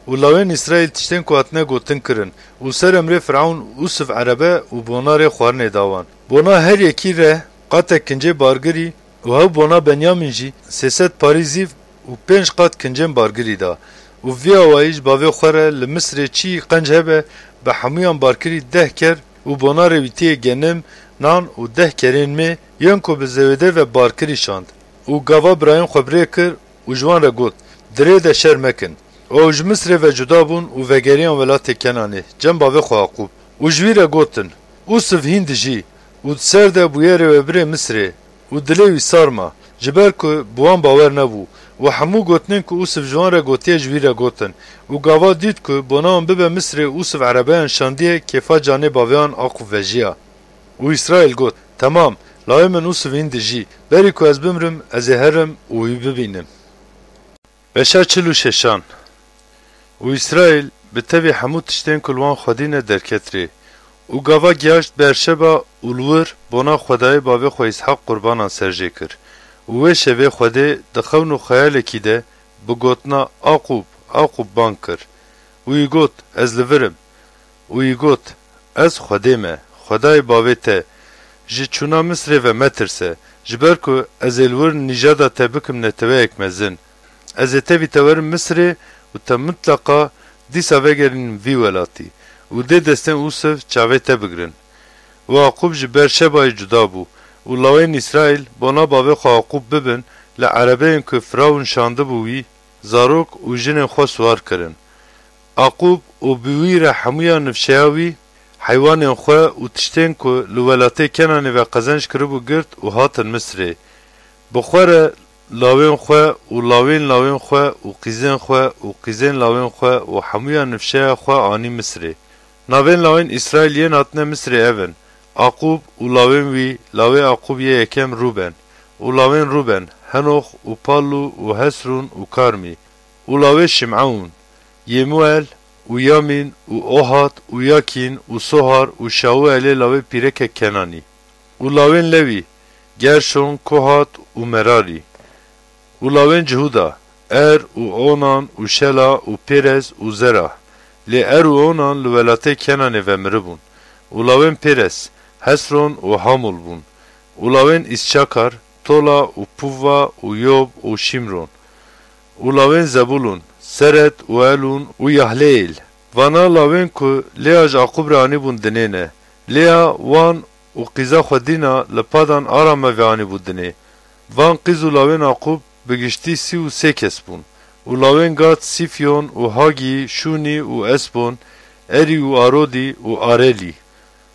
Û lawên Îsraîl tiştên ku hatine gotin kirin û ser emrê Firawûn Ûsiv erebe û bonarê xwarinê da wan. Bona her yekî re qatek kincê bargirî û hew bona Benyamîn jî sê sed parî zîv û pênc qat kincên bargirî da. Û vî awayî ji bavê xwe re li Misirê çiyî qenc hebe, bi hemûyan barkirî deh ker û bonarê wî tiyê genim, nan û deh kerên mê yên ku bi zewêdê ve barkirî şand. Û gava birayên xwe bi rê kir û ji wan re got, "Di rê de şer mekin." Û ew ji Misirê ve cuda bûn û vegeriyan welatê Kenanê, cem bavê xwe Yaqûb. Û ji wî re gotin, "Ûsiv hîn dijî û di ser de bûye rêwebirê Misirê." Û dilê wî sar ma, ji ber ku bi wan bawer nebû. Û hemû gotinên ku Ûsiv ji wan re gotiye ji wî re gotin. Û gava dît ku bona wan bibe Misirê, Ûsiv erebeyan şandiye, kêfa canê bavê wan Yaqûb vejiya. Û Îsraîl got, "Temam, lawê min Ûsiv hîn dijî. Berî ku ez bimrim, ez ê herim û wî bibînim." Beşa çil û şeşan. Û Îsraîl bi tevî hemû tiştên ku li wan xwedîne derket rê. Û gava gihaşt Berşeba û li wir bona Xwedayê bavê xwe Îshaq qurbanan ser jê kir. Û wê şevê Xwedê di xewn û xeyalekî de bi gotina, "Aqûb, Aqûb" bang kir. Û yî got, "Ez li vir im." Û yî got, "Ez Xwedê me, Xwedayê bavê te. Ji çûna Misirê ve metirse, ji ber ku ez ê li wir nîjada te bikim neteweyek mezin. Ez ê tevî te werim Misirê û te mitleqa dîsa vegerînim vî welatî û dê destên Ûsiv çavê te bigirin." Û Aqûb ji Berşebayê cuda bû û lawên Îsraîl bona bavê xwe Aqûb bibin li erebeyên ku Firawûn şandibû wî, zarok û jinên xwe siwar kirin. Aqûb û bi wî re hemûya nifşeya wî heywanên xwe û tiştên ku li welatê Kenanê ve qezenc kiribû girt û hatin Misirê. Bi xwe re lawên xwe û lawên lawên xwe û qîzên xwe û qîzên lawên xwe û hemûya nifşeya xwe anî Misirê. Navên lawên Îsraîl yên hatine Misirê ev in: Aqûb û lawên wî, lawê Aqûb yê yekem Rûben, û lawên Rûben, Henox û Pallu û Hesrûn û Karmî, û lawê Şimewn, Yemuel û Yamîn û Ohat û Yakîn û Sohar û Şauelê lawê pîrekek Kenanî, û lawên Lewî, Gerşon, Kohat û Merarî, û lawên Cihuda, Er û Onan û Şela û Pêrez û Zera. Lê Er û Onan li welatê Kenanê ve miribûn. Û lawên Pêrez, Hesron û Hamul bûn. Û lawên Îsçakar, Tola û Puvva û Yob û Şimron. Û lawên Zebulun, Seret û Elûn û Yahleyêl. Vana lawên ku Lea ji Aqûb re anîbûn dinê ne. Lea wan û qîza xwe Dîna li Padan Arame ve anîbû dinê. Van qîz û lawên Aqûb bi giştî sî û sê kes bûn. Û lawên Gad, Sîfyon û Hagî, Şûnî û Esbon, Erî û Arodî û Arelî.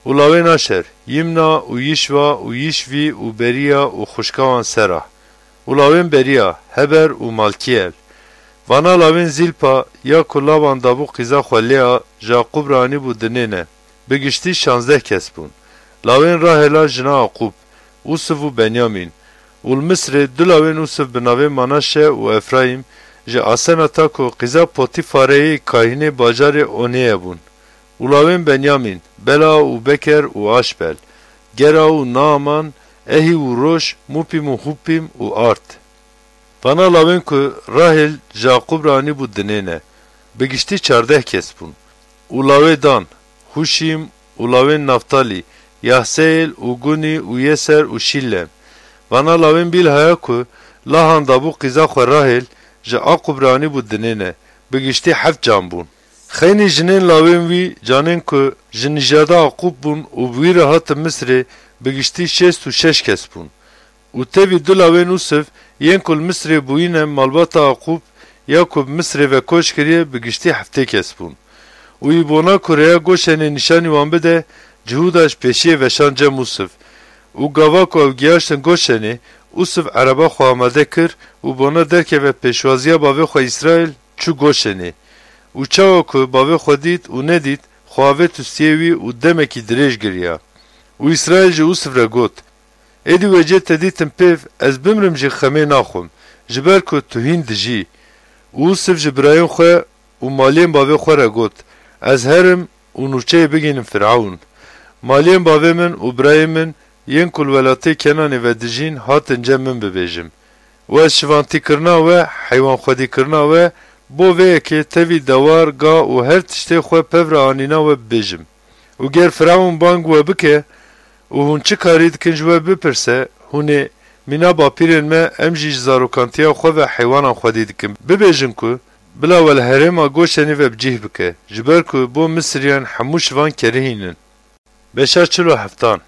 Û lawên Aşer, Yîmna û Yîşva û Yîşvî û Berîya û xwişka wan Sera. Û lawên Berîya, Heber û Malkîyel. Vana lawên Zîlpa, ya ku lawan dabû qîza xwe Lea, ji Aqûb re anîbû dinê ne. Bi giştî şazdeh kes bûn. Lawên Rahela jina Aqûb, Ûsiv û Benyamîn. Û li Misirê du lawên Ûsiv bi navên Manaşe û Efrayîm, ji Asenata ku qîza Potîfareyê kahînê bajarê Onê ye bûn. Û lawên Benyamîn, Bela û Beker û Aşbel, Gera û Naaman, Ehî û Roş, Mûpîm û Hûpîm û Ard. Vana lawên ku Rahêl ji Aqûb re anîbû dinê ne, bi giştî çardeh kes bûn. Û lawê Dan, Hûşîm, û lawên Naftalî, Yahseyêl û Gunî û Yeser û Şîllem. Vana lawên Bîlhaya ku lahan dabû qîza xwe Rahêl, ji Aqûb re anîbû dinê ne, bi giştî heft can bûn. Xeynî jinên lawên wî, canên ku ji nîjada Aqûb bûn û bi wî re hatin Misirê, bi giştî şêst û şeş kes bûn. Û tevî du lawên Ûsiv, yên ku li Misirê bûyîne malbata Aqûb, ya ku bi Misirê ve koç kiriye, bi giştî heftê kes bûn. Û wî bona ku rêya Goşenê nîşanî wan bide, Cihûda ji pêşiyê veşan cem Ûsiv. Û gava ku ew giyaştin Goşenê, Ûsiv ereba xwe amade kir û bona derkeve pêşwaziya bavê xwe Îsraîl, çû Goşenê. Û çawa ku bavê xwe dît û nedît, xwe avêt û stiyê wî û demekî dirêj giriya. Û Îsraîl ji Ûsiv re got: Êdî wecê te dîtim pêv, ez bimrim jî xemê naxwim, ji ber ku tu hîn dijî. Û Ûsiv ji birayên xwe û maliyên bavê xwe re got: Ez herim û nûçeyê bigihînim Firewn. Maliyên bavê min û birayên min yên ku li welatê Kenanê ve dijîn hatin cem min bibêjim. Û ez şivantîkirina we, heywanxwedîkirina we, bo vê yekê tevî dewar, ga û her tiştê xwe pev re anîna we bibêjim. Û ger Firewn bang we bike û hûn çi karî dikin ji we bipirse, hûn ê: Mîna bapîrên me, em jî ji zarokantiya xwe ve heywanan xwedî dikin, bibêjin ku: Bila we li herêma Goşenê ve bi cih bike, ji ber ku bo Misiriyan hemû şivan kerihîn in. Beşa çil û heftan.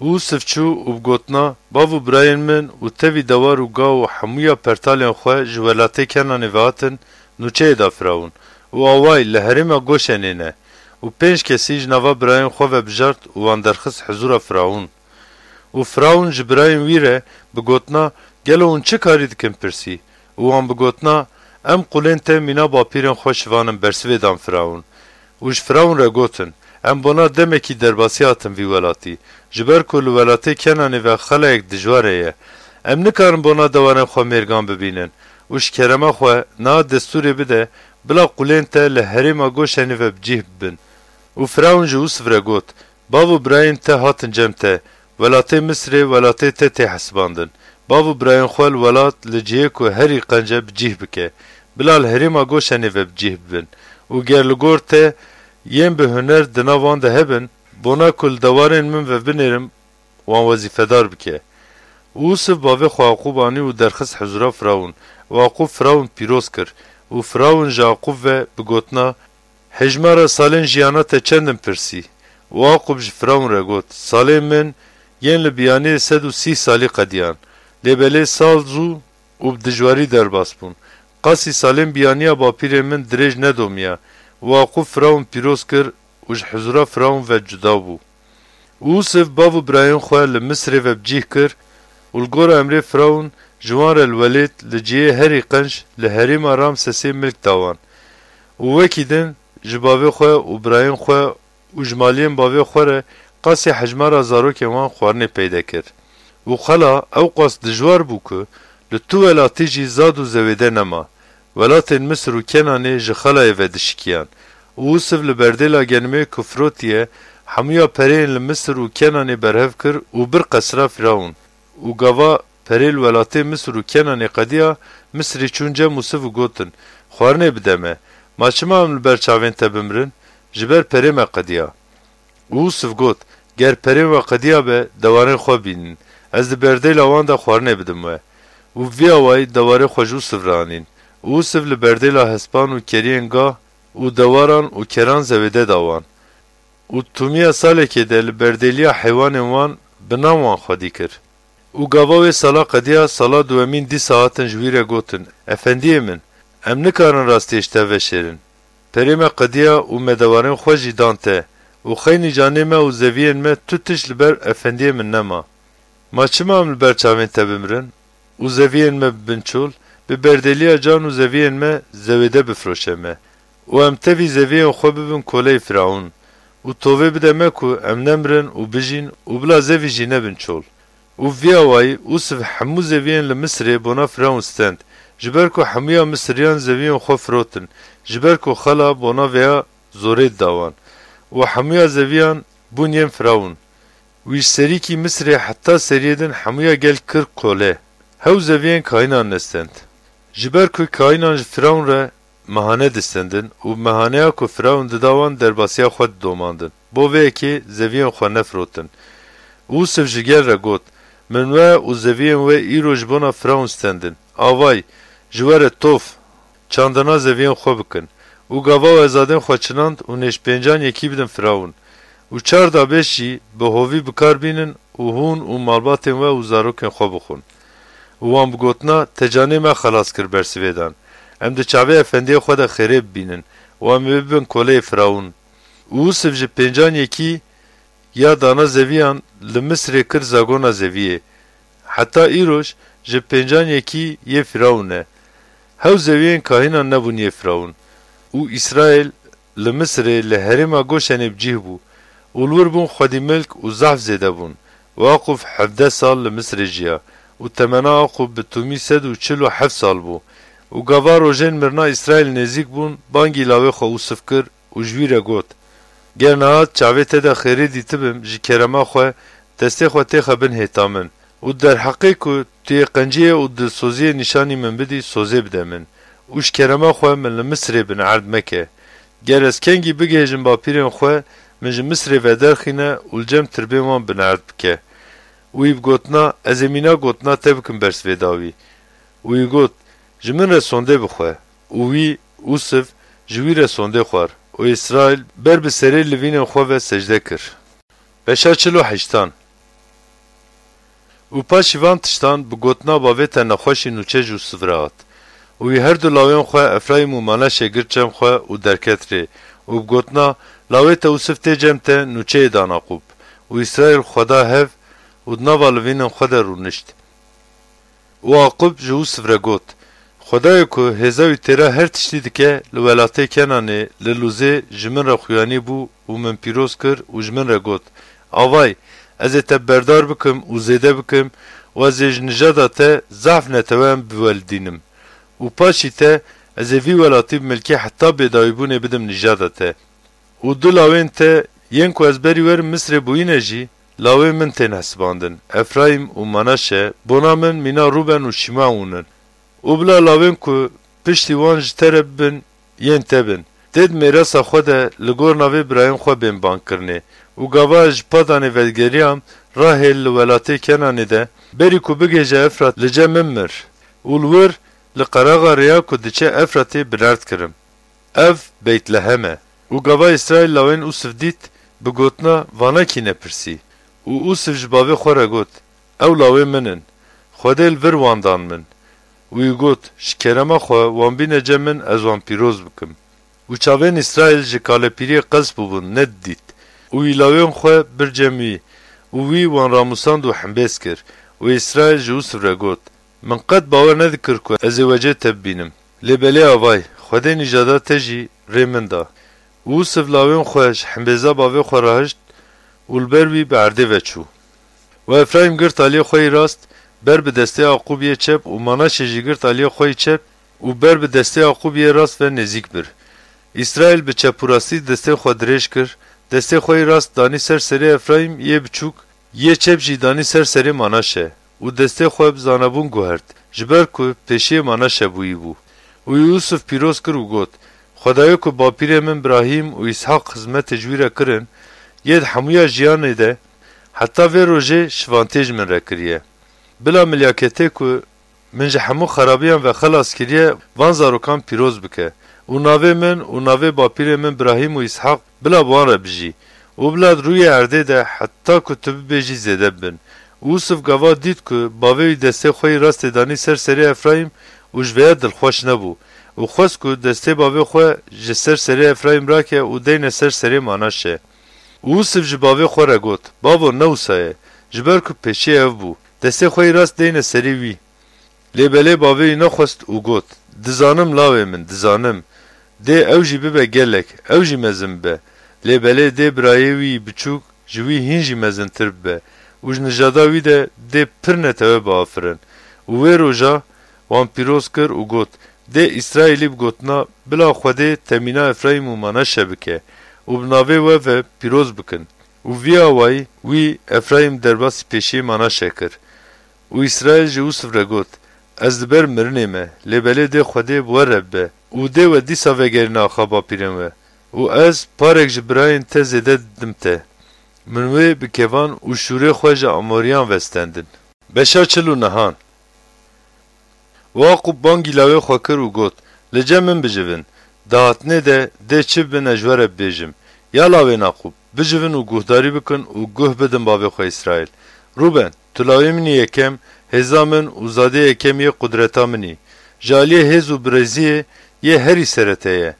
Û Ûsiv çû û bi gotina: Bav û birayên min û tevî dewar û ga û hemûya pertalên xwe ji welatê Kenanê ve hatin nûçeyê da Firewn û awayî li herêma Goşenê ne. Û pênc kesî ji nava birayên xwe ve bijart û wan derxist hizûra Firewn. Û Firewn ji birayên wî re bi gotina: Gelo hûn çi karî dikin? Pirsî. Û wan bi gotina: Em qulên te mîna bapîrên xwe şivan in, bersivê dan Firewn. Û ji Firewn re gotin: Em bona demekî derbasî hatin vî welatî, ji ber ku li welatê Kenanê ve xelayek dijwar heye. Em nikarin bona dewarên xwe mêrgan bibînin û ji kerema xwe niha destûrê bide, bila qulên te li herêma Goşenê ve bi cih bibin. Û Firewn ji Ûsiv re got: Bav û birayên te hatin cem te, welatê Misirê welatê te tê hesibandin. Bav û birayên xwe li welat, li cihê ku herî qenc e, bi cih bike. Bila li herêma Goşenê ve bi cih bibin. Û ger li gor te yên bi huner di nav wan de hebin, bona ku li dewarên min ve binêrim, wan wezîfedar bike. Û Ûsiv bavê xwe Aqûb anî û derxist hizûra Firewn. Û Aqûb Firewn pîroz kir. Û Firewn ji Aqûb ve bi gotina: Hejmara salên jiyana te çend in? Pirsî. Û Aqûb ji Firewn re got: Salên min yên li biyaniyê sed û sî salî qediyan. Lê belê sal zû û bi dijwarî derbas bûn. Qasî salên biyaniya bapîrên min dirêj nedomiya. Û Aqûb Firewn pîroz kir û ji hizûra Firawûn ve cuda bû. Û Ûsiv bav û birayên xwe li Misirê ve bi cih kir û li gora emrê Firawûn ji wan re li welêt li cihê herî qenc li herêma Ramsesê milk da wan. Û wekî din ji bavê xwe û birayên xwe û ji maliyên bavê xwe re qasî hejmara zarokên wan xwarinê peyde kir. Û xela ewqas dijwar bû ku li tu welatî jî zad û zewêde nema. Welatên Misir û Kenanê ji xelayê ve dişikiyan. Û Ûsiv li berdêla genimê ku firotiye, hemûya pereyên li Misir û Kenanê berhev kir û bir qesra Firawûn. Û gava perê li welatê Misir û Kenanê qediya, Misirî çûn cem Ûsiv û gotin, Xwarinê bide me. Ma çima em li ber çavên te bimirin? Ji ber perê me qediya. Û Ûsiv got, Ger perên we qediya be, dewarên xwe bînin. Ez di berdêla wan de xwarinê bidim we. Û bi vî awayî dewarê xwe ji Ûsiv re anîn. Û Ûsiv li berdêla hespan û keriyên gah û dewaran û keran zewêde da wan. Û tumiya salekê de li berdêliya heywanên wan bi nan wan xwedî kir. Û gava wê sala qediya, sala duwemîn dîsa hatin ji wî re gotin, Efendiyê min, em nikarin rastiyê ji te veşêrin. Perê me qediya û me dewarên xwe jî dan te û xeynî canê me û zeviyên me tu tişt li ber efendiyê min nema. Ma çima em li ber çavên te bimirin û zeviyên me bibin çol, bi berdêliya can û zeviyên me zewêde bifiroşe me û em tevî zeviyên xwe bibin koleyê Firawûn û tovê bide me ku em nemirin û bijîn û bila zevî jî nebin çol. Û vî awayî Ûsiv hemû zeviyên li Misirê bona Firawûn stend, ji ber ku hemûya Misiriyan zeviyên xwe firotin, ji ber ku xela bona vêya zorê dida wan. Û hemûya zeviyan bûn yên Firawûn. Wî ji serîkî Misirê heta seriyê din hemûya gel kir kole. Hew zeviyên kahinan nestend. Ji ber ku kahinan ji Firawûn re mehane distendin û mehaneya ku Firawûn dida wan derbasiya xwe didomandin. Bo vê yekê zeviyên xwe nefirotin. Ûsiv ji gel re got, Min we û zeviyên we îro ji bona Firawûn stendin. Avay, ji we re tof! Çandina zeviyên xwe bikin. Û gava û ezadên xwe çinand û nêj pêncan yekî bidin Firawûn. Û çar dabêş jî bi hovî bi kar bînin û hûn û malbatên we û zarokên xwe bixwin. Û wan bi gotina, Te canê me xelas kir bersivê dan. Em di çavê efendiyê xwe de xêrê bibînin û em ê bibin koleyê Firawûn. Û Ûsiv ji pêncan yekî ya dana zeviyan li Misirê kir zagona zeviyê. Heta îroj ji pêncan yekî yê Firawûn e. Hew zeviyên kahinan nebûn yê Firawûn. Û Îsraîl li Misirê li herêma Goşenê bi cih bû û li wir bûn xwedî milk û zehf zêde bûn. Û Aqûb hevdeh sal li Misirê jiya û temena Aqûb bi tûmî sed û çil û heft sal bû. Û gava rojên mirina Îsraîl nêzîk bûn, bangî lawê xwe Ûsiv kir û ji wî re got, Ger niha çavê te de xêrê dîtibim, ji kerema xwe destê xwe têxe bin hêta min û derheqê ku tu yê qenciyê û dilsoziyê nîşanî min bidî, sozê bide min û ji kerema xwe min li Misirê binerd meke. Ger ez kengî bigihêjim bapîrên xwe, min ji Misirê vederxîne û li cem tirbên wan binerd bike. Û wî bi gotina, Ez ê mîna gotina te bikim bersivê dawî. Û wî got, Ji min re sondê bixwe. Û wî, Ûsiv, ji wî re sondê xwar û Îsraîl ber bi serê livînên xwe ve secde kir. Beşa çil û heştan. Û paşî van tiştan bi gotina bavê te nexweşî nûçe ji Ûsiv re hat. Û wî her du lawên xwe Efraîm û Manaşe girt cem xwe û derket rê. Û bi gotina, Lawê te Ûsiv tê cem te, nûçeyê dan Aqûb. Û Îsraîl xwe da hev û di nava livînên xwe de rûnişt. Û Aqûb ji Ûsiv re got, Xwedayê ku hêza wî têra her tiştî dike, li welatê Kenanê, li Lûzê ji min re xuyanî bû û min pîroz kir û ji min re got, Avay, ez ê te berdar bikim û zêde bikim û ez ê ji nijada te zehf neteweyan biwelidînim û paşî te ez ê vî welatî bi milkê heta bêdawîbûnê bidim nijada te. Û du lawên te yên ku ez berî werim Misirê bûyîne jî, lawên min tên hesibandin, Efraîm û Manaşe, bona min mîna Rûben û Şimeûn in. Û bila lawên ku piştî wan ji te re bibin, yên te bin. Tê di mêrasa xwe de li gor navê birayên xwe bên bangkirinê. Û gava ez ji Padanê vedigeriyam, Rahêl li welatê Kenanê de, berî ku bigihêje Efrat li cem min mir. Û li wir, li qeraxa rêya ku diçe Efratê binerd kirim. Ev Beytlehem e. Û gava Îsraîl lawên Ûsiv dît, bi gotina, Vana kî ne pirsî? Û Ûsiv ji bavê xwe re got, Ew lawê min in. Xwedê li vir wan dan min. Û wî got, Ji kerema xwe wan bîne cem min, ez wan pîroz bikim. Û Û çavên Îsraîl ji kalepîriyê qels bûbûn, nedidît. Û wî lawên xwe bir cem wî, û wî wan ramûsand û hembêz kir. Û Îsraîl ji Ûsif re got, Min qet bawer nedikir ku ez ê wecê te bibînim. Lê belê avay, Xwedê nîjada te jî rê min da. Û Ûsif lawên xwe ji hembêza bavê xwe rahişt û li ber wî bi erdê ve çû. Û Efraîm girt aliyê xwe yî rast ber bi destê Yaqûb yê çep û Manaşe jî girt aliyê xwe yî çep û ber bi destê Yaqûb yê rast ve nêzîk bir. Îsraîl bi çep û rastî destê xwe dirêj kir, destê xwe yî rast danî ser serê Efraîm yê biçûk, yê çep jî danî ser serê Manaşe û destê xwe bi zanabûn guhert, ji ber ku pêşiyê Manaşe bûyî bû. Û Yûsif pîroz kir û got, Xwedayê ku bapîrê min Birahîm û Îshaq xizmetê ji wî re kirin, yê di hemûya jiyanê de heta vê rojê şivantiyê ji min re kiriye. Bila milyaketê ku min ji hemû xerabiyan ve xelas kiriye, van zarokan pîroz bike û navê min û navê bapîrê min Birahîm û Îshaq bila bi wan re bijî û bila di rûyê erdê de heta ku tu bibêjî zêde bibin. Û Ûsif gava dît ku bavê wî destê xwe yî rastê danî ser serê Efraîm û ji vêya dilxweş nebû û xwest ku destê bavê xwe ji ser serê Efraîm rake û deyne ser serê Manaşe. Û Ûsif ji bavê xwe re got, Bavo, ne wisa ye, ji ber ku pêşiyê ev bû, destê xwe yî rast deyne serê wî. Lê belê bavê wî nexwest û got, Dizanim lawê min, dizanim. Dê ew jî bibe gelek, ew jî mezin bibe. Lê belê dê birayê wî biçûk ji wî hîn jî mezintir bibe û ji nijada wî de dê pir netewe biafirin. Û wê roja wan pîroz kir û got, Dê Îsraîlî bi gotina, Bila Xwedê te mîna Efraîm û Manaşe bike û bi navê we ve pîroz bikin. Û vî awayî wî Efraîm derbasî pêşiyê Manaşe kir. Û Îsraîl ji Ûsif re got, Ez li ber mirinê me, lê belê dê Xwedê bi we re bibe û dê we dîsa vegerîne axa bapîrên we. Û ez parek ji birayên te zêde didim te. Min wê bi kevan û şûrê xwe ji Amoriyan ve stendin. Beşa çil û nehan. Û Yaqûb bangî lawê xwe kir û got, Li cem min bicivin, di hatinê de dê çi bibin ez ji we re bibêjim. Ya lawên Yaqûb, bicivin û guhdarî bikin û guh bidin bavê xwe Îsraîl. Rûben, tu lawê min î yekem, hêza min û zadê yekem yê qudreta min î. Ji aliyê hêz û birêziyê yê herî serete ye.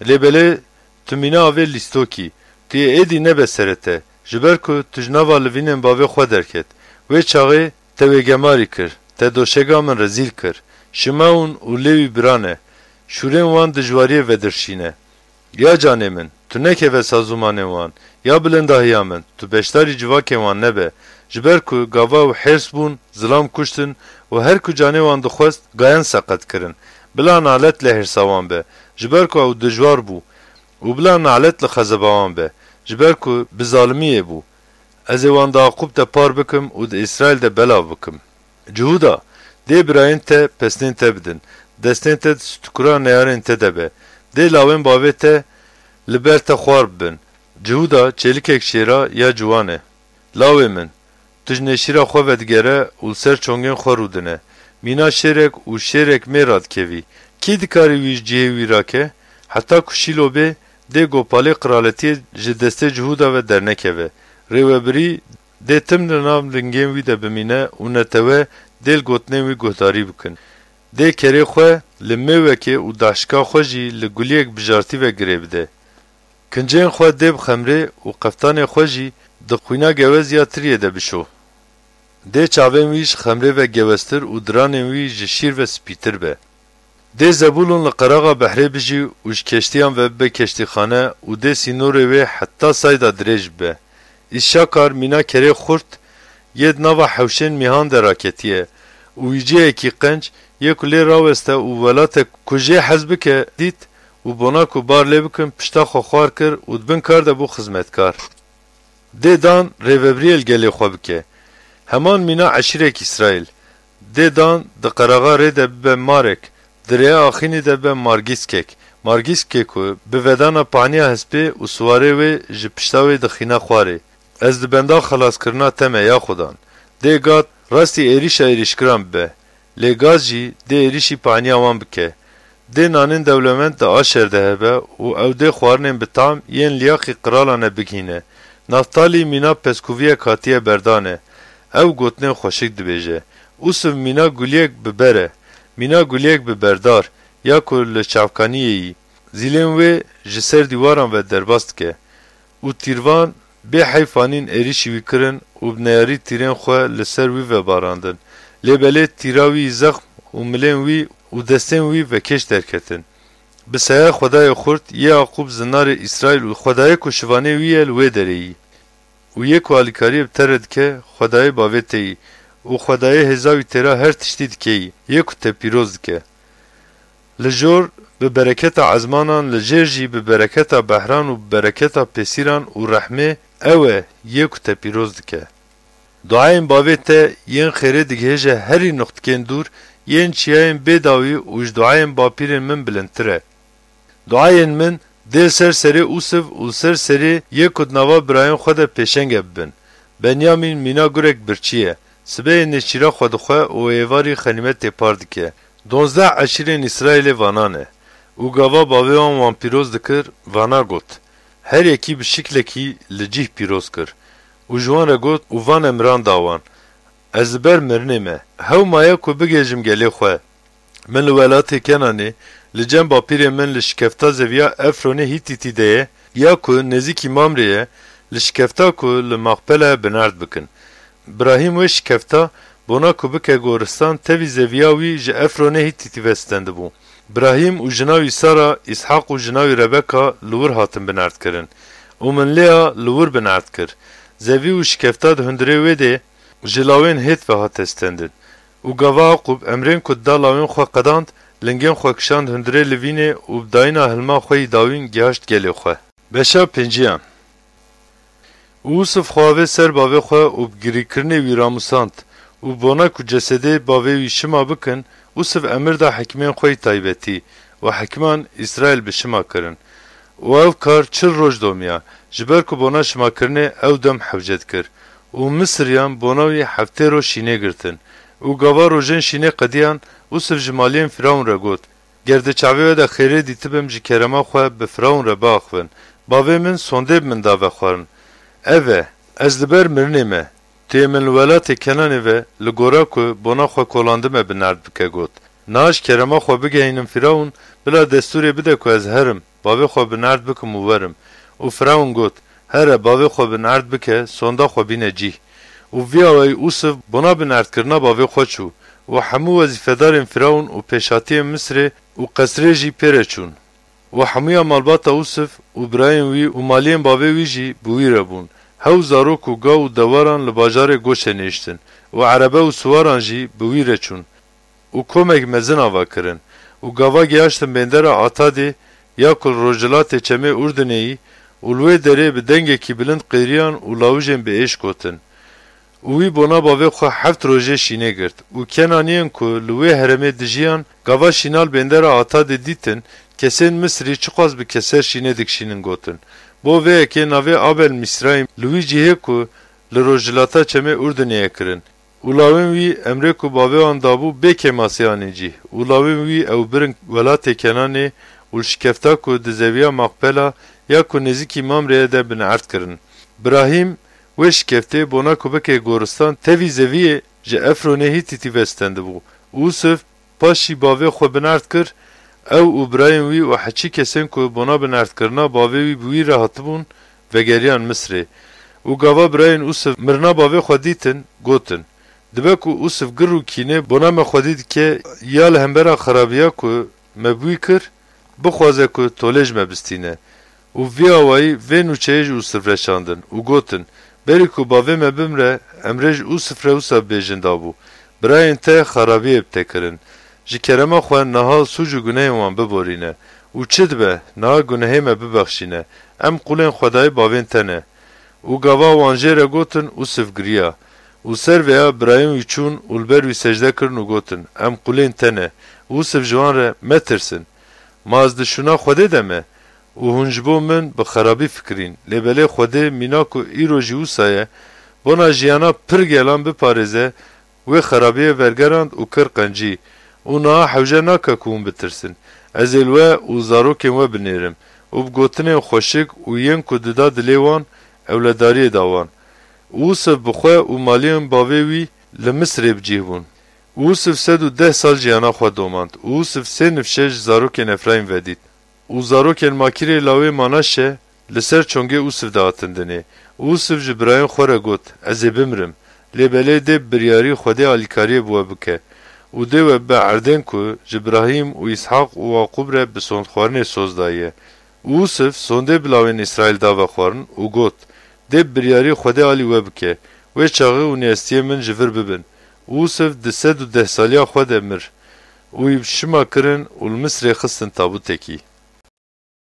Lê belê tu mîna avê lîstokî, tu yê êdî nebe serete, ji ber ku tu ji nava livînên bavê xwe derket. Wê çaxê te wê gemarî kir, te doşega min rezîl kir. Şimewon û Lêwî bira ne. Şûrên wan dijwariyê vedirşîne. Ya canê min, tu nekeve sazûmanên wan. Ya bilindahiya min, tu beşdarî civakên wan nebe. Ji ber ku gava ew hêrs bûn, zilam kuştin û her ku canê wan dixwest, gayan seqet kirin. Bila nalet li hêrsa wan be, ji ber ku ew dijwar bû, û bila nalet li xezeba wan be, ji ber ku bi zalimiyê bû. Ez ê wan di Yaqûb de par bikim û di Îsraîl de belav bikim. Cihûda, dê birayên te pesnên te bidin, destên te di stikura neyarên te de be, dê lawên bavê te li ber te xwar bibin. Cihûda, çêlikek şêra ya ciwan e. Lawê min, tu ji nêşîra xwe vedigere û li ser çongên xwe rûdine. Mîna şêrek û şêrek mêr radikevî. Kî dikarî wî ji cihê wî rake? Heta ku Şîlo bê, dê gopalê qiraletiyê ji destê Cihûda ve dernekeve. Rêwebirî dê tim li nav lingên wî de bimîne û netewe dê li gotinên wî guhdarî bikin. Dê kerê xwe li mêwekê û daşika xwe jî li guliyek bijartî ve girê bide. Kincên xwe dê bi xemrê û qeftanê xwe jî di xwîna gewez ya tiriyê de bişo. Dê çavên wî ji xemrê ve geweztir û diranên wî ji şîr ve spîtir be. Dê Zebûlûn li qeraxa behrê bijî û ji keştiyan ve bibe keştîxane û dê sînorê wê heta Sayda dirêj bibe. Îsakar mîna kerê xurt yê di nava hewşên mîhan de raketiye û wî cihekî qenc yê ku lê raweste û welate ku jê hez bike dît û bona ku bar lê bikin pişta xwe xwar kir û di bin kar de bû xizmetkar. Dê Dan rêvebiriyê li gelê xwe bike. Heman mîna eşîrek Îsraîl. Dê Dan di qeraxa rê de bibe marek, di rêya axînî de bibe margîskek. Margîskê ku bi vedana paniya hespê û siwarê wê ji pişta wê dixîne xwarê. Ez di benda xelaskirina te me ya Xudan. Dê Gad rastî êrîşa êrîşkiran bibe. Lê Gad jî dê êrîşî paniya wan bike. Dê nanên dewlemend di Aşer de hebe û ew dê xwarinên bi tam yên liyaqî qiralane bigihîne. Naftalî mîna pezkûviyek hatiye berdanê. Ew gotinên xweşik dibêje. Ûsiv mîna guliyek bi ber e. Mîna guliyek bi berdar, ya ku li çavkaniyê yî. Zîlên wê ji ser dîwaran ve derbas dike û tîrvan bê heyf anîn êrîşî wî kirin û bi neyarî tîrên xwe li ser wî vebarandin. Lê belê tîra wî zexm û milên wî û destên wî vekêş derketin. Bi saya Xwedayê xurt yê Yaqûb zinarê Îsraîl û Xwedayê ku şivanê wî ye li wê derê yî. Û yê ku alîkariyê bi te re dike, Xwedayê bavê te yî û Xwedayê hêza wî têra her tiştî dike yî, yê ku te pîroz dike. Li jor bi bereketa ezmanan, li jêr jî bi bereketa behran û bi bereketa pêsîran û rehmê ew e yê ku te pîroz dike. Duayên bavê te yên xêrê digihêje herî nuxtikên dûr, yên çiyayên bê dawî û ji duayên bapîrên min bilindtir e. Duayên min dê ser serê Ûsiv û ser serê yê ku di nava birayên xwe de pêşenge bibin. Benyamîn mîna gurek birçî ye. Sibehê nêçîra xwe dixwe û êvarî xenîmetê par dike. Donzdeh eşîrên Îsraîlê vana ne. Û gava bavê wan wan pîroz dikir, vana got. Her yekî bi şiklekî li cih pîroz kir. Û ji wan re got û van emiran da wan. Ez li ber mirinê me. Hew maye ku bigihêjim gelê xwe. Min li welatê Kenanê, li cem bapîrê min li şikefta zeviya Efronê Hîtîtî de ye, ya ku nêzîkî Mamrê ye, li şikefta ku li Maqpela ye binerd bikin. Birahîm wê şikefta, bona ku bike goristan, tevî zeviya wî ji Efronê Hîtîtî ve stendibû. Birahîm û jina wî Sara, Îshaq û jina wî Rebeka li wir hatin binerdkirin. Û min lêya li wir binerd kir. Zevî û şikefta di hundirê wê de ji lawên Hêt ve hate stendin. Û gava Yaqûb emrên ku dida lawên xwe qedand, lingên xwe kişand hundirê livînê û bi dayîna hilma xwe yî dawîn gihaşt gelê xwe. Beşa pênciyan. Û Ûsiv xwe avê ser bavê xwe û bi girîkirinê wî ramûsand. Û bona ku cesedê bavê wî şima bikin, Ûsiv emir da hekimên xwe yî taybetî û hekiman Îsraîl bi şima kirin. Û ev kar çil roj domiya, ji ber ku bona şimakirinê ew dem hewce dikir. Û Misiriyan bona wî heftê roj şînê girtin. Û gava rojên şînê qediyan, Ûsiv ji maliyên Firawûn re got, Ger di çavê we de xêrê dîtibim, ji kerema xwe bi Firawûn re biaxivin. Bavê min sondê bi min da vexwarin. Ev e, ez li ber mirinê me. Tu yê min li welatê Kenanê ve, li gora ku bona xwe kolandime, binerd bike, got. Niha ji kerema xwe bigehînim Firawûn, bila destûrê bide ku ez herim, bavê xwe binerd bikim û werim. Û Firawûn got, Here, bavê xwe binerd bike, sonda xwe bîne cîh. Û vî awayî Ûsiv bona binerdkirina bavê xwe çû. Û hemû wezîfedarên Firawûn û pêşhatiyên Misirê û qesrê jî pê re çûn. Û hemûya malbata Ûsiv û birayên wî û maliyên bavê wî jî bi wî re bûn. Hew zarok û gav û dewaran li bajarê Goşenê hiştin û erebe û siwaran jî bi wî re çûn. Û komek mezin ava kirin. Û gava gihaştin bêndera Atadê, ya ku li rojhilatê çemê Urdinê yî, û li wê derê bi dengekî bilind qêriyan û lawijên bi êş gotin. Û wî bona bavê xwe heft rojê şînê girt. Û Kenaniyên ku li wê herêmê dijiyan, gava şîna li bêndera Atadê dîtin, kesên Misrî çiqas bi keser şînê dikişînin gotin. Bo vê yekê navê Abel Mîsrayîm li wî cihê ku li rojhilata çemê Urdinê ye kirin. Û lawên wî emrê ku bavê wan dabû bê kêmasî anîn cîh. Û lawên wî ew birin welatê Kenanê û li şikefta ku di zeviya Maqpela ya ku nêzîkî Mamrê ye de binerd kirin. Birahîm wê şikeftê bona ku bike goristan tevî zeviyê ji Efronê Hîtîtî ve stendibû. Û Ûsiv paşî bavê xwe binerd kir, ew û birayên wî û heçî kesên ku bona binerdkirina bavê wî bi wî re hatibûn, vegeriyan Misrê. Û gava birayên Ûsiv mirina bavê xwe dîtin, gotin, Dibe ku Ûsiv gir û kînê bona me xwedî dike, ya li hembera xerabiya ku me bi wî kir, bixwaze ku tolê ji me bistîne. Û vî awayî vê nûçeyê ji Ûsiv re şandin û gotin, Berî ku bavê me bimre, emrê ji Ûsiv re wisa bêjin dabû, Birayên te xerabiyê bi te kirin. Ji kerema xwe niha sûc û gunehên wan biborîne. Û çi dibe, niha gunehê me bibexşîne. Em qulên Xwedayê bavên te ne. Û gava wan jê re gotin, Ûsiv giriya. Û ser vêya birayên wî çûn û li ber wî secde kirin û gotin, Em qulên te ne. Ûsiv ji wan re, Metirsin. Ma ez di şûna Xwedê de me? Û hûn ji bo min bi xerabî fikirîn. Lê belê Xwedê mîna ku îro jî wisa ye, bona jiyana pir gelan biparêze, wê xerabiyê vergerand û kir qencî. Û niha hewce nake ku hûn bitirsin. Ez ê li we û zarokên we binêrim û bi gotinên xweşik û yên ku dida dilê wan, ewledariyê da wan. Û Ûsiv bi xwe û maliyên bavê wî li Misirê bi cih bûn. Û Ûsiv sed û deh sal jiyana xwe domand. Û Ûsiv sê nifşe ji zarokên Efrayîm vedît. Û zarokên Makîrê lawê Manaşe li ser çongê Ûsiv de hatin dinê. Ûsiv ji birayên xwe re got, Ez ê bimrim. Lê belê dê bi biryarî Xwedê alîkariyê bi we bike. Û dê we bibe erdên ku ji Birahîm û Îshaq û Yaqûb re bi sondxwarinê soz daye. Û Ûsiv sondê bi lawên Îsraîl da vexwarin û got, Dê bi biryarî Xwedê alî we bike. Wê çaxê hûn ê estiyê min ji vir bibin. Û Ûsiv di sed û deh saliya xwe de mir. Û wî şima kirin û li Misrê xistin tabûtekî.